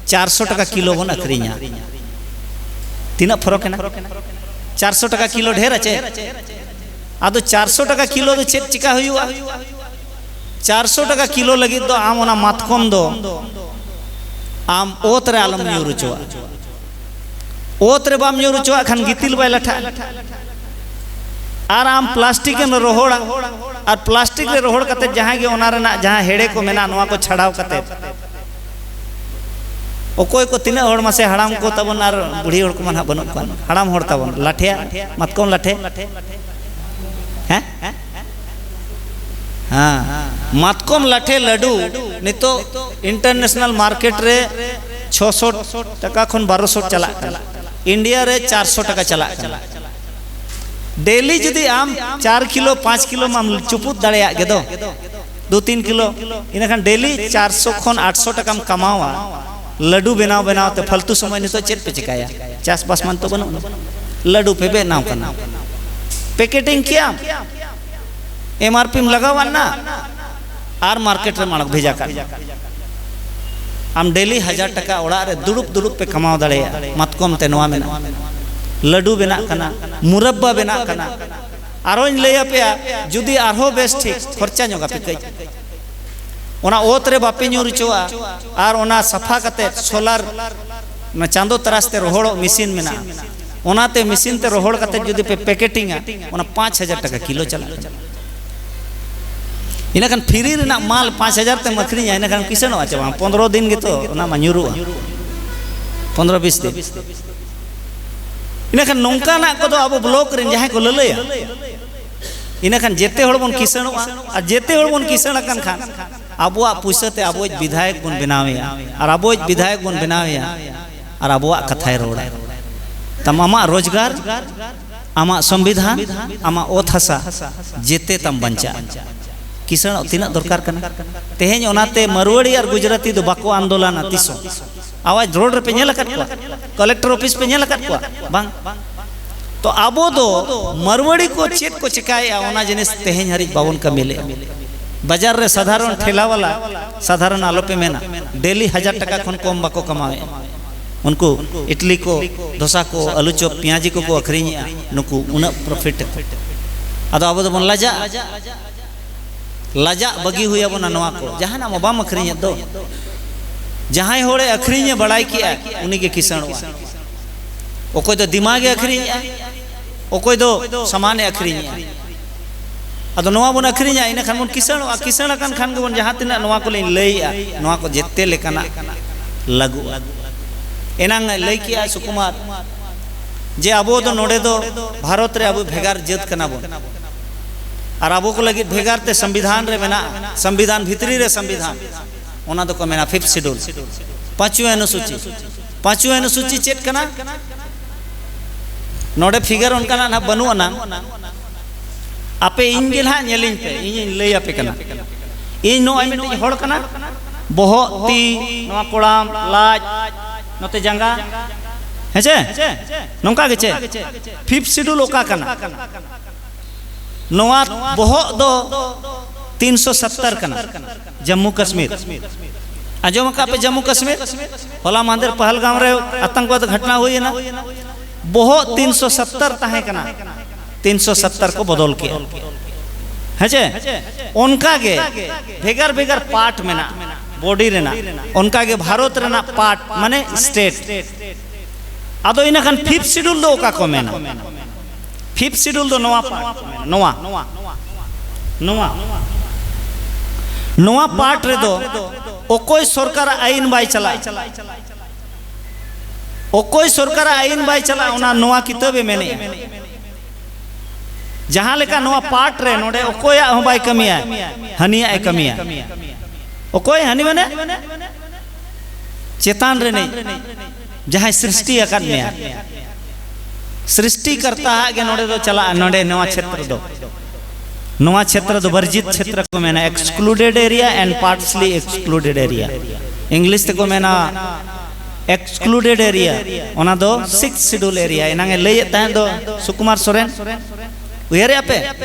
ᱪᱟᱨᱥᱚ ᱴᱟᱠᱟ ᱠᱤᱞᱳ ᱵᱚᱱ ᱟᱹᱠᱷᱨᱤᱧᱟ᱾ ᱛᱤᱱᱟᱹᱜ ᱯᱷᱚᱨᱚᱠ ᱮᱱᱟ? ᱪᱟᱨᱥᱚ ᱴᱟᱠᱟ ᱠᱤᱞᱳ ᱰᱷᱮᱨ ᱟᱪᱮ? ᱟᱫᱚ ᱪᱟᱨᱥᱚ ᱴᱟᱠᱟ ᱠᱤᱞᱳ ᱫᱚ ᱪᱮᱫ ᱪᱤᱠᱟ ᱦᱩᱭᱩᱜᱼᱟ? ᱪᱟᱨᱥᱚ ᱴᱟᱠᱟ ᱠᱤᱞᱳ ᱞᱟᱹᱜᱤᱫ ᱫᱚ ᱟᱢ ᱚᱱᱟ ᱢᱟᱛᱠᱚᱢ ᱫᱚ ᱟᱢ ᱚᱛ ᱨᱮ ᱟᱞᱚᱢ ᱧᱩᱨ ᱦᱚᱪᱚᱣᱟᱜᱼᱟ᱾ ᱚᱛ ᱨᱮ ᱵᱟᱢ ᱧᱩᱨ ᱦᱚᱪᱚᱣᱟᱜ ᱠᱷᱟᱱ ᱜᱤᱛᱤᱞ ᱵᱟᱭ ᱞᱟᱴᱷᱟᱜᱼᱟ᱾ ᱟᱨ ᱟᱢ ᱯᱞᱟᱥᱴᱤᱠ ᱮᱢ ᱨᱚᱦᱚᱲᱟ, ᱟᱨ ᱯᱞᱟᱥᱴᱤᱠ ᱨᱮ ᱨᱚᱦᱚᱲ ᱠᱟᱛᱮ ᱡᱟᱦᱟᱸ ᱜᱮ ᱚᱱᱟ ᱨᱮᱱᱟᱜ ᱡᱟᱦᱟᱸ ᱦᱮᱲᱮ ᱠᱚ ᱢᱮᱱᱟᱜᱼᱟ, ᱱᱚᱣᱟ ᱠᱚ ᱪᱷᱟᱰᱟᱣ ᱠᱟᱛᱮ ᱚᱠᱚᱭ ᱠᱚ ᱛᱤᱱᱟᱹᱜ ᱦᱚᱲ ᱢᱟᱥᱮ ᱦᱟᱲᱟᱢ ᱠᱚ ᱛᱟᱵᱚᱱ ᱟᱨ ᱵᱩᱲᱦᱤ ᱦᱚᱲ ᱠᱚᱢᱟ ᱱᱟᱦᱟᱜ ᱵᱟᱹᱱᱩᱜ ᱠᱚᱣᱟ, ᱦᱟᱲᱟᱢ ᱦᱚᱲ ᱛᱟᱵᱚᱱ, ᱞᱟᱴᱷᱮᱭᱟᱜ ᱢᱟᱛᱠᱚᱢ ᱞᱟᱴᱷᱮ, ᱦᱮᱸ? ᱦᱮᱸ, ᱢᱟᱛᱠᱚᱢ ᱞᱟᱴᱷᱮ ᱞᱟᱹᱰᱩ ᱱᱤᱛᱚᱜ international market ᱨᱮ ᱪᱷᱚᱥᱚ ᱴᱟᱠᱟ ᱠᱷᱚᱱ ᱵᱟᱨᱚᱥᱚ ᱪᱟᱞᱟᱜ ᱠᱟᱱᱟ, ᱤᱱᱰᱤᱭᱟ ᱨᱮ ᱪᱟᱨᱥᱚ ᱴᱟᱠᱟ ᱪᱟᱞᱟᱜ ᱠᱟᱱᱟ᱾ ᱰᱮᱞᱤ ᱡᱩᱫᱤ ᱟᱢ ᱪᱟᱨ ᱠᱤᱞᱳ ᱯᱟᱸᱪ ᱠᱤᱞᱳ ᱢᱟᱢ ᱪᱩᱯᱩᱫ ᱫᱟᱲᱮᱭᱟᱜ ᱜᱮ ᱫᱚ, ᱫᱩ ᱛᱤᱱ ᱠᱤᱞᱳ, ᱤᱱᱟᱹᱠᱷᱟᱱ ᱰᱮᱞᱤ ᱪᱟᱨᱥᱚ ᱠᱷᱚᱱ ᱟᱴᱥᱚ ᱴᱟᱠᱟᱢ ᱠᱟᱢᱟᱣᱟ᱾ ᱞᱟᱹᱰᱩ ᱵᱮᱱᱟᱣ ᱵᱮᱱᱟᱣ ᱛᱮ ᱯᱷᱟᱞᱛᱩ ᱥᱚᱢᱚᱭ ᱱᱤᱛᱚᱜ ᱪᱮᱫ ᱯᱮ ᱪᱤᱠᱟᱹᱭᱟ? ᱪᱟᱥᱵᱟᱥ ᱢᱟ ᱱᱤᱛᱚᱜ ᱵᱟᱹᱱᱩᱜ ᱟᱱᱟ᱾ ᱞᱟᱹᱰᱩ ᱯᱮ ᱵᱮᱱᱟᱣ ᱠᱟᱱᱟ, ᱯᱮᱠᱮᱴᱤᱝ ᱠᱮᱭᱟᱢ, ᱮᱢ ᱟᱨ ᱯᱤᱢ ᱞᱟᱜᱟᱣᱟᱫ ᱱᱟ ᱟᱨ ᱢᱟᱨᱠᱮᱴ ᱨᱮᱢ ᱟᱲᱟᱜ ᱵᱷᱮᱡᱟ ᱠᱟᱜ ᱱᱟ᱾ ᱟᱢ ᱰᱮᱞᱤ ᱦᱟᱡᱟᱨ ᱴᱟᱠᱟ ᱚᱲᱟᱜ ᱨᱮ ᱫᱩᱲᱩᱵ ᱫᱩᱲᱩᱵ ᱯᱮ ᱠᱟᱢᱟᱣ ᱫᱟᱲᱮᱭᱟᱜᱼᱟ᱾ ᱢᱟᱛᱠᱚᱢ ᱛᱮ ᱱᱚᱣᱟ ᱢᱮᱱᱟᱜᱼᱟ, ᱞᱟᱹᱰᱩ ᱵᱮᱱᱟᱜ ᱠᱟᱱᱟ, ᱢᱩᱨᱟᱵᱵᱟ ᱵᱮᱱᱟᱜ ᱠᱟᱱᱟ᱾ ᱟᱨᱚᱧ ᱞᱟᱹᱭ ᱟᱯᱮᱭᱟ, ᱡᱩᱫᱤ ᱟᱨᱦᱚᱸ ᱵᱮᱥ ᱴᱷᱤᱠ ᱠᱷᱚᱨᱪᱟ ᱧᱚᱜ ᱟᱯᱮ ᱠᱟᱹᱡ, ᱚᱱᱟ ᱚᱛ ᱨᱮ ᱵᱟᱯᱮ ᱧᱩᱨ ᱦᱚᱪᱚᱣᱟᱜᱼᱟ, ᱟᱨ ᱚᱱᱟ ᱥᱟᱯᱷᱟ ᱠᱟᱛᱮ ᱥᱳᱞᱟᱨ, ᱚᱱᱟ ᱪᱟᱸᱫᱚ ᱛᱟᱨᱟᱥ ᱛᱮ ᱨᱚᱦᱚᱲᱚᱜ ᱢᱮᱥᱤᱱ ᱢᱮᱱᱟᱜᱼᱟ, ᱚᱱᱟᱛᱮ ᱢᱮᱥᱤᱱ ᱛᱮ ᱨᱚᱦᱚᱲ ᱠᱟᱛᱮ ᱡᱩᱫᱤ ᱯᱮ ᱯᱮᱠᱮᱴᱤᱝᱟ, ᱚᱱᱟ ᱯᱟᱸᱪ ᱦᱟᱡᱟᱨ ᱴᱟᱠᱟ ᱠᱤᱞᱳ ᱪᱟᱞᱟᱜ ᱠᱟᱱᱟ᱾ ᱤᱱᱟᱹᱠᱷᱟᱱ ᱯᱷᱤᱨᱤ ᱨᱮᱱᱟᱜ ᱢᱟᱞ ᱯᱟᱸᱪ ᱦᱟᱡᱟᱨ ᱛᱮᱢ ᱟᱹᱠᱷᱨᱤᱧᱟ, ᱤᱱᱟᱹᱠᱷᱟᱱ ᱠᱤᱥᱟᱹᱬᱚᱜᱼᱟ ᱪᱮ ᱵᱟᱝ? ᱯᱚᱱᱨᱚ ᱫᱤᱱ ᱜᱮᱛᱚ ᱚᱱᱟ ᱢᱟ ᱧᱩᱨᱩᱜᱼᱟ, ᱯᱚᱱᱨᱚ ᱵᱤᱥ ᱫᱤᱱ᱾ ᱤᱱᱟᱹᱠᱷᱟᱱ ᱱᱚᱝᱠᱟᱱᱟᱜ ᱠᱚᱫᱚ ᱟᱵᱚ ᱵᱞᱚᱠ ᱨᱮᱱ ᱡᱟᱦᱟᱸᱭ ᱠᱚ ᱞᱟᱹᱞᱟᱹᱭᱟ, ᱤᱱᱟᱹᱠᱷᱟᱱ ᱡᱮᱛᱮ ᱦᱚᱲ ᱵᱚᱱ ᱠᱤᱥᱟᱹᱬᱚᱜᱼᱟ᱾ ᱟᱨ ᱡᱮᱛᱮ ᱦᱚᱲ ᱵᱚᱱ ᱠᱤᱥᱟᱹᱬ ᱟᱠᱟᱱ ᱠᱷᱟᱱ ᱟᱵᱚᱣᱟᱜ ᱯᱩᱭᱥᱟᱹ ᱛᱮ ᱟᱵᱚᱭᱤᱡ ᱵᱤᱫᱷᱟᱭᱚᱠ ᱵᱚᱱ ᱵᱮᱱᱟᱣᱮᱭᱟ, ᱟᱨ ᱟᱵᱚᱭᱤᱡ ᱵᱤᱫᱷᱟᱭᱚᱠ ᱵᱚᱱ ᱵᱮᱱᱟᱣᱮᱭᱟ, ᱟᱨ ᱟᱵᱚᱣᱟᱜ ᱠᱟᱛᱷᱟᱭ ᱨᱚᱲᱟ᱾ ᱛᱟᱢ ᱟᱢᱟᱜ ᱨᱳᱡᱽᱜᱟᱨ, ᱟᱢᱟᱜ ᱥᱚᱝᱵᱤᱫᱷᱟᱱ, ᱟᱢᱟᱜ ᱚᱛ ᱦᱟᱥᱟ, ᱡᱮᱛᱮ ᱛᱟᱢ ᱵᱟᱧᱪᱟᱜᱼᱟ᱾ ᱠᱤᱥᱟᱹᱬ ᱛᱤᱱᱟᱹᱜ ᱫᱚᱨᱠᱟᱨ ᱠᱟᱱᱟ? ᱛᱮᱦᱮᱧ ᱚᱱᱟᱛᱮ ᱢᱟᱨᱣᱟᱲᱤ ᱟᱨ ᱜᱩᱡᱽᱨᱟᱴᱤ ᱫᱚ ᱵᱟᱠᱚ ᱟᱱᱫᱳᱞᱚᱱᱟ ᱛᱤᱥ ᱦᱚᱸ᱾ ᱟᱣᱟᱡᱽ ᱨᱳᱰ ᱨᱮᱯᱮ ᱧᱮᱞ ᱟᱠᱟᱫ ᱠᱚᱣᱟ? ᱠᱟᱞᱮᱠᱴᱚᱨ ᱚᱯᱷᱤᱥ ᱯᱮ ᱧᱮᱞ ᱟᱠᱟᱫ ᱠᱚᱣᱟ? ᱵᱟᱝ᱾ ᱛᱚ ᱟᱵᱚ ᱫᱚ ᱢᱟᱨᱣᱟᱲᱤ ᱠᱚ ᱪᱮᱫ ᱠᱚ ᱪᱮᱠᱟᱭᱮᱫᱼᱟ, ᱚᱱᱟ ᱡᱤᱱᱤᱥ ᱛᱮᱦᱮᱧ ᱦᱟᱹᱨᱤᱡ ᱵᱟᱵᱚᱱ ᱠᱟᱹᱢᱤ ᱞᱮᱫᱼᱟ᱾ ᱵᱟᱡᱟᱨ ᱨᱮ ᱥᱟᱫᱷᱟᱨᱚᱱ ᱴᱷᱮᱞᱟ ᱣᱟᱞᱟ, ᱥᱟᱫᱷᱟᱨᱚᱱ ᱟᱞᱚᱯᱮ ᱢᱮᱱᱟ, ᱰᱮᱞᱤ ᱦᱟᱡᱟᱨ ᱴᱟᱠᱟ ᱠᱷᱚᱱ ᱠᱚᱢ ᱵᱟᱠᱚ ᱠᱟᱢᱟᱣᱮᱫᱼᱟ᱾ ᱩᱱᱠᱩ ᱤᱰᱞᱤ ᱠᱚ, ᱫᱷᱳᱥᱟ ᱠᱚ, ᱟᱹᱞᱩ ᱪᱚᱯ, ᱯᱮᱸᱭᱟᱡᱤ ᱠᱚᱠᱚ ᱟᱹᱠᱷᱨᱤᱧᱮᱫᱼᱟ, ᱱᱩᱠᱩ ᱩᱱᱟᱹᱜ ᱯᱨᱚᱯᱷᱤᱴ ᱟᱠᱚ᱾ ᱟᱫᱚ ᱟᱵᱚ ᱫᱚᱵᱚᱱ ᱞᱟᱡᱟᱜᱼᱟ᱾ ᱞᱟᱡᱟᱜ ᱵᱟᱹᱜᱤ ᱦᱩᱭ ᱟᱵᱚᱱᱟ ᱱᱚᱣᱟ ᱠᱚ᱾ ᱡᱟᱦᱟᱱᱟᱜ ᱢᱟ ᱵᱟᱢ ᱟᱹᱠᱷᱨᱤᱧᱮᱫ ᱫᱚ᱾ ᱡᱟᱦᱟᱸᱭ ᱦᱚᱲᱮ ᱟᱹᱠᱷᱨᱤᱧᱮ ᱵᱟᱲᱟᱭ ᱠᱮᱜᱼᱟ, ᱩᱱᱤᱜᱮ ᱠᱤᱥᱟᱹᱬᱚᱜᱼᱟ᱾ ᱚᱠᱚᱭ ᱫᱚ ᱫᱤᱢᱟᱜᱮ ᱟᱹᱠᱷᱨᱤᱧᱮᱜᱼᱟ, ᱚᱠᱚᱭ ᱫᱚ ᱥᱟᱢᱟᱱᱮ ᱟᱹᱠᱷᱨᱤᱧᱮᱜᱼᱟ᱾ ᱟᱫᱚ ᱱᱚᱣᱟ ᱵᱚᱱ ᱟᱹᱠᱷᱨᱤᱧᱟ, ᱤᱱᱟᱹ ᱠᱷᱟᱱ ᱵᱚᱱ ᱠᱤᱥᱟᱹᱬᱚᱜᱼᱟ᱾ ᱠᱤᱥᱟᱹᱬ ᱟᱠᱟᱱ ᱠᱷᱟᱱ ᱜᱮᱵᱚᱱ, ᱡᱟᱦᱟᱸ ᱛᱤᱱᱟᱹᱜ ᱱᱚᱣᱟ ᱠᱚᱞᱤᱧ ᱞᱟᱹᱭᱮᱜᱼᱟ, ᱱᱚᱣᱟ ᱠᱚ ᱡᱮᱛᱮ ᱞᱮᱠᱟᱱᱟᱜ ᱞᱟᱹᱜᱩᱜᱼᱟ᱾ ᱮᱱᱟᱝ ᱞᱟᱹᱭ ᱠᱮᱜᱼᱟ ᱥᱩᱠᱩᱢᱟᱨ ᱡᱮ ᱟᱵᱚ ᱫᱚ ᱱᱚᱰᱮ ᱫᱚ ᱵᱷᱟᱨᱚᱛ ᱨᱮ ᱟᱵᱚ ᱵᱷᱮᱜᱟᱨ ᱡᱟᱹᱛ ᱠᱟᱱᱟ ᱵᱚᱱ, ᱟᱨ ᱟᱵᱚ ᱠᱚ ᱞᱟᱹᱜᱤᱫ ᱵᱷᱮᱜᱟᱨ ᱛᱮ ᱥᱚᱝᱵᱤᱫᱷᱟᱱ ᱨᱮ ᱢᱮᱱᱟᱜᱼᱟ, ᱥᱚᱝᱵᱤᱫᱷᱟᱱ ᱵᱷᱤᱛᱨᱤ ᱨᱮ ᱥᱚᱝᱵᱤᱫᱷᱟᱱ, ᱚᱱᱟ ᱫᱚᱠᱚ ᱢᱮᱱᱟ ᱯᱷᱤᱯᱛᱷ ᱥᱤᱰᱩᱞ, ᱯᱟᱸᱪᱣᱟ ᱚᱱᱩᱥᱩᱪᱤ᱾ ᱯᱟᱸᱪᱣᱟ ᱚᱱᱩᱥᱩᱪᱤ ᱪᱮᱫ ᱠᱟᱱᱟ? ᱱᱚᱰᱮ ᱯᱷᱤᱜᱟᱨ ᱚᱱᱠᱟᱱᱟᱜ ᱱᱟᱦᱟᱜ ᱵᱟᱹᱱᱩᱜ ᱟᱱᱟ᱾ ᱟᱯᱮ ᱤᱧ ᱜᱮ ᱱᱟᱦᱟᱜ ᱧᱮᱞᱤᱧ ᱯᱮ, ᱤᱧᱤᱧ ᱞᱟᱹᱭ ᱟᱯᱮ ᱠᱟᱱᱟ᱾ ᱤᱧ ᱱᱚᱜᱼᱚᱭ ᱢᱤᱫᱴᱤᱡ ᱦᱚᱲ ᱠᱟᱱᱟ, ᱵᱚᱦᱚᱜ, ᱛᱤ, ᱱᱚᱣᱟ ᱠᱚᱲᱟᱢ, ᱞᱟᱡ, ᱱᱚᱛᱮ ᱡᱟᱸᱜᱟ, ᱦᱮᱸ ᱪᱮ? ᱱᱚᱝᱠᱟ ᱜᱮ ᱪᱮ? ᱯᱷᱤᱯᱛᱷ ᱥᱤᱰᱩᱞ ᱚᱠᱟ ᱠᱟᱱᱟ? ᱱᱚᱣᱟ ᱵᱚᱦᱚᱜ ᱫᱚ ᱛᱤᱱᱥᱚ ᱥᱟᱛᱛᱟᱨ ᱠᱟᱱᱟ, ᱡᱟᱢᱢᱩ ᱠᱟᱥᱢᱤᱨ᱾ ᱟᱸᱡᱚᱢ ᱟᱠᱟᱫ ᱯᱮ ᱡᱟᱢᱢᱩ ᱠᱟᱥᱢᱤᱨ? ᱦᱚᱞᱟ ᱢᱟᱦᱫᱮᱨ ᱯᱟᱦᱞᱜᱟᱢ ᱨᱮ ᱟᱛᱚᱝᱠᱚᱵᱟᱫ ᱜᱷᱚᱴᱱᱟ ᱦᱩᱭ ᱮᱱᱟ᱾ ᱵᱚᱦᱚᱜ ᱛᱤᱱᱥᱚ ᱥᱟᱛᱛᱟᱨ ᱛᱟᱦᱮᱸ ᱠᱟᱱᱟ, ᱛᱤᱱᱥᱚ ᱥᱟᱛᱛᱟᱨ ᱠᱚ ᱵᱚᱫᱚᱞ ᱠᱮᱜᱼᱟ᱾ ᱦᱮᱸ ᱪᱮ? ᱚᱱᱠᱟ ᱜᱮ ᱵᱷᱮᱜᱟᱨ ᱵᱷᱮᱜᱟᱨ ᱯᱟᱨᱴ ᱢᱮᱱᱟᱜᱼᱟ ᱵᱚᱰᱤ ᱨᱮᱱᱟᱜ, ᱚᱱᱠᱟ ᱜᱮ ᱵᱷᱟᱨᱚᱛ ᱨᱮᱱᱟᱜ ᱯᱟᱨᱴ ᱢᱟᱱᱮ ᱥᱴᱮᱴ᱾ ᱟᱫᱚ ᱤᱱᱟᱹ ᱠᱷᱟᱱ ᱯᱷᱤᱯᱛᱷ ᱥᱤᱰᱩᱞ ᱫᱚ ᱚᱠᱟ ᱠᱚ ᱢᱮᱱᱟ? ᱯᱷᱤᱯᱛᱷ ᱥᱤᱰᱩᱞ ᱫᱚ ᱱᱚᱣᱟ ᱯᱟᱨᱴ, ᱱᱚᱣᱟ, ᱱᱚᱣᱟ, ᱱᱚᱣᱟ ᱯᱟᱨᱴ ᱨᱮᱫᱚ ᱚᱠᱚᱭ ᱥᱚᱨᱠᱟᱨᱟᱜ ᱟᱹᱭᱤᱱ ᱵᱟᱭ ᱪᱟᱞᱟᱜᱼᱟ, ᱚᱠᱚᱭ ᱥᱚᱨᱠᱟᱨᱟᱜ ᱟᱹᱭᱤᱱ ᱵᱟᱭ ᱪᱟᱞᱟᱜᱼᱟ, ᱚᱱᱟ ᱱᱚᱣᱟ ᱠᱤᱛᱟᱹᱵᱮ ᱢᱮᱱᱮᱜᱼᱟ᱾ ᱡᱟᱦᱟᱸ ᱞᱮᱠᱟ ᱱᱚᱣᱟ ᱯᱟᱨᱴ ᱨᱮ ᱱᱚᱰᱮ ᱚᱠᱚᱭᱟᱜ ᱦᱚᱸ ᱵᱟᱭ ᱠᱟᱹᱢᱤᱭᱟ, ᱦᱟᱹᱱᱤᱭᱟᱜ ᱮ ᱠᱟᱹᱢᱤᱭᱟ᱾ ᱚᱠᱚᱭ ᱦᱟᱹᱱᱤ ᱢᱟᱱᱮ? ᱪᱮᱛᱟᱱ ᱨᱤᱱᱤᱡ ᱡᱟᱦᱟᱸᱭ ᱥᱨᱤᱥᱴᱤ ᱟᱠᱟᱫ ᱢᱮᱭᱟ, ᱥᱨᱤᱥᱴᱤ ᱠᱟᱨᱛᱟ ᱟᱜ ᱜᱮ ᱱᱚᱰᱮ ᱫᱚ ᱪᱟᱞᱟᱜᱼᱟ᱾ ᱱᱚᱰᱮ ᱱᱚᱣᱟ ᱪᱷᱮᱛᱨᱚ ᱫᱚ, ᱱᱚᱣᱟ ᱪᱷᱮᱛᱨᱚ ᱫᱚ ᱵᱚᱨᱡᱤᱛ ᱪᱷᱮᱛᱨᱚ ᱠᱚ ᱢᱮᱱᱟ, excluded area and partially excluded area, English ᱛᱮᱠᱚ ᱢᱮᱱᱟ excluded area, ᱚᱱᱟ ᱫᱚ ᱥᱤᱠᱥ ᱥᱤᱰᱩᱞ ᱮᱨᱤᱭᱟ᱾ ᱮᱱᱟᱝ ᱮ ᱞᱟᱹᱭᱮᱫ ᱛᱟᱦᱮᱸᱫ ᱫᱚ ᱥᱩᱠᱩᱢᱟᱨ ᱥᱚᱨᱮᱱ, ᱩᱭᱦᱟᱹᱨᱮᱜᱼᱟ ᱯᱮ?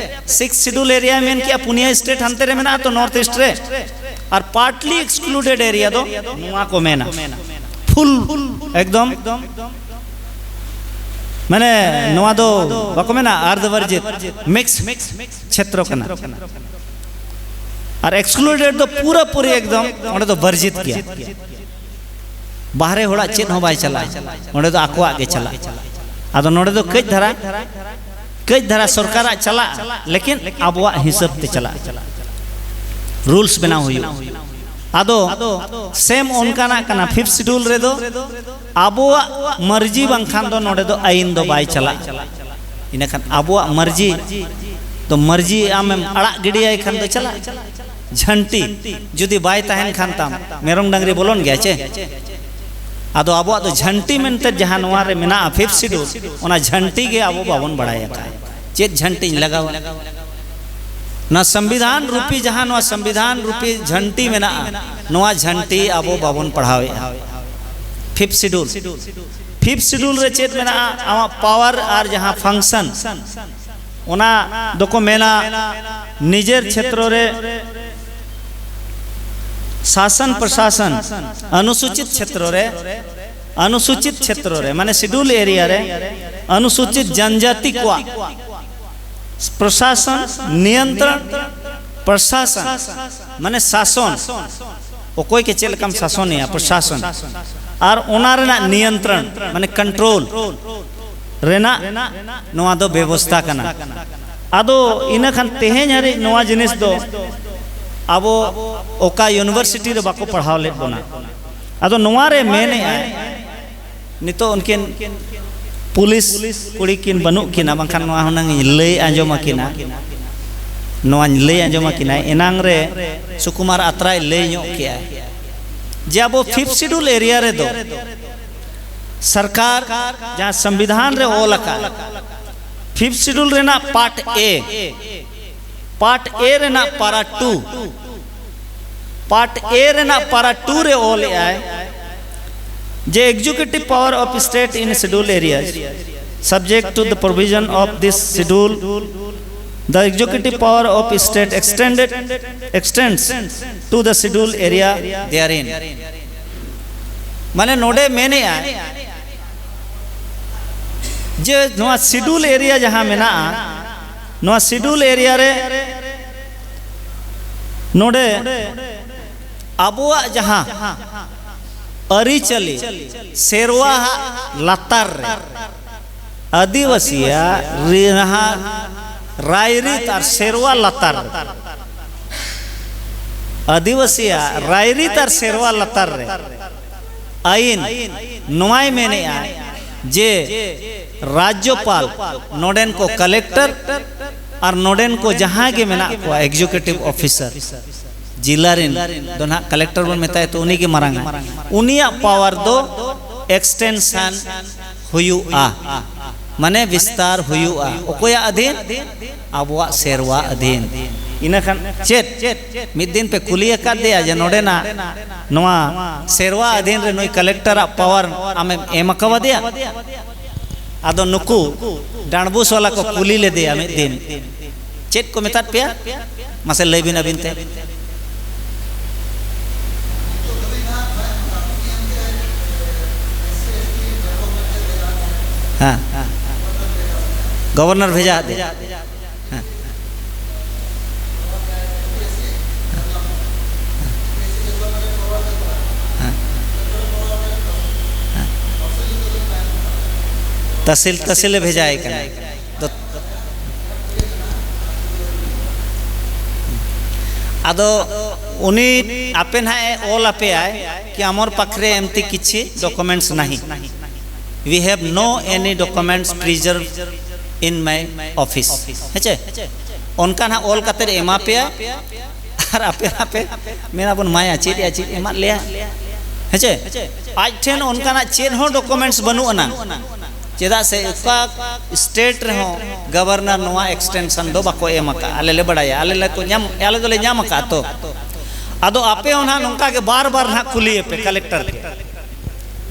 ᱥᱤᱠᱥ ᱥᱤᱰᱩᱞ ᱮᱨᱤᱭᱟ ᱢᱮᱱ ᱠᱮᱜᱼᱟ, ᱯᱩᱱᱭᱟᱹ ᱥᱴᱮᱴ ᱦᱟᱱᱛᱮ ᱨᱮ ᱢᱮᱱᱟᱜᱼᱟ ᱛᱚ, ᱱᱚᱨᱛᱷ ᱤᱥᱴ ᱨᱮ᱾ ᱟᱨ ᱯᱟᱨᱴᱞᱤ ᱮᱠᱥᱠᱞᱩᱰᱮᱰ ᱮᱨᱤᱭᱟ ᱫᱚ ᱱᱚᱣᱟ ᱠᱚ ᱢᱮᱱᱟ, ᱯᱷᱩᱞ ᱮᱠᱫᱚᱢ, ᱢᱟᱱᱮ ᱱᱚᱣᱟ ᱫᱚ ᱵᱟᱠᱚ ᱢᱮᱱᱟ ᱟᱨᱫᱷ ᱵᱚᱨᱡᱤᱛ, ᱢᱤᱠᱥ ᱪᱷᱮᱛᱨᱚ ᱠᱟᱱᱟ᱾ ᱟᱨ ᱮᱠᱥᱠᱞᱩᱰᱮᱰ ᱫᱚ ᱯᱩᱨᱟᱹ ᱯᱩᱨᱤ ᱮᱠᱫᱚᱢ ᱚᱸᱰᱮ ᱫᱚ ᱵᱚᱨᱡᱤᱛ ᱜᱮᱭᱟ᱾ ᱵᱟᱦᱨᱮ ᱦᱚᱲᱟᱜ ᱪᱮᱫ ᱦᱚᱸ ᱵᱟᱭ ᱪᱟᱞᱟᱜᱼᱟ, ᱚᱸᱰᱮ ᱫᱚ ᱟᱠᱚᱣᱟᱜ ᱜᱮ ᱪᱟᱞᱟᱜᱼᱟ᱾ ᱟᱫᱚ ᱱᱚᱰᱮ ᱫᱚ ᱠᱟᱹᱡ ᱫᱷᱟᱨᱟ, ᱠᱟᱹᱡ ᱫᱷᱟᱨᱟ ᱥᱚᱨᱠᱟᱨᱟᱜ ᱪᱟᱞᱟᱜᱼᱟ, ᱞᱮᱠᱤᱱ ᱟᱵᱚᱣᱟᱜ ᱦᱤᱥᱟᱹᱵ ᱛᱮ ᱪᱟᱞᱟᱜᱼᱟ, ᱨᱩᱞᱥ ᱵᱮᱱᱟᱣ ᱦᱩᱭᱩᱜᱼᱟ᱾ ᱟᱫᱚ ᱥᱮᱢ ᱚᱱᱠᱟᱱᱟᱜ ᱠᱟᱱᱟ, ᱯᱷᱤᱯᱛᱷ ᱥᱤᱰᱩᱞ ᱨᱮᱫᱚ ᱟᱵᱚᱣᱟᱜ ᱢᱟᱹᱨᱡᱤ ᱵᱟᱝᱠᱷᱟᱱ ᱫᱚ ᱱᱚᱰᱮ ᱫᱚ ᱟᱹᱭᱤᱱ ᱫᱚ ᱵᱟᱭ ᱪᱟᱞᱟᱜᱼᱟ᱾ ᱤᱱᱟᱹᱠᱷᱟᱱ ᱟᱵᱚᱣᱟᱜ ᱢᱟᱹᱨᱡᱤ ᱫᱚ, ᱢᱟᱹᱨᱡᱤ ᱟᱢᱮᱢ ᱟᱲᱟᱜ ᱜᱤᱰᱤᱭᱟᱭ ᱠᱷᱟᱱ ᱫᱚ ᱪᱟᱞᱟᱜᱼᱟ᱾ ᱡᱷᱟᱹᱱᱴᱤ ᱡᱩᱫᱤ ᱵᱟᱭ ᱛᱟᱦᱮᱱ ᱠᱷᱟᱱ ᱛᱟᱢ, ᱢᱮᱨᱚᱢ ᱰᱟᱝᱨᱤ ᱵᱚᱞᱚᱱ ᱜᱮᱭᱟ ᱪᱮ? ᱟᱫᱚ ᱟᱵᱚᱣᱟᱜ ᱫᱚ ᱡᱷᱟᱹᱱᱴᱤ ᱢᱮᱱᱛᱮ ᱡᱟᱦᱟᱸ ᱱᱚᱣᱟ ᱨᱮ ᱢᱮᱱᱟᱜᱼᱟ, ᱯᱷᱤᱯᱛᱷ ᱥᱤᱰᱩᱞ, ᱚᱱᱟ ᱡᱷᱟᱹᱱᱴᱤ ᱜᱮ ᱟᱵᱚ ᱵᱟᱵᱚᱱ ᱵᱟᱲᱟᱭ ᱟᱠᱟᱫᱼᱟ᱾ ᱪᱮᱫ ᱡᱷᱟᱹᱱᱴᱤᱧ ᱞᱟᱜᱟᱣᱟ? ᱱᱚᱣᱟ ᱥᱚᱝᱵᱤᱫᱷᱟᱱ ᱨᱩᱯᱤ, ᱡᱟᱦᱟᱸ ᱱᱚᱣᱟ ᱥᱚᱝᱵᱤᱫᱷᱟᱱ ᱨᱩᱯᱤ ᱡᱷᱟᱹᱱᱴᱤ ᱢᱮᱱᱟᱜᱼᱟ, ᱱᱚᱣᱟ ᱡᱷᱟᱹᱱᱴᱤ ᱟᱵᱚ ᱵᱟᱵᱚᱱ ᱯᱟᱲᱦᱟᱣᱮᱫᱼᱟ᱾ ᱯᱷᱤᱯᱛᱷ ᱥᱤᱰᱩᱞ, ᱯᱷᱤᱯᱛᱷ ᱥᱤᱰᱩᱞ ᱨᱮ ᱪᱮᱫ ᱢᱮᱱᱟᱜᱼᱟ? ᱟᱢᱟᱜ ᱯᱟᱣᱟᱨ ᱟᱨ ᱡᱟᱦᱟᱸ ᱯᱷᱟᱝᱥᱚᱱ, ᱚᱱᱟ ᱫᱚᱠᱚ ᱢᱮᱱᱟ ᱱᱤᱡᱮᱨ ᱪᱷᱮᱛᱨᱚ ᱨᱮ ᱥᱟᱥᱚᱱ ᱯᱨᱚᱥᱟᱥᱚᱱ, ᱚᱱᱩᱥᱩᱪᱤᱛ ᱪᱷᱮᱛᱨᱚ ᱨᱮ, ᱚᱱᱩᱥᱩᱪᱤᱛ ᱪᱷᱮᱛᱨᱚ ᱨᱮ, ᱢᱟᱱᱮ ᱥᱤᱰᱩᱞ ᱮᱨᱤᱭᱟ ᱨᱮ ᱚᱱᱩᱥᱩᱪᱤᱛ ᱡᱚᱱᱡᱟᱛᱤ ᱠᱚᱣᱟᱜ ᱯᱨᱚᱥᱟᱥᱚᱱ, ᱱᱤᱭᱚᱱᱛᱨᱚᱱ, ᱯᱨᱚᱥᱟᱥᱚᱱ ᱢᱟᱱᱮ ᱥᱟᱥᱚᱱ, ᱚᱠᱚᱭ ᱠᱮ ᱪᱮᱫ ᱞᱮᱠᱟᱢ ᱥᱟᱥᱚᱱᱮᱭᱟ, ᱯᱨᱚᱥᱟᱥᱚᱱ, ᱟᱨ ᱚᱱᱟ ᱨᱮᱱᱟᱜ ᱱᱤᱭᱚᱱᱛᱨᱚᱱ ᱢᱟᱱᱮ ᱠᱚᱱᱴᱨᱳᱞ ᱨᱮᱱᱟᱜ ᱱᱚᱣᱟ ᱫᱚ ᱵᱮᱵᱚᱥᱛᱷᱟ ᱠᱟᱱᱟ᱾ ᱟᱫᱚ ᱤᱱᱟᱹ ᱠᱷᱟᱱ ᱛᱮᱦᱮᱧ ᱦᱟᱹᱨᱤᱡ ᱱᱚᱣᱟ ᱡᱤᱱᱤᱥ ᱫᱚ ᱟᱵᱚ ᱚᱠᱟ ᱤᱭᱩᱱᱤᱵᱷᱟᱨᱥᱤᱴᱤ ᱨᱮ ᱵᱟᱠᱚ ᱯᱟᱲᱦᱟᱣ ᱞᱮᱫ ᱵᱚᱱᱟ᱾ ᱟᱫᱚ ᱱᱚᱣᱟ ᱨᱮ ᱢᱮᱱᱮᱫᱼᱟᱭ, ᱱᱤᱛᱚᱜ ᱩᱱᱠᱤᱱ ᱯᱩᱞᱤᱥ ᱠᱩᱲᱤ ᱠᱤᱱ ᱵᱟᱹᱱᱩᱜ ᱠᱤᱱᱟ, ᱵᱟᱝᱠᱷᱟᱱ ᱱᱚᱣᱟ ᱦᱩᱱᱟᱹᱝ ᱤᱧ ᱞᱟᱹᱭ ᱟᱸᱡᱚᱢ ᱟᱹᱠᱤᱱᱟ, ᱱᱚᱣᱟᱧ ᱞᱟᱹᱭ ᱟᱸᱡᱚᱢ ᱟᱹᱠᱤᱱᱟ᱾ ᱮᱱᱟᱝ ᱨᱮ ᱥᱩᱠᱩᱢᱟᱨ ᱟᱛᱨᱟᱭ ᱞᱟᱹᱭ ᱧᱚᱜ ᱠᱮᱜᱼᱟ ᱡᱮ ᱟᱵᱚ ᱯᱷᱤᱯᱛᱷ ᱥᱤᱰᱩᱞ ᱮᱨᱤᱭᱟ ᱨᱮᱫᱚ ᱥᱚᱨᱠᱟᱨ ᱡᱟᱦᱟᱸ ᱥᱚᱝᱵᱤᱫᱷᱟᱱ ᱨᱮ ᱚᱞ ᱟᱠᱟᱫ, ᱯᱷᱤᱯᱛᱷ ᱥᱤᱰᱩᱞ ᱨᱮᱱᱟᱜ ᱯᱟᱨᱴ ᱮ, ᱯᱟᱨᱴ ᱮ ᱨᱮᱱᱟᱜ ᱯᱟᱨᱟ ᱴᱩ, ᱯᱟᱨᱴ ᱮ ᱨᱮᱱᱟᱜ ᱯᱟᱨᱟ ᱴᱩ ᱨᱮ ᱚᱞ ᱮᱫᱟᱭ ᱡᱮ executive power of state in schedule areas, subject to the provision of this schedule, the executive power of state extended, extends to the schedule area therein. ᱢᱟᱱᱮ ᱱᱚᱰᱮ ᱢᱮᱱᱮᱫᱼᱟ ᱡᱮ ᱱᱚᱣᱟ ᱥᱤᱰᱩᱞ ᱮᱨᱤᱭᱟ ᱡᱟᱦᱟᱸ ᱢᱮᱱᱟᱜᱼᱟ, ᱱᱚᱣᱟ ᱥᱤᱰᱩᱞ ᱮᱨᱤᱭᱟ ᱨᱮ ᱱᱚᱰᱮ ᱟᱵᱚᱣᱟᱜ ᱡᱟᱦᱟᱸ ᱟᱹᱨᱤᱪᱟᱹᱞᱤ, ᱥᱮᱨᱣᱟ ᱞᱟᱛᱟᱨ ᱨᱮ, ᱟᱹᱫᱤᱵᱟᱹᱥᱤᱭᱟᱜ ᱨᱮ-, ᱡᱟᱦᱟᱸ ᱨᱟᱭᱨᱤᱛ ᱟᱨ ᱥᱮᱨᱣᱟ ᱞᱟᱛᱟᱨ ᱨᱮ, ᱟᱹᱫᱤᱵᱟᱹᱥᱤᱭᱟᱜ ᱨᱟᱭᱨᱤᱛ ᱟᱨ ᱥᱮᱨᱣᱟ ᱞᱟᱛᱟᱨ ᱨᱮ ᱟᱹᱭᱤᱱ ᱱᱚᱣᱟᱭ ᱢᱮᱱᱮᱜᱼᱟ ᱡᱮ ᱨᱟᱡᱽᱡᱚᱯᱟᱞ, ᱱᱚᱰᱮᱱ ᱠᱚ ᱠᱟᱞᱮᱠᱴᱚᱨ ᱟᱨ ᱱᱚᱰᱮᱱ ᱠᱚ ᱡᱟᱦᱟᱸ ᱜᱮ ᱢᱮᱱᱟᱜ ᱠᱚᱣᱟ ᱮᱠᱡᱤᱠᱩᱴᱤᱵᱷ ᱚᱯᱷᱤᱥᱟᱨ, ᱡᱤᱞᱟ ᱨᱮᱱ ᱫᱚ ᱱᱟᱦᱟᱜ ᱠᱟᱞᱮᱠᱴᱚᱨ ᱵᱚᱱ ᱢᱮᱛᱟᱭ ᱛᱚ, ᱩᱱᱤ ᱜᱮ ᱢᱟᱨᱟᱝᱟ, ᱩᱱᱤᱭᱟᱜ ᱯᱟᱣᱟᱨ ᱫᱚ ᱮᱠᱥᱴᱮᱱᱥᱚᱱ ᱦᱩᱭᱩᱜᱼᱟ, ᱢᱟᱱᱮ ᱵᱤᱥᱛᱟᱨ ᱦᱩᱭᱩᱜᱼᱟ᱾ ᱚᱠᱚᱭᱟᱜ ᱟᱹᱫᱷᱤᱱ? ᱟᱵᱚᱣᱟᱜ ᱥᱮᱨᱣᱟ ᱟᱹᱫᱷᱤᱱ᱾ ᱤᱱᱟᱹ ᱠᱷᱟᱱ ᱪᱮᱫ ᱢᱤᱫ ᱫᱤᱱ ᱯᱮ ᱠᱩᱞᱤ ᱟᱠᱟᱫᱮᱭᱟ ᱡᱮ ᱱᱚᱰᱮᱱᱟᱜ ᱱᱚᱣᱟ ᱥᱮᱨᱣᱟ ᱟᱹᱫᱷᱤᱱ ᱨᱮ ᱱᱩᱭ ᱠᱟᱞᱮᱠᱴᱚᱨᱟᱜ ᱯᱟᱣᱟᱨ ᱟᱢᱮᱢ ᱮᱢ ᱟᱠᱟᱣᱟᱫᱮᱭᱟ? ᱟᱫᱚ ᱱᱩᱠᱩ ᱰᱟᱸᱰᱵᱩᱥ ᱣᱟᱞᱟ ᱠᱚ ᱠᱩᱞᱤ ᱞᱮᱫᱮᱭᱟ ᱢᱤᱫ ᱫᱤᱱ, "ᱪᱮᱫ ᱠᱚ ᱢᱮᱛᱟᱫ ᱯᱮᱭᱟ? ᱢᱟᱥᱮ ᱞᱟᱹᱭ ᱵᱤᱱ ᱟᱹᱵᱤᱱ ᱛᱮ᱾" ᱦᱮᱸ, ᱜᱚᱵᱷᱚᱨᱱᱚᱨ ᱵᱷᱮᱡᱟ ᱟᱫᱮ᱾ ᱦᱮᱸ᱾ ᱦᱮᱸ᱾ ᱛᱟᱥᱤᱞ, ᱛᱟᱥᱤᱞᱮ ᱵᱷᱮᱡᱟᱭᱮ ᱠᱟᱱᱟ᱾ ᱫᱚ-, ᱟᱫᱚ ᱩᱱᱤ ᱟᱯᱮ ᱱᱟᱦᱟᱜ ᱮ ᱚᱞ ᱟᱯᱮᱭᱟᱭ ᱠᱤ ᱟᱢᱚᱨ ᱯᱟᱠᱷᱨᱮ ᱮᱢᱛᱤ ᱠᱤᱪᱷᱤ documents ᱱᱟᱦᱤ, we have no any documents preserved in my office, ᱦᱮᱸᱪᱮ? ᱚᱱᱠᱟ ᱱᱟᱦᱟᱜ ᱚᱞ ᱠᱟᱛᱮ ᱮᱢᱟ ᱯᱮᱭᱟ᱾ ᱟᱨ ᱟᱯᱮ ᱟᱯᱮ ᱢᱮᱱᱟᱵᱚᱱ, "ᱢᱟᱭᱟ ᱪᱮᱫ ᱭᱟ, ᱪᱮᱫ ᱮᱢᱟᱫ ᱞᱮᱭᱟ?" ᱦᱮᱸᱪᱮ? ᱟᱡ ᱴᱷᱮᱱ ᱚᱱᱠᱟᱱᱟᱜ ᱪᱮᱫ ᱦᱚᱸ documents ᱵᱟᱹᱱᱩᱜ ᱟᱱᱟᱝ᱾ ᱪᱮᱫᱟᱜ ᱥᱮ ᱚᱠᱟ state ᱨᱮᱦᱚᱸ ᱜᱚᱵᱷᱚᱨᱱᱚᱨ ᱱᱚᱣᱟ extension ᱫᱚ ᱵᱟᱠᱚ ᱮᱢ ᱟᱠᱟᱫᱼᱟ᱾ ᱟᱞᱮ ᱞᱮ ᱵᱟᱲᱟᱭᱟ, ᱟᱞᱮ ᱞᱮ ᱠᱚ ᱧᱟᱢ, ᱟᱞᱮ ᱫᱚᱞᱮ ᱧᱟᱢ ᱟᱠᱟᱫᱼᱟ᱾ ᱛᱚ ᱟᱫᱚ ᱟᱯᱮ ᱦᱚᱸ ᱱᱟᱦᱟᱜ ᱱᱚᱝᱠᱟ ᱜᱮ ᱵᱟᱨ ᱵᱟᱨ ᱱᱟᱦᱟᱜ ᱠᱩᱞᱤᱭᱮᱯᱮ ᱠᱟᱞᱮᱠᱴᱚᱨ ᱠᱮ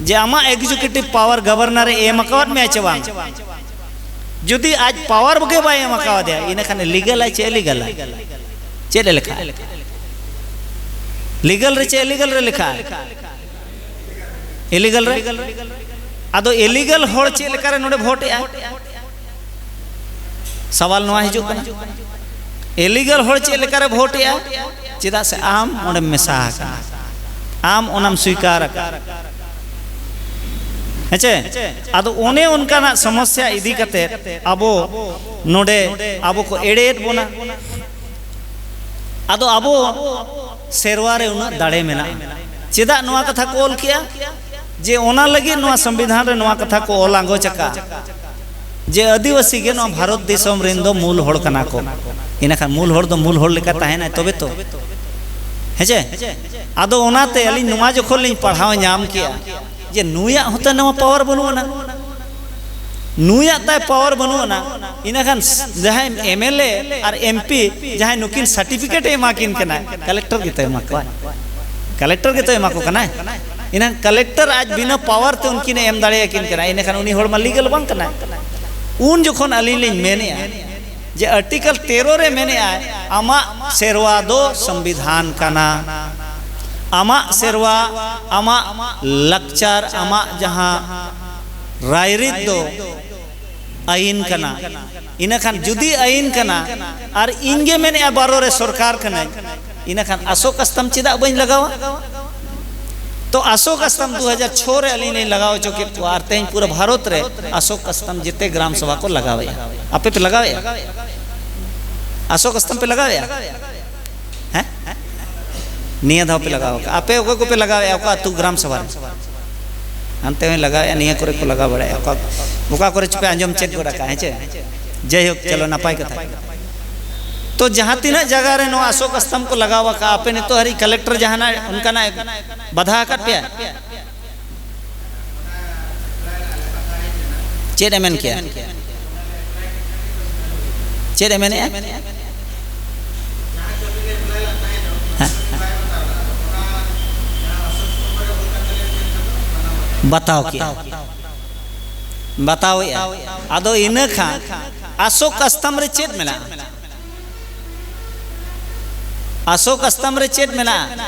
ᱡᱮ ᱟᱢᱟᱜ executive power ᱜᱚᱵᱷᱚᱨᱱᱚᱨ ᱮ ᱮᱢ ᱟᱠᱟᱣᱟᱫ ᱢᱮᱭᱟ ᱪᱮ ᱵᱟᱝ? ᱡᱩᱫᱤ ᱟᱡ ᱯᱟᱣᱟᱨ ᱜᱮ ᱵᱟᱭ ᱮᱢ ᱟᱠᱟᱣᱟᱫᱮᱭᱟ, ᱤᱱᱟᱹᱠᱷᱟᱱ ᱞᱤᱜᱟᱞᱟᱭ ᱪᱮ ᱤᱞᱤᱜᱟᱞᱟᱭ? ᱪᱮᱫ ᱮ ᱞᱮᱠᱷᱟᱜᱼᱟ? ᱞᱤᱜᱟᱞ ᱨᱮ ᱪᱮ ᱤᱞᱤᱜᱟᱞ ᱨᱮ ᱞᱮᱠᱷᱟᱜᱼᱟ? ᱤᱞᱤᱜᱟᱞ ᱨᱮ᱾ ᱟᱫᱚ ᱤᱞᱤᱜᱟᱞ ᱦᱚᱲ ᱪᱮᱫ ᱞᱮᱠᱟᱨᱮ ᱱᱚᱰᱮ ᱵᱷᱳᱴ ᱮᱜᱼᱟ? ᱥᱟᱣᱟᱞ ᱱᱚᱣᱟ ᱦᱤᱡᱩᱜ ᱠᱟᱱᱟ, ᱤᱞᱤᱜᱟᱞ ᱦᱚᱲ ᱪᱮᱫ ᱞᱮᱠᱟᱨᱮ ᱵᱷᱳᱴ ᱮᱜᱼᱟ? ᱪᱮᱫᱟᱜ ᱥᱮ ᱟᱢ ᱚᱸᱰᱮᱢ ᱢᱮᱥᱟ ᱟᱠᱟᱱᱟ, ᱟᱢ ᱚᱱᱟᱢ ᱥᱣᱤᱠᱟᱨ ᱟᱠᱟᱫ, ᱦᱮᱸᱪᱮ? ᱟᱫᱚ ᱚᱱᱮ ᱚᱱᱠᱟᱱᱟᱜ ᱥᱚᱢᱚᱥᱭᱟ ᱤᱫᱤ ᱠᱟᱛᱮ ᱟᱵᱚ ᱱᱚᱰᱮ ᱟᱵᱚ ᱠᱚ ᱮᱲᱮᱭᱮᱫ ᱵᱚᱱᱟ᱾ ᱟᱫᱚ ᱟᱵᱚ ᱥᱮᱨᱣᱟ ᱨᱮ ᱩᱱᱟᱹᱜ ᱫᱟᱲᱮ ᱢᱮᱱᱟᱜᱼᱟ᱾ ᱪᱮᱫᱟᱜ ᱱᱚᱣᱟ ᱠᱟᱛᱷᱟ ᱠᱚ ᱚᱞ ᱠᱮᱜᱼᱟ? ᱡᱮ ᱚᱱᱟ ᱞᱟᱹᱜᱤᱫ ᱱᱚᱣᱟ ᱥᱚᱝᱵᱤᱫᱷᱟᱱ ᱨᱮ ᱱᱚᱣᱟ ᱠᱟᱛᱷᱟ ᱠᱚ ᱚᱞ ᱟᱸᱜᱚᱪ ᱟᱠᱟᱫᱼᱟ, ᱡᱮ ᱟᱹᱫᱤᱵᱟᱹᱥᱤ ᱜᱮ ᱱᱚᱣᱟ ᱵᱷᱟᱨᱚᱛ ᱫᱤᱥᱚᱢ ᱨᱮᱱ ᱫᱚ ᱢᱩᱞ ᱦᱚᱲ ᱠᱟᱱᱟ ᱠᱚ᱾ ᱤᱱᱟᱹᱠᱷᱟᱱ ᱢᱩᱞ ᱦᱚᱲ ᱫᱚ ᱢᱩᱞ ᱦᱚᱲ ᱞᱮᱠᱟ ᱛᱟᱦᱮᱱᱟᱭ ᱛᱚᱵᱮ ᱛᱚ, ᱦᱮᱸ ᱪᱮ? ᱟᱫᱚ ᱚᱱᱟᱛᱮ ᱟᱹᱞᱤᱧ ᱱᱚᱣᱟ ᱡᱚᱠᱷᱚᱱ ᱞᱤᱧ ᱯᱟᱲᱦᱟᱣ ᱧᱟᱢ ᱠᱮᱜᱼᱟ ᱡᱮ ᱱᱩᱭᱟᱜ ᱦᱚᱸᱛᱚ ᱱᱚᱣᱟ ᱯᱟᱣᱟᱨ ᱵᱟᱹᱱᱩᱜ ᱟᱱᱟ, ᱱᱩᱭᱟᱜ ᱛᱟᱭ ᱯᱟᱣᱟᱨ ᱵᱟᱹᱱᱩᱜ ᱟᱱᱟ, ᱤᱱᱟᱹᱠᱷᱟᱱ ᱡᱟᱦᱟᱸᱭ M L A R M P ᱡᱟᱦᱟᱸᱭ ᱱᱩᱠᱤᱱ ᱥᱟᱨᱴᱤᱯᱷᱤᱠᱮᱴ ᱮ ᱮᱢᱟ ᱠᱤᱱ ᱠᱟᱱᱟ, ᱠᱟᱞᱮᱠᱴᱚᱨ ᱜᱮᱛᱚ ᱮᱢᱟ ᱠᱚᱣᱟ, ᱠᱟᱞᱮᱠᱴᱚᱨ ᱜᱮᱛᱚ ᱮᱢᱟ ᱠᱚ ᱠᱟᱱᱟᱭ᱾ ᱤᱱᱟᱹᱠᱷᱟᱱ ᱠᱟᱞᱮᱠᱴᱚᱨ ᱟᱡ ᱵᱤᱱᱟᱹ ᱯᱟᱣᱟᱨ ᱛᱮ ᱩᱱᱠᱤᱱ ᱮ ᱮᱢ ᱫᱟᱲᱮᱭᱟᱠᱤᱱ ᱠᱟᱱᱟ, ᱤᱱᱟᱹᱠᱷᱟᱱ ᱩᱱᱤ ᱦᱚᱲ ᱢᱟ ᱞᱤᱜᱟᱞ ᱵᱟᱝ ᱠᱟᱱᱟᱭ᱾ ᱩᱱ ᱡᱚᱠᱷᱚᱱ ᱟᱹᱞᱤᱧ ᱞᱤᱧ ᱢᱮᱱᱮᱜᱼᱟ ᱡᱮ ᱟᱨᱴᱤᱠᱮᱞ ᱛᱮᱨᱚ ᱨᱮ ᱢᱮᱱᱮᱜᱼᱟᱭ, ᱟᱢᱟᱜ ᱥᱮᱨᱣᱟ ᱫᱚ ᱥᱚᱝᱵᱤᱫᱷᱟᱱ ᱠᱟᱱᱟ, ᱟᱢᱟᱜ ᱥᱮᱨᱣᱟ, ᱟᱢᱟᱜ ᱞᱟᱠᱪᱟᱨ, ᱟᱢᱟᱜ ᱡᱟᱦᱟᱸ ᱨᱟᱭᱨᱤᱛ ᱫᱚ ᱟᱹᱭᱤᱱ ᱠᱟᱱᱟ᱾ ᱤᱱᱟᱹᱠᱷᱟᱱ ᱡᱩᱫᱤ ᱟᱹᱭᱤᱱ ᱠᱟᱱᱟ ᱟᱨ ᱤᱧ ᱜᱮ ᱢᱮᱱᱮᱜᱼᱟ ᱵᱟᱨᱚ ᱨᱮ ᱥᱚᱨᱠᱟᱨ ᱠᱟᱹᱱᱟᱹᱧ, ᱤᱱᱟᱹᱠᱷᱟᱱ ᱟᱥᱚᱠ ᱟᱥᱛᱟᱢ ᱪᱮᱫᱟᱜ ᱵᱟᱹᱧ ᱞᱟᱜᱟᱣᱟ? ᱛᱚ ᱟᱥᱚᱠ ᱟᱥᱛᱟᱢ ᱫᱩ ᱦᱟᱡᱟᱨ ᱪᱷᱚ ᱨᱮ ᱟᱹᱞᱤᱧ ᱞᱤᱧ ᱞᱟᱜᱟᱣ ᱦᱚᱪᱚ ᱠᱮᱫ ᱠᱚᱣᱟ, ᱟᱨ ᱛᱮᱦᱮᱧ ᱯᱩᱨᱟᱹ ᱵᱷᱟᱨᱚᱛ ᱨᱮ ᱟᱥᱚᱠ ᱟᱥᱛᱟᱢ ᱡᱮᱛᱮ ᱜᱨᱟᱢ ᱥᱚᱵᱷᱟ ᱠᱚ ᱞᱟᱜᱟᱣᱮᱜᱼᱟ᱾ ᱟᱯᱮ ᱯᱮ ᱞᱟᱜᱟᱣᱮᱜᱼᱟ? ᱟᱥᱚᱠ ᱟᱥᱛᱟᱢ ᱯᱮ ᱞᱟᱜᱟᱣᱮᱜᱼᱟ? ᱦᱮᱸ? ᱱᱤᱭᱟᱹ ᱫᱷᱟᱣ ᱯᱮ ᱞᱟᱜᱟᱣ ᱠᱟᱜᱼᱟ? ᱟᱯᱮ ᱚᱠᱚᱭ ᱠᱚᱯᱮ ᱞᱟᱜᱟᱣᱮᱜᱼᱟ? ᱚᱠᱟ ᱟᱹᱛᱩ ᱜᱨᱟᱢ ᱥᱚᱵᱷᱟ ᱨᱮ? ᱦᱟᱱᱛᱮ ᱦᱚᱸᱭ ᱞᱟᱜᱟᱣᱮᱜᱼᱟ, ᱱᱤᱭᱟᱹ ᱠᱚᱨᱮ ᱠᱚ ᱞᱟᱜᱟᱣ ᱵᱟᱲᱟᱭᱟ, ᱚᱠᱟ, ᱚᱠᱟ ᱠᱚᱨᱮ ᱪᱚᱯᱮ ᱟᱸᱡᱚᱢ ᱪᱮᱫ ᱜᱚᱫ ᱟᱠᱟᱫᱼᱟ, ᱦᱮᱸ ᱪᱮ? ᱡᱟᱭᱦᱳᱠ, ᱪᱚᱞᱚ, ᱱᱟᱯᱟᱭ ᱠᱟᱛᱷᱟ᱾ ᱛᱚ ᱡᱟᱦᱟᱸ ᱛᱤᱱᱟᱹᱜ ᱡᱟᱭᱜᱟ ᱨᱮ ᱱᱚᱣᱟ ᱟᱥᱚᱠ ᱟᱥᱛᱟᱢ ᱠᱚ ᱞᱟᱜᱟᱣ ᱟᱠᱟᱫᱼᱟ, ᱟᱯᱮ ᱱᱤᱛᱚᱜ ᱦᱟᱹᱨᱤᱡ ᱠᱟᱞᱮᱠᱴᱚᱨ ᱡᱟᱦᱟᱱᱟᱜ ᱚᱱᱠᱟᱱᱟᱜ ᱵᱟᱫᱷᱟ ᱟᱠᱟᱫ ᱯᱮᱭᱟ? ᱪᱮᱫ ᱮ ᱢᱮᱱ ᱠᱮᱭᱟ? ᱪᱮᱫ ᱮ ᱢᱮᱱᱮᱜᱼᱟ? ᱦᱮᱸ᱾ ᱵᱟᱛᱟᱣ ᱠᱮᱜᱼᱟ, ᱵᱟᱛᱟᱣᱮᱜᱼᱟ᱾ ᱟᱫᱚ ᱤᱱᱟᱹ ᱠᱷᱟᱱ ᱟᱥᱚᱠ ᱟᱥᱛᱟᱢ ᱨᱮ ᱪᱮᱫ ᱢᱮᱱᱟᱜᱼᱟ? ᱟᱥᱚᱠ ᱟᱥᱛᱟᱢ ᱨᱮ ᱪᱮᱫ ᱢᱮᱱᱟᱜᱼᱟ?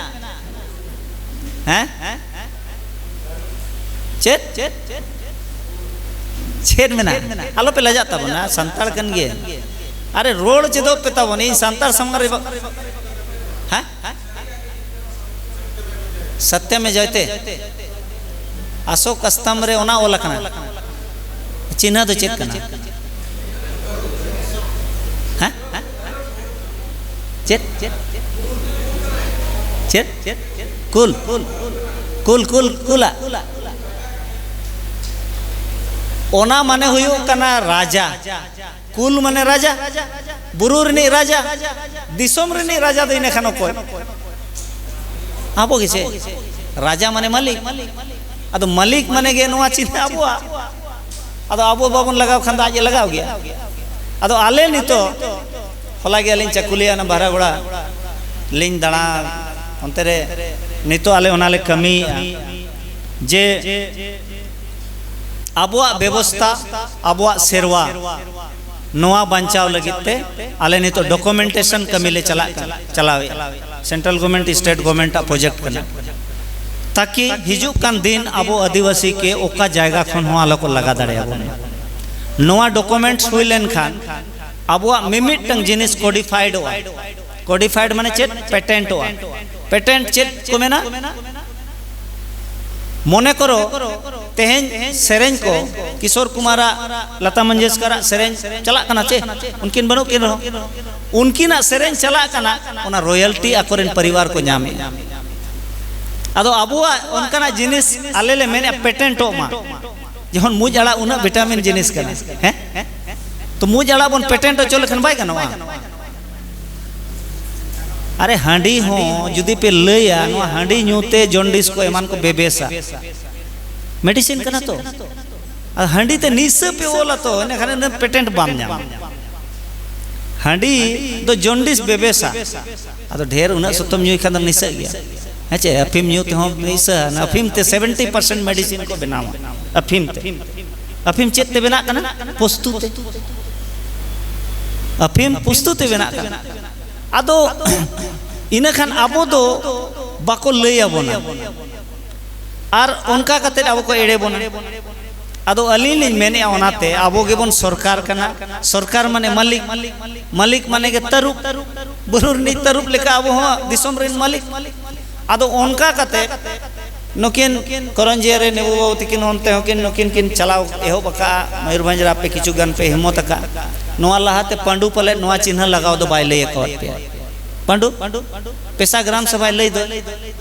ᱦᱮᱸ? ᱪᱮᱫ? ᱪᱮᱫ ᱢᱮᱱᱟᱜᱼᱟ? ᱟᱞᱚᱯᱮ ᱞᱟᱡᱟᱜ ᱛᱟᱵᱚᱱᱟ, ᱥᱟᱱᱛᱟᱲ ᱠᱟᱱ ᱜᱮᱭᱟᱹᱧ᱾ ᱟᱨᱮ, ᱨᱚᱲ ᱪᱮᱫᱚᱜ ᱯᱮ ᱛᱟᱵᱚᱱ, ᱤᱧ ᱥᱟᱱᱛᱟᱲ ᱥᱟᱢᱟᱝ ᱨᱮ ᱵᱟ-, ᱦᱮᱸ? ᱥᱚᱛᱭᱚᱢᱮ ᱡᱚᱭᱛᱮ᱾ ᱟᱥᱚᱠ ᱟᱥᱛᱟᱢ ᱨᱮ ᱚᱱᱟ ᱚᱞ ᱟᱠᱟᱱᱟ᱾ ᱪᱤᱱᱦᱟᱹ ᱫᱚ ᱪᱮᱫ ᱠᱟᱱᱟ? ᱦᱮᱸ? ᱪᱮᱫ? ᱪᱮᱫ? ᱠᱩᱞ᱾ ᱠᱩᱞ, ᱠᱩᱞ, ᱠᱩᱞᱟ᱾ ᱚᱱᱟ ᱢᱟᱱᱮ ᱦᱩᱭᱩᱜ ᱠᱟᱱᱟ ᱨᱟᱡᱟ᱾ ᱠᱩᱞ ᱢᱟᱱᱮ ᱨᱟᱡᱟ, ᱵᱩᱨᱩ ᱨᱤᱱᱤᱡ ᱨᱟᱡᱟ, ᱫᱤᱥᱚᱢ ᱨᱤᱱᱤᱡ ᱨᱟᱡᱟ ᱫᱚ ᱤᱱᱟᱹ ᱠᱷᱟᱱ ᱚᱠᱚᱭ? ᱟᱵᱚ ᱜᱮᱥᱮ᱾ ᱨᱟᱡᱟ ᱢᱟᱱᱮ ᱢᱟᱹᱞᱤᱠ᱾ ᱟᱫᱚ ᱢᱟᱹᱞᱤᱠ ᱢᱟᱱᱮ ᱜᱮ ᱱᱚᱣᱟ ᱪᱤᱱᱦᱟᱹ ᱟᱵᱚᱣᱟᱜ᱾ ᱟᱫᱚ ᱟᱵᱚ ᱵᱟᱵᱚᱱ ᱞᱟᱜᱟᱣ ᱠᱷᱟᱱ ᱫᱚ ᱟᱡ ᱮ ᱞᱟᱜᱟᱣ ᱜᱮᱭᱟ᱾ ᱟᱫᱚ ᱟᱞᱮ ᱱᱤᱛᱚᱜ, ᱦᱚᱞᱟ ᱜᱮ ᱟᱹᱞᱤᱧ ᱪᱟᱹᱠᱩᱞᱤᱭᱟᱹ ᱚᱱᱟ ᱵᱟᱦᱨᱟᱜᱚᱲᱟ ᱞᱤᱧ ᱫᱟᱬᱟ, ᱚᱱᱛᱮ ᱨᱮ ᱱᱤᱛᱚᱜ ᱟᱞᱮ ᱚᱱᱟ ᱞᱮ ᱠᱟᱹᱢᱤᱭᱮᱫᱼᱟ ᱡᱮ ᱟᱵᱚᱣᱟᱜ ᱵᱮᱵᱚᱥᱛᱟ, ᱟᱵᱚᱣᱟᱜ ᱥᱮᱨᱣᱟ, ᱱᱚᱣᱟ ᱵᱟᱧᱪᱟᱣ ᱞᱟᱹᱜᱤᱫ ᱛᱮ ᱟᱞᱮ ᱱᱤᱛᱚᱜ ᱰᱚᱠᱩᱢᱮᱱᱴᱮᱥᱚᱱ ᱠᱟᱹᱢᱤ ᱞᱮ ᱪᱟᱞᱟᱜ ᱠᱟᱱᱟ, ᱪᱟᱞᱟᱣᱮᱫᱼᱟ᱾ ᱥᱮᱱᱴᱨᱟᱞ ᱜᱚᱵᱷᱚᱨᱱᱢᱮᱱᱴ, ᱥᱴᱮᱴ ᱜᱚᱵᱷᱚᱨᱱᱢᱮᱱᱴ ᱟᱜ ᱯᱨᱚᱡᱮᱠᱴ ᱠᱟᱱᱟ, ᱛᱟᱠᱤ ᱦᱤᱡᱩᱜ ᱠᱟᱱ ᱫᱤᱱ ᱟᱵᱚ ᱟᱹᱫᱤᱵᱟᱹᱥᱤ ᱠᱮ ᱚᱠᱟ ᱡᱟᱭᱜᱟ ᱠᱷᱚᱱ ᱦᱚᱸ ᱟᱞᱚ ᱠᱚ ᱞᱟᱜᱟ ᱫᱟᱲᱮᱭᱟᱵᱚᱱ ᱢᱟ᱾ ᱱᱚᱣᱟ ᱰᱚᱠᱩᱢᱮᱱᱴᱥ ᱦᱩᱭ ᱞᱮᱱᱠᱷᱟᱱ ᱟᱵᱚᱣᱟᱜ ᱢᱤᱢᱤᱫᱴᱟᱝ ᱡᱤᱱᱤᱥ ᱠᱳᱰᱤᱯᱷᱟᱭᱤᱰᱚᱜᱼᱟ᱾ ᱠᱳᱰᱤᱯᱷᱟᱭᱤᱰ ᱢᱟᱱᱮ ᱪᱮᱫ? ᱯᱮᱴᱮᱱᱴᱚᱜᱼᱟ᱾ ᱯᱮᱴᱮᱱᱴ ᱪᱮᱫ ᱠᱚ ᱢᱮᱱᱟ? ᱢᱚᱱᱮ ᱠᱚᱨᱚ, ᱛᱮᱦᱮᱧ ᱥᱮᱨᱮᱧ ᱠᱚ, ᱠᱤᱥᱳᱨ ᱠᱩᱢᱟᱨᱟᱜ, ᱞᱚᱛᱟ ᱢᱚᱝᱜᱮᱥᱠᱚᱨᱟᱜ ᱥᱮᱨᱮᱧ ᱪᱟᱞᱟᱜ ᱠᱟᱱᱟ ᱪᱮ? ᱩᱱᱠᱤᱱ ᱵᱟᱹᱱᱩᱜ ᱠᱤᱱ ᱨᱮᱦᱚᱸ, ᱩᱱᱠᱤᱱᱟᱜ ᱥᱮᱨᱮᱧ ᱪᱟᱞᱟᱜ ᱠᱟᱱᱟ, ᱚᱱᱟ ᱨᱚᱭᱟᱞᱴᱤ ᱟᱠᱚᱨᱮᱱ ᱯᱚᱨᱤᱵᱟᱨ ᱠᱚ ᱧᱟᱢᱮᱫᱼᱟ᱾ ᱟᱫᱚ ᱟᱵᱚᱣᱟᱜ ᱚᱱᱠᱟᱱᱟᱜ ᱡᱤᱱᱤᱥ ᱟᱞᱮ ᱞᱮ ᱢᱮᱱᱮᱫᱼᱟ ᱯᱮᱴᱮᱱᱴᱚᱜ ᱢᱟ, ᱡᱮᱢᱚᱱ ᱢᱩᱡ ᱟᱲᱟᱜ ᱩᱱᱟᱹᱜ ᱵᱷᱤᱴᱟᱢᱤᱱ ᱡᱤᱱᱤᱥ ᱠᱟᱱᱟ, ᱦᱮᱸ? ᱛᱚ ᱢᱩᱡ ᱟᱲᱟᱜ ᱵᱚᱱ ᱯᱮᱴᱮᱱᱴ ᱦᱚᱪᱚ ᱞᱮᱠᱷᱟᱱ ᱵᱟᱭ ᱜᱟᱱᱚᱜᱼᱟ? ᱟᱨᱮ, ᱦᱟᱺᱰᱤ ᱦᱚᱸ ᱡᱩᱫᱤ ᱯᱮ ᱞᱟᱹᱭᱟ, ᱱᱚᱣᱟ ᱦᱟᱺᱰᱤ ᱧᱩ ᱛᱮ ᱡᱚᱱᱰᱤᱥ ᱠᱚ ᱮᱢᱟᱱ ᱠᱚ ᱵᱮᱵᱮᱥᱟ, ᱢᱮᱰᱤᱥᱤᱱ ᱠᱟᱱᱟ ᱛᱚ᱾ ᱟᱨ ᱦᱟᱺᱰᱤ ᱛᱮ ᱱᱤᱥᱟᱹ ᱯᱮ ᱚᱞᱟ ᱛᱚ, ᱮᱸᱰᱮᱠᱷᱟᱱ ᱤᱱᱟᱹ ᱯᱮᱴᱮᱱᱴ ᱵᱟᱢ ᱧᱟᱢᱟ᱾ ᱦᱟᱺᱰᱤ ᱫᱚ ᱡᱚᱱᱰᱤᱥ ᱵᱮᱵᱮᱥᱟ᱾ ᱟᱫᱚ ᱰᱷᱮᱨ ᱩᱱᱟᱹᱜ ᱥᱚᱛᱚᱢ ᱧᱩᱭ ᱠᱷᱟᱱ ᱫᱚ ᱱᱤᱥᱟᱹᱜ ᱜᱮᱭᱟ᱾ ᱦᱮᱸ ᱪᱮ? ᱟᱹᱯᱷᱤᱢ ᱧᱩ ᱛᱮᱦᱚᱸ ᱱᱤᱥᱟᱹ, ᱟᱹᱯᱷᱤᱢ ᱛᱮ ᱥᱮᱵᱷᱮᱱᱴᱤ ᱯᱟᱨᱥᱮᱱᱴ ᱢᱮᱰᱤᱥᱤᱱ ᱠᱚ ᱵᱮᱱᱟᱣᱟ᱾ ᱟᱹᱯᱷᱤᱢ ᱛᱮ᱾ ᱟᱹᱯᱷᱤᱢ ᱪᱮᱫ ᱛᱮ ᱵᱮᱱᱟᱜ ᱠᱟᱱᱟ? ᱯᱩᱥᱛᱩ ᱛᱮ᱾ ᱟᱹᱯᱷᱤᱢ ᱯᱩᱥᱛᱩ ᱛᱮ ᱵᱮᱱᱟᱜ ᱠᱟᱱᱟ᱾ ᱟᱫᱚ ᱤᱱᱟᱹ ᱠᱷᱟᱱ ᱟᱵᱚ ᱫᱚ ᱵᱟᱠᱚ ᱞᱟᱹᱭ ᱟᱵᱚᱱᱟ᱾ ᱟᱨ ᱚᱱᱠᱟ ᱠᱟᱛᱮᱫ ᱟᱵᱚ ᱠᱚ ᱮᱲᱮ ᱵᱚᱱᱟ᱾ ᱟᱫᱚ ᱟᱹᱞᱤᱧ ᱞᱤᱧ ᱢᱮᱱᱮᱫᱼᱟ, ᱚᱱᱟᱛᱮ ᱟᱵᱚ ᱜᱮᱵᱚᱱ ᱥᱚᱨᱠᱟᱨ ᱠᱟᱱᱟ᱾ ᱥᱚᱨᱠᱟᱨ ᱢᱟᱱᱮ ᱢᱟᱹᱞᱤᱠ, ᱢᱟᱹᱞᱤᱠ ᱢᱟᱱᱮ ᱜᱮ ᱛᱟᱹᱨᱩᱵ, ᱵᱩᱨᱩ ᱨᱤᱱᱤᱡ ᱛᱟᱹᱨᱩᱵ ᱞᱮᱠᱟ ᱟᱵᱚ ᱦᱚᱸ ᱫᱤᱥᱚᱢ ᱨᱮᱱ ᱢᱟᱹᱞᱤᱠ᱾ ᱟᱫᱚ ᱚᱱᱠᱟ ᱠᱟᱛᱮ ᱱᱩᱠᱤᱱ ᱠᱚᱨᱚᱧᱡᱤᱭᱟᱹ ᱨᱮ ᱱᱤᱵᱩ ᱵᱟᱹᱵᱩ ᱛᱤᱠᱤᱱ ᱚᱱᱛᱮ ᱦᱚᱸᱠᱤᱱ, ᱱᱩᱠᱤᱱ ᱠᱤᱱ ᱪᱟᱞᱟᱣ ᱮᱦᱚᱵ ᱟᱠᱟᱫᱼᱟ᱾ ᱢᱚᱭᱩᱨᱵᱷᱚᱸᱡᱽ ᱨᱮ ᱟᱯᱮ ᱠᱤᱪᱷᱩ ᱜᱟᱱ ᱯᱮ ᱦᱤᱢᱢᱚᱛ ᱟᱠᱟᱫᱼᱟ᱾ ᱱᱚᱣᱟ ᱞᱟᱦᱟᱛᱮ ᱯᱟᱹᱰᱩ ᱯᱟᱞᱮᱫ ᱱᱚᱣᱟ ᱪᱤᱱᱦᱟᱹ ᱞᱟᱜᱟᱣ ᱫᱚ ᱵᱟᱭ ᱞᱟᱹᱭ ᱟᱠᱟᱫ ᱯᱮᱭᱟ᱾ ᱯᱟᱹᱰᱩ, ᱯᱮᱥᱟ ᱜᱨᱟᱢ ᱥᱚᱵᱷᱟᱭ ᱞᱟᱹᱭ ᱫᱚ,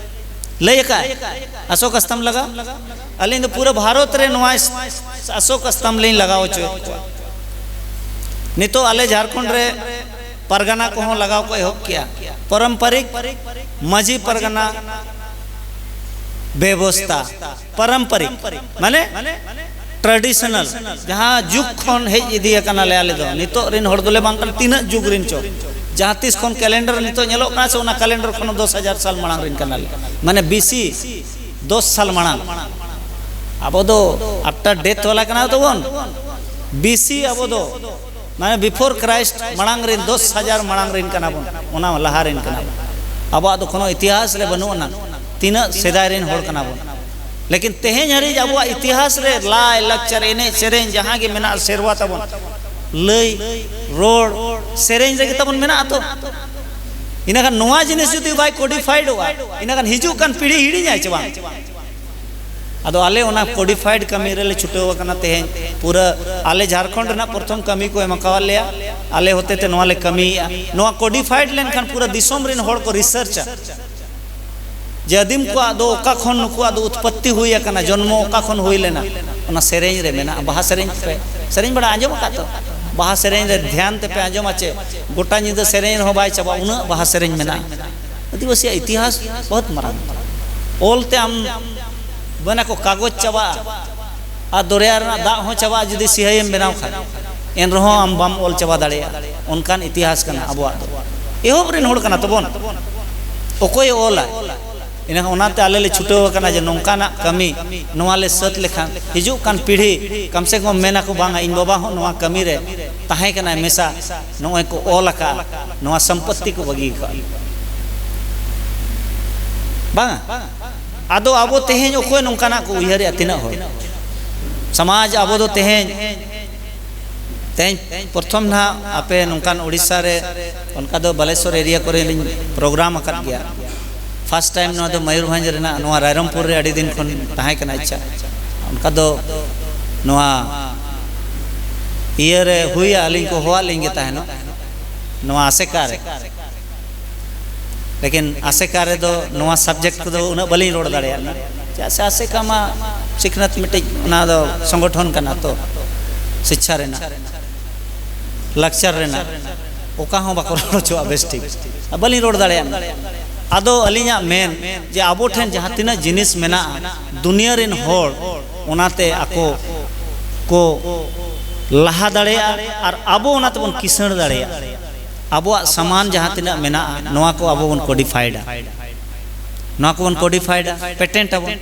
ᱞᱟᱹᱭ ᱟᱠᱟᱫ ᱟᱥᱚᱠ ᱟᱥᱛᱟᱢ ᱞᱟᱜᱟᱣ᱾ ᱟᱹᱞᱤᱧ ᱫᱚ ᱯᱩᱨᱟᱹ ᱵᱷᱟᱨᱚᱛ ᱨᱮ ᱱᱚᱣᱟ ᱟᱥᱚᱠ ᱟᱥᱛᱟᱢ ᱞᱤᱧ ᱞᱟᱜᱟᱣ ᱦᱚᱪᱚᱭᱮᱫ ᱠᱚᱣᱟ᱾ ᱱᱤᱛᱚᱜ ᱟᱞᱮ ᱡᱷᱟᱲᱠᱷᱚᱸᱰ ᱨᱮ ᱯᱟᱨᱜᱟᱱᱟ ᱠᱚᱦᱚᱸ ᱞᱟᱜᱟᱣ ᱠᱚ ᱮᱦᱚᱵ ᱠᱮᱜᱼᱟ᱾ ᱯᱟᱨᱚᱢᱯᱟᱨᱤᱠ ᱢᱟᱹᱡᱷᱤ ᱯᱟᱨᱜᱟᱱᱟ ᱵᱮᱵᱚᱥᱛᱟ, ᱯᱟᱨᱚᱢᱯᱟᱨᱤᱠ ᱢᱟᱱᱮ ᱴᱨᱟᱰᱤᱥᱚᱱᱟᱞ, ᱡᱟᱦᱟᱸ ᱡᱩᱜᱽ ᱠᱷᱚᱱ ᱦᱮᱡ ᱤᱫᱤ ᱟᱠᱟᱱᱟᱞᱮ ᱟᱞᱮ ᱫᱚ᱾ ᱱᱤᱛᱚᱜ ᱨᱤᱱ ᱦᱚᱲ ᱫᱚᱞᱮ ᱵᱟᱝ ᱠᱟᱱᱟ, ᱛᱤᱱᱟᱹᱜ ᱡᱩᱜᱽ ᱨᱤᱱ ᱪᱚ, ᱡᱟᱦᱟᱸ ᱛᱤᱥ ᱠᱷᱚᱱ ᱠᱮᱞᱮᱱᱰᱟᱨ ᱱᱤᱛᱚᱜ ᱧᱮᱞᱚᱜ ᱠᱟᱱᱟ ᱥᱮ, ᱚᱱᱟ ᱠᱮᱞᱮᱱᱰᱟᱨ ᱠᱷᱚᱱ ᱫᱚᱥ ᱦᱟᱡᱟᱨ ᱥᱟᱞ ᱢᱟᱲᱟᱝ ᱨᱤᱱ ᱠᱟᱱᱟᱞᱮ, ᱢᱟᱱᱮ ᱵᱤᱥᱤ ᱫᱚᱥ ᱥᱟᱞ ᱢᱟᱲᱟᱝ᱾ ᱟᱵᱚ ᱫᱚ ᱟᱯᱴᱟᱨ ᱰᱮᱛᱷ ᱵᱟᱞᱟ ᱠᱟᱱᱟ ᱛᱟᱵᱚᱱ, ᱵᱤᱥᱤ ᱟᱵᱚ ᱫᱚ ᱢᱟᱱᱮ ᱵᱤᱯᱷᱳᱨ ᱠᱨᱟᱭᱤᱥᱴ ᱢᱟᱲᱟᱝ ᱨᱤᱱ, ᱫᱚᱥ ᱦᱟᱡᱟᱨ ᱢᱟᱲᱟᱝ ᱨᱤᱱ ᱠᱟᱱᱟ ᱵᱚᱱ, ᱚᱱᱟ ᱞᱟᱦᱟ ᱨᱤᱱ ᱠᱟᱱᱟ ᱵᱚᱱ᱾ ᱟᱵᱚᱣᱟᱜ ᱫᱚ ᱠᱳᱱᱳ ᱤᱛᱤᱦᱟᱥ ᱨᱮ ᱵᱟᱹᱱᱩᱜ ᱟᱱᱟ ᱛᱤᱱᱟᱹᱜ ᱥᱮᱫᱟᱭ ᱨᱤᱱ ᱦᱚᱲ ᱠᱟᱱᱟ ᱵᱚᱱ᱾ ᱞᱮᱠᱤᱱ ᱛᱮᱦᱮᱧ ᱦᱟᱹᱨᱤᱡ ᱟᱵᱚᱣᱟᱜ ᱤᱛᱤᱦᱟᱥ ᱨᱮ ᱞᱟᱭ ᱞᱟᱠᱪᱟᱨ, ᱮᱱᱮᱡ ᱥᱮᱨᱮᱧ, ᱡᱟᱦᱟᱸ ᱜᱮ ᱢᱮᱱᱟᱜᱼᱟ, ᱥᱮᱨᱣᱟ ᱛᱟᱵᱚᱱ, ᱞᱟᱹᱭ ᱨᱚᱲ ᱥᱮᱨᱮᱧ ᱨᱮᱜᱮ ᱛᱟᱵᱚᱱ ᱢᱮᱱᱟᱜᱼᱟ ᱛᱚ᱾ ᱤᱱᱟᱹᱠᱷᱟᱱ ᱱᱚᱣᱟ ᱡᱤᱱᱤᱥ ᱡᱩᱫᱤ ᱵᱟᱭ ᱠᱳᱰᱤᱯᱷᱟᱭᱤᱰᱚᱜᱼᱟ, ᱤᱱᱟᱹᱠᱷᱟᱱ ᱦᱤᱡᱩᱜ ᱠᱟᱱ ᱯᱤᱲᱦᱤ ᱦᱤᱲᱤᱧᱟᱭ ᱪᱮ ᱵᱟᱝ? ᱟᱫᱚ ᱟᱞᱮ ᱚᱱᱟ ᱠᱳᱰᱤᱯᱷᱟᱭᱤᱰ ᱠᱟᱹᱢᱤ ᱨᱮᱞᱮ ᱪᱷᱩᱴᱟᱹᱣ ᱟᱠᱟᱱᱟ ᱛᱮᱦᱮᱧ᱾ ᱯᱩᱨᱟᱹ ᱟᱞᱮ ᱡᱷᱟᱲᱠᱷᱚᱸᱰ ᱨᱮᱱᱟᱜ ᱯᱨᱚᱛᱷᱚᱢ ᱠᱟᱹᱢᱤ ᱠᱚ ᱮᱢ ᱟᱠᱟᱣᱟᱫ ᱞᱮᱭᱟ, ᱟᱞᱮ ᱦᱚᱛᱮ ᱛᱮ ᱱᱚᱣᱟ ᱞᱮ ᱠᱟᱹᱢᱤᱭᱮᱫᱼᱟ᱾ ᱱᱚᱣᱟ ᱠᱳᱰᱤᱯᱷᱟᱭᱤᱰ ᱞᱮᱱᱠᱷᱟᱱ ᱯᱩᱨᱟᱹ ᱫᱤᱥᱚᱢ ᱨᱮᱱ ᱦᱚᱲ ᱠᱚ ᱨᱤᱥᱟᱨᱪᱟ ᱡᱮ ᱟᱹᱫᱤᱢ ᱠᱚᱣᱟᱜ ᱫᱚ ᱚᱠᱟ ᱠᱷᱚᱱ ᱱᱩᱠᱩᱣᱟᱜ ᱫᱚ ᱩᱛᱯᱚᱛᱛᱤ ᱦᱩᱭ ᱟᱠᱟᱱᱟ, ᱡᱚᱱᱢᱚ ᱚᱠᱟ ᱠᱷᱚᱱ ᱦᱩᱭ ᱞᱮᱱᱟ᱾ ᱚᱱᱟ ᱥᱮᱨᱮᱧ ᱨᱮ ᱢᱮᱱᱟᱜᱼᱟ᱾ ᱵᱟᱦᱟ ᱥᱮᱨᱮᱧ ᱯᱮ ᱥᱮᱨᱮᱧ ᱵᱟᱲᱟ ᱟᱸᱡᱚᱢ ᱟᱠᱟᱫ ᱛᱚ? ᱵᱟᱦᱟ ᱥᱮᱨᱮᱧ ᱨᱮ ᱫᱷᱮᱭᱟᱱ ᱛᱮᱯᱮ ᱟᱸᱡᱚᱢᱟ ᱪᱮ, ᱜᱚᱴᱟ ᱧᱤᱫᱟᱹ ᱥᱮᱨᱮᱧ ᱨᱮᱦᱚᱸ ᱵᱟᱭ ᱪᱟᱵᱟᱜᱼᱟ, ᱩᱱᱟᱹᱜ ᱵᱟᱦᱟ ᱥᱮᱨᱮᱧ ᱢᱮᱱᱟᱜᱼᱟ᱾ ᱟᱹᱫᱤᱵᱟᱹᱥᱤᱭᱟᱜ ᱤᱛᱤᱦᱟᱥ ᱵᱚᱦᱩᱛ ᱢᱟᱨᱟᱝ᱾ ᱚᱞ ᱛᱮ ᱟᱢ, ᱢᱮᱱᱟ ᱠᱚ ᱠᱟᱜᱚᱡᱽ ᱪᱟᱵᱟᱜᱼᱟ ᱟᱨ ᱫᱚᱨᱭᱟ ᱨᱮᱱᱟᱜ ᱫᱟᱜ ᱦᱚᱸ ᱪᱟᱵᱟᱜᱼᱟ ᱡᱩᱫᱤ ᱥᱤᱦᱟᱹᱭᱮᱢ ᱵᱮᱱᱟᱣ ᱠᱷᱟᱱ᱾ ᱮᱱ ᱨᱮᱦᱚᱸ ᱟᱢ ᱵᱟᱢ ᱚᱞ ᱪᱟᱵᱟ ᱫᱟᱲᱮᱭᱟᱜᱼᱟ᱾ ᱚᱱᱠᱟᱱ ᱤᱛᱤᱦᱟᱥ ᱠᱟᱱᱟ ᱟᱵᱚᱣᱟᱜ ᱫᱚ᱾ ᱮᱦᱚᱵ ᱨᱮᱱ ᱦᱚᱲ ᱠᱟᱱᱟ ᱛᱟᱵᱚᱱ, ᱚᱠᱚᱭᱮ ᱚᱞᱟ? ᱤᱱᱟᱹ ᱚᱱᱟᱛᱮ ᱟᱞᱮ ᱞᱮ ᱪᱷᱩᱴᱟᱹᱣ ᱟᱠᱟᱱᱟ ᱡᱮ ᱱᱚᱝᱠᱟᱱᱟᱜ ᱠᱟᱹᱢᱤ ᱱᱚᱣᱟ ᱞᱮ ᱥᱟᱹᱛ ᱞᱮᱠᱷᱟᱱ ᱦᱤᱡᱩᱜ ᱠᱟᱱ ᱯᱤᱲᱦᱤ ᱠᱚᱢ ᱥᱮ ᱠᱚᱢ ᱢᱮᱱᱟᱠᱚ, "ᱵᱟᱝᱟ, ᱤᱧ ᱵᱟᱵᱟ ᱦᱚᱸ ᱱᱚᱣᱟ ᱠᱟᱹᱢᱤ ᱨᱮ ᱛᱟᱦᱮᱸ ᱠᱟᱱᱟᱭ ᱢᱮᱥᱟ, ᱱᱚᱜᱼᱚᱭ ᱠᱚ ᱚᱞ ᱟᱠᱟᱫᱼᱟ, ᱱᱚᱣᱟ ᱥᱚᱢᱯᱚᱛᱛᱤ ᱠᱚ ᱵᱟᱹᱜᱤ ᱟᱠᱟᱫᱼᱟ᱾" ᱵᱟᱝᱟ? ᱟᱫᱚ ᱟᱵᱚ ᱛᱮᱦᱮᱧ ᱚᱠᱚᱭ ᱱᱚᱝᱠᱟᱱᱟᱜ ᱠᱚ ᱩᱭᱦᱟᱹᱨᱮᱜᱼᱟ? ᱛᱤᱱᱟᱹᱜ ᱦᱚᱲ? ᱥᱚᱢᱟᱡᱽ ᱟᱵᱚ ᱫᱚ ᱛᱮᱦᱮᱧ, ᱛᱮᱦᱮᱧ ᱯᱨᱚᱛᱷᱚᱢ ᱱᱟᱦᱟᱜ ᱟᱯᱮ ᱱᱚᱝᱠᱟᱱ ᱳᱰᱤᱥᱟ ᱨᱮ, ᱚᱱᱠᱟ ᱫᱚ ᱵᱟᱞᱮᱥᱚᱨ ᱮᱨᱤᱭᱟ ᱠᱚᱨᱮ ᱞᱤᱧ ᱯᱨᱳᱜᱨᱟᱢ ᱟᱠᱟᱫ ᱜᱮᱭᱟ᱾ ᱯᱷᱟᱥᱴ ᱴᱟᱭᱤᱢ ᱱᱚᱣᱟ ᱫᱚ ᱢᱚᱭᱩᱨᱵᱷᱚᱸᱡᱽ ᱨᱮᱱᱟᱜ, ᱱᱚᱣᱟ ᱨᱟᱭᱨᱚᱝᱯᱩᱨ ᱨᱮ ᱟᱹᱰᱤ ᱫᱤᱱ ᱠᱷᱚᱱ ᱛᱟᱦᱮᱸ ᱠᱟᱱᱟ ᱤᱪᱪᱷᱟ᱾ ᱚᱱᱠᱟ ᱫᱚ ᱱᱚᱣᱟ ᱤᱭᱟᱹ ᱨᱮ ᱦᱩᱭᱟ, ᱟᱹᱞᱤᱧ ᱠᱚ ᱦᱚᱦᱚᱣᱟᱫ ᱞᱤᱧ ᱜᱮ ᱛᱟᱦᱮᱱᱚᱜ, ᱱᱚᱣᱟ ᱟᱥᱮᱠᱟ ᱨᱮ᱾ ᱞᱮᱠᱤᱱ ᱟᱥᱮᱠᱟ ᱨᱮᱫᱚ ᱱᱚᱣᱟ ᱥᱟᱵᱡᱮᱠᱴ ᱠᱚᱫᱚ ᱩᱱᱟᱹᱜ ᱵᱟᱹᱞᱤᱧ ᱨᱚᱲ ᱫᱟᱲᱮᱭᱟᱜ ᱠᱟᱱᱟ᱾ ᱪᱮᱫᱟᱜ ᱥᱮ ᱟᱥᱮᱠᱟ ᱢᱟ ᱥᱤᱠᱷᱱᱟᱹᱛ ᱢᱤᱫᱴᱤᱡ ᱚᱱᱟ ᱫᱚ ᱥᱚᱝᱜᱚᱴᱷᱚᱱ ᱠᱟᱱᱟ ᱛᱚ, ᱥᱤᱪᱪᱷᱟ ᱨᱮᱱᱟᱜ, ᱞᱟᱠᱪᱟᱨ ᱨᱮᱱᱟᱜ, ᱚᱠᱟ ᱦᱚᱸ ᱵᱟᱠᱚ ᱨᱚᱲ ᱦᱚᱪᱚᱣᱟᱜᱼᱟ ᱵᱮᱥ ᱴᱷᱤᱠ᱾ ᱵᱟᱹᱞᱤᱧ ᱨᱚᱲ ᱫᱟᱲᱮᱭᱟᱜ ᱠᱟᱱᱟ᱾ ᱟᱫᱚ ᱟᱹᱞᱤᱧᱟᱜ ᱢᱮᱱ ᱡᱮ ᱟᱵᱚ ᱴᱷᱮᱱ ᱡᱟᱦᱟᱸ ᱛᱤᱱᱟᱹᱜ ᱡᱤᱱᱤᱥ ᱢᱮᱱᱟᱜᱼᱟ, ᱫᱩᱱᱤᱭᱟᱹ ᱨᱮᱱ ᱦᱚᱲ ᱚᱱᱟᱛᱮ ᱟᱠᱚ ᱠᱚ ᱞᱟᱦᱟ ᱫᱟᱲᱮᱭᱟᱜᱼᱟ ᱟᱨ ᱟᱵᱚ ᱚᱱᱟ ᱛᱮᱵᱚᱱ ᱠᱤᱥᱟᱹᱬ ᱫᱟᱲᱮᱭᱟᱜᱼᱟ᱾ ᱟᱵᱚᱣᱟᱜ ᱥᱟᱢᱟᱱ ᱡᱟᱦᱟᱸ ᱛᱤᱱᱟᱹᱜ ᱢᱮᱱᱟᱜᱼᱟ, ᱱᱚᱣᱟ ᱠᱚ ᱟᱵᱚ ᱵᱚᱱ ᱠᱳᱰᱤᱯᱷᱟᱭᱮᱰᱟ᱾ ᱱᱚᱣᱟ ᱠᱚᱵᱚᱱ ᱠᱳᱰᱤᱯᱷᱟᱭᱮᱰᱟ, ᱯᱮᱴᱮᱱᱴ ᱟᱵᱚᱱ᱾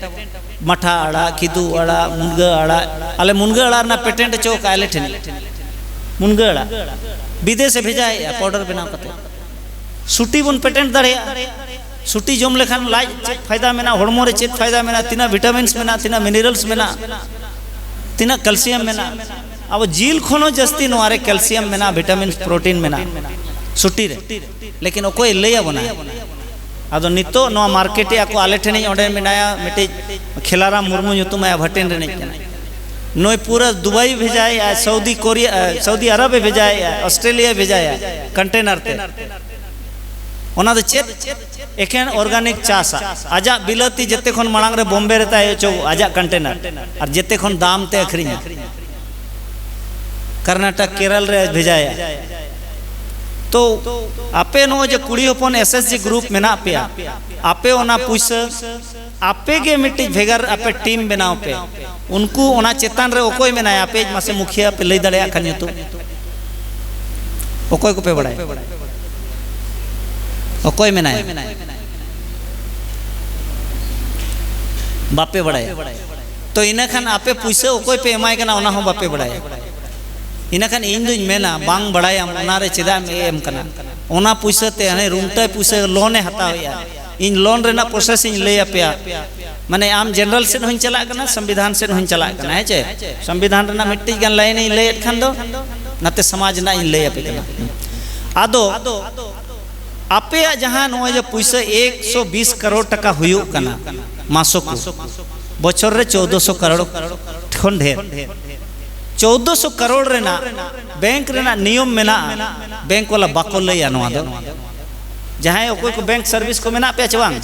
ᱢᱟᱴᱷᱟ ᱟᱲᱟᱜ, ᱠᱤᱫᱩ ᱟᱲᱟᱜ, ᱢᱩᱱᱜᱟᱹ ᱟᱲᱟᱜ, ᱟᱞᱮ ᱢᱩᱱᱜᱟᱹ ᱟᱲᱟᱜ ᱨᱮᱱᱟᱜ ᱯᱮᱴᱮᱱᱴ ᱦᱚᱪᱚ ᱠᱟᱜᱼᱟ ᱟᱞᱮ ᱴᱷᱮᱱ᱾ ᱢᱩᱱᱜᱟᱹ ᱟᱲᱟᱜ ᱵᱤᱫᱮᱥᱮ ᱵᱷᱮᱡᱟᱭᱮᱫᱼᱟ ᱯᱟᱣᱰᱟᱨ ᱵᱮᱱᱟᱣ ᱠᱟᱛᱮ᱾ ᱥᱩᱴᱤ ᱵᱚᱱ ᱯᱮᱴᱮᱱᱴ ᱫᱟᱲᱮᱭᱟᱜᱼᱟ᱾ ᱥᱩᱴᱤ ᱡᱚᱢ ᱞᱮᱠᱷᱟᱱ ᱞᱟᱡ ᱪᱮᱫ ᱯᱷᱟᱭᱫᱟ ᱢᱮᱱᱟᱜᱼᱟ, ᱦᱚᱲᱢᱚ ᱨᱮ ᱪᱮᱫ ᱯᱷᱟᱭᱫᱟ ᱢᱮᱱᱟᱜᱼᱟ, ᱛᱤᱱᱟᱹᱜ ᱵᱷᱤᱴᱟᱢᱤᱱᱥ ᱢᱮᱱᱟᱜᱼᱟ, ᱛᱤᱱᱟᱹᱜ ᱢᱤᱱᱟᱨᱟᱞᱥ ᱢᱮᱱᱟᱜᱼᱟ, ᱛᱤᱱᱟᱹᱜ ᱠᱮᱞᱥᱤᱭᱟᱢ ᱢᱮᱱᱟᱜᱼᱟ᱾ ᱟᱵᱚ ᱡᱤᱞ ᱠᱷᱚᱱ ᱦᱚᱸ ᱡᱟᱹᱥᱛᱤ ᱱᱚᱣᱟ ᱨᱮ ᱠᱮᱞᱥᱤᱭᱟᱢ ᱢᱮᱱᱟᱜᱼᱟ, ᱵᱷᱤᱴᱟᱢᱤᱱᱥ, ᱯᱨᱳᱴᱤᱱ ᱢᱮᱱᱟᱜᱼᱟ ᱥᱩᱴᱤ ᱨᱮ᱾ ᱞᱮᱠᱤᱱ ᱚᱠᱚᱭ ᱞᱟᱹᱭ ᱟᱵᱚᱱᱟ? ᱟᱫᱚ ᱱᱤᱛᱚᱜ ᱱᱚᱣᱟ ᱢᱟᱨᱠᱮᱴ ᱮᱫᱼᱟ ᱠᱚ, ᱟᱞᱮ ᱴᱷᱮᱱᱤᱧ ᱚᱸᱰᱮ ᱢᱮᱱᱟᱭᱟ ᱢᱤᱫᱴᱤᱡ ᱠᱷᱮᱞᱟᱨᱟᱢ ᱢᱩᱨᱢᱩ ᱧᱩᱛᱩᱢ, ᱟᱭᱟᱜ ᱵᱷᱟᱴᱮᱱ ᱨᱤᱱᱤᱡ ᱠᱟᱱᱟ᱾ ᱱᱩᱭ ᱯᱩᱨᱟᱹ ᱫᱩᱵᱟᱭ ᱵᱷᱮᱡᱟᱭᱮᱫᱼᱟ, ᱥᱟᱹᱣᱫᱤ ᱠᱳᱨᱤᱭᱟ, ᱥᱟᱹᱣᱫᱤ ᱟᱨᱚᱵ ᱮ ᱵᱷᱮᱡᱟᱭᱮᱫᱼᱟ, ᱚᱥᱴᱨᱮᱞᱤᱭᱟ ᱵᱷᱮᱡᱟᱭᱟ ᱠᱚᱱᱴᱮᱱᱟᱨ ᱛᱮ᱾ ᱚᱱᱟ ᱫᱚ ᱪᱮᱫ? ᱮᱠᱮᱱ ᱚᱨᱜᱟᱱᱤᱠ ᱪᱟᱥᱟ᱾ ᱟᱡᱟᱜ ᱵᱤᱞᱟᱹᱛᱤ ᱡᱮᱛᱮ ᱠᱷᱚᱱ ᱢᱟᱲᱟᱝ ᱨᱮ ᱵᱚᱢᱵᱮ ᱨᱮ ᱛᱟᱭ ᱚᱪᱚᱜ, ᱟᱡᱟᱜ ᱠᱚᱱᱴᱮᱱᱟᱨ, ᱟᱨ ᱡᱮᱛᱮ ᱠᱷᱚᱱ ᱫᱟᱢ ᱛᱮ ᱟᱹᱠᱷᱨᱤᱧᱟ᱾ ᱠᱚᱨᱱᱟᱴᱚᱠ, ᱠᱮᱨᱟᱞ ᱨᱮ ᱵᱷᱮᱡᱟᱭᱟ᱾ ᱛᱚ ᱟᱯᱮ ᱱᱚᱜᱼᱚᱭ ᱡᱮ ᱠᱩᱲᱤ ᱦᱚᱯᱚᱱ ᱮᱥ ᱮᱥ ᱡᱤ ᱜᱨᱩᱯ ᱢᱮᱱᱟᱜ ᱯᱮᱭᱟ, ᱟᱯᱮ ᱚᱱᱟ ᱯᱩᱭᱥᱟᱹ ᱟᱯᱮ ᱜᱮ ᱢᱤᱫᱴᱤᱡ ᱵᱷᱮᱜᱟᱨ ᱟᱯᱮ ᱴᱤᱢ ᱵᱮᱱᱟᱣ ᱯᱮ᱾ ᱩᱱᱠᱩ ᱚᱱᱟ ᱪᱮᱛᱟᱱ ᱨᱮ ᱚᱠᱚᱭ ᱢᱮᱱᱟᱭᱟ? ᱟᱯᱮ ᱢᱟᱥᱮ ᱢᱩᱠᱷᱤᱭᱟᱹ ᱯᱮ ᱞᱟᱹᱭ ᱫᱟᱲᱮᱭᱟᱜ ᱠᱷᱟᱱ ᱧᱩᱛᱩᱢ᱾ ᱚᱠᱚᱭ ᱠᱚᱯᱮ ᱵᱟᱲᱟᱭᱟ? ᱚᱠᱚᱭ ᱢᱮᱱᱟᱭᱟ? ᱵᱟᱯᱮ ᱵᱟᱲᱟᱭᱟ᱾ ᱛᱚ ᱤᱱᱟᱹ ᱠᱷᱟᱱ ᱟᱯᱮ ᱯᱩᱭᱥᱟᱹ ᱚᱠᱚᱭ ᱯᱮ ᱮᱢᱟᱭ ᱠᱟᱱᱟ ᱚᱱᱟ ᱦᱚᱸ ᱵᱟᱯᱮ ᱵᱟᱲᱟᱭᱟ᱾ ᱤᱱᱟᱹ ᱠᱷᱟᱱ ᱤᱧ ᱫᱩᱧ ᱢᱮᱱᱟ, ᱵᱟᱝ ᱵᱟᱲᱟᱭᱟᱢ ᱚᱱᱟ ᱨᱮ ᱪᱮᱫᱟᱜ ᱮᱢ ᱮᱢ ᱠᱟᱱᱟ? ᱚᱱᱟ ᱯᱩᱭᱥᱟᱹ ᱛᱮ ᱦᱟᱱᱮ ᱨᱩᱢᱴᱟᱹᱭ ᱯᱩᱭᱥᱟᱹ ᱞᱳᱱ ᱮ ᱦᱟᱛᱟᱣᱮᱜᱼᱟ᱾ ᱤᱧ ᱞᱳᱱ ᱨᱮᱱᱟᱜ ᱯᱨᱚᱥᱮᱥ ᱤᱧ ᱞᱟᱹᱭ ᱟᱯᱮᱭᱟ᱾ ᱢᱟᱱᱮ ᱟᱢ ᱡᱮᱱᱟᱨᱟᱞ ᱥᱮᱫ ᱦᱚᱸᱧ ᱪᱟᱞᱟᱜ ᱠᱟᱱᱟ, ᱥᱚᱝᱵᱤᱫᱷᱟᱱ ᱥᱮᱫ ᱦᱚᱸᱧ ᱪᱟᱞᱟᱜ ᱠᱟᱱᱟ, ᱦᱮᱸ ᱪᱮ? ᱥᱚᱝᱵᱤᱫᱷᱟᱱ ᱨᱮᱱᱟᱜ ᱢᱤᱫᱴᱤᱡ ᱜᱟᱱ ᱞᱟᱭᱤᱱ ᱤᱧ ᱞᱟᱹᱭᱮᱫ ᱠᱷᱟᱱ ᱫᱚ ᱱᱟᱛᱮ ᱥᱚᱢᱟᱡᱽ ᱨᱮᱱᱟᱜ ᱤᱧ ᱞᱟᱹᱭ ᱟᱯᱮ ᱠᱟᱱᱟ᱾ ᱟᱫᱚ ᱟᱯᱮᱭᱟᱜ ᱡᱟᱦᱟᱸ ᱱᱚᱜᱼᱚᱭ ᱡᱮ ᱯᱩᱭᱥᱟᱹ ᱮᱠᱥᱚ ᱵᱤᱥ ᱠᱟᱨᱳᱲ ᱴᱟᱠᱟ ᱦᱩᱭᱩᱜ ᱠᱟᱱᱟ ᱢᱟᱥᱚᱠ, ᱵᱚᱪᱷᱚᱨ ᱨᱮ ᱪᱳᱫᱽᱫᱚᱥᱚ ᱠᱟᱨᱳᱲ ᱠᱷᱚᱱ ᱰᱷᱮᱨ, ᱪᱳᱫᱽᱫᱚᱥᱚ ᱠᱟᱨᱳᱲ ᱨᱮᱱᱟᱜ ᱵᱮᱝᱠ ᱨᱮᱱᱟᱜ ᱱᱤᱭᱚᱢ ᱢᱮᱱᱟᱜᱼᱟ᱾ ᱵᱮᱝᱠ ᱣᱟᱞᱟ ᱵᱟᱠᱚ ᱞᱟᱹᱭᱟ ᱱᱚᱣᱟ ᱫᱚ᱾ ᱡᱟᱦᱟᱸᱭ ᱚᱠᱚᱭ ᱠᱚ ᱵᱮᱝᱠ ᱥᱟᱨᱵᱷᱤᱥ ᱠᱚ ᱢᱮᱱᱟᱜ ᱯᱮᱭᱟ ᱪᱮ ᱵᱟᱝ?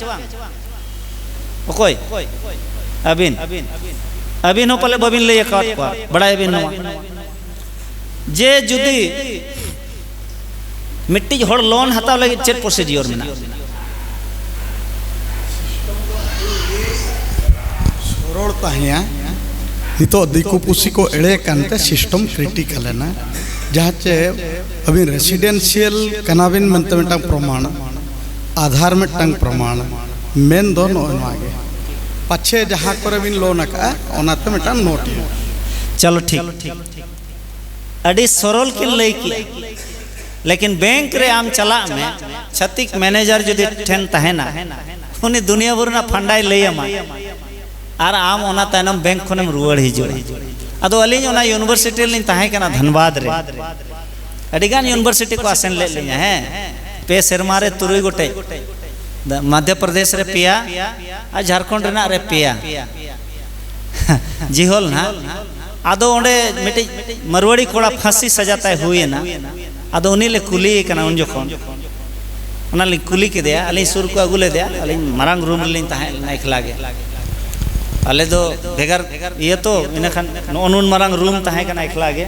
ᱚᱠᱚᱭ? ᱟᱹᱵᱤᱱ᱾ ᱟᱹᱵᱤᱱ ᱦᱚᱸ ᱯᱟᱞᱮ ᱵᱟᱹᱵᱤᱱ ᱞᱟᱹᱭ ᱟᱠᱟᱫ ᱠᱚᱣᱟ, ᱵᱟᱲᱟᱭᱟᱵᱤᱱ ᱱᱚᱣᱟ, ᱡᱮ ᱡᱩᱫᱤ ᱢᱤᱫᱴᱤᱡ ᱦᱚᱲ ᱞᱳᱱ ᱦᱟᱛᱟᱣ ᱞᱟᱹᱜᱤᱫ ᱪᱮᱫ ᱯᱨᱚᱥᱤᱰᱤᱭᱳᱨ ᱢᱮᱱᱟᱜᱼᱟ? ᱥᱚᱨᱚᱲ ᱛᱟᱦᱮᱸᱭᱟ᱾ ᱱᱤᱛᱚᱜ ᱫᱤᱠᱩ ᱯᱩᱥᱤ ᱠᱚ ᱮᱲᱮ ᱠᱟᱱᱛᱮ ᱥᱤᱥᱴᱮᱢ ᱠᱨᱤᱴᱤᱠᱟᱞ ᱮᱱᱟ᱾ ᱡᱟᱦᱟᱸ ᱪᱮ ᱟᱹᱵᱤᱱ ᱨᱮᱥᱤᱰᱮᱱᱥᱤᱭᱟᱞ ᱠᱟᱱᱟᱵᱤᱱ ᱢᱮᱱᱛᱮ ᱢᱤᱫᱴᱟᱝ ᱯᱨᱚᱢᱟᱬ, ᱟᱫᱷᱟᱨ ᱢᱤᱫᱴᱟᱝ ᱯᱨᱚᱢᱟᱬ, ᱢᱮᱱ ᱫᱚ ᱱᱚᱜᱼᱚ ᱱᱚᱣᱟ ᱜᱮ᱾ ᱯᱟᱪᱷᱮ ᱡᱟᱦᱟᱸ ᱠᱚᱨᱮ ᱵᱤᱱ ᱞᱳᱱ ᱟᱠᱟᱫᱼᱟ, ᱚᱱᱟᱛᱮ ᱢᱤᱫᱴᱟᱝ ᱱᱳᱴ ᱦᱩᱭᱩᱜᱼᱟ᱾ ᱪᱚᱞᱚ ᱴᱷᱤᱠ᱾ ᱟᱹᱰᱤ ᱥᱚᱨᱚᱞ ᱠᱤᱱ ᱞᱟᱹᱭ ᱠᱮᱜᱼᱟ, ᱞᱮᱠᱤᱱ ᱵᱮᱝᱠ ᱨᱮ ᱟᱢ ᱪᱟᱞᱟᱜ ᱢᱮ, ᱪᱷᱟᱹᱛᱤᱠ ᱢᱮᱱᱮᱡᱟᱨ ᱡᱩᱫᱤ ᱴᱷᱮᱱ ᱛᱟᱦᱮᱱᱟ, ᱩᱱᱤ ᱫᱩᱱᱤᱭᱟᱹ ᱵᱷᱳᱨ ᱨᱮᱱᱟᱜ ᱯᱷᱟᱱᱰᱟᱭ ᱞᱟᱹᱭ ᱟᱢᱟ, ᱟᱨ ᱟᱢ ᱚᱱᱟ ᱛᱟᱭᱱᱚᱢ ᱵᱮᱝᱠ ᱠᱷᱚᱱᱮᱢ ᱨᱩᱣᱟᱹᱲ ᱦᱤᱡᱩᱜᱼᱟ᱾ ᱟᱫᱚ ᱟᱹᱞᱤᱧ ᱚᱱᱟ ᱤᱭᱩᱱᱤᱵᱷᱟᱨᱥᱤᱴᱤ ᱨᱮᱞᱤᱧ ᱛᱟᱦᱮᱸ ᱠᱟᱱᱟ, ᱫᱷᱟᱱᱵᱟᱫᱽ ᱨᱮ᱾ ᱟᱹᱰᱤᱜᱟᱱ ᱤᱭᱩᱱᱤᱵᱷᱟᱨᱥᱤᱴᱤ ᱠᱚ ᱟᱥᱮᱱ ᱞᱮᱫ ᱞᱤᱧᱟ, ᱦᱮᱸ, ᱯᱮ ᱥᱮᱨᱢᱟ ᱨᱮ ᱛᱩᱨᱩᱭ ᱜᱚᱴᱮᱡ, ᱢᱚᱫᱽᱫᱷᱚ ᱯᱨᱚᱫᱮᱥ ᱨᱮ ᱯᱮᱭᱟ ᱟᱨ ᱡᱷᱟᱲᱠᱷᱚᱸᱰ ᱨᱮᱱᱟᱜ ᱨᱮ ᱯᱮᱭᱟ᱾ ᱡᱤᱦᱚᱞ ᱱᱟᱦᱟᱜ᱾ ᱟᱫᱚ ᱚᱸᱰᱮ ᱢᱤᱫᱴᱤᱡ ᱢᱟᱨᱣᱟᱲᱤ ᱠᱚᱲᱟ ᱯᱷᱟᱸᱥᱤ ᱥᱟᱡᱟ ᱛᱟᱭ ᱦᱩᱭᱮᱱᱟ᱾ ᱟᱫᱚ ᱩᱱᱤ ᱞᱮ ᱠᱩᱞᱤᱭᱮ ᱠᱟᱱᱟ ᱩᱱ ᱡᱚᱠᱷᱚᱱ, ᱚᱱᱟ ᱞᱤᱧ ᱠᱩᱞᱤ ᱠᱮᱫᱮᱭᱟ, ᱟᱹᱞᱤᱧ ᱥᱩᱨ ᱠᱚ ᱟᱹᱜᱩ ᱞᱮᱫᱮᱭᱟ, ᱟᱹᱞᱤᱧ ᱢᱟᱨᱟᱝ ᱨᱩᱢ ᱨᱮᱞᱤᱧ ᱛᱟᱦᱮᱸ ᱞᱮᱱᱟ ᱮᱠᱞᱟ ᱜᱮ᱾ ᱟᱞᱮ ᱫᱚ ᱵᱷᱮᱜᱟᱨ ᱤᱭᱟᱹ ᱛᱚ, ᱤᱱᱟᱹᱠᱷᱟᱱ ᱱᱚᱜᱼᱚ ᱱᱩᱱ ᱢᱟᱨᱟᱝ ᱨᱩᱢ ᱛᱟᱦᱮᱸ ᱠᱟᱱᱟ ᱮᱠᱞᱟ ᱜᱮ᱾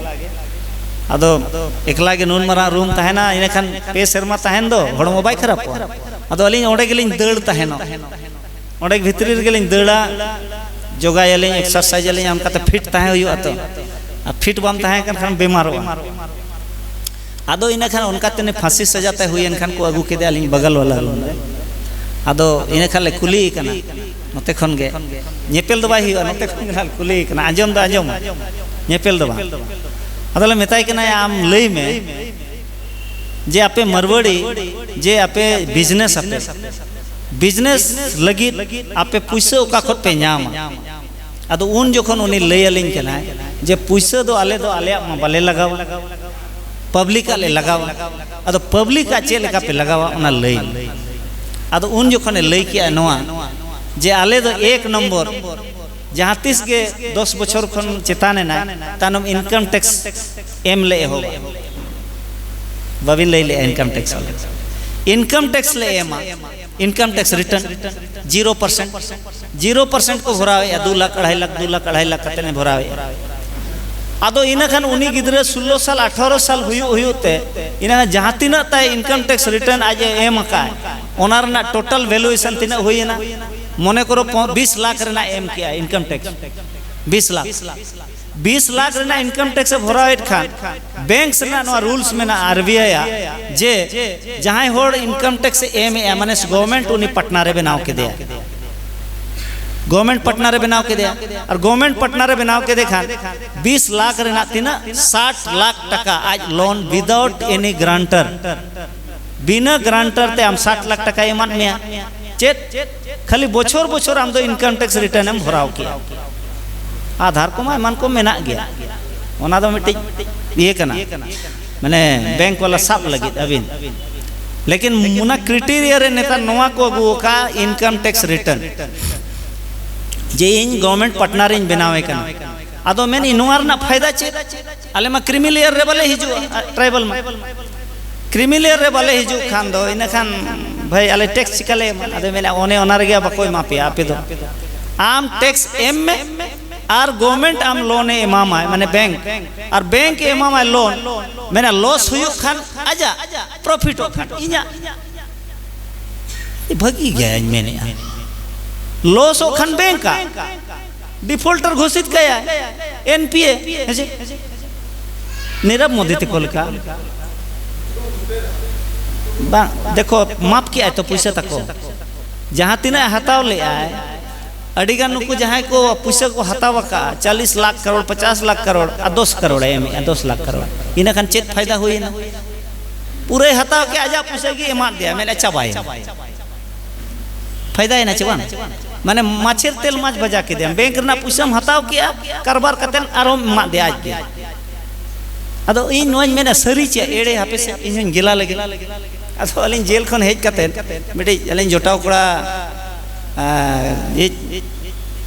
ᱟᱫᱚ ᱮᱠᱞᱟ ᱜᱮ ᱱᱩᱱ ᱢᱟᱨᱟᱝ ᱨᱩᱢ ᱛᱟᱦᱮᱱᱟ, ᱤᱱᱟᱹᱠᱷᱟᱱ ᱯᱮ ᱥᱮᱨᱢᱟ ᱛᱟᱦᱮᱱ ᱫᱚ ᱦᱚᱲᱢᱚ ᱵᱟᱭ ᱠᱷᱟᱨᱟᱯᱚᱜᱼᱟ? ᱟᱫᱚ ᱟᱹᱞᱤᱧ ᱚᱸᱰᱮ ᱜᱮᱞᱤᱧ ᱫᱟᱹᱲ ᱛᱟᱦᱮᱱᱚᱜ, ᱚᱸᱰᱮ ᱵᱷᱤᱛᱨᱤ ᱨᱮᱜᱮᱞᱤᱧ ᱫᱟᱹᱲᱟ, ᱡᱳᱜᱟᱭᱟᱞᱤᱧ, ᱮᱠᱥᱟᱨᱥᱟᱭᱤᱡᱽ ᱟᱹᱞᱤᱧ, ᱚᱱᱠᱟᱛᱮ ᱯᱷᱤᱴ ᱛᱟᱦᱮᱸ ᱦᱩᱭᱩᱜᱼᱟ ᱛᱚ᱾ ᱟᱨ ᱯᱷᱤᱴ ᱵᱟᱢ ᱛᱟᱦᱮᱸ ᱠᱟᱱ ᱠᱷᱟᱱ ᱵᱮᱢᱟᱨᱚᱜᱼᱟ᱾ ᱟᱫᱚ ᱤᱱᱟᱹ ᱠᱷᱟᱱ ᱚᱱᱠᱟ ᱛᱮ ᱯᱷᱟᱸᱥᱤ ᱥᱟᱡᱟ ᱛᱮ ᱦᱩᱭᱮᱱ ᱠᱷᱟᱱ ᱠᱚ ᱟᱹᱜᱩ ᱠᱮᱫᱮᱭᱟ ᱟᱹᱞᱤᱧ ᱵᱟᱜᱟᱞ ᱣᱟᱞᱟ ᱨᱩᱢ ᱨᱮ᱾ ᱟᱫᱚ ᱤᱱᱟᱹ ᱠᱷᱟᱱ ᱞᱮ ᱠᱩᱞᱤᱭᱮ ᱠᱟᱱᱟ ᱱᱚᱛᱮ ᱠᱷᱚᱱ ᱜᱮ, ᱧᱮᱯᱮᱞ ᱫᱚ ᱵᱟᱭ ᱦᱩᱭᱩᱜᱼᱟ, ᱱᱚᱛᱮ ᱠᱷᱚᱱ ᱜᱮ ᱱᱟᱦᱟᱜ ᱠᱩᱞᱤᱭᱮ ᱠᱟᱱᱟ, ᱟᱸᱡᱚᱢ ᱫᱚ ᱟᱸᱡᱚᱢ, ᱧᱮᱯᱮᱞ ᱫᱚ ᱵᱟᱝ᱾ ᱟᱫᱚ ᱞᱮ ᱢᱮᱛᱟᱭ ᱠᱟᱱᱟ, ᱟᱢ ᱞᱟᱹᱭ ᱢᱮ ᱡᱮ ᱟᱯᱮ ᱢᱟᱨᱣᱟᱲᱤ, ᱡᱮ ᱟᱯᱮ ᱵᱤᱡᱽᱱᱮᱥ ᱟᱯᱮ, ᱵᱤᱡᱽᱱᱮᱥ ᱞᱟᱹᱜᱤᱫ ᱟᱯᱮ ᱯᱩᱭᱥᱟᱹ ᱚᱠᱟ ᱠᱷᱚᱱ ᱯᱮ ᱧᱟᱢᱟ? ᱟᱫᱚ ᱩᱱ ᱡᱚᱠᱷᱚᱱ ᱩᱱᱤ ᱞᱟᱹᱭ ᱟᱹᱞᱤᱧ ᱠᱟᱱᱟᱭ ᱡᱮ ᱯᱩᱭᱥᱟᱹ ᱫᱚ ᱟᱞᱮ ᱫᱚ ᱟᱞᱮᱭᱟᱜ ᱢᱟ ᱵᱟᱞᱮ ᱞᱟᱜᱟᱣᱟ, ᱯᱟᱵᱽᱞᱤᱠ ᱟᱜ ᱞᱮ ᱞᱟᱜᱟᱣᱟ᱾ ᱟᱫᱚ ᱯᱟᱵᱽᱞᱤᱠ ᱟᱜ ᱪᱮᱫ ᱞᱮᱠᱟ ᱯᱮ ᱞᱟᱜᱟᱣᱟ ᱚᱱᱟ ᱞᱟᱹᱭ ᱢᱮ᱾ ᱟᱫᱚ ᱩᱱ ᱡᱚᱠᱷᱚᱱᱮ ᱞᱟᱹᱭ ᱠᱮᱜᱼᱟ ᱱᱚᱣᱟ ᱡᱮ ᱟᱞᱮ ᱫᱚ ᱮᱠ ᱱᱚᱢᱵᱚᱨ, ᱡᱟᱦᱟᱸ ᱛᱤᱥ ᱜᱮ ᱫᱚᱥ ᱵᱚᱪᱷᱚᱨ ᱠᱷᱚᱱ ᱪᱮᱛᱟᱱ ᱮᱱᱟ, ᱛᱟᱭᱱᱚᱢ ᱤᱱᱠᱟᱢ ᱴᱮᱠᱥ ᱮᱢ ᱞᱮ ᱮᱦᱚᱵᱟ᱾ ᱵᱟᱵᱤᱱ ᱞᱟᱹᱭ ᱞᱮᱜᱼᱟ ᱤᱱᱠᱟᱢ ᱴᱮᱠᱥ ᱵᱟᱞᱟ᱾ ᱤᱱᱠᱟᱢ ᱴᱮᱠᱥ ᱞᱮ ᱮᱢᱟ, income tax return zero percent. Zero percent ᱠᱚ ᱵᱷᱚᱨᱟᱣᱮᱫᱼᱟ, ᱫᱩ ᱞᱟᱠᱷ, ᱟᱲᱟᱭ ᱞᱟᱠᱷ, ᱫᱩ ᱞᱟᱠᱷ, ᱟᱲᱟᱭ ᱞᱟᱠᱷ ᱠᱟᱛᱮ ᱮ ᱵᱷᱚᱨᱟᱣᱮᱫᱼᱟ᱾ ᱟᱫᱚ ᱤᱱᱟᱹ ᱠᱷᱟᱱ ᱩᱱᱤ ᱜᱤᱫᱽᱨᱟᱹ ᱥᱳᱞᱞᱳ ᱥᱟᱞ, ᱟᱴᱷᱟᱨᱚ ᱥᱟᱞ ᱦᱩᱭᱩᱜ ᱦᱩᱭᱩᱜ ᱛᱮ, ᱤᱱᱟᱹ ᱡᱟᱦᱟᱸ ᱛᱤᱱᱟᱹᱜ ᱛᱟᱭ ᱤᱱᱠᱟᱢ ᱴᱮᱠᱥ ᱨᱤᱴᱟᱨᱱ ᱟᱡ ᱮ ᱮᱢ ᱟᱠᱟᱫ, ᱚᱱᱟ ᱨᱮᱱᱟᱜ ᱴᱳᱴᱟᱞ ᱵᱷᱮᱞᱩᱭᱮᱥᱚᱱ ᱛᱤᱱᱟᱹᱜ ᱦᱩᱭᱮᱱᱟ? ᱢᱚᱱᱮ ᱠᱚᱨᱚ ᱯᱚ-, ᱵᱤᱥ ᱞᱟᱠᱷ ᱨᱮᱱᱟᱜ ᱮᱢ ᱠᱮᱜᱼᱟ ᱤᱱᱠᱟᱢ ᱴᱮᱠᱥ, ᱵᱤᱥ ᱞᱟᱠᱷ᱾ ᱵᱤᱥ ᱞᱟᱠᱷ ᱨᱮᱱᱟᱜ ᱤᱱᱠᱟᱢ ᱴᱮᱠᱥ ᱮ ᱵᱷᱚᱨᱟᱣᱮᱫ ᱠᱷᱟᱱ, ᱵᱮᱝᱠ ᱨᱮᱱᱟᱜ ᱱᱚᱣᱟ ᱨᱩᱞᱥ ᱢᱮᱱᱟᱜᱼᱟ, ᱟᱨ ᱵᱤ ᱟᱭ ᱟᱜ, ᱡᱮ ᱡᱟᱦᱟᱸᱭ ᱦᱚᱲ ᱤᱱᱠᱟᱢ ᱴᱮᱠᱥ ᱮ ᱮᱢᱮᱜᱼᱟ, ᱢᱟᱱᱮ ᱜᱚᱵᱷᱚᱨᱱᱢᱮᱱᱴ ᱩᱱᱤ ᱯᱟᱴᱱᱟᱨ ᱮ ᱵᱮᱱᱟᱣ ᱠᱮᱫᱮᱭᱟ, ᱜᱚᱵᱷᱚᱨᱱᱢᱮᱱᱴ ᱯᱟᱴᱱᱟᱨ ᱮ ᱵᱮᱱᱟᱣ ᱠᱮᱫᱮᱭᱟ, ᱟᱨ ᱜᱚᱵᱷᱚᱨᱱᱢᱮᱱᱴ ᱯᱟᱴᱱᱟᱨ ᱮ ᱵᱮᱱᱟᱣ ᱠᱮᱫᱮ ᱠᱷᱟᱱ, ᱵᱤᱥ ᱞᱟᱠᱷ ᱨᱮᱱᱟᱜ ᱛᱤᱱᱟᱹᱜ? ᱥᱟᱴ ᱞᱟᱠᱷ ᱴᱟᱠᱟ ᱟᱡ ᱞᱳᱱ, without any guarantor᱾ ᱵᱤᱱᱟᱹ ᱜᱟᱨᱟᱱᱴᱟᱨ ᱛᱮ ᱟᱢ ᱥᱟᱴ ᱞᱟᱠᱷ ᱴᱟᱠᱟᱭ ᱮᱢᱟᱫ ᱢᱮᱭᱟ᱾ ᱪᱮᱫ? ᱠᱷᱟᱹᱞᱤ ᱵᱚᱪᱷᱚᱨ ᱵᱚᱪᱷᱚᱨ ᱟᱢ ᱫᱚ ᱤᱱᱠᱟᱢ ᱴᱮᱠᱥ ᱨᱤᱴᱟᱨᱱ ᱮᱢ ᱵᱷᱚᱨᱟᱣ ᱠᱮᱭᱟ᱾ ᱟᱫᱷᱟᱨ ᱠᱚᱢᱟ ᱮᱢᱟᱱ ᱠᱚ ᱢᱮᱱᱟᱜ ᱜᱮᱭᱟ, ᱚᱱᱟ ᱫᱚ ᱢᱤᱫᱴᱤᱡ ᱤᱭᱟᱹ ᱠᱟᱱᱟ, ᱢᱟᱱᱮ ᱵᱮᱝᱠ ᱵᱟᱞᱟ ᱥᱟᱵ ᱞᱟᱹᱜᱤᱫ ᱟᱹᱵᱤᱱ᱾ ᱞᱮᱠᱤᱱ ᱚᱱᱟ ᱠᱨᱤᱴᱮᱨᱤᱭᱟ ᱨᱮ ᱱᱮᱛᱟᱨ ᱱᱚᱣᱟ ᱠᱚ ᱟᱹᱜᱩ ᱟᱠᱟᱫᱼᱟ, ᱤᱱᱠᱟᱢ ᱴᱮᱠᱥ ᱨᱤᱴᱟᱨᱱ, ᱡᱮ ᱤᱧ ᱜᱚᱵᱷᱚᱨᱱᱢᱮᱱᱴ ᱯᱟᱨᱴᱱᱟᱨ ᱤᱧ ᱵᱮᱱᱟᱣᱮ ᱠᱟᱱᱟ᱾ ᱟᱫᱚ ᱢᱮᱱᱮᱫ, ᱱᱚᱣᱟ ᱨᱮᱱᱟᱜ ᱯᱷᱟᱭᱫᱟ ᱪᱮᱫ? ᱟᱞᱮ ᱢᱟ ᱠᱨᱤᱢᱤ ᱞᱮᱭᱟᱨ ᱨᱮ ᱵᱟᱞᱮ ᱦᱤᱡᱩᱜᱼᱟ, ᱴᱨᱟᱭᱵᱟᱞ ᱢᱟ᱾ ᱠᱨᱤᱢᱤ ᱞᱮᱭᱟᱨ ᱨᱮ ᱵᱟᱞᱮ ᱦᱤᱡᱩᱜ ᱠᱷᱟᱱ ᱫᱚ, ᱤᱱᱟᱹ ᱠᱷᱟᱱ ᱵᱷᱟᱹᱭ, ᱟᱞᱮ ᱴᱮᱠᱥ ᱪᱤᱠᱟ ᱞᱮ ᱮᱢᱟ? ᱟᱫᱚ ᱢᱮᱱᱟ, ᱚᱱᱮ ᱚᱱᱟ ᱨᱮᱜᱮ ᱵᱟᱠᱚ ᱮᱢᱟ ᱯᱮᱭᱟ ᱟᱯᱮ ᱫᱚ᱾ ᱟᱢ ᱴᱮᱠᱥ ᱮᱢ ᱢᱮ, ᱟᱨ ᱜᱚᱵᱷᱚᱨᱱᱢᱮᱱᱴ ᱟᱢ ᱞᱳᱱ ᱮ ᱮᱢᱟᱢᱟᱭ, ᱢᱟᱱᱮ ᱵᱮᱝᱠ, ᱟᱨ ᱵᱮᱝᱠ ᱮ ᱮᱢᱟᱢᱟᱭ ᱞᱳᱱ, ᱢᱮᱱᱟ ᱞᱚᱥ ᱦᱩᱭᱩᱜ ᱠᱷᱟᱱ ᱟᱡᱟᱜ, ᱯᱨᱚᱯᱷᱤᱴᱚᱜ ᱠᱷᱟᱱ ᱤᱧᱟᱹᱜ᱾ ᱵᱷᱟᱹᱜᱤ ᱜᱮᱭᱟᱧ ᱢᱮᱱᱮᱫᱼᱟ, ᱞᱚᱥᱚᱜ ᱠᱷᱟᱱ ᱵᱮᱝᱠ ᱟᱜ, ᱰᱤᱯᱷᱚᱞᱴᱟᱨ ᱜᱷᱳᱥᱤᱛ ᱠᱟᱭᱟᱭ ᱮᱱ ᱯᱤ ᱮ, ᱦᱮᱸᱥᱮ? ᱱᱤᱨᱚᱵ ᱢᱳᱫᱤ ᱛᱮᱠᱚ ᱞᱮᱠᱟ᱾ ᱵᱟᱝ, ᱫᱮᱠᱷᱚ, ᱢᱟᱯ ᱠᱮᱜᱼᱟᱭ ᱛᱚ ᱯᱩᱭᱥᱟᱹ ᱛᱟᱠᱚ᱾ ᱡᱟᱦᱟᱸ ᱛᱤᱱᱟᱹᱜ ᱦᱟᱛᱟᱣ ᱞᱮᱜᱼᱟᱭ, ᱟᱹᱰᱤᱜᱟᱱ ᱱᱩᱠᱩ ᱡᱟᱦᱟᱸᱭ ᱠᱚ ᱯᱩᱭᱥᱟᱹ ᱠᱚ ᱦᱟᱛᱟᱣ ᱟᱠᱟᱫᱼᱟ, ᱪᱟᱞᱤᱥ ᱞᱟᱠᱷ ᱠᱟᱨᱳᱲ, ᱯᱚᱪᱟᱥ ᱞᱟᱠᱷ ᱠᱟᱨᱳᱲ, ᱟᱨ ᱫᱚᱥ ᱠᱟᱨᱳᱲ ᱮ ᱮᱢᱮᱜᱼᱟ, ᱫᱚᱥ ᱞᱟᱠᱷ ᱠᱟᱨᱳᱲ᱾ ᱤᱱᱟᱹ ᱠᱷᱟᱱ ᱪᱮᱫ ᱯᱷᱟᱭᱫᱟ ᱦᱩᱭᱮᱱᱟ? ᱯᱩᱨᱟᱹᱭ ᱦᱟᱛᱟᱣ ᱠᱮᱜᱼᱟ, ᱟᱡᱟᱜ ᱯᱩᱭᱥᱟᱹ ᱜᱮ ᱮᱢᱟᱫ ᱫᱮᱭᱟ, ᱢᱮᱱᱟ ᱪᱟᱵᱟᱭᱮᱱᱟ᱾ ᱯᱷᱟᱭᱫᱟᱭᱮᱱᱟ ᱪᱮ ᱵᱟᱝ? ᱢᱟᱱᱮ ᱢᱟᱪᱷᱮᱨ ᱛᱮᱞ ᱢᱟᱪᱷ ᱵᱷᱟᱡᱟ ᱠᱮᱫᱮᱭᱟᱢ᱾ ᱵᱮᱝᱠ ᱨᱮᱱᱟᱜ ᱯᱩᱭᱥᱟᱹᱢ ᱦᱟᱛᱟᱣ ᱠᱮᱜᱼᱟ, ᱠᱟᱨᱵᱟᱨ ᱠᱟᱛᱮᱫ ᱟᱨᱦᱚᱸ ᱮᱢᱟᱫ ᱫᱮᱭᱟ ᱟᱡ ᱜᱮ᱾ ᱟᱫᱚ ᱤᱧ ᱱᱚᱣᱟᱧ ᱢᱮᱱᱟ, ᱥᱟᱹᱨᱤ ᱪᱮ ᱮᱲᱮ? ᱦᱟᱯᱮ ᱥᱮ, ᱤᱧ ᱦᱚᱧ ᱜᱮᱞᱟ ᱞᱮᱜᱮ᱾ ᱟᱫᱚ ᱟᱹᱞᱤᱧ ᱡᱮᱞ ᱠᱷᱚᱱ ᱦᱮᱡ ᱠᱟᱛᱮᱫ ᱢᱤᱫᱴᱤᱡ ᱟᱹᱞᱤᱧ ᱡᱚᱴᱟᱣ ᱠᱚᱲᱟ, ᱟᱨ, ᱤᱡ,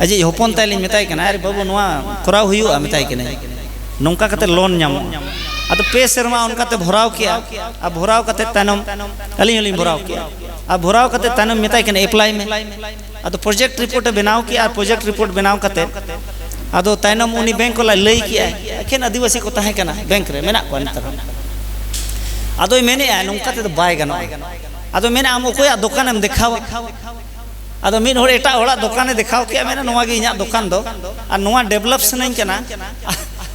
ᱟᱡᱤᱡ ᱦᱚᱯᱚᱱ ᱛᱟᱭ ᱞᱤᱧ ᱢᱮᱛᱟᱭ ᱠᱟᱱᱟ, "ᱟᱨᱮ ᱵᱟᱹᱵᱩ, ᱱᱚᱣᱟ ᱠᱚᱨᱟᱣ ᱦᱩᱭᱩᱜᱼᱟ," ᱢᱮᱛᱟᱭ ᱠᱟᱹᱱᱟᱹᱧ, "ᱱᱚᱝᱠᱟ ᱠᱟᱛᱮ ᱞᱳᱱ ᱧᱟᱢᱚᱜᱼᱟ, ᱟᱫᱚ ᱯᱮ ᱥᱮᱨᱢᱟ ᱚᱱᱠᱟᱛᱮ ᱵᱷᱚᱨᱟᱣ ᱠᱮᱜᱼᱟ᱾ ᱟᱨ ᱵᱷᱚᱨᱟᱣ ᱠᱟᱛᱮ ᱛᱟᱭᱱᱚᱢ ᱟᱹᱞᱤᱧ ᱦᱚᱸᱞᱤᱧ ᱵᱷᱚᱨᱟᱣ ᱠᱮᱜᱼᱟ᱾ ᱟᱨ ᱵᱷᱚᱨᱟᱣ ᱠᱟᱛᱮ ᱛᱟᱭᱱᱚᱢ ᱢᱮᱛᱟᱭ ᱠᱟᱱᱟ, "ᱮᱯᱞᱟᱭ ᱢᱮ᱾" ᱟᱫᱚ ᱯᱨᱚᱡᱮᱠᱴ ᱨᱤᱯᱳᱨᱴ ᱮ ᱵᱮᱱᱟᱣ ᱠᱮᱜᱼᱟ᱾ ᱟᱨ ᱯᱨᱚᱡᱮᱠᱴ ᱨᱤᱯᱳᱨᱴ ᱵᱮᱱᱟᱣ ᱠᱟᱛᱮ ᱟᱫᱚ ᱛᱟᱭᱱᱚᱢ ᱩᱱᱤ ᱵᱮᱝᱠ ᱵᱟᱞᱟᱭ ᱞᱟᱹᱭ ᱠᱮᱜᱼᱟ, ᱮᱠᱷᱮᱱ ᱟᱹᱫᱤᱵᱟᱹᱥᱤ ᱠᱚ ᱛᱟᱦᱮᱸ ᱠᱟᱱᱟ ᱵᱮᱝᱠ ᱨᱮ, ᱢᱮᱱᱟᱜ ᱠᱚᱣᱟ ᱱᱮᱛᱟᱨ ᱦᱚᱸ᱾ ᱟᱫᱚᱭ ᱢᱮᱱᱮᱜᱼᱟ, "ᱱᱚᱝᱠᱟ ᱛᱮᱫᱚ ᱵᱟᱭ ᱜᱟᱱᱚᱜᱼᱟ᱾" ᱟᱫᱚ ᱢᱮᱱᱟ, "ᱟᱢ ᱚᱠᱚᱭᱟᱜ ᱫᱚᱠᱟᱱᱮᱢ ᱫᱮᱠᱷᱟᱣᱟ?" ᱟᱫᱚ ᱢᱤᱫ ᱦᱚᱲ ᱮᱴᱟᱜ ᱦᱚᱲᱟᱜ ᱫᱚᱠᱟᱱᱮ ᱫᱮᱠᱷᱟᱣ ᱠᱮᱜᱼᱟ, ᱢᱮᱱᱟ, "ᱱᱚᱣᱟ ᱜᱮ ᱤᱧᱟᱹᱜ ᱫᱚᱠᱟᱱ ᱫᱚ, ᱟᱨ ᱱᱚᱣᱟ ᱰᱮᱵᱷᱞᱚᱯ ᱥᱟᱱᱟᱧ ᱠᱟᱱᱟ᱾"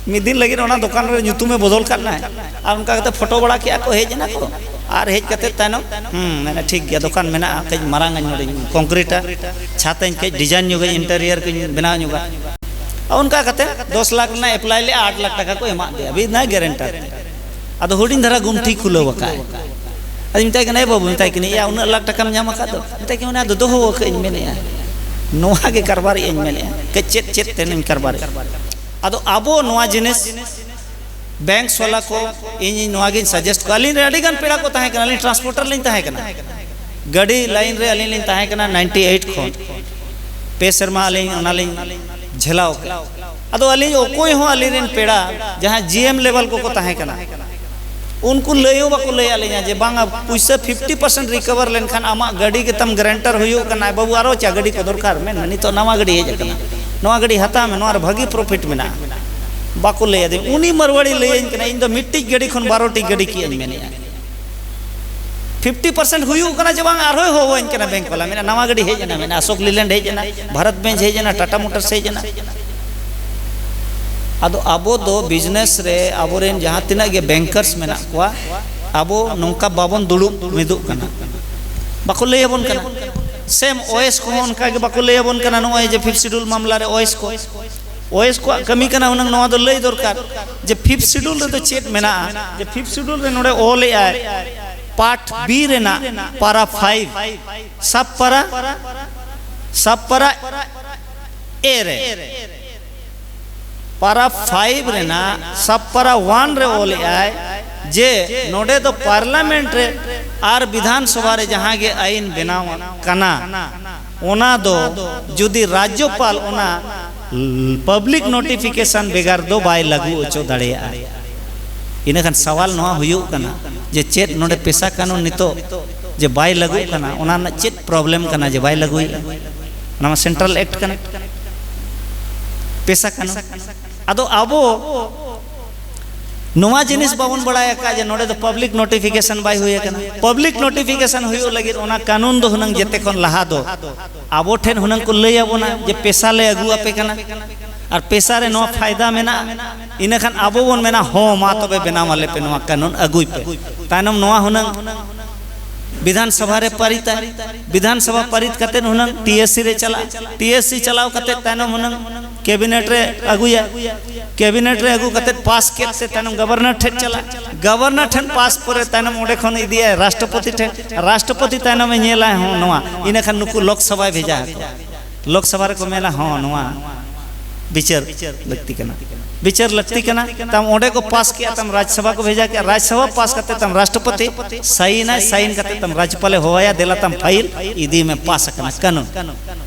ᱢᱤᱫ ᱫᱤᱱ ᱞᱟᱹᱜᱤᱫ ᱚᱱᱟ ᱫᱚᱠᱟᱱ ᱨᱮ ᱧᱩᱛᱩᱢᱮ ᱵᱚᱫᱚᱞ ᱠᱟᱫ ᱱᱟᱭ᱾ ᱟᱨ ᱚᱱᱠᱟ ᱠᱟᱛᱮ ᱯᱷᱳᱴᱳ ᱵᱟᱲᱟ ᱠᱮᱜᱼᱟ ᱠᱚ, ᱦᱮᱡ ᱮᱱᱟ ᱠᱚ᱾ ᱟᱨ ᱦᱮᱡ ᱠᱟᱛᱮ ᱛᱟᱭᱱᱚᱢ, ᱦᱩᱸ, ᱢᱮᱱᱟ, "ᱴᱷᱤᱠ ᱜᱮᱭᱟ, ᱫᱚᱠᱟᱱ ᱢᱮᱱᱟᱜᱼᱟ, ᱠᱟᱹᱡ ᱢᱟᱨᱟᱝ ᱟᱹᱧ, ᱱᱚᱰᱮᱧ ᱠᱚᱝᱠᱨᱤᱴᱟ, ᱪᱷᱟᱛᱟᱧ ᱠᱟᱹᱡ ᱰᱤᱡᱟᱭᱤᱱ ᱧᱚᱜᱟᱹᱧ, ᱤᱱᱴᱮᱨᱤᱭᱟᱨ ᱠᱚᱧ ᱵᱮᱱᱟᱣ ᱧᱚᱜᱟ᱾" ᱟᱨ ᱚᱱᱠᱟ ᱠᱟᱛᱮ ᱫᱚᱥ ᱞᱟᱠᱷ ᱨᱮᱱᱟᱜ ᱮᱯᱞᱟᱭ ᱞᱮᱜᱼᱟ, ᱟᱴ ᱞᱟᱠᱷ ᱴᱟᱠᱟ ᱠᱚ ᱮᱢᱟᱜ ᱫᱮᱭᱟ, ᱵᱤᱱᱟ ᱜᱮᱨᱮᱱᱴᱟᱨ ᱛᱮ᱾ ᱟᱫᱚ ᱦᱩᱰᱤᱧ ᱫᱷᱟᱨᱟ ᱜᱩᱢᱴᱷᱤ ᱠᱷᱩᱞᱟᱹᱣ ᱟᱠᱟᱫ᱾ ᱟᱫᱚᱧ ᱢᱮᱛᱟᱭ ᱠᱟᱱᱟ, "ᱮ ᱵᱟᱹᱵᱩ", ᱢᱮᱛᱟᱭ ᱠᱟᱹᱱᱟᱹᱧ, "ᱮᱭᱟ, ᱩᱱᱟᱹᱜ ᱞᱟᱠᱷ ᱴᱟᱠᱟᱢ ᱧᱟᱢ ᱟᱠᱟᱫ ᱫᱚ?" ᱢᱮᱛᱟᱭ ᱠᱟᱱᱟ, "ᱚᱱᱟ ᱫᱚ ᱫᱚᱦᱚ ᱟᱠᱟᱫ ᱤᱧ ᱢᱮᱱᱮᱫᱼᱟ, ᱱᱚᱣᱟ ᱜᱮ ᱠᱟᱨᱵᱟᱨᱮᱫ ᱟᱹᱧ ᱢᱮᱱᱮᱫᱼᱟ, ᱠᱟᱹᱡ ᱪᱮᱫ ᱪᱮᱫ ᱛᱮᱱᱟᱹᱧ ᱠᱟᱨᱵᱟᱨᱮᱫ?" ᱟᱫᱚ ᱟᱵᱚ ᱱᱚᱣᱟ ᱡᱤᱱᱤᱥ ᱵᱮᱝᱠ ᱥᱚᱞᱟ ᱠᱚ, ᱤᱧ ᱱᱚᱣᱟ ᱜᱤᱧ ᱥᱟᱡᱮᱥᱴ ᱠᱚᱣᱟ᱾ ᱟᱹᱞᱤᱧ ᱨᱮᱱ ᱟᱹᱰᱤ ᱜᱟᱱ ᱯᱮᱲᱟ ᱠᱚ ᱛᱟᱦᱮᱸ ᱠᱟᱱᱟ, ᱟᱹᱞᱤᱧ ᱴᱨᱟᱱᱥᱯᱳᱨᱴᱟᱨ ᱞᱤᱧ ᱛᱟᱦᱮᱸ ᱠᱟᱱᱟ, ᱜᱟᱹᱰᱤ ᱞᱟᱭᱤᱱ ᱨᱮ ᱟᱹᱞᱤᱧ ᱞᱤᱧ ᱛᱟᱦᱮᱸ ᱠᱟᱱᱟ ᱱᱟᱭᱤᱱᱴᱤ ᱮᱭᱤᱴ ᱠᱷᱚᱱ᱾ ᱯᱮ ᱥᱮᱨᱢᱟ ᱟᱹᱞᱤᱧ ᱚᱱᱟ ᱞᱤᱧ ᱡᱷᱮᱞᱟᱣ ᱠᱮᱫᱟ᱾ ᱟᱫᱚ ᱟᱹᱞᱤᱧ ᱚᱠᱚᱭ ᱦᱚᱸ ᱟᱹᱞᱤᱧ ᱨᱮᱱ ᱯᱮᱲᱟ ᱡᱟᱦᱟᱸ ᱡᱤ ᱮᱢ ᱞᱮᱵᱮᱞ ᱠᱚᱠᱚ ᱛᱟᱦᱮᱸ ᱠᱟᱱᱟ, ᱩᱱᱠᱩ ᱞᱟᱹᱭ ᱦᱚᱸ ᱵᱟᱠᱚ ᱞᱟᱹᱭᱟᱫ ᱞᱤᱧᱟ ᱡᱮ, "ᱵᱟᱝᱟ, ᱯᱩᱭᱥᱟᱹ ᱯᱷᱤᱯᱴᱤ ᱯᱟᱨᱥᱮᱱᱴ ᱨᱤᱠᱚᱵᱷᱟᱨ ᱞᱮᱱᱠᱷᱟᱱ ᱟᱢᱟᱜ ᱜᱟᱹᱰᱤ ᱜᱮᱛᱟᱢ ᱜᱮᱨᱮᱱᱴᱟᱨ ᱦᱩᱭᱩᱜ ᱠᱟᱱᱟ, ᱵᱟᱹᱵᱩ, ᱟᱨᱚ ᱪᱟ ᱜᱟᱹᱰᱤ ᱠᱚ ᱫᱚᱨᱠᱟᱨ, ᱢᱮᱱ ᱢᱮ, ᱱᱤᱛᱚᱜ ᱱᱟᱣᱟ ᱜᱟᱹᱰᱤ ᱦᱮᱡ ᱟᱠᱟᱱᱟ, ᱱᱚᱣᱟ ᱜᱟᱹᱰᱤ ᱦᱟᱛᱟᱣ ᱢᱮ, ᱱᱚᱣᱟ ᱨᱮ ᱵᱷᱟᱹᱜᱤ ᱯᱨᱚᱯᱷᱤᱴ ᱢᱮᱱᱟᱜᱼᱟ᱾" ᱵᱟᱠᱚ ᱞᱟᱹᱭ ᱟᱹᱫᱤᱧ᱾ ᱩᱱᱤ ᱢᱟᱨᱣᱟᱲᱤ ᱞᱟᱹᱭᱟᱹᱧ ᱠᱟᱱᱟ, "ᱤᱧ ᱫᱚ ᱢᱤᱫᱴᱤᱡ ᱜᱟᱹᱰᱤ ᱠᱷᱚᱱ ᱵᱟᱨᱚ ᱴᱤ ᱜᱟᱹᱰᱤ ᱠᱮᱜ ᱟᱹᱧ ᱢᱮᱱᱮᱫᱼᱟ, ᱯᱷᱤᱯᱴᱤ ᱯᱟᱨᱥᱮᱱᱴ ᱦᱩᱭᱩᱜ ᱠᱟᱱᱟ ᱪᱮ ᱵᱟᱝ?" ᱟᱨᱦᱚᱸᱭ ᱦᱚᱦᱚᱣᱟᱹᱧ ᱠᱟᱱᱟ ᱵᱮᱝᱠ ᱵᱟᱞᱟ, ᱢᱮᱱᱟ, "ᱱᱟᱣᱟ ᱜᱟᱹᱰᱤ ᱦᱮᱡ ᱮᱱᱟ", ᱢᱮᱱᱟ, "ᱟᱥᱳᱠ ᱞᱤᱞᱮᱱᱰ ᱦᱮᱡ ᱮᱱᱟ, ᱵᱷᱟᱨᱚᱛ ᱵᱮᱱᱡᱽ ᱦᱮᱡ ᱮᱱᱟ, ᱴᱟᱴᱟ ᱢᱳᱴᱚᱨᱥ ᱦᱮᱡ ᱮᱱᱟ᱾" ᱟᱫᱚ ᱟᱵᱚ ᱫᱚ ᱵᱤᱡᱽᱱᱮᱥ ᱨᱮ ᱟᱵᱚᱨᱮᱱ ᱡᱟᱦᱟᱸ ᱛᱤᱱᱟᱹᱜ ᱜᱮ ᱵᱮᱝᱠᱟᱨᱥ ᱢᱮᱱᱟᱜ ᱠᱚᱣᱟ, ᱟᱵᱚ ᱱᱚᱝᱠᱟ ᱵᱟᱵᱚᱱ ᱫᱩᱲᱩᱵ ᱢᱤᱫᱚᱜ ᱠᱟᱱᱟ᱾ ᱵᱟᱠᱚ ᱞᱟᱹᱭ ᱟᱵᱚᱱ ᱠᱟᱱᱟ᱾ ᱥᱮᱢ ᱳᱭᱮᱥ ᱠᱚᱦᱚᱸ ᱚᱱᱠᱟ ᱜᱮ ᱵᱟᱠᱚ ᱞᱟᱹᱭ ᱟᱵᱚᱱ ᱠᱟᱱᱟ᱾ ᱱᱚᱜᱼᱚᱭ ᱡᱮ ᱯᱷᱤᱯᱛᱷ ᱥᱤᱰᱩᱞ ᱢᱟᱢᱞᱟ ᱨᱮ ᱳᱭᱮᱥ ᱠᱚ, ᱳᱭᱮᱥ ᱠᱚᱣᱟᱜ ᱠᱟᱹᱢᱤ ᱠᱟᱱᱟ ᱦᱩᱱᱟᱹᱝ ᱱᱚᱣᱟ ᱫᱚ ᱞᱟᱹᱭ ᱫᱚᱨᱠᱟᱨ ᱡᱮ ᱯᱷᱤᱯᱛᱷ ᱥᱤᱰᱩᱞ ᱨᱮᱫᱚ ᱪᱮᱫ ᱢᱮᱱᱟᱜᱼᱟ, ᱡᱮ ᱯᱷᱤᱯᱛᱷ ᱥᱤᱰᱩᱞ ᱨᱮ ᱱᱚᱰᱮ ᱚᱞ ᱮᱫᱟᱭ, ᱯᱟᱨᱴ ᱵᱤ ᱨᱮᱱᱟᱜ ᱯᱟᱨᱟ ᱯᱷᱟᱭᱤᱵᱷ, ᱥᱟᱵ ᱯᱟᱨᱟ, ᱥᱟᱵ ᱯᱟᱨᱟ ᱮ ᱨᱮ, ᱯᱟᱨᱟ ᱯᱷᱟᱭᱤᱵᱷ ᱨᱮᱱᱟᱜ ᱥᱟᱵ ᱯᱟᱨᱟ ᱚᱣᱟᱱ ᱨᱮ ᱚᱞ ᱮᱫᱟᱭ ᱡᱮ ᱱᱚᱰᱮ ᱫᱚ ᱯᱟᱨᱞᱟᱢᱮᱱᱴ ᱨᱮ ᱟᱨ ᱵᱤᱫᱷᱟᱱ ᱥᱚᱵᱷᱟ ᱨᱮ ᱡᱟᱦᱟᱸ ᱜᱮ ᱟᱹᱭᱤᱱ ᱵᱮᱱᱟᱣ ᱠᱟᱱᱟ, ᱚᱱᱟ ᱫᱚ ᱡᱩᱫᱤ ᱨᱟᱡᱽᱡᱚᱯᱟᱞ ᱚᱱᱟ ᱯᱟᱵᱽᱞᱤᱠ ᱱᱳᱴᱤᱯᱷᱤᱠᱮᱥᱚᱱ ᱵᱮᱜᱟᱨ ᱫᱚ ᱵᱟᱭ ᱞᱟᱹᱜᱩ ᱦᱚᱪᱚ ᱫᱟᱲᱮᱭᱟᱜᱼᱟ᱾ ᱤᱱᱟᱹᱠᱷᱟᱱ ᱥᱟᱣᱟᱞ ᱱᱚᱣᱟ ᱦᱩᱭᱩᱜ ᱠᱟᱱᱟ ᱡᱮ ᱪᱮᱫ ᱱᱚᱰᱮ ᱯᱮᱥᱟ ᱠᱟᱹᱱᱩᱱ ᱱᱤᱛᱚᱜ ᱡᱮ ᱵᱟᱭ ᱞᱟᱹᱜᱩᱜ ᱠᱟᱱᱟ, ᱚᱱᱟ ᱨᱮᱱᱟᱜ ᱪᱮᱫ ᱯᱨᱚᱵᱞᱮᱢ ᱠᱟᱱᱟ ᱡᱮ ᱵᱟᱭ ᱞᱟᱹᱜᱩᱭᱮᱫᱼᱟ? ᱚᱱᱟ ᱢᱟ ᱥᱮᱱᱴᱨᱟᱞ ᱮᱠᱴ ᱠᱟᱱᱟ, ᱯᱮᱥᱟ ᱠᱟᱹᱱᱩᱱ᱾ ᱟᱫᱚ ᱟᱵᱚ ᱱᱚᱣᱟ ᱡᱤᱱᱤᱥ ᱵᱟᱵᱚᱱ ᱵᱟᱲᱟᱭ ᱟᱠᱟᱫ ᱡᱮ ᱱᱚᱰᱮ ᱫᱚ ᱯᱟᱵᱽᱞᱤᱠ ᱱᱳᱴᱤᱯᱷᱤᱠᱮᱥᱚᱱ ᱵᱟᱭ ᱦᱩᱭ ᱟᱠᱟᱱᱟ᱾ ᱯᱟᱵᱽᱞᱤᱠ ᱱᱳᱴᱤᱯᱷᱤᱠᱮᱥᱚᱱ ᱦᱩᱭᱩᱜ ᱞᱟᱹᱜᱤᱫ ᱚᱱᱟ ᱠᱟᱹᱱᱩᱱ ᱫᱚ ᱦᱩᱱᱟᱹᱝ ᱡᱮᱛᱮ ᱠᱷᱚᱱ ᱞᱟᱦᱟ ᱫᱚ ᱟᱵᱚ ᱴᱷᱮᱱ ᱦᱩᱱᱟᱹᱝ ᱠᱚ ᱞᱟᱹᱭ ᱟᱵᱚᱱᱟ ᱡᱮ ᱯᱮᱥᱟ ᱞᱮ ᱟᱹᱜᱩ ᱟᱯᱮ ᱠᱟᱱᱟ ᱟᱨ ᱯᱮᱥᱟ ᱨᱮ ᱱᱚᱣᱟ ᱯᱷᱟᱭᱫᱟ ᱢᱮᱱᱟᱜᱼᱟ᱾ ᱤᱱᱟᱹᱠᱷᱟᱱ ᱟᱵᱚ ᱵᱚᱱ ᱢᱮᱱᱟ, "ᱦᱚᱸ, ᱢᱟ ᱛᱚᱵᱮ ᱵᱮᱱᱟᱣ ᱟᱞᱮ ᱯᱮ, ᱱᱚᱣᱟ ᱠᱟᱹᱱᱩᱱ ᱟᱹᱜᱩᱭ ᱯᱮ᱾" ᱛᱟᱭᱱᱚᱢ ᱱᱚᱣᱟ ᱦᱩᱱᱟᱹᱝ ᱵᱤᱫᱷᱟᱱ ᱥᱚᱵᱷᱟ ᱨᱮ ᱯᱟᱨᱤᱛᱟᱭ, ᱵᱤᱫᱷᱟᱱ ᱥᱚᱵᱷᱟ ᱯᱟᱨᱤᱛ ᱠᱟᱛᱮᱫ ᱦᱩᱱᱟᱹᱝ ᱴᱤ ᱮᱥ ᱥᱤ ᱨᱮ ᱪᱟᱞᱟᱜᱼᱟ, ᱴᱤ ᱮᱥ ᱥᱤ ᱪᱟᱞᱟᱣ ᱠᱟᱛᱮᱫ ᱛᱟᱭᱱᱚᱢ ᱦᱩᱱᱟᱹᱝ ᱠᱮᱵᱤᱱᱮᱴ ᱨᱮ ᱟᱹᱜᱩᱭᱟ, ᱠᱮᱵᱤᱱᱮᱴ ᱨᱮ ᱟᱹᱜᱩ ᱠᱟᱛᱮᱫ ᱯᱟᱥ ᱠᱮᱫ ᱛᱮ ᱛᱟᱭᱱᱚᱢ ᱜᱚᱵᱷᱚᱨᱱᱚᱨ ᱴᱷᱮᱱ ᱪᱟᱞᱟᱜᱼᱟ, ᱜᱚᱵᱷᱚᱨᱱᱚᱨ ᱴᱷᱮᱱ ᱯᱟᱥ ᱯᱚᱨᱮ ᱛᱟᱭᱱᱚᱢ ᱚᱸᱰᱮ ᱠᱷᱚᱱ ᱤᱫᱤᱭᱟᱭ ᱨᱟᱥᱴᱨᱚᱯᱚᱛᱤ ᱴᱷᱮᱱ, ᱨᱟᱥᱴᱨᱚᱯᱚᱛᱤ ᱛᱟᱭᱱᱚᱢᱮ ᱧᱮᱞᱟᱭ, ᱦᱚᱸ, ᱱᱚᱣᱟ, ᱤᱱᱟᱹᱠᱷᱟᱱ ᱱᱩᱠᱩ ᱞᱳᱠᱥᱚᱵᱷᱟᱭ ᱵᱷᱮᱡᱟ ᱟᱠᱚᱣᱟ᱾ ᱞᱳᱠᱥᱚᱵᱷᱟ ᱨᱮᱠᱚ ᱢᱮᱱᱟ, ᱦᱚᱸ, ᱱᱚᱣᱟ ᱵᱤᱪᱟᱹᱨ ᱞᱟᱹᱠᱛᱤ ᱠᱟᱱᱟ, ᱵᱤᱪᱟᱹᱨ ᱞᱟᱹᱠᱛᱤ ᱠᱟᱱᱟ᱾ ᱛᱟᱢ ᱚᱸᱰᱮ ᱠᱚ ᱯᱟᱥ ᱠᱮᱜᱼᱟ, ᱛᱟᱢ ᱨᱟᱡᱽᱥᱚᱵᱷᱟ ᱠᱚ ᱵᱷᱮᱡᱟ ᱠᱮᱜᱼᱟ, ᱨᱟᱡᱽᱥᱚᱵᱷᱟ ᱯᱟᱥ ᱠᱟᱛᱮ ᱛᱟᱢ ᱨᱟᱥᱴᱨᱚᱯᱚᱛᱤ ᱥᱟᱭᱤᱱᱟᱭ, ᱥᱟᱭᱤᱱ ᱠᱟᱛᱮ ᱛᱟᱢ ᱨᱟᱡᱽᱯᱟᱞᱮ ᱦᱚᱦᱚᱣᱟᱭᱟ, "ᱫᱮᱞᱟ ᱛᱟᱢ ᱯᱷᱟᱭᱤᱞ ᱤᱫᱤ ᱢᱮ, ᱯᱟᱥ ᱟᱠᱟᱱᱟ ᱠᱟᱹᱱᱩᱱ᱾"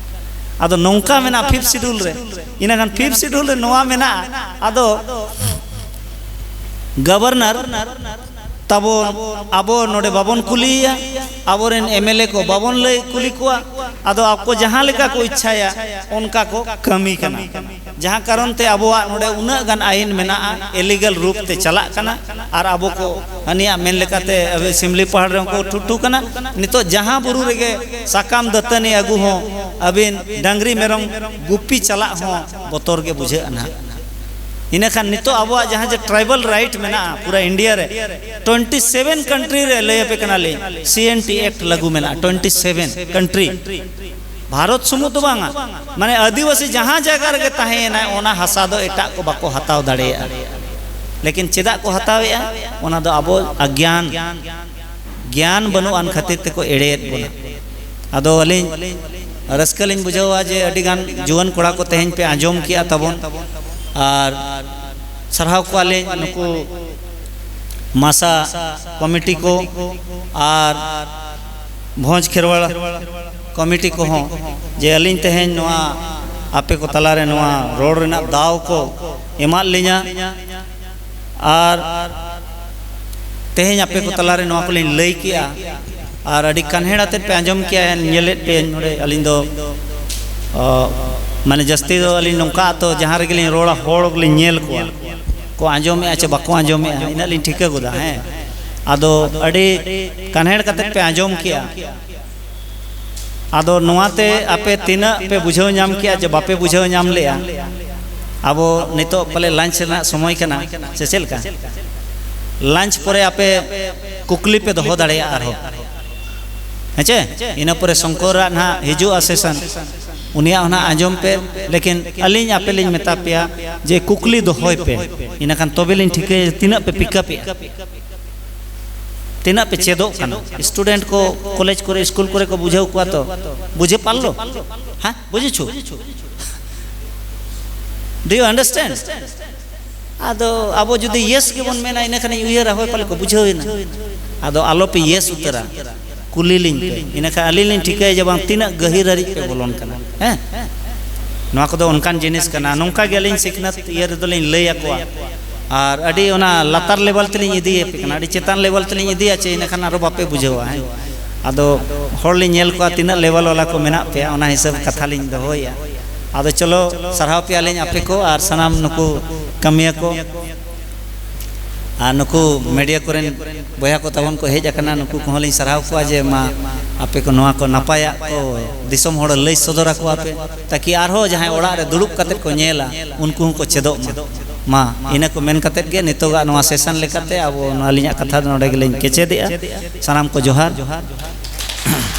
ᱟᱫᱚ ᱱᱚᱝᱠᱟ ᱢᱮᱱᱟᱜᱼᱟ ᱯᱷᱤᱯᱛᱷ ᱥᱤᱰᱩᱞ ᱨᱮ, ᱤᱱᱟᱹᱠᱷᱟᱱ ᱯᱷᱤᱯᱛᱷ ᱥᱤᱰᱩᱞ ᱨᱮ ᱱᱚᱣᱟ ᱢᱮᱱᱟᱜᱼᱟ᱾ ᱟᱫᱚ ᱜᱚᱵᱷᱚᱨᱱᱚᱨ ᱛᱟᱵᱚᱱ, ᱟᱵᱚ ᱱᱚᱰᱮ ᱵᱟᱵᱚᱱ ᱠᱩᱞᱤᱭᱮᱭᱟ, ᱟᱵᱚᱨᱮᱱ ᱮᱢ ᱮᱞ ᱮ ᱠᱚ ᱵᱟᱵᱚᱱ ᱞᱟᱹᱭ ᱠᱩᱞᱤ ᱠᱚᱣᱟ᱾ ᱟᱫᱚ ᱟᱠᱚ ᱡᱟᱦᱟᱸ ᱞᱮᱠᱟ ᱠᱚ ᱤᱪᱪᱷᱟᱭᱟ ᱚᱱᱠᱟ ᱠᱚ ᱠᱟᱹᱢᱤ ᱠᱟᱱᱟ, ᱡᱟᱦᱟᱸ ᱠᱟᱨᱚᱱ ᱛᱮ ᱟᱵᱚᱣᱟᱜ ᱱᱚᱰᱮ ᱩᱱᱟᱹᱜ ᱜᱟᱱ ᱟᱭᱤᱱ ᱢᱮᱱᱟᱜᱼᱟ, ᱤᱞᱤᱜᱟᱞ ᱨᱩᱯ ᱛᱮ ᱪᱟᱞᱟᱜ ᱠᱟᱱᱟ᱾ ᱟᱨ ᱟᱵᱚ ᱠᱚ ᱦᱟᱹᱱᱤᱭᱟᱜ ᱢᱮᱱ ᱞᱮᱠᱟᱛᱮ ᱟᱵᱚ ᱥᱤᱢᱞᱤ ᱯᱟᱦᱟᱲ ᱨᱮᱦᱚᱸ ᱠᱚ ᱴᱷᱩᱴᱷᱩ ᱠᱟᱱᱟ᱾ ᱱᱤᱛᱚᱜ ᱡᱟᱦᱟᱸ ᱵᱩᱨᱩ ᱨᱮᱜᱮ ᱥᱟᱠᱟᱢ ᱫᱟᱹᱛᱟᱹᱱᱤ ᱟᱹᱜᱩ ᱦᱚᱸ, ᱟᱹᱵᱤᱱ ᱰᱟᱝᱨᱤ ᱢᱮᱨᱚᱢ ᱜᱩᱯᱤ ᱪᱟᱞᱟᱜ ᱦᱚᱸ ᱵᱚᱛᱚᱨ ᱜᱮ ᱵᱩᱡᱷᱟᱹᱜᱼᱟ ᱱᱟᱦᱟᱜ᱾ ᱤᱱᱟᱹᱠᱷᱟᱱ ᱱᱤᱛᱚᱜ ᱟᱵᱚᱣᱟᱜ ᱡᱟᱦᱟᱸ ᱡᱮ ᱴᱨᱟᱭᱵᱟᱞ ᱨᱟᱭᱤᱴ ᱢᱮᱱᱟᱜᱼᱟ ᱯᱩᱨᱟᱹ ᱤᱱᱰᱤᱭᱟ ᱨᱮ, ᱴᱩᱭᱮᱱᱴᱤ ᱥᱮᱵᱷᱮᱱ ᱠᱟᱱᱴᱨᱤ ᱨᱮ ᱞᱟᱹᱭ ᱟᱯᱮ ᱠᱟᱱᱟᱞᱤᱧ, ᱥᱤ ᱮᱱ ᱴᱤ ᱮᱠᱴ ᱞᱟᱹᱜᱩ ᱢᱮᱱᱟᱜᱼᱟ, ᱴᱩᱭᱮᱱᱴᱤ ᱥᱮᱵᱷᱮᱱ ᱠᱟᱱᱴᱨᱤ᱾ ᱵᱷᱟᱨᱚᱛ ᱥᱩᱢᱩᱝ ᱫᱚ ᱵᱟᱝᱟ, ᱢᱟᱱᱮ ᱟᱹᱫᱤᱵᱟᱹᱥᱤ ᱡᱟᱦᱟᱸ ᱡᱟᱭᱜᱟ ᱨᱮᱜᱮ ᱛᱟᱦᱮᱸᱭᱮᱱᱟᱭ, ᱚᱱᱟ ᱦᱟᱥᱟ ᱫᱚ ᱮᱴᱟᱜ ᱠᱚ ᱵᱟᱠᱚ ᱦᱟᱛᱟᱣ ᱫᱟᱲᱮᱭᱟᱜᱼᱟ᱾ ᱞᱮᱠᱤᱱ ᱪᱮᱫᱟᱜ ᱠᱚ ᱦᱟᱛᱟᱣᱮᱫᱼᱟ? ᱚᱱᱟ ᱫᱚ ᱟᱵᱚ ᱚᱜᱽᱜᱭᱟᱱ, ᱜᱮᱭᱟᱱ ᱵᱟᱹᱱᱩᱜ ᱟᱱ ᱠᱷᱟᱹᱛᱤᱨ ᱛᱮᱠᱚ ᱮᱲᱮᱭᱮᱫ ᱵᱚᱱᱟ᱾ ᱟᱫᱚ ᱟᱹᱞᱤᱧ ᱨᱟᱹᱥᱠᱟᱹ ᱞᱤᱧ ᱵᱩᱡᱷᱟᱹᱣᱟ ᱡᱮ ᱟᱹᱰᱤᱜᱟᱱ ᱡᱩᱣᱟᱹᱱ ᱠᱚᱲᱟ ᱠᱚ ᱛᱮᱦᱮᱧ ᱯᱮ ᱟᱸᱡᱚᱢ ᱠᱮᱜᱼᱟ ᱛᱟᱵᱚᱱ, ᱟᱨ ᱥᱟᱨᱦᱟᱣ ᱠᱚᱣᱟᱞᱤᱧ ᱱᱩᱠᱩ ᱢᱟᱥᱟ ᱠᱚᱢᱤᱴᱤ ᱠᱚ ᱟᱨ ᱵᱷᱚᱸᱡᱽ ᱠᱷᱮᱨᱣᱟᱲ ᱠᱚᱢᱤᱴᱤ ᱠᱚᱦᱚᱸ, ᱡᱮ ᱟᱹᱞᱤᱧ ᱛᱮᱦᱮᱧ ᱱᱚᱣᱟ ᱟᱯᱮ ᱠᱚ ᱛᱟᱞᱟᱨᱮ ᱱᱚᱣᱟ ᱨᱚᱲ ᱨᱮᱱᱟᱜ ᱫᱟᱣ ᱠᱚ ᱮᱢᱟᱫ ᱞᱤᱧᱟ᱾ ᱟᱨ ᱛᱮᱦᱮᱧ ᱟᱯᱮ ᱠᱚ ᱛᱟᱞᱟᱨᱮ ᱱᱚᱣᱟ ᱠᱚᱞᱤᱧ ᱞᱟᱹᱭ ᱠᱮᱜᱼᱟ, ᱟᱨ ᱟᱹᱰᱤ ᱠᱟᱱᱦᱮᱲ ᱟᱛᱮᱫ ᱯᱮ ᱟᱸᱡᱚᱢ ᱠᱮᱜᱼᱟ᱾ ᱧᱮᱞᱮᱫ ᱯᱮ ᱱᱚᱰᱮ ᱟᱹᱞᱤᱧ ᱫᱚ, ᱚ, ᱢᱟᱱᱮ ᱡᱟᱹᱥᱛᱤ ᱫᱚ ᱟᱹᱞᱤᱧ ᱱᱚᱝᱠᱟ ᱛᱚ ᱡᱟᱦᱟᱸ ᱨᱮᱜᱮ ᱞᱤᱧ ᱨᱚᱲᱟ ᱦᱚᱲ ᱞᱤᱧ ᱧᱮᱞ ᱠᱚᱣᱟ, ᱠᱚ ᱟᱸᱡᱚᱢᱮᱜᱼᱟ ᱪᱮ ᱵᱟᱠᱚ ᱟᱸᱡᱚᱢᱮᱜᱼᱟ, ᱤᱱᱟᱹᱜ ᱞᱤᱧ ᱴᱷᱤᱠᱟᱹ ᱜᱚᱫᱟ᱾ ᱦᱮᱸ, ᱟᱫᱚ ᱟᱹᱰᱤ ᱠᱟᱱᱦᱮᱲ ᱠᱟᱛᱮᱫ ᱯᱮ ᱟᱸᱡᱚᱢ ᱠᱮᱜᱼᱟ᱾ ᱟᱫᱚ ᱱᱚᱣᱟᱛᱮ ᱟᱯᱮ ᱛᱤᱱᱟᱹᱜ ᱯᱮ ᱵᱩᱡᱷᱟᱹᱣ ᱧᱟᱢ ᱠᱮᱜᱼᱟ ᱡᱮ ᱵᱟᱯᱮ ᱵᱩᱡᱷᱟᱹᱣ ᱧᱟᱢ ᱞᱮᱜᱼᱟ? ᱟᱵᱚ ᱱᱤᱛᱚᱜ ᱯᱟᱞᱮ ᱞᱟᱧᱪ ᱨᱮᱱᱟᱜ ᱥᱚᱢᱚᱭ ᱠᱟᱱᱟ, ᱥᱮ ᱪᱮᱫ ᱞᱮᱠᱟ? ᱞᱟᱧᱪ ᱯᱚᱨᱮ ᱟᱯᱮ ᱠᱩᱠᱞᱤ ᱯᱮ ᱫᱚᱦᱚ ᱫᱟᱲᱮᱭᱟᱜᱼᱟ ᱟᱨᱦᱚᱸ, ᱦᱮᱸ ᱪᱮ? ᱤᱱᱟᱹ ᱯᱚᱨᱮ ᱥᱚᱝᱠᱚᱨᱟᱜ ᱱᱟᱦᱟᱜ ᱦᱤᱡᱩᱜᱼᱟ ᱥᱮᱥᱚᱱ, ᱩᱱᱤᱭᱟᱜ ᱦᱚᱸ ᱱᱟᱦᱟᱜ ᱟᱸᱡᱚᱢ ᱯᱮ᱾ ᱞᱮᱠᱤᱱ ᱟᱹᱞᱤᱧ ᱟᱯᱮ ᱞᱤᱧ ᱢᱮᱛᱟ ᱯᱮᱭᱟ ᱡᱮ ᱠᱩᱠᱞᱤ ᱫᱚᱦᱚᱭ ᱯᱮ, ᱤᱱᱟᱹᱠᱷᱟᱱ ᱛᱚᱵᱮ ᱞᱤᱧ ᱴᱷᱤᱠᱟᱹᱭᱟ ᱛᱤᱱᱟᱹᱜ ᱯᱮ ᱯᱤᱠᱟᱯᱮᱜᱼᱟ, ᱛᱤᱱᱟᱹᱜ ᱯᱮ ᱪᱮᱫᱚᱜ ᱠᱟᱱᱟ᱾ ᱥᱴᱩᱰᱮᱱᱴ ᱠᱚ ᱠᱚᱞᱮᱡᱽ ᱠᱚᱨᱮ, ᱥᱠᱩᱞ ᱠᱚᱨᱮ ᱠᱚ ᱵᱩᱡᱷᱟᱹᱣ ᱠᱚᱣᱟ ᱛᱚ, ᱵᱩᱡᱷᱟᱹ ᱯᱟᱨᱞᱚ? ᱦᱮᱸ, ᱵᱩᱡᱷᱟᱹᱪᱷᱩ? Do you understand? ᱟᱫᱚ ᱟᱵᱚ ᱡᱩᱫᱤ ᱭᱮᱥ ᱜᱮᱵᱚᱱ ᱢᱮᱱᱟ, ᱤᱱᱟᱹ ᱠᱷᱟᱱᱤᱧ ᱩᱭᱦᱟᱹᱨᱟ, ᱦᱳᱭ, ᱯᱟᱞᱮ ᱠᱚ ᱵᱩᱡᱷᱟᱹᱣ ᱮᱱᱟ᱾ ᱟᱫᱚ ᱟᱞᱚᱯᱮ ᱭᱮᱥ ᱩᱛᱟᱹᱨᱟ, ᱠᱩᱞᱤ ᱞᱤᱧ ᱯᱮ, ᱤᱱᱟᱹ ᱠᱷᱟᱱ ᱟᱹᱞᱤᱧ ᱞᱤᱧ ᱴᱷᱤᱠᱟᱹᱭᱟ ᱡᱮ ᱵᱟᱝ ᱛᱤᱱᱟᱹᱜ ᱜᱟᱹᱦᱤᱨ ᱦᱟᱹᱨᱤᱡ ᱯᱮ ᱵᱚᱞᱚᱱ ᱠᱟᱱᱟ᱾ ᱦᱮᱸ, ᱱᱚᱣᱟ ᱠᱚᱫᱚ ᱚᱱᱠᱟᱱ ᱡᱤᱱᱤᱥ ᱠᱟᱱᱟ᱾ ᱱᱚᱝᱠᱟ ᱜᱮ ᱟᱹᱞᱤᱧ ᱥᱤᱠᱷᱱᱟᱹᱛ ᱤᱭᱟᱹ ᱨᱮᱫᱚ ᱞᱤᱧ ᱞᱟᱹᱭ ᱟᱠᱚᱣᱟ, ᱟᱨ ᱟᱹᱰᱤ ᱚᱱᱟ ᱞᱟᱛᱟᱨ ᱞᱮᱵᱮᱞ ᱛᱮᱞᱤᱧ ᱤᱫᱤᱭᱮᱫ ᱯᱮ ᱠᱟᱱᱟ, ᱟᱹᱰᱤ ᱪᱮᱛᱟᱱ ᱞᱮᱵᱮᱞ ᱛᱮᱞᱤᱧ ᱤᱫᱤᱭᱟ ᱪᱮ, ᱤᱱᱟᱹ ᱠᱷᱟᱱ ᱟᱨᱚ ᱵᱟᱯᱮ ᱵᱩᱡᱷᱟᱹᱣᱟ᱾ ᱦᱮᱸ, ᱟᱫᱚ ᱦᱚᱲ ᱞᱤᱧ ᱧᱮᱞ ᱠᱚᱣᱟ ᱛᱤᱱᱟᱹᱜ ᱞᱮᱵᱮᱞ ᱵᱟᱞᱟ ᱠᱚ ᱢᱮᱱᱟᱜ ᱯᱮᱭᱟ, ᱚᱱᱟ ᱦᱤᱥᱟᱹᱵ ᱠᱟᱛᱷᱟ ᱞᱤᱧ ᱫᱚᱦᱚᱭᱮᱫᱼᱟ᱾ ᱟᱫᱚ ᱪᱚᱞᱚ, ᱥᱟᱨᱦᱟᱣ ᱯᱮᱭᱟᱞᱤᱧ ᱟᱯᱮ ᱠᱚ ᱟᱨ ᱥᱟᱱᱟᱢ ᱱᱩᱠᱩ ᱠᱟᱹᱢᱤᱭᱟᱹ ᱠᱚ᱾ ᱟᱨ ᱱᱩᱠᱩ ᱢᱤᱰᱤᱭᱟ ᱠᱚᱨᱮᱱ ᱵᱚᱭᱦᱟ ᱠᱚ ᱛᱟᱵᱚᱱ ᱠᱚ ᱦᱮᱡ ᱟᱠᱟᱱᱟ, ᱱᱩᱠᱩ ᱠᱚᱦᱚᱸ ᱞᱤᱧ ᱥᱟᱨᱦᱟᱣ ᱠᱚᱣᱟ ᱡᱮ ᱢᱟ ᱟᱯᱮ ᱠᱚ ᱱᱚᱣᱟ ᱠᱚ ᱱᱟᱯᱟᱭᱟᱜ ᱠᱚ ᱫᱤᱥᱚᱢ ᱦᱚᱲ ᱞᱟᱹᱭ ᱥᱚᱫᱚᱨ ᱟᱠᱚᱣᱟ ᱯᱮ, ᱛᱟᱠᱤ ᱟᱨᱦᱚᱸ ᱡᱟᱦᱟᱸᱭ ᱚᱲᱟᱜ ᱨᱮ ᱫᱩᱲᱩᱵ ᱠᱟᱛᱮ ᱠᱚ ᱧᱮᱞᱟ, ᱩᱱᱠᱩ ᱦᱚᱸᱠᱚ ᱪᱮᱫᱚᱜ ᱢᱟ᱾ ᱢᱟ ᱤᱱᱟᱹ ᱠᱚ ᱢᱮᱱ ᱠᱟᱛᱮ ᱜᱮ ᱱᱤᱛᱚᱜᱟᱜ ᱱᱚᱣᱟ ᱥᱮᱥᱚᱱ ᱞᱮᱠᱟᱛᱮ ᱟᱵᱚ ᱱᱚᱣᱟ ᱟᱹᱞᱤᱧᱟᱜ ᱠᱟᱛᱷᱟ ᱫᱚ ᱱᱚᱰᱮ ᱜᱮᱞᱤᱧ ᱠᱮᱪᱮᱫᱮᱜᱼᱟ᱾ ᱥᱟᱱᱟᱢ ᱠᱚ ᱡᱚᱦᱟᱨ᱾